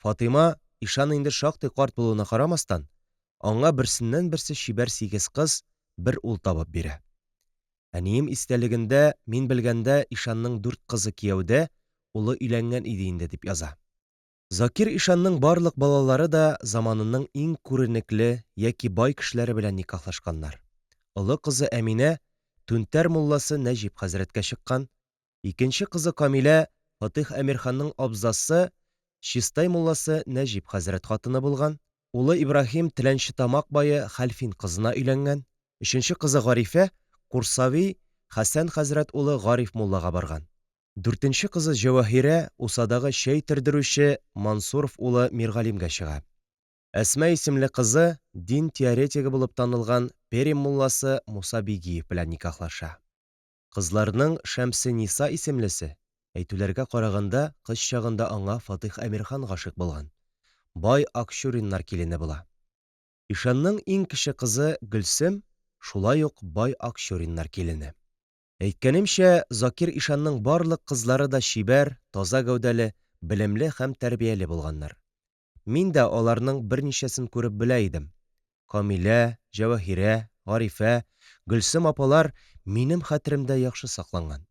Фатыйма ишан инде шактый карт булуына карамастан, аңа берсеннән-берсе чибәр сигез кыз, бер ул табып бирә. Әнием истәлегендә, мин белгәндә, ишанның дүрт кызы кияүдә, улы өйләнгән иде инде, дип яза. Закир ишанның барлык балалары да заманының иң күренекле яки бай кешеләре белән никахлашканнар. Олы кызы Әминә Түнтәр мулласы Нәҗип хәзрәткә чыккан, икенче кызы Камилә Фатыйх Әмирханның абзасы Чистай мулласы Нәҗип хәзрәт хатыны булган, улы Ибраһим Теләнче-Тамак бае Хәлфин кызына өйләнгән, өченче кызы Гарифә Курсави Хәсән хәзрәт улы Гариф муллага барган. Дүртенче кызы Җәваһирә Усадагы чәй төрдерүче Мансуров улы Миргалимгә чыга. Әсма исемле кызы дин теоретигы булып танылган Пермь мулласы Муса Бигиев белән никахлаша. Кызларның Шәмсениса исемлесе, әйтүләргә караганда, кыз чагында аңа Фатыйх Әмирхан гашыйк булган, бай Акчуриннар килене була. Ишанның иң кече кызы Гөлсем шулай ук бай Акчуриннар килене. Әйткәнемчә, Закир ишанның барлык кызлары да чибәр, таза гәүдәле, белемле һәм тәрбияле булганнар. Мин дә аларның берничәсен күреп белә идем. Камилә, Җәвәһирә, Гарифә, Гөлсем апалар минем хәтеремдә яхшы сакланган.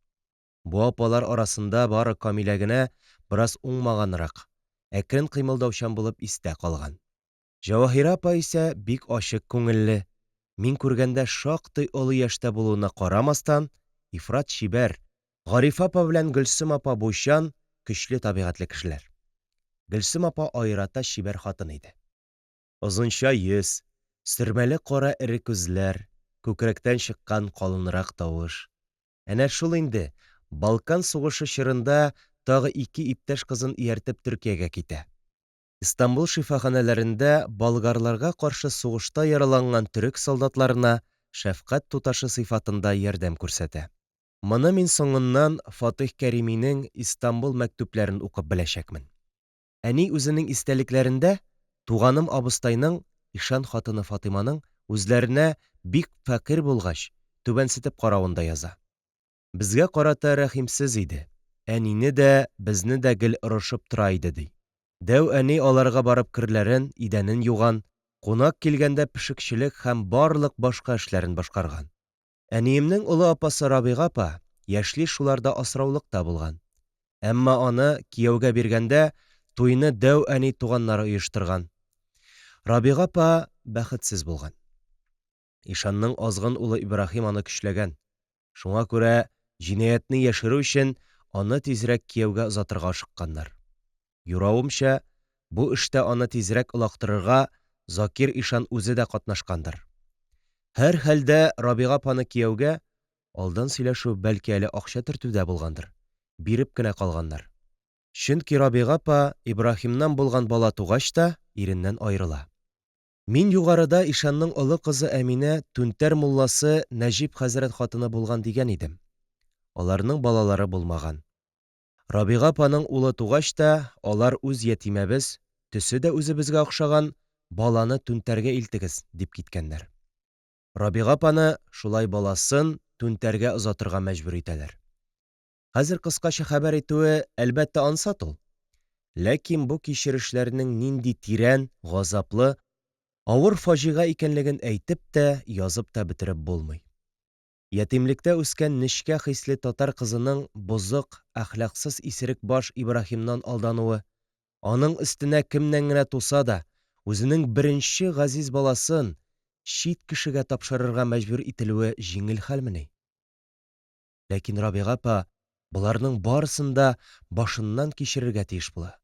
Бу апалар арасында бары Камилә генә бераз уңмаганрак, әкрен кыймылдаучан булып истә калган. Җәваһирә апа исә бик ачык күңелле, мин күргәндә шактый олы яшьтә булуына карамастан, ифрат чибәр, Гарифә апа белән Гөлсем апа буйчан, көчле табигатьле кешеләр. Гөлсем апа аерата чибәр хатын иде. Озынча йөз, сөрмәле кара эре күзләр, күкрәктән чыккан калынрак тавыш. Әнә шул инде, Балкан сугышы чорында тагы ике иптәш кызын ияртеп Төркиягә китә. Истанбул шифаханәләрендә болгарларга каршы сугышта яраланган төрек солдатларына шәфкать туташы сыйфатында ярдәм күрсәтә. Моны мин соңыннан Фатыйх Кәриминең Истанбул мәктүпләрен укып беләчәкмен. Әни үзенең истәлекләрендә туганым абыстайның, ишан хатыны Фатыйманың үзләренә бик фәкыйрь булгач, түбәнсетеп каравын да яза. Безгә карата рәхимсез иде, әнине дә, безне дә гел орышып тора иде, ди. Дәү әни аларга барып керләрен, идәнен юган, кунак килгәндә пешекчелек һәм барлык башка эшләрен башкарган. Әниемнең олы апасы Рабига апа яшьли шуларда асраулыкта булган. Әмма аны кияүгә биргәндә туйны дәү әни туганнары оештырган. Рабига апа бәхетсез булган. Ишанның азгын улы Ибраһим аны көчләгән. Шуңа күрә, җинаятьне яшерү өчен, аны тизрәк кияүгә озатырга ашыкканнар. Юравымча, бу эштә аны тизрәк олактырырга Закир ишан үзе дә катнашкандыр. Һәрхәлдә, Рабига апаны кияүгә, алдан сөйләшү, бәлки әле акча төртү дә булгандыр, биреп кенә калганнар. Чөнки Рабига апа, Ибраһимнан булган бала тугач та, иреннән аерыла. Мин югарыда ишанның олы кызы Әминә Түнтәр мулласы Нәҗип хәзрәт хатыны булган дигән идем. Аларның балалары булмаган. Рабига апаның улы тугач та, алар үз ятимәбез, төсе дә үзебезгә охшаган, баланы Түнтәргә илтегез, дип киткәннәр. Рабига апаны шулай баласын Түнтәргә озатырга мәҗбүр итәләр. Хәзер кыскача хәбәр итүе, әлбәттә, ансат ул. Ләкин бу кичерешләрнең нинди тирән, газаплы, авыр фаҗига икәнлеген әйтеп тә, язып та бетереп булмый. Ятимлектә үскән нечкә хисле татар кызының бозык, әхлаксыз исерек баш Ибраһимнан алдануы, аның өстенә кемнән генә туса да, үзенең беренче газиз баласын чит кешегә тапшырырга мәҗбүр ителүе җиңел хәлмени? Ләкин Рабига апа боларның барысын да башыннан кичерергә тиеш була.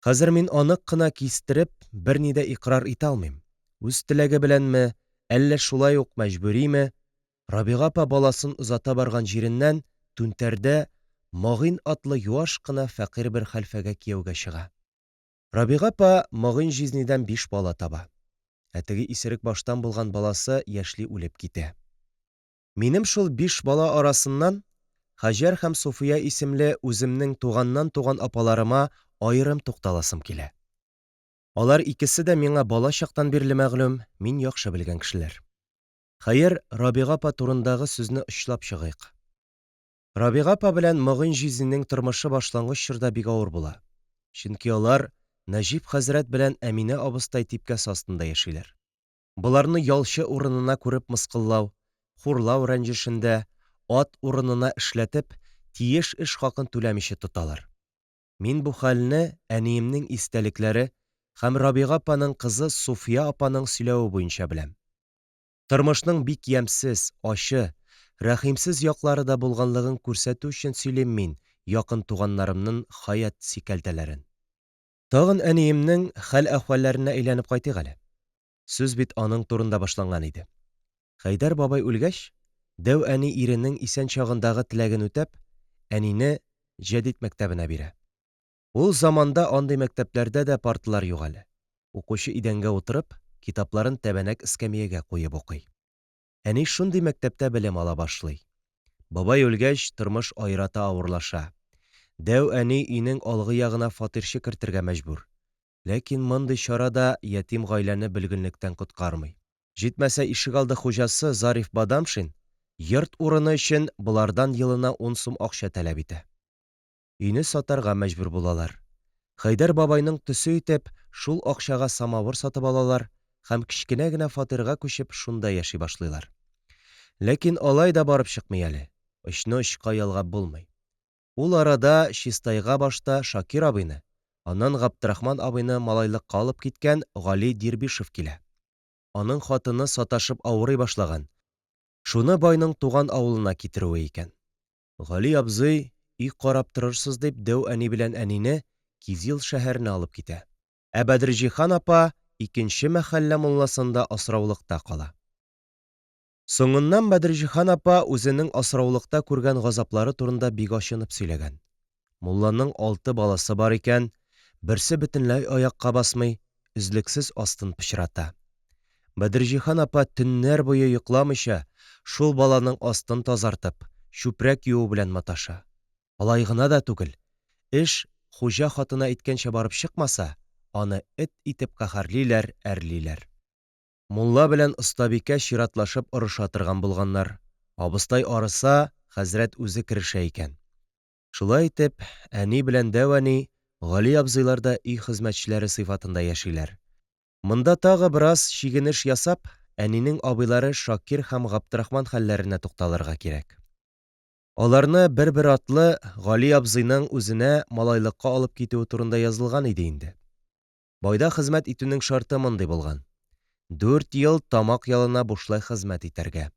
Хәзер мин анык кына кистереп берни дә икърар итә алмыйм. Үз теләге беләнме, әллә шулай ук мәҗбүриме, Рабига апа баласын озата барган җиреннән Түнтәрдә Могыйн атлы юаш кына фәкыйрь бер хәлфәгә кияүгә чыга. Рабига апа Могыйн җизнидән биш бала таба. Ә теге исерек баштан булган баласы яшьли үлеп китә. Минем шул биш бала арасыннан Хаҗәр һәм Суфия исемле үземнең туганнан туган апаларыма аерым тукталасым килә. Алар икесе дә миңа бала чактан бирле мәгълүм, мин яхшы белгән кешеләр. Хәер, Рабига апа турындагы сүзне очлап чыгыйк. Рабига апа белән Могыйн җизнинең тормышы башлангыч чорда бик авыр була. Чөнки алар Нәҗип хәзрәт белән Әминә абыстай типкәсе астында яшиләр. Боларны ялчы урынына күреп мыскыллау, хурлау рәнҗешендә, ат урынына эшләтеп, тиеш эш хакын түләмичә тоталар. Мин бу хәлне әниемнең истәлекләре һәм Рабига апаның кызы Суфия апаның сөйләве буенча беләм. Тормышның бик ямьсез, ачы, рәхимсез яклары да булганлыгын күрсәтү өчен сөйлим мин якын туганнарымнын хаять сикәлтәләрен. Тагын әниемнең хәл-әхвәлләренә әйләнеп кайтыйк әле. Сүз бит аның турында башланган иде. Хәйдәр бабай үлгәч, дәү әни иренең исән чагындагы теләген үтәп, әнине җәдит мәктәбенә бирә. Ул заманда андый мәктәпләрдә дә парталар юк әле. Укучы идәнгә утырып, китапларын тәбәнәк эскәмиягә куеп укый. Әни шундый мәктәптә белем ала башлый. Бабай үлгәч, тормыш аерата авырлаша. Дәү әни өйнең алгы ягына фатирчы кертергә мәҗбүр. Ләкин мондый чара да ятим гаиләне бөлгенлектән коткармый. Җитмәсә, ишегалды хуҗасы Зариф Бадамшин йорт урыны өчен болардан елына ун сум акча таләп итә. Өйне сатарга мәҗбүр булалар. Хәйдәр бабайның төсе итеп, шул акчага самавыр сатып алалар һәм кечкенә генә фатирга күчеп шунда яши башлыйлар. Ләкин алай да барып чыкмый әле, очны очка ялгап булмый. Ул арада Чистайга башта Шакир абыйны, аннан Габдрахман абыйны малайлыкка алып киткән Гали Дирбишев килә. Аның хатыны саташып авырый башлаган, шуны байның туган авылына китерүе икән. Гали абзый, өй карап торырсыз дип, дәү әни белән әнине Кизил шәһәренә алып китә. Ә Бәдриҗиһан апа икенче мәхәллә мулласында асраулыкта кала. Соңыннан Бәдриҗиһан апа үзенең асраулыкта күргән газаплары турында бик ачынып сөйләгән. Мулланың алты баласы бар икән, берсе бөтенләй аякка басмый, өзлексез астын пычрата. Бәдриҗиһан апа төннәр буе йокламыйча, шул баланың астын тазартып, чүпрәк юу белән маташа. Алай гына да түгел, эш хуҗа хатыны әйткәнчә барып чыкмаса, аны эт итеп каһәрлиләр, әрлиләр. Мулла белән остабикә чиратлашып орыша торган булганнар. Абыстай арыса, хәзрәт үзе керешә икән. Шулай итеп, әни белән дәү әни Гали абзыйларда өй хезмәтчеләре сыйфатында яшиләр. Монда тагы бераз чигенеш ясап, әнинең абыйлары Шакир һәм Габдрахман хәлләренә тукталырга кирәк. Аларны бер-бер артлы Гали абзыйның үзенә малайлыкка алып китүе турында язылган иде инде. Байда хезмәт итүнең шарты мондый булган: дүрт ел тамак ялына бушлай хезмәт итәргә.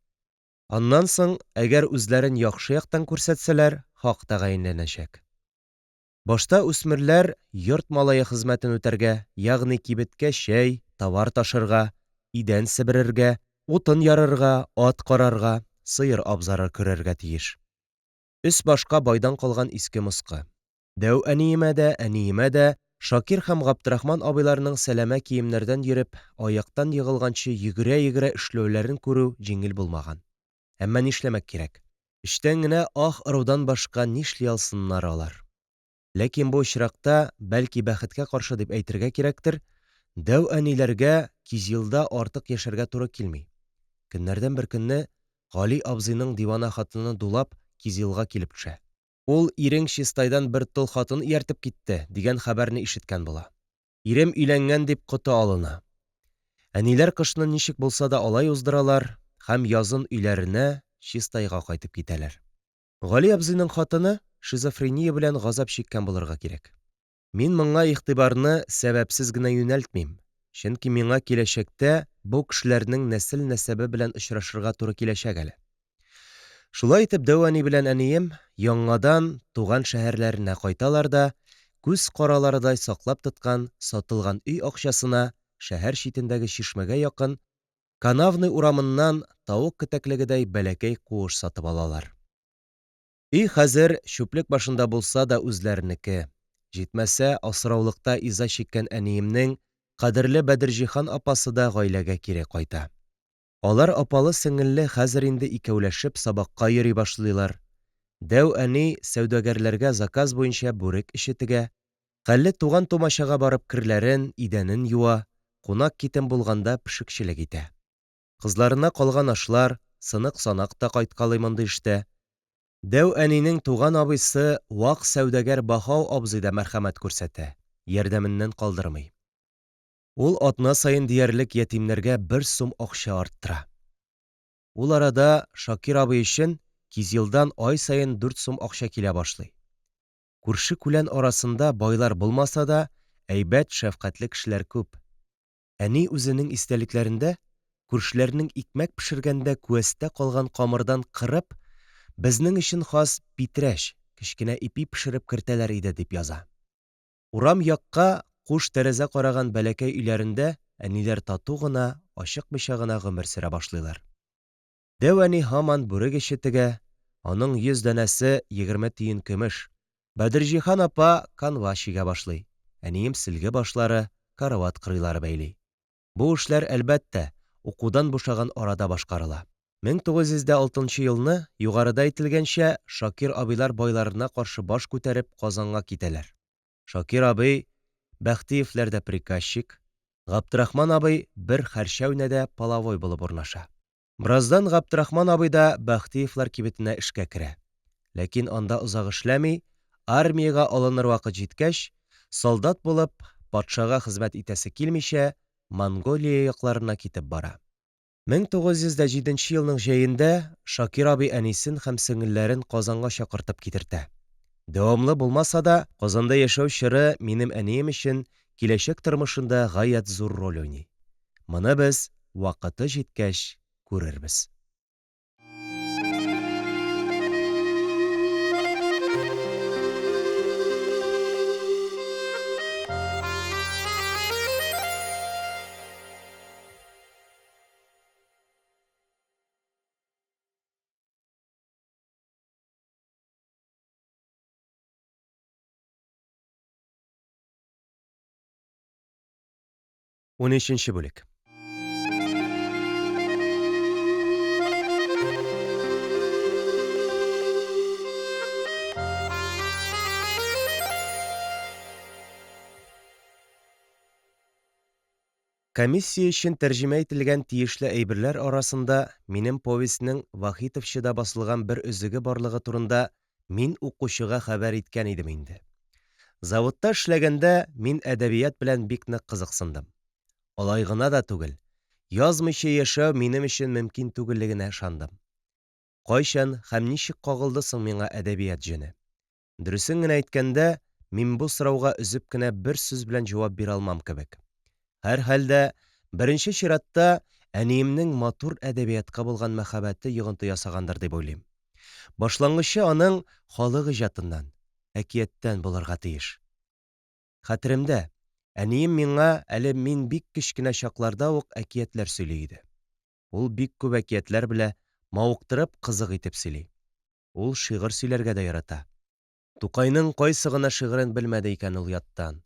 Аннан соң, әгәр үзләрен яхшы яктан күрсәтсәләр, хак тәгаенләнәчәк. Башта үсмерләр йорт малае хезмәтен үтәргә, ягъни кибеткә чәй, товар ташырга, идән себерергә, утын ярырга, ат карарга, сыер абзары көрәргә тиеш. Өс-башка байдан калган иске-москы. Дәү әниемә дә, әниемә дә Шакир һәм Габдрахман абыйларның сәләмә киемнәрдән йөреп, аяктан егылганчы йөгерә-йөгерә эшләүләрен күрү җиңел булмаган. Әмма нишләмәк кирәк? Эчтән генә аһ орудан башка нишли алсыннар алар? Ләкин бу очракта, бәлки бәхеткә каршы дип әйтергә кирәктер, дәү әниләргә Кизилда артык яшәргә туры килми. Көннәрдән бер көнне Гали абзыйның дивана хатыны дулап Кизилга килеп төшә. Ул, Ирең Чистайдан бер тол хатын ияртеп китте, дигән хәбәрне ишеткән була. Ирем өйләнгән дип коты алына. Әниләр кышны ничек булса да алай уздыралар һәм язын өйләренә, Чистайга кайтып китәләр. Гали абзыйның хатыны шизофрения белән газап чиккән булырга кирәк. Мин моңа игътибарны сәбәпсез генә юнәлтмим, чөнки миңа киләчәктә бу кешеләрнең нәсел-нәсәбе белән очрашырга туры киләчәк әле. Шулай итеп, дәү әни белән әнием яңадан туган шәһәрләренә кайталар да, күз караларыдай саклап тоткан сатылган өй акчасына шәһәр читендәге чишмәгә якын Канавный урамыннан тавык кетәклегедәй бәләкәй куыш сатып алалар. Өй хәзер чүплек башында булса да үзләренеке, җитмәсә, асраулыкта иза чиккән әниемнең кадерле Бәдерҗиһан апасы да гаиләгә кире кайта. Алар апалы-сеңелле хәзер инде икәүләшеп сабакка йөри башлыйлар. Дәү әни сәүдәгәрләргә заказ буенча бүрек эче тегә. Хәлле туган-тумачага барып керләрен, идәнен юа, кунак-китем булганда пешекчелек итә. Кызларына калган ашлар, сынык-санак та кайткалый мондый эштә. Дәү әнинең туган абыйсы вак сәүдәгәр Баһау абзый да мәрхәмәт күрсәтә, ярдәменнән калдырмый. Ул атна саен диярлек ятимнәргә бер сум акча арттыра. Ул арада Шакир абый өчен Кизилдан ай саен дүрт сум акча килә башлый. Күрше-күлән арасында байлар булмаса да, әйбәт, шәфкатьле кешеләр күп. Әни үзенең истәлекләрендә күршеләрнең икмәк пешергәндә күәстә калган камырдан кырып, безнең өчен хас питрәч, кечкенә ипи пешереп кертәләр иде дип яза. Урам якка куш тәрәзә караган бәләкәй өйләрендә әниләр тату гына, ачыкмыйча гына гомер сөрә башлыйлар. Дәү әни һаман бүрек эче тегә, аның 100 данәсе 20 тиен көмеш. Бәдерҗиһан апа канва чигә башлый, әнием сөлге башлары, карават кырыйлары бәйли. Бу эшләр, әлбәттә, укудан бушаган арада башкарыла. 1906 нчы елны, югарыда әйтелгәнчә, Шакир абыйлар байларына каршы баш күтәреп Казанга китәләр. Шакир абый Бәхтиевләрдә приказчик, Габдрахман абый бер хәрчәүнәдә половой булып урнаша. Бераздан Габдрахман абый да Бәхтиевләр кибетенә эшкә керә. Ләкин анда озак эшләми, армиягә алыныр вакыт җиткәч, солдат булып, патшага хезмәт итәсе килмичә, Монголия якларына китеп бара. 1907 елның җәендә Шакир абый әнисен һәм сеңелләрен Казанга чакыртып китертә. Дәвамлы булмаса да, Казанда яшәү чоры минем әнием өчен киләчәк тормышында гаять зур роль уйный. Моны без, вакыты җиткәч, күрербез. Унөченче бүлек. Комиссия өчен тәрҗемә ителгән тиешле әйберләр арасында минем повестьнең Вахитовчыда басылган бер өзеге барлыгы турында мин укучыга хәбәр иткән идем инде. Заводта эшләгәндә мин әдәбият белән бик нык кызыксындым. Алай гына да түгел, язмыйча яшәү минем өчен мөмкин түгеллегенә ышандым. Кайчан һәм ничек кагылды соң миңа әдәбият җене? Дөресен генә әйткәндә, мин бу сорауга өзеп кенә бер сүз белән җавап бирә алмам кебек. Һәрхәлдә, беренче чиратта, әниемнең матур әдәбиятка булган мәхәббәте йогынты ясагандыр дип уйлыйм. Башлангычы аның халык иҗатыннан, әкияттән булырга тиеш. Хәтеремдә, әнием миңа әле мин бик кечкенә чакларда ук әкиятләр сөйли иде. Ул бик күп әкиятләр белә, мавыктырып, кызык итеп сөйли. Ул шигырь сөйләргә дә ярата. Тукайның кайсы гына шигырен белмәде икән ул яттан.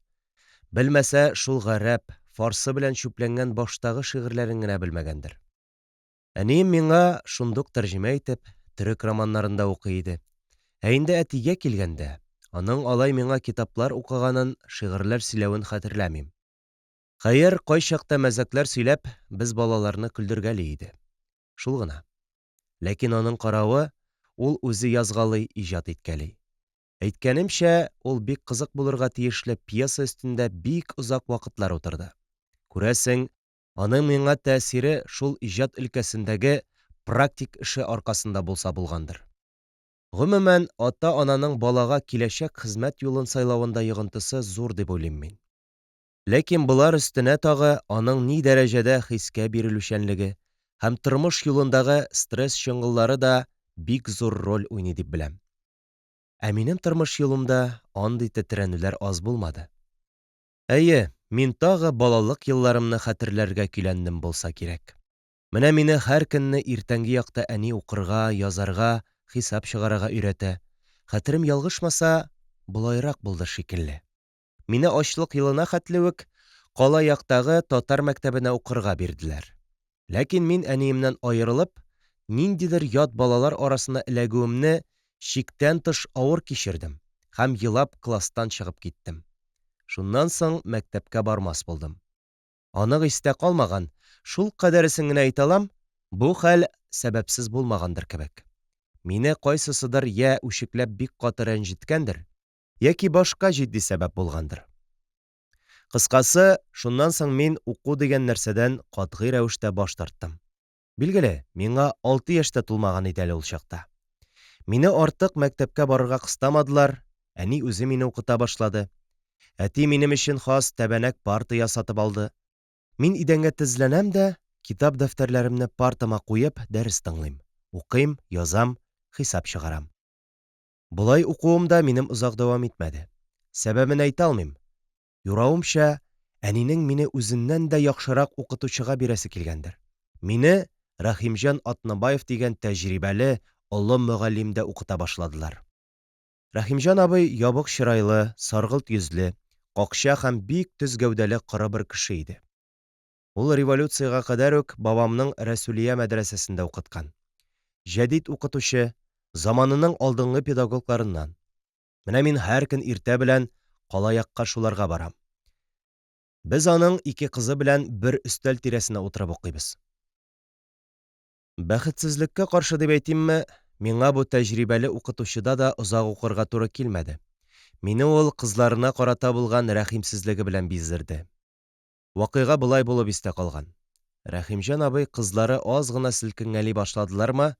Белмәсә, шул гарәп, фарсы белән чүпләнгән баштагы шигырьләрен генә белмәгәндер. Әнием миңа, шундук тәрҗемә итеп, төрек романнарын да укый иде. Ә инде әтигә килгәндә, аның алай миңа китаплар укыганын, шигырьләр сөйләвен хәтерләмим. Хәер, кайчакта мәзәкләр сөйләп, без балаларны көлдергәли иде. Шул гына. Ләкин аның каравы, ул үзе язгалый, иҗат иткәли. Әйткәнемчә, ул бик кызык булырга тиешле пьеса өстендә бик озак вакытлар утырды. Күрәсең, аның миңа тәэсире шул иҗат өлкәсендәге практик эше аркасында булса булгандыр. Гомумән, ата-ананың балага киләчәк хезмәт юлын сайлавында йогынтысы зур дип уйлыйм мин. Ләкин болар өстенә тагы аның ни дәрәҗәдә хискә бирелүчәнлеге һәм тормыш юлындагы стресс чоңгыллары да бик зур роль уйный дип беләм. Ә минем тормыш юлымда андый тетрәнүләр аз булмады. Әйе, мин тагы балалык елларымны хәтерләргә көйләндем булса кирәк. Менә мине һәр көнне иртәнге якта әни укырга, язарга, хисап чыгарырга өйрәтә. Хәтерем ялгышмаса, болайрак булды шикелле. Мине ачлык елына хәтле үк кала яктагы татар мәктәбенә укырга бирделәр. Ләкин мин әниемнән аерылып, ниндидер ят балалар арасына эләгүемне чиктән тыш авыр кичердем һәм елап класстан чыгып киттем. Шуннан соң мәктәпкә бармас булдым. Анык истә калмаган, шул кадәресен генә әйтә алам, бу хәл сәбәпсез булмагандыр кебек. Мине кайсысыдыр йә үчекләп бик каты рәнҗеткәндер, яки башка җитди сәбәп булгандыр. Кыскасы, шуннан соң мин уку дигән нәрсәдән катгый рәвештә баш тарттым. Билгеле, миңа 6 яшь тә тулмаган иде әле ул чакта. Мине артык мәктәпкә барырга кыстамадылар, әни үзе мине укыта башлады. Әти минем өчен хас тәбәнәк парта ясатып алды. Мин идәнгә тезләнәм дә, китап-дәфтәрләремне партама куеп, дәрес тыңлыйм, укыйм, язам, хисап чыгарам. Болай укуым да минем озак дәвам итмәде. Сәбәбен әйтә алмыйм. Юравымча, әнинең мине үзеннән дә яхшырак укытучыга бирәсе килгәндер. Мине Рәхимҗан Атнабаев дигән тәҗрибәле олы мөгаллимдә укыта башладылар. Рәхимҗан абый ябык чырайлы, саргылт йөзле, какча һәм бик төз гәүдәле коры бер кеше иде. Ул революциягә кадәр үк бабамның Рәсүлия мәдрәсәсендә укыткан. Җәдит укытучы, заманының алдынгы педагогларыннан. Менә мин һәр көн иртә белән кала якка шуларга барам. Без аның ике кызы белән бер өстәл тирәсенә утырып укыйбыз. Бәхетсезлеккә каршы дип әйтимме, миңа бу тәҗрибәле укытучыда да озак укырга туры килмәде. Мине ул кызларына карата булган рәхимсезлеге белән биздерде. Вакыйга болай булып истә калган. Рәхимҗан абый кызлары аз гына селкенгәли башладылармы,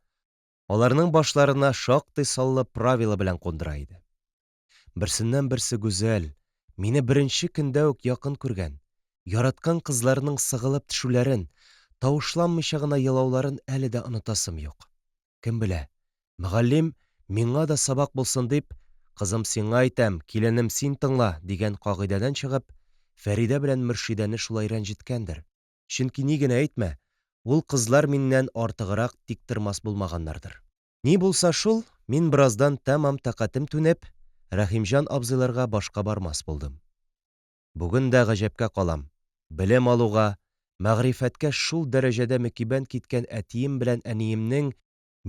аларның башларына шактый саллы правило белән кундыра иде. Берсеннән-берсе гүзәл, мине беренче көндә үк якын күргән, яраткан кызларның сыгылып төшүләрен, тавышланмыйча гына елауларын әле дә онытасым юк. Кем белә, мөгаллим, миңа да сабак булсын дип, кызым сиңа әйтәм, киленем син тыңла, дигән кагыйдәдән чыгып, Фәридә белән Мөршидәне шулай рәнҗеткәндер. Чөнки ни генә әйтмә, ул кызлар миннән артыграк тиктормас булмаганнардыр. Ни булса шул, мин бераздан тәмам тәкатем түнеп, Рәхимҗан абзыйларга башка бармас булдым. Бүген дә гаҗәпкә калам, белем алуга, мәгърифәткә шул дәрәҗәдә мөкиббән киткән әтием белән әниемнең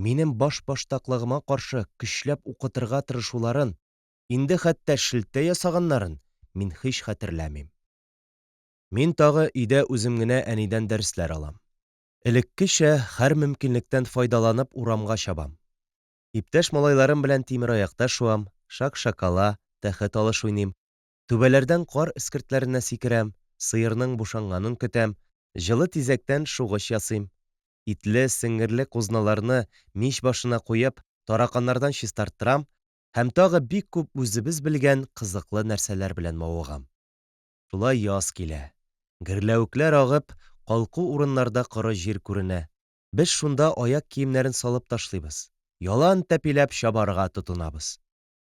минем башбаштаклыгыма каршы көчләп укытырга тырышуларын, инде хәтта шелтә ясаганнарын мин һич хәтерләмим. Мин тагы өйдә үзем генә әнидән дәресләр алам. Элеккечә, һәр мөмкинлектән файдаланып урамга чабам. Иптәш малайларым белән тимераякта шуам, шак-шакала, тәхет алыш уйныйм, Түбәләрдән кар эскертләренә сикерәм, сыерның бушанганын көтәм, җылы тизәктән шугыч ясыйм. Итле, сеңгерле кузналарны мич башына куеп, тараканнардан чистарттырам һәм тагы бик күп үзебез белгән кызыклы нәрсәләр белән мавыгам. Шулай яз килә. Гөрләвекләр агып, калку урыннарда коры җир күренә. Без шунда аяк киемнәрен салып ташлыйбыз, ялан тәпиләп чабарга тотынабыз.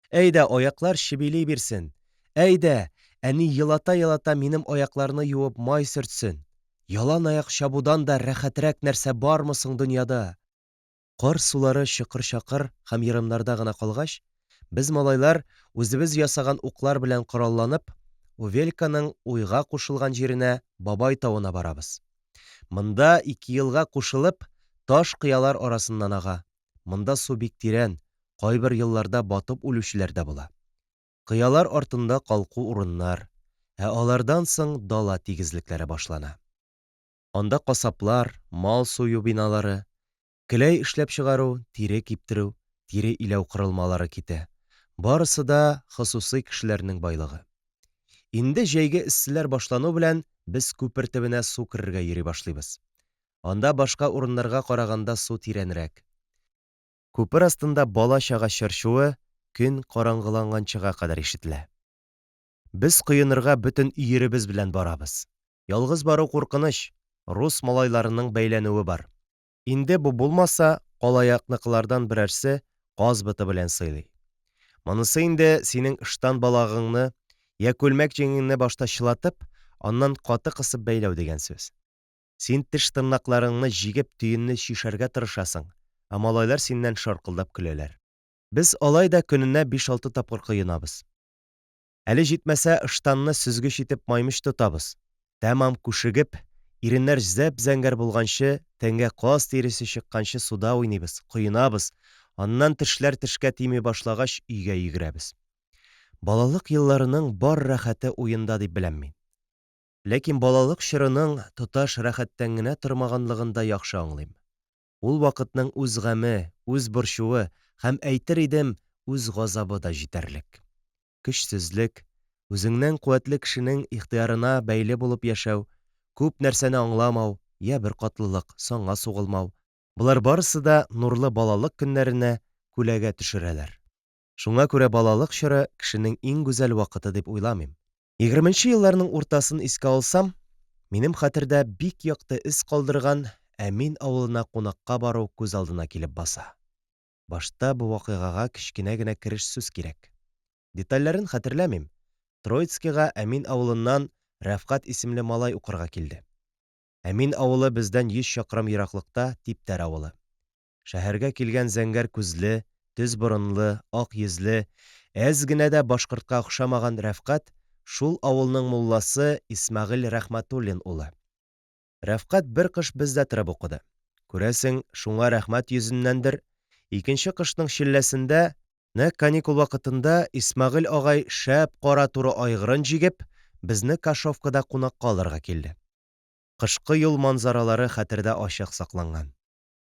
Әйдә, аяклар чебили бирсен. Әйдә, әни елата-елата минем аякларны юып май сөртсен. Ялан аяк чабудан да рәхәтрәк нәрсә бармы соң дөньяда? Кар сулары чокыр-чакыр һәм ерымнарда гына калгач, без, малайлар, үзебез ясаган уклар белән коралланып, Увельканың уйга кушылган җиренә, Бабай тавына барабыз. Монда ике елга кушылып, таш кыялар арасыннан ага. Монда су бик тирән, кайбер елларда батып үлүчеләр дә була. Кыялар артында калку урыннар, ә алардан соң дала тигезлекләре башлана. Анда касаплар, мал сую биналары, келәй эшләп чыгару, тире киптерү, тире иләү корылмалары китә. Барысы да хосусый кешеләрнең байлыгы. Инде җәйге эсселәр башлану белән без күпер төбенә су керергә йөри башлыйбыз. Анда башка урыннарга караганда су тирәнрәк. Күпер астында бала-чага чыр-чуы көн караңгыланганчыга кадәр ишетелә. Без коенырга бөтен өеребез белән барабыз. Ялгыз бару куркыныч, рус малайларының бәйләнүе бар. Инде бу булмаса, калаякныкылардан берәрсе каз боты белән сыйлый. Монысы инде синең ыштан балагыңны йә күлмәк җиңеңне башта чылатып, аннан каты кысып бәйләү дигән сүз. Син теш-тырнакларыңны җигеп төенне чишәргә тырышасың, ә малайлар синнән шаркылдап көләләр. Без алай да көненә биш-алты тапкыр коенабыз. Әле җитмәсә, ыштанны сөзгеч итеп маймыч тотабыз. Тәмам күшегеп, иреннәр зәп-зәңгәр булганчы, тәнгә каз тиресе чыкканчы суда уйныйбыз, коенабыз, аннан тешләр тешкә тими башлагач өйгә йөгерәбез. Балалык елларының бар рәхәте уенда дип беләм мин. Ләкин балалык чорының тоташ рәхәттән генә тормаганлыгын да яхшы аңлыйм. Ул вакытның үз гаме, үз борчуы һәм, әйтер идем, үз газабы да җитәрлек. Көчсезлек, үзеңнән куәтле кешенең ихтыярына бәйле булып яшәү, күп нәрсәне аңламау, йә беркатлылык, санга сугылмау, болар барысы да нурлы балалык көннәренә күләгә төшерәләр. Шуңа күрә балалык чоры кешенең иң гүзәл вакыты дип уйламыйм. Егерменче елларның уртасын искә алсам, минем хәтердә бик якты эз калдырган Әмин авылына кунакка бару күз алдына килеп баса. Башта бу вакыйгага кечкенә генә кереш сүз кирәк. Детальләрен хәтерләмим, Троицкига Әмин авылыннан Рәфкать исемле малай укырга килде. Әмин авылы бездән 100 чакрым ераклыкта Типтәр авылы. Шәһәргә килгән зәңгәр күзле, төз борынлы, ак йөзле, әз генә дә башкортка охшамаган Рәфкать шул авылның мулласы Исмәгыйль Рәхмәтуллин улы. Рәфкать бер кыш бездә торып укыды. Күрәсең, шуңа рәхмәт йөзеннәндер, икенче кышның челләсендә, нәкъ каникул вакытында Исмәгыйль агай шәп кара туры айгырын җигеп, безне Кашовкада кунакка алырга килде. Кышкы юл манзаралары хәтердә ачык сакланган.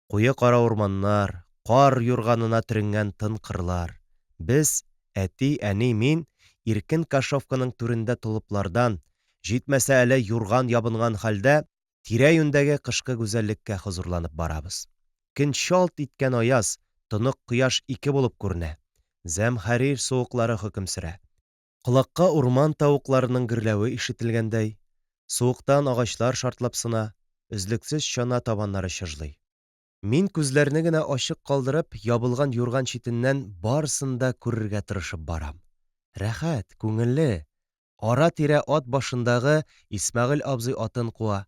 Куе кара урманнар, кар юрганына төренгән тын кырлар. Без, әти, әни, мин, иркен кошевканың түрендә толыплардан, җитмәсә әле юрган ябынган хәлдә, тирә-юньдәге кышкы гүзәллеккә хозурланып барабыз. Көн чалт иткән аяз, тонык кояш ике булып күренә. Зәмһәрир суыклары хөкем сөрә. Колакка урман тавыкларының гөрләве ишетелгәндәй, суыктан агачлар шартлап сына, өзлексез чана табаннары чыжлый. Мин күзләрне генә ачык калдырып, ябылган юрган читеннән барысын да күрергә тырышып барам. Рәхәт, күңелле. Ара-тирә ат башындагы Исмәгыйль абзый атын куа,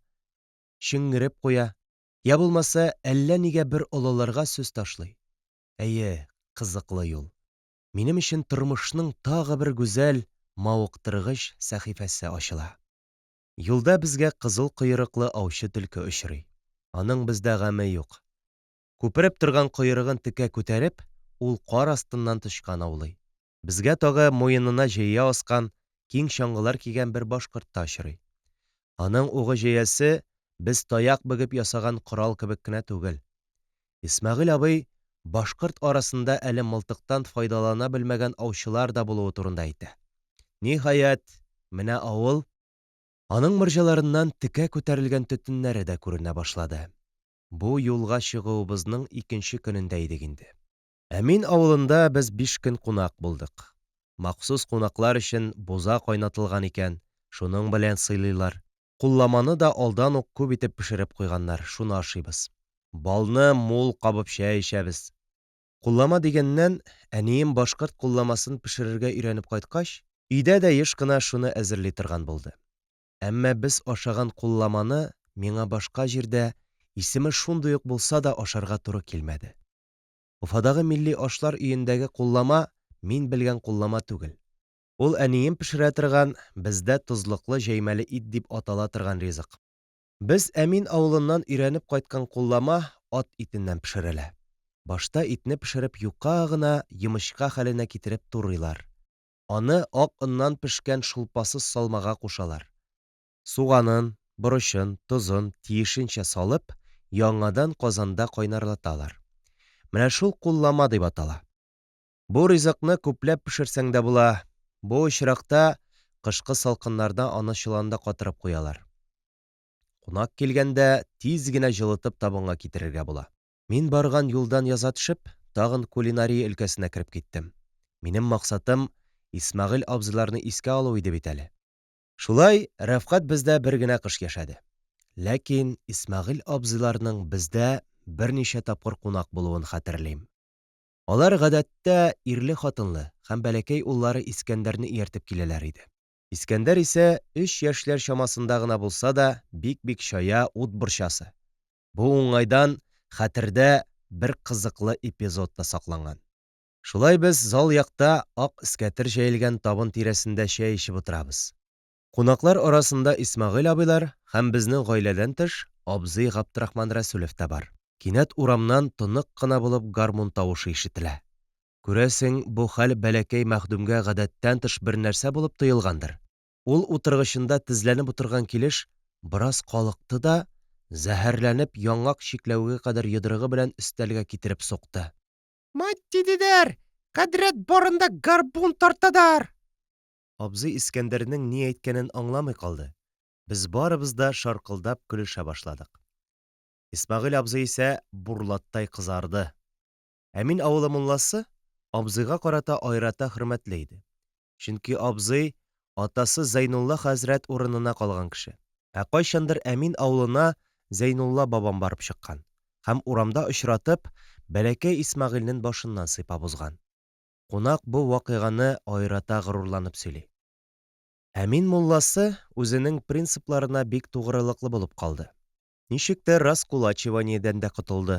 чөңгереп куя, йә булмаса, әллә нигә бер олыларга сүз ташлый. Әйе, кызыклы юл. Минем өчен тормышның тагы бер гүзәл, мавыктыргыч сәхифәсе ачыла. Юлда безгә кызыл койрыклы аучы төлке очрый. Аның бездә гаме юк. Күпереп торган койрыгын текә күтәреп, ул кар астыннан тычкан аулый. Безгә тагы муенына җәя аскан, киң чаңгылар кигән бер башкорт та очрый. Аның угы-җәясе без таяк бөгеп ясаган корал кебек кенә түгел. Исмәгыйль абый башкорт арасында әле мылтыктан файдалана белмәгән аучылар да булуы турында әйтә. Ниһаять, менә авыл, аның морҗаларыннан текә күтәрелгән төтеннәре дә күренә башлады. Бу юлга чыгуыбызның икенче көнендә идек инде. Әмин авылында без биш көн кунак булдык. Махсус кунаклар өчен буза кайнатылган икән, шуның белән сыйлыйлар. Кулламаны да алдан ук күп итеп пешереп куйганнар, шуны ашыйбыз. Балны мул кабып чәй эчәбез. Куллама дигәннән, әнием башкорт кулламасын пешерергә өйрәнеп кайткач, өйдә дә еш кына шуны әзерли торган булды. Әмма без ашаган кулламаны миңа башка җирдә, исеме шундый ук булса да, ашарга туры килмәде. Уфадагы милли ашлар өендәге куллама мин белгән куллама түгел. Ул әнием пешерә торган, бездә тозлыклы җәймәле ит дип атала торган ризык. Без Әмин авылыннан өйрәнеп кайткан куллама ат итеннән пешерелә. Башта итне пешереп юка гына йомычка хәленә китереп турыйлар. Аны ак оннан пешкән шулпасыз салмага кушалар. Суганын, борычын, тозын тиешенчә салып, яңадан казанда кайнарлаталар. Менә шул куллама дип атала. Бу ризыкны күпләп пешерсәң дә була, бу очракта кышкы салкыннарда аны чоланда катырып куялар. Кунак килгәндә тиз генә җылытып табынга китерергә була. Мин барган юлдан яза төшеп, тагын кулинария өлкәсенә кереп киттем. Минем максатым Исмәгыйль абзыйларны искә алу иде бит әле. Шулай, Рәфкать бездә бер генә кыш яшәде. Ләкин Исмәгыйль абзыйларның бездә берничә тапкыр кунак булуын хәтерлим. Алар, гадәттә, ирле-хатынлы һәм бәләкәй уллары Искәндәрне ияртеп киләләр иде. Искәндәр исә, өч яшьләр чамасында гына булса да, бик-бик чая ут борчасы. Бу уңайдан хәтердә бер кызыклы эпизод та сакланган. Шулай без зал якта ак эскәтер җәелгән табын тирәсендә чәй эчеп утырабыз. Кунаклар арасында Исмәгыйль абыйлар һәм безнең гаиләдән тыш, абзый Габдрахман Рәсүлев тә бар. Кинәт урамнан тонык кына булып гармун тавышы ишетелә. Күрәсең, бу хәл бәләкәй мәхдүмгә гадәттән тыш бер нәрсә булып тоелгандыр. Ул утыргычында тезләнеп утырган килеш бераз калыкты да, зәһәрләнеп, яңак чикләвеге кадәр йодрыгы белән өстәлгә китереп сукты. Мать тидедер! Кодрәт барында горбун тартадар! Абзый Искәндәрнең ни әйткәнен аңламый калды, без барыбыз да шаркылдап көлешә башладык. Исмәгыйль абзый исә бурлаттай кызарды. Әмин авылы мулласы абзыйга карата аерата хөрмәтле иде. Чөнки абзый атасы Зәйнулла хәзрәт урынына калган кеше. Ә кайчандыр Әмин авылына Зәйнулла бабам барып чыккан һәм урамда очратып, бәләкәй Исмәгыйльнен башыннан сыйпап узган. Кунак бу вакыйганы аерата горурланып сөйли. Әмин мулласы үзенең принципларына бик тугрылыклы булып калды. Ничектер раскулачиваниедән дә котылды.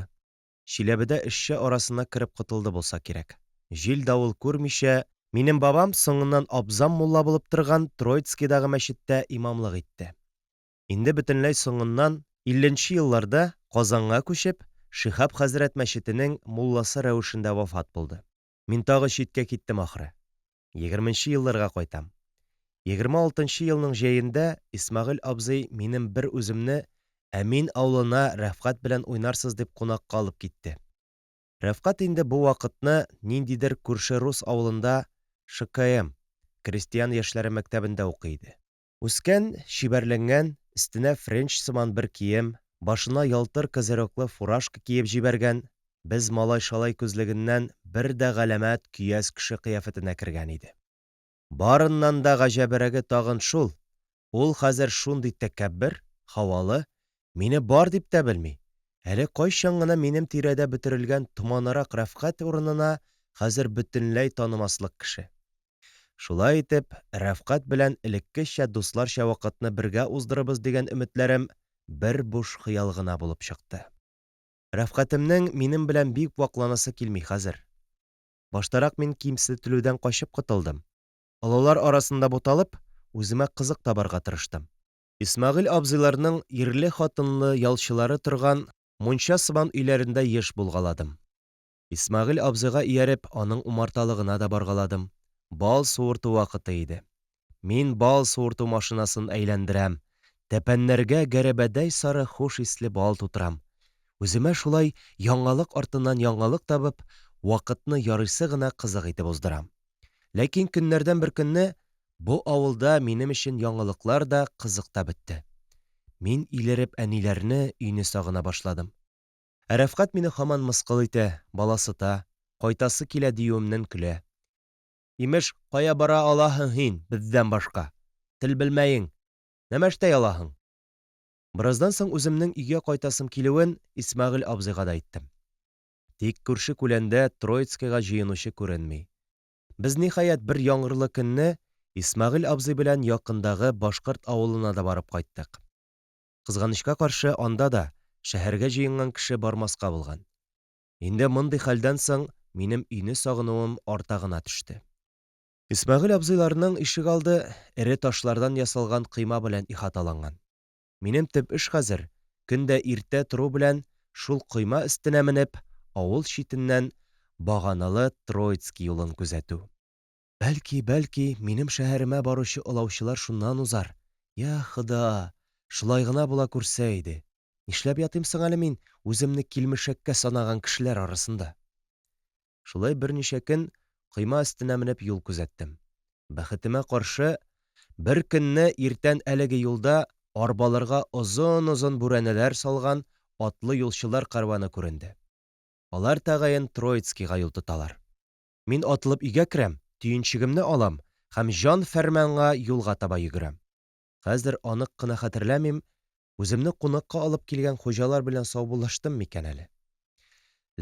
Чиләбедә эшче арасына кереп котылды булса кирәк. Җил-давыл күрмичә, минем бабам, соңыннан абзам мулла булып торган Троицкидагы мәчеттә имамлык итте. Инде бөтенләй соңыннан, илленче елларда Казанга күчеп, Шиһап хәзрәт мәчетенең мулласы рәвешендә вафат булды. Мин тагы читкә киттем ахры. Егерменче елларга кайтам. 26 нчы елның җәендә Исмәгыйль абзый минем бер үземне Әмин авылына Рәфкать белән уйнарсыз дип кунакка алып китте. Рәфкать инде бу вакытны ниндидер күрше рус авылында ШКМ, крестьян яшьләре мәктәбендә укый иде. Үскән, чибәрләнгән, өстенә френч сыман бер кием, башына ялтыр козыреклы фуражка киеп җибәргән, без малай-шалай күзлегеннән бер дә галәмәт көяз кеше кыяфәтенә кергән иде. Барыннан да гаҗәберәге тагын шул, ул хәзер шундый тәкәббер, һавалы, мине бар дип тә белми, әле кайчан гына минем тирәдә бөтерелгән томанарак Рәфкать урынына хәзер бөтенләй танымаслык кеше. Шулай итеп, Рәфкать белән элеккечә дусларча вакытны бергә уздырырбыз дигән өметләрем бер буш хыял гына булып чыкты. Рәфкатемнең минем белән бик вакланасы килми хәзер. Баштарак мин кимсетелүдән качып котылдым. Олылар арасында буталып, үземә кызык табарга тырыштым. Исмәгыйль абзыйларның ирле-хатынлы ялчылары торган мунча сыман өйләрендә еш булгаладым. Исмәгыйль абзыйга ияреп, аның умарталыгына да баргаладым. Бал суырту вакыты иде. Мин бал суырту машинасын әйләндерәм, тәпәннәргә гәрәбәдәй сары хуш исле бал тутырам. Үземә шулай яңалык артыннан яңалык табып, вакытны ярыйсы гына кызык итеп уздырам. Ләкин көннәрдән бер көнне бу авылда минем өчен яңалыклар да, кызык та бетте. Мин илереп әниләрне, өйне сагына башладым. Ә Рәфкать мине һаман мыскыл итә, баласыта, кайтасы килә диюемнән көлә. Имеш, кая бара алаһың һин бездән башка? Тел белмәең. Нәмәштәй алаһың? Бераздан соң үземнең өйгә кайтасым килүен Исмәгыйль абзыйга да әйттем. Тик күрше-күләндә Троицкийга җыенучы күренми. Без, ниһаять, бер яңгырлы көнне Исмәгыйль абзый белән якындагы башкорт авылына да барып кайттык. Кызганычка каршы, анда да шәһәргә җыенган кеше бармаска булган. Инде мондый хәлдән соң минем өйне сагынуым арта гына төште. Исмәгыйль абзыйларның ишегалды эре ташлардан ясалган койма белән ихаталанган. Минем төп эш хәзер, көн дә иртә тору белән шул койма өстенә менеп, авыл читеннән баганалы Троицкий юлын күзәтү. Бәлки, бәлки, минем шәһәремә баручы олаучылар шуннан узар. Йа Хода, шулай гына була күрсә иде. Нишләп ятыйм соң әле мин үземне килмешәккә санаган кешеләр арасында? Шулай берничә көн койма өстенә менеп юл күзәттем. Бәхетемә каршы, бер көнне иртән әлеге юлда арбаларга озын-озын бүрәнәләр салган атлы юлчылар кәрваны күренде. Алар тәгаен Троицкийга юл тоталар. Мин атылып өйгә керәм, төенчегемне алам һәм җан-фәрманга юлга таба йөгерәм. Хәзер анык кына хәтерләмим, үземне кунакка алып килгән хуҗалар белән саубуллаштым микән әле.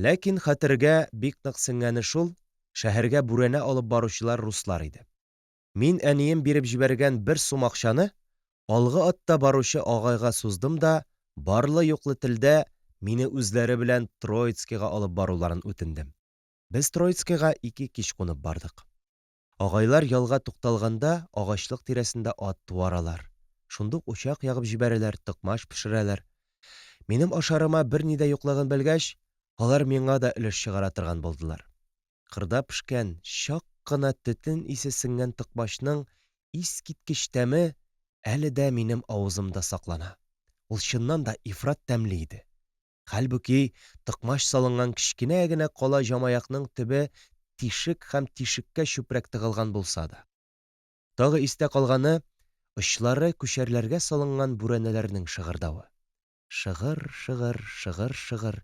Ләкин хәтергә бик нык сеңгәне шул, шәһәргә бүрәнә алып баручылар руслар иде. Мин әнием биреп җибәргән бер сум акчаны алгы атта баручы агайга суздым да барлы-юклы телдә мине үзләре белән Троицкига алып баруларын үтендем. Без Троицкига ике кич кунып бардык. Агайлар ялга тукталганда агачлык тирәсендә ат туаралар, шундук учак ягып җибәрәләр, токмач пешерәләр. Минем ашарыма берни дә юклыгын белгәч, алар миңа да өлеш чыгара торган булдылар. Чокырда пешкән, чак кына төтен исе сеңгән токмачның искиткеч тәме әле дә минем авызымда саклана. Ул чыннан да ифрат тәмле иде. Хәлбуки, токмач салынган кечкенә генә калай җамаякның төбе тишек һәм тишеккә чүпрәк тыгылган булса да. Тагы истә калганы, очлары күчәрләргә салынган бүрәнәләрнең шыгырдавы. Шыгыр-шыгыр, шыгыр-шыгыр.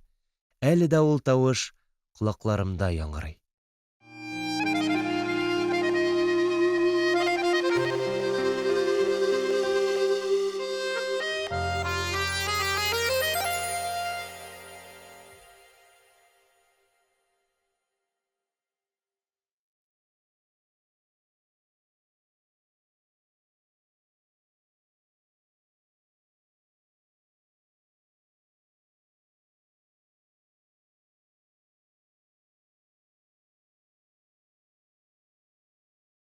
Әле дә ул тавыш колакларымда яңгырый.